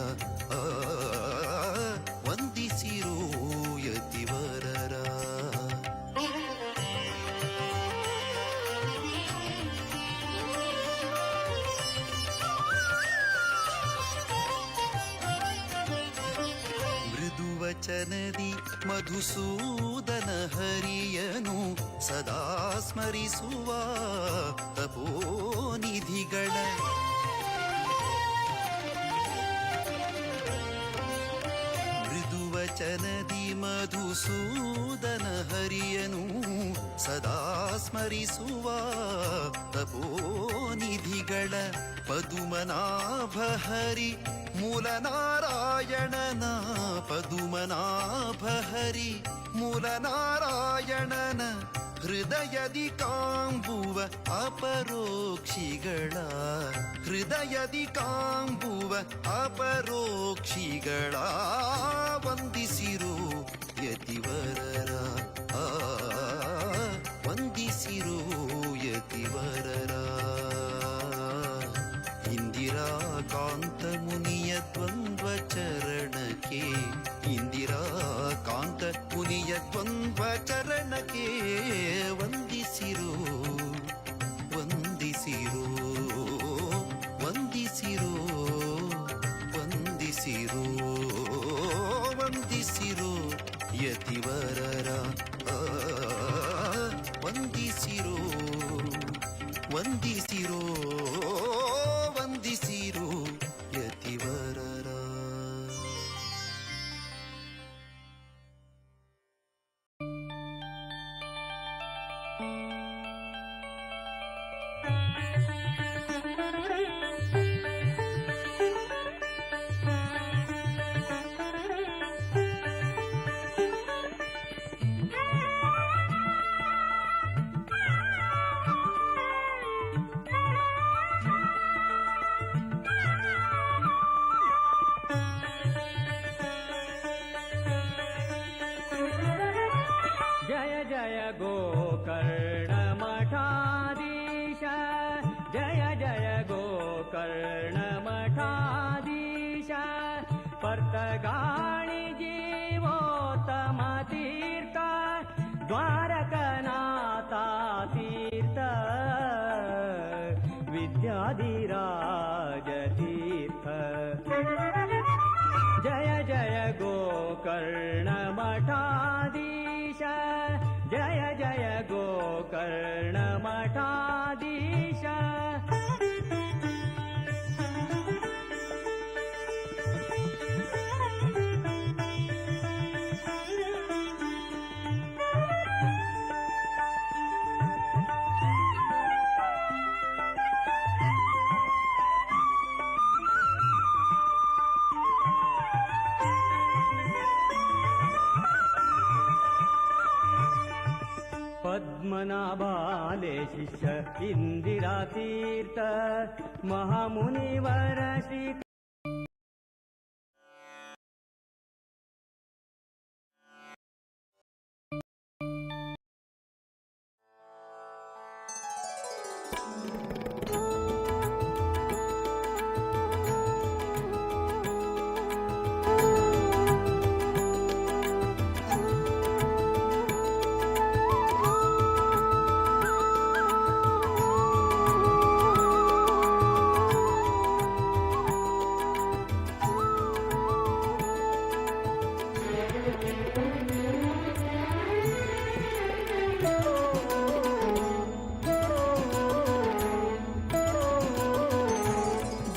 ವಂದಿಸಿರೋ ಯತಿವರರ. ಮೃದುವಚನದಿ ಮಧುಸೂದನ ಹರಿಯನು ಸದಾ ಸ್ಮರಿಸುವ ತಪೋನಿಧಿಗಳ, ಮೃದುವಚನದಿ ಮಧುಸೂದನ ಹರಿಯನು ಸದಾ ಸ್ಮರಿಸುವ ತಪೋನಿಧಿಗಳ, ಪದುಮನಾಭ ಹರಿ ಮೂಲನಾರಾಯಣನ, ಪದುಮನಾಭ ಹರಿ ಮೂಲನಾರಾಯಣನ ಹೃದಯದಿ ಕಾಂಬುವ ಅಪರೋಕ್ಷಿಗಳ, ಹೃದಯದಿ ಕಾಂಬುವ ಅಪರೋಕ್ಷಿಗಳ, ವಂದಿಸಿರೋ ಯತಿವರರ, ವಂದಿಸಿರೋ ಯತಿವರರ ವಂದಿಸಿರೋ ವಂದಿಸಿರೋ ವಂದಿಸಿರೋ ಯತಿವರರ.
जय जय गोकर्ण मठाधीश, जय जय गोकर्ण मठाधीश, पर्तगाळि जीवोत्तम तीर्थ, द्वारकनाथा तीर्थ, विद्याधिराज तीर्थ। जय जय गोकर्ण मठाधीश, जय जय गोकर्ण मठाधीश। पद्मनाभाले शिष्य इंदिरा तीर्थ, महामुनिवर श्री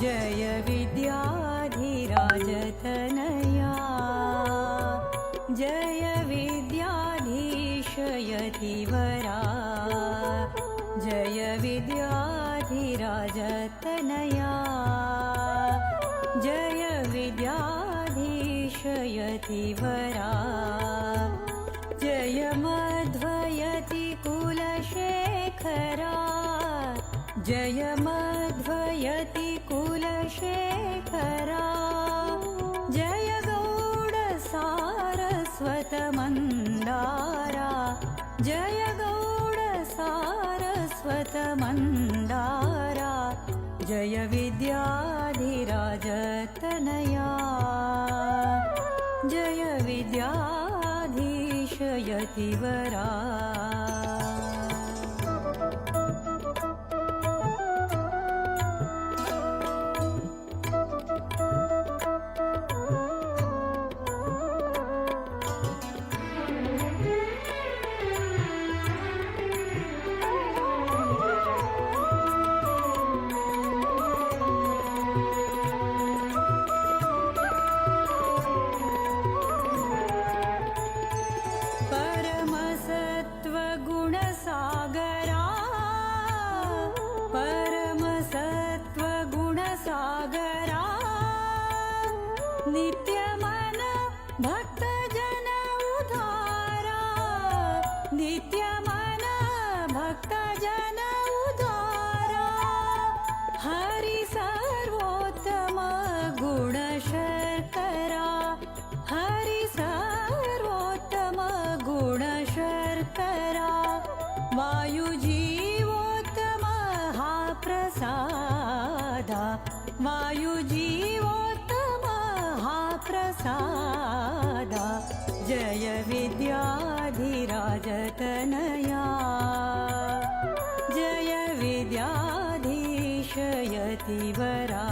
जय विद्याधिराजतनया, जय विद्याधीश यतिवरा, जय विद्याधिराजतनया, जय विद्याधीश यतिवरा, जय मध्वयति कुलशेखरा, जय मध्वयति कुलशेखरा, जय गौड सारस्वत मन्दारा, जय गौड सारस्वत मन्दारा, जय विद्याधिराजतनया, जय विद्याधीश यतिवरा। परमसत्त्वगुणसागरा, परमसत्त्वगुणसागरा, नित्यमन भक्तजन उद्धारा, नित्यमन भक्तजन उद्धारा, हरि सर्वोत्तम गुणशर्करा, हरि सर्वोत्तम गुणशर्करा, वायुजीवोत्तम हा प्रसादा, वायुजीवोत्तम हा प्रसादा, जय विद्याधिराजतनया, जय विद्याधीश यतिवरा।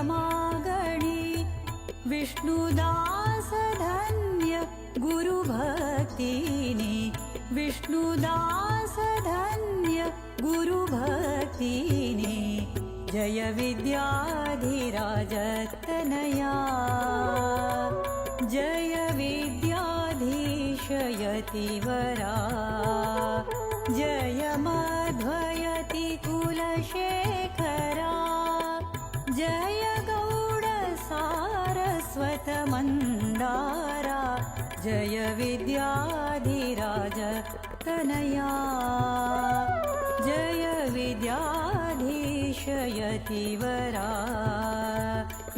मागणी विष्णुदास धन्य गुरुभक्तिनि विष्णुदास धन्य गुरुभक्तिनि जय विद्याधिराजतनया जय विद्याधीश यतिवरा जय माध्वयति कुलशेखरा जय गौड सारस्वत मन्दारा जय विद्याधिराज तनया जय विद्याधीश यतिवरा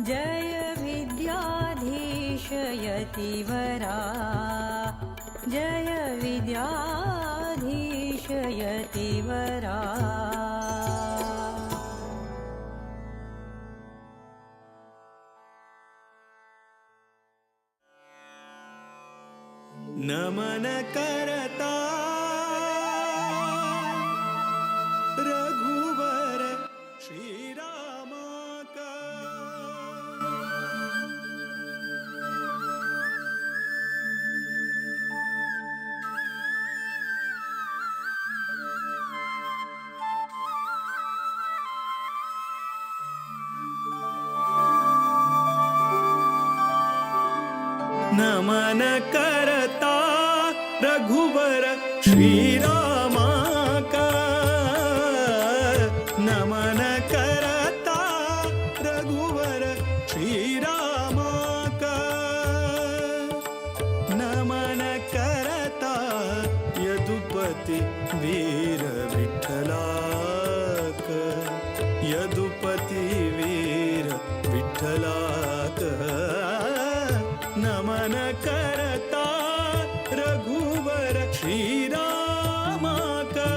जय विद्याधीश यतिवरा जय विद्याधीश यतिवरा।
नमन करता रघुवर श्री रामा का। नमन करता रघुवर श्री रामा का। नमन करता रघुवर श्री रामा का। नमन करता यदुपति वीर विठ्ठलाक यदुपति वीर विठ्ठलाक। नमन करता रघुवर श्री रामा का।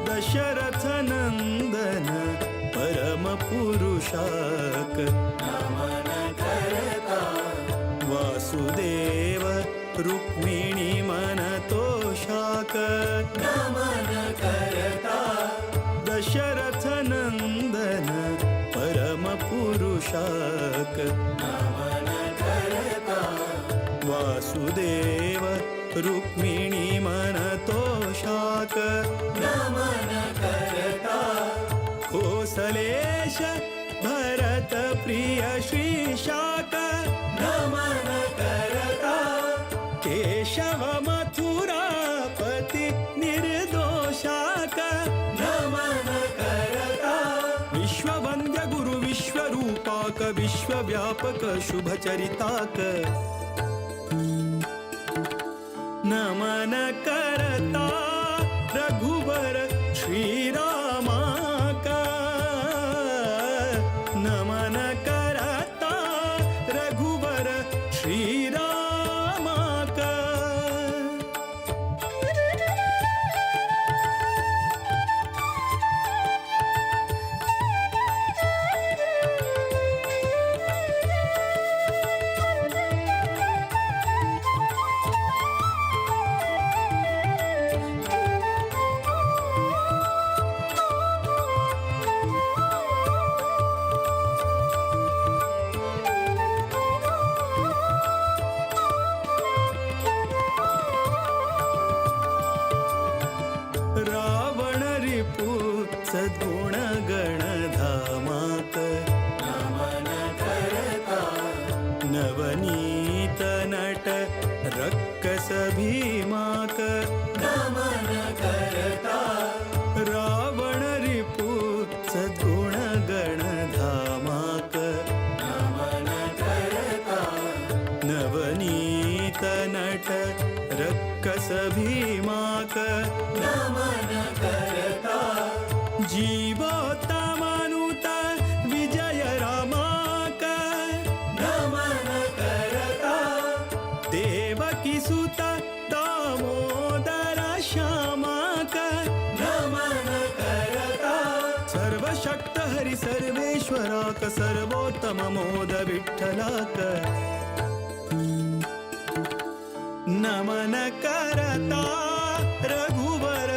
दशरथ नंदन परम पुरुषाक नमन करता वासुदेव रुक्मिणी मन तोषाक नमन करता दशरथ नंदन परम पुरुषाक नमन करता वासुदेव रुक्मिणी मन तोषाक नमन करता कोसलेश भरत प्रिय श्री शाक नमन करता केशव मथुरापति निर्दोषाक नमन करता विश्ववंद्य गुरु विश्वरूपाक विश्वव्यापक शुभचरिताक नमन करता रघुवर श्री रामा का। नमन करता रघुवर श्री रामा का। ज्ञानेश्वराक सर्वोत्तम मोद विठ्ठलाक. नमन करता रघुवर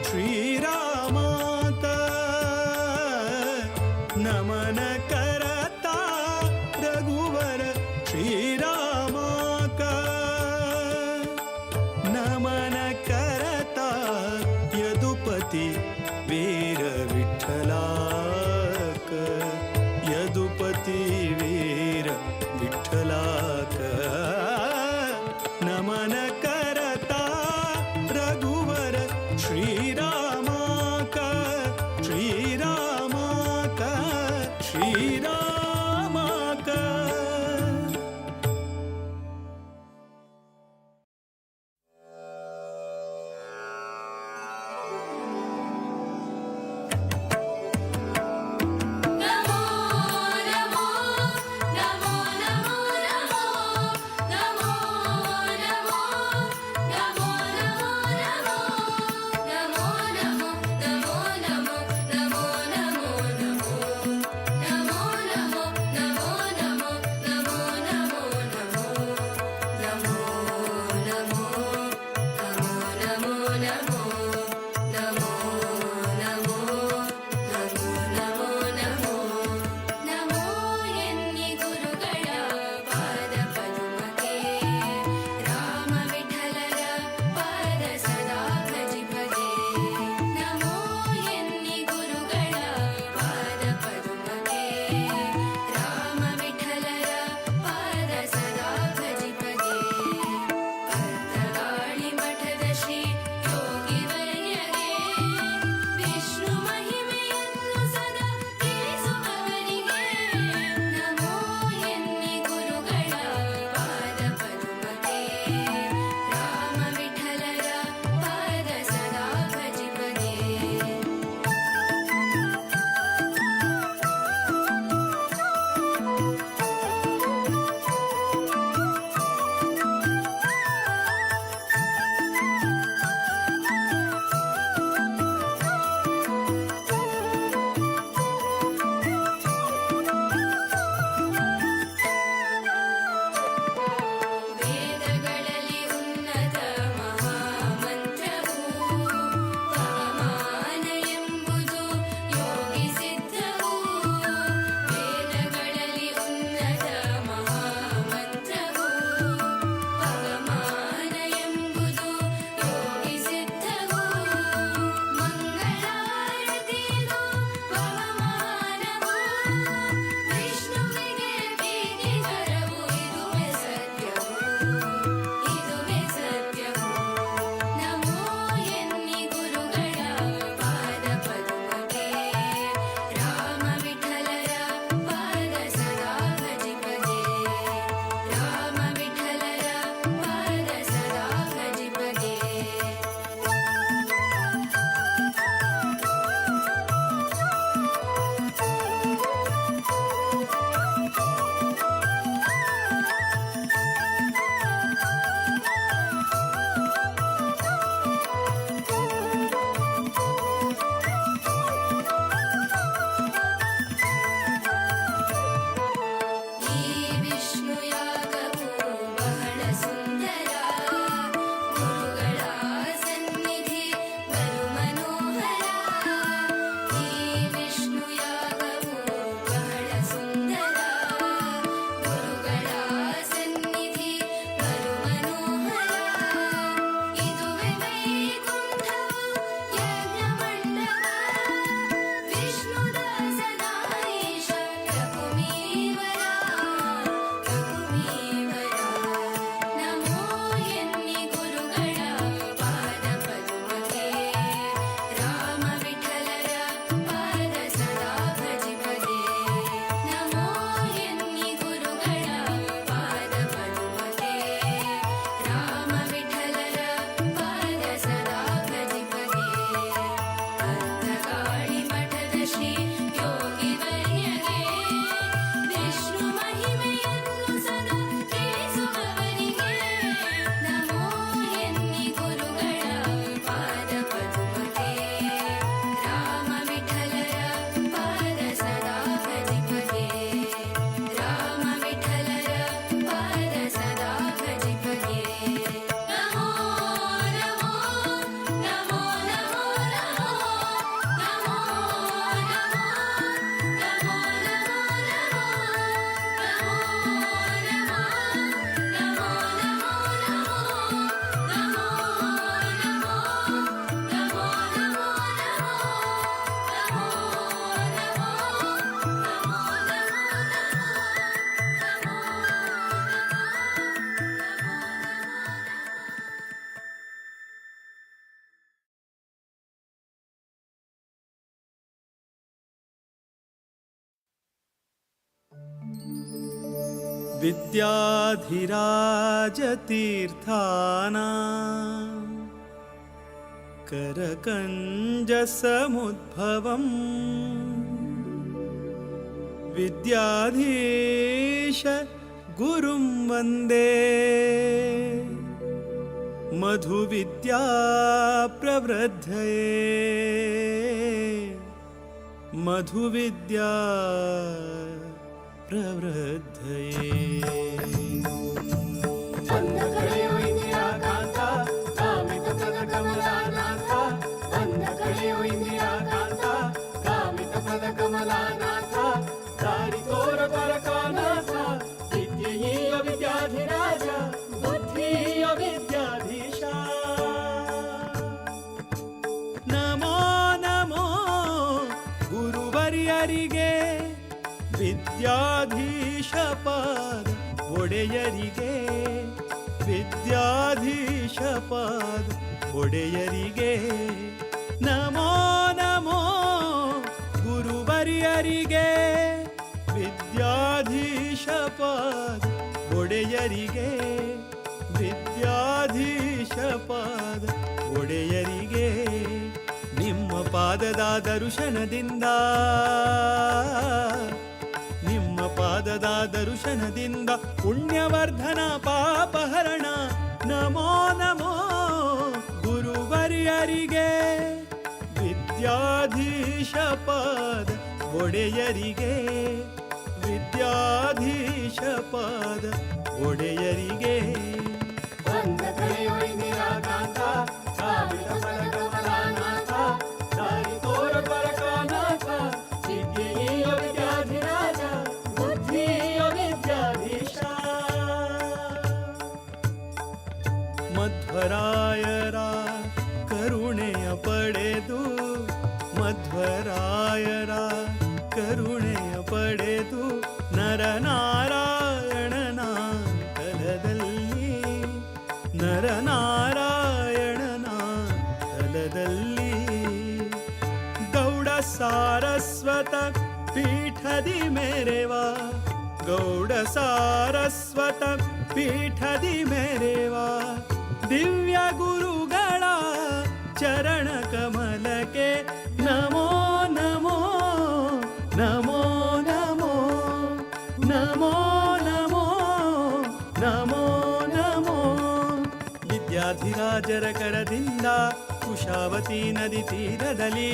श्रीरामाक, नमन करता रघुवर श्रीरामाक, नमन करता यदुपती वीर विठ्ठलाक, यदुपती वीर विठ्ठलाक. नमन करता रघुवर श्रीरामाक, श्रीरामाक, श्रीरामाक.
नमो नमो नमो नमो नमो नमो नमो नमो नमो नमो नमो नमो नमो नमो नमो नमो नमो नमो
ವಿದ್ಯಾಧಿರಾಜತೀರ್ಥಾನ करकञ्जसमुद्भवम् विद्याधीश गुरुं वन्दे मधुविद्या प्रवृद्धये मधुविद्या प्रवृद्धये।
कमलानाथ दारी तोर द्वारकानाथ विद्येय विद्याधिराज बुद्धिय विद्याधीश।
ನಮೋ ನಮೋ ಗುರುವರ್ಯರಿಗೆ ವಿದ್ಯಾಧೀಶ ಪಾದ ಒಡೆಯರಿಗೆ ವಿದ್ಯಾಧೀಶ ಪಾದ ಒಡೆಯರಿಗೆ ನಮೋ ನಮೋ ಗುರುವರ್ಯರಿಗೆ ವಿದ್ಯಾಧೀಶ ಪಾದ ಒಡೆಯರಿಗೆ ವಿದ್ಯಾಧೀಶ ಪಾದ ಒಡೆಯರಿಗೆ ನಿಮ್ಮ ಪಾದದ ದರ್ಶನದಿಂದ ನಿಮ್ಮ ಪಾದದ ದರ್ಶನದಿಂದ ಪುಣ್ಯವರ್ಧನ ಪಾಪಹರಣ ನಮೋ ನಮೋ ಗುರುವರ್ಯರಿಗೆ ವಿದ್ಯಾಧೀಶ ಪಾದ ಒಡೆಯರಿಗೆ ವಿದ್ಯಾಧೀಶ ಪಾದ ಒಡೆಯರಿಗೆ.
ಬಂದ ಕಳೆಯೋ ಇಂದಿರಾಕಾಂತ ಕಾಮಿತ ಫಲ ಕಮಲಾನಾಥ ದಾರಿ ತೋರ ದ್ವಾರಕಾನಾಥ ವಿದ್ಯೆಯ ವಿದ್ಯಾಧಿರಾಜ ಬುದ್ಧಿಯ ವಿದ್ಯಾಧೀಶ.
ಮಧ್ವರಾಯರ ಕರುಣೆಯ ಪಡೆದು ಮಧ್ವರಾಯರ ಕರುಣೆಯ ಪಡೆದು ನರನಾರಾಯಣನ ತಲದಲ್ಲಿ ನರನಾರಾಯಣನ ತಲದಲ್ಲಿ ಗೌಡ ಸಾರಸ್ವತ ಪೀಠದಿ ಮೇರೆವಾ ಗೌಡ ಸಾರಸ್ವತ ಪೀಠದಿ ಮೇರೆವಾ ದಿವ್ಯ ಗುರುಗಳ ಚರಣ ಕಮಲಕ್ಕೆ ನಮೋ ನಮೋ ನಮೋ ನಮೋ ನಮೋ ನಮೋ ನಮೋ ನಮೋ. ವಿದ್ಯಾಧಿರಾಜರ ಕರದಿಂದ ಕುಶಾವತಿ ನದಿ ತೀರದಲ್ಲಿ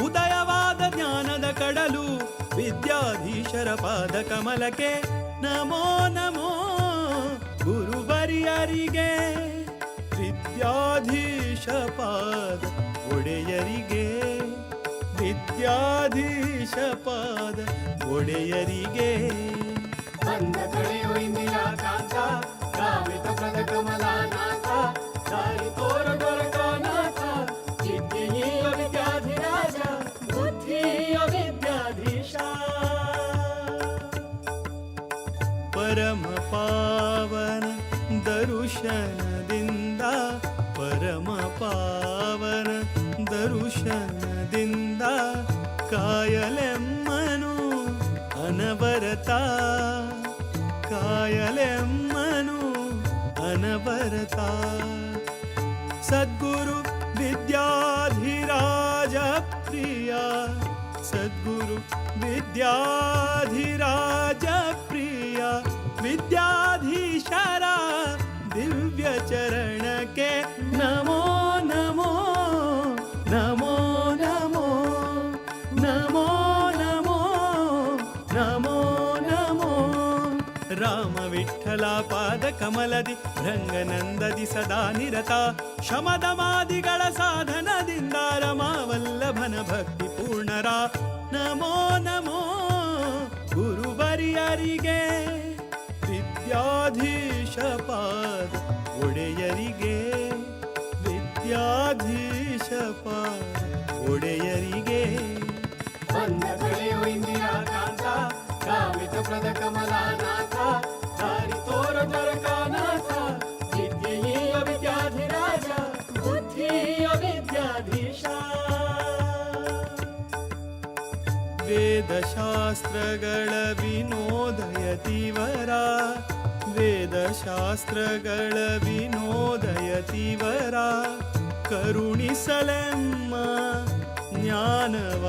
ಉದಯವಾದ ಜ್ಞಾನದ ಕಡಲು ವಿದ್ಯಾಧೀಶರ ಪಾದ ಕಮಲಕ್ಕೆ ನಮೋ ನಮೋ ಗುರುವರ್ಯರಿಗೆ ವಿದ್ಯಾಧೀಶ ಪಾದ ಒಡೆಯರಿಗೆ ವಿದ್ಯಾಧೀಶ ಪಾದ ಒಡೆಯರಿಗೆ.
ಬಂದ ಕಳೆಯೋ ಇಂದಿರಾಕಾಂತ ಕಾಮಿತ ಪ್ರದ ಕಮಲಾನಾಥ ದಾರಿ ತೋರ ದ್ವಾರಕಾನಾಥ ವಿದ್ಯೆಯ ವಿದ್ಯಾಧಿರಾಜ ಬುದ್ಧಿಯ ವಿದ್ಯಾಧೀಶ.
ಪರಮ ಪಾವನ ದರುಶನದಿಂದ ಪರಮ ಪಾವನ ದರುಶನದಿಂದ ಕಾಯಲೆಮ್ಮನು ಅನವರತ ಕಾಯಲೆಮ್ಮನು ಅನವರತ. ಸದ್ಗುರು ವಿದ್ಯಾಧಿರಾಜ ಪ್ರಿಯ ಸದ್ಗುರು ವಿದ್ಯಾಧಿರಾಜ ಪ್ರಿಯ ವಿದ್ಯಾಧೀಶರ ದಿವ್ಯ ಚರಣಕ್ಕೆ ನಮೋ ನಮೋ ನಮೋ ನಮೋ ನಮೋ ನಮೋ ನಮೋ ನಮೋ. ರಾಮ ವಿಠಲ ಪಾದ ಕಮಲದಿ ರಂಗನಂದದಿ ಸದಾ ನಿರತ ಶಮದಮಾದಿಗಳ ಸಾಧನದಿಂದ ರಮಾವಲ್ಲಭನ ಭಕ್ತಿ ಪೂರ್ಣರ ನಮೋ ನಮೋ ಗುರುವರ್ಯರಿಗೆ ವಿದ್ಯಾಧೀಶ ಪಾದ ಒಡೆಯರಿಗೆ ವಿದ್ಯಾಧೀಶ ಪಾದ ಒಡೆಯರಿಗೆ.
ಬಂದ ಕಳೆಯೋ ಇಂದಿರಾಕಾಂತ ಕಾಮಿತ ಪ್ರದ ಕಮಲಾನಾಥ ದಾರಿ ತೋರ ದ್ವಾರಕಾನಾಥ ವಿದ್ಯೆಯ ವಿದ್ಯಾಧಿರಾಜ ಬುದ್ಧಿಯ ವಿದ್ಯಾಧೀಶ.
ವೇದ ವೇದಶಾಸ್ತ್ರಗಳ ವಿನೋದಯತಿವರ, ವೇದಶಾಸ್ತ್ರಗಳ ವಿನೋದಯತಿವರ, ಕರುಣಿಸಲೆಮ್ಮ ಜ್ಞಾನವ,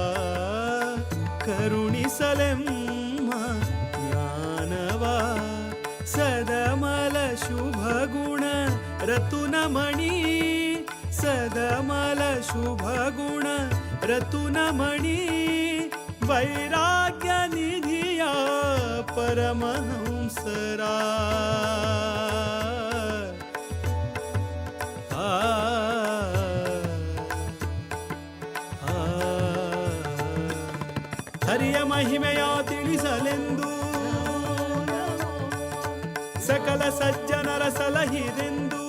ಕರುಣಿಸಲೆಮ್ಮ ಜ್ಞಾನವ. ಸದಮಲ ಶುಭ ಗುಣ ರತುನಮಣಿ, ಸದಮಲ ಶುಭ ಗುಣ ರತುನಮಣಿ, ವೈರಾಗ್ಯ ನಿಧಿಯ ಪರಮಹಂಸರ. ಆ ಹರಿಯ ಮಹಿಮೆಯ ತಿಳಿಸಲೆಂದು, ಸಕಲ ಸಜ್ಜನರ ಸಲಹಿರೆಂದು,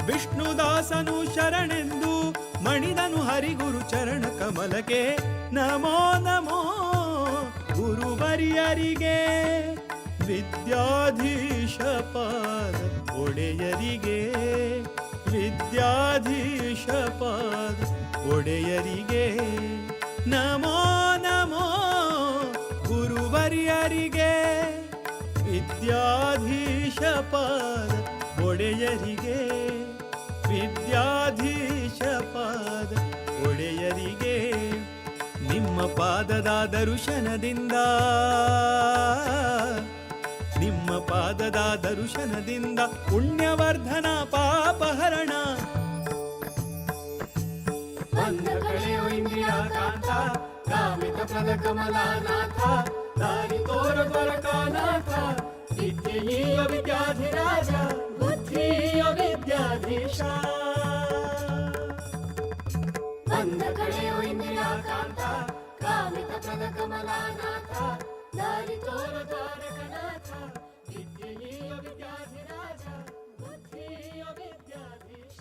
ವಿಷ್ಣುದಾಸನು ಶರಣೆಂದು ಮಣಿದನು ಹರಿಗುರು ಚರಣ ಕಮಲಕ್ಕೆ. ನಮೋ ನಮೋ ಗುರುವರಿಯರಿಗೆ, ವಿದ್ಯಾಧೀಶ ಪಾದ ಒಡೆಯರಿಗೆ, ವಿದ್ಯಾಧೀಶ ಪಾದ ಒಡೆಯರಿಗೆ. ನಮೋ ನಮೋ ಗುರುವರಿಯರಿಗೆ, ವಿದ್ಯಾಧೀಶ ಪಾದ ಒಡೆಯರಿಗೆ, ವಿದ್ಯಾಧೀಶ ಪಾದ ಒಡೆಯರಿಗೆ. ನಿಮ್ಮ ಪಾದದ ದರ್ಶನದಿಂದ, ನಿಮ್ಮ ಪಾದದ ದರ್ಶನದಿಂದ ಪುಣ್ಯವರ್ಧನ ಪಾಪಹರಣ.
ಬಂದ ಕಳೆಯೋ ಇಂದಿರಾಕಾಂತ, ಕಾಮಿತ ಪ್ರದ ಕಮಲಾನಾಥ, ದಾರಿ ತೋರ ದ್ವಾರಕಾನಾಥ, ವಿದ್ಯೆಯೀಯ ವಿದ್ಯಾಧಿರಾಜ, ಬುದ್ಧಿಯ ವಿದ್ಯಾಧೀಶ. ಬಂದ ಕಳೆಯೋ ಇಂದಿರಾಕಾಂತ, ಕಾಮಿತ ಪ್ರದ ಕಮಲಾನಾಥ, ದಾರಿ ತೋರ ದ್ವಾರಕನಾಥ, ವಿದ್ಯೆಯೀಯ ವಿದ್ಯಾಧಿರಾಜ, ಬುದ್ಧಿಯ ವಿದ್ಯಾಧೀಶ.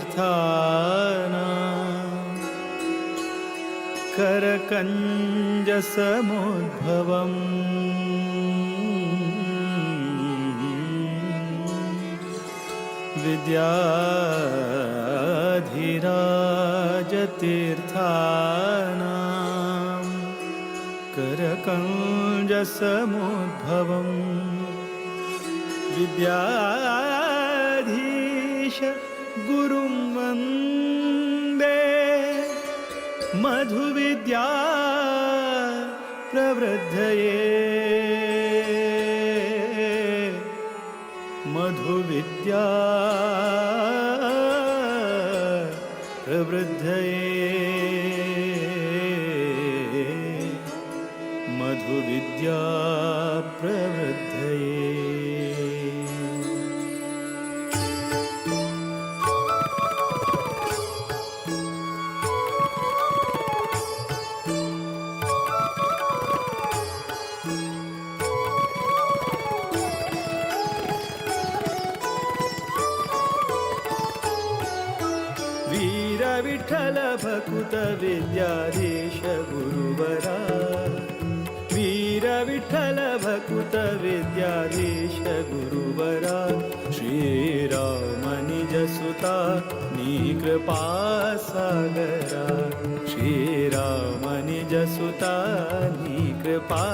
विद्याधिराजतीर्थाना करकञ्जसमुद्भवम्, विद्याधिराजतीर्थाना करकञ्जसमुद्भवम्, विद्याधीश गुरुं वन्दे मधुविद्या प्रवृद्धये, मधुविद्या प्रवृद्धये, मधुविद्या प्रवृद्धये. विठ्ठल भकुत विद्याधीश गुरुवरा, वीर विठ्ठल भकुत विद्याधीश गुरुवरा, श्रीराम निज सुता नी कृपा सागरा, श्रीराम निज सुता नी कृपा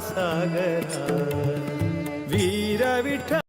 सागरा, वीर विठ्ठल.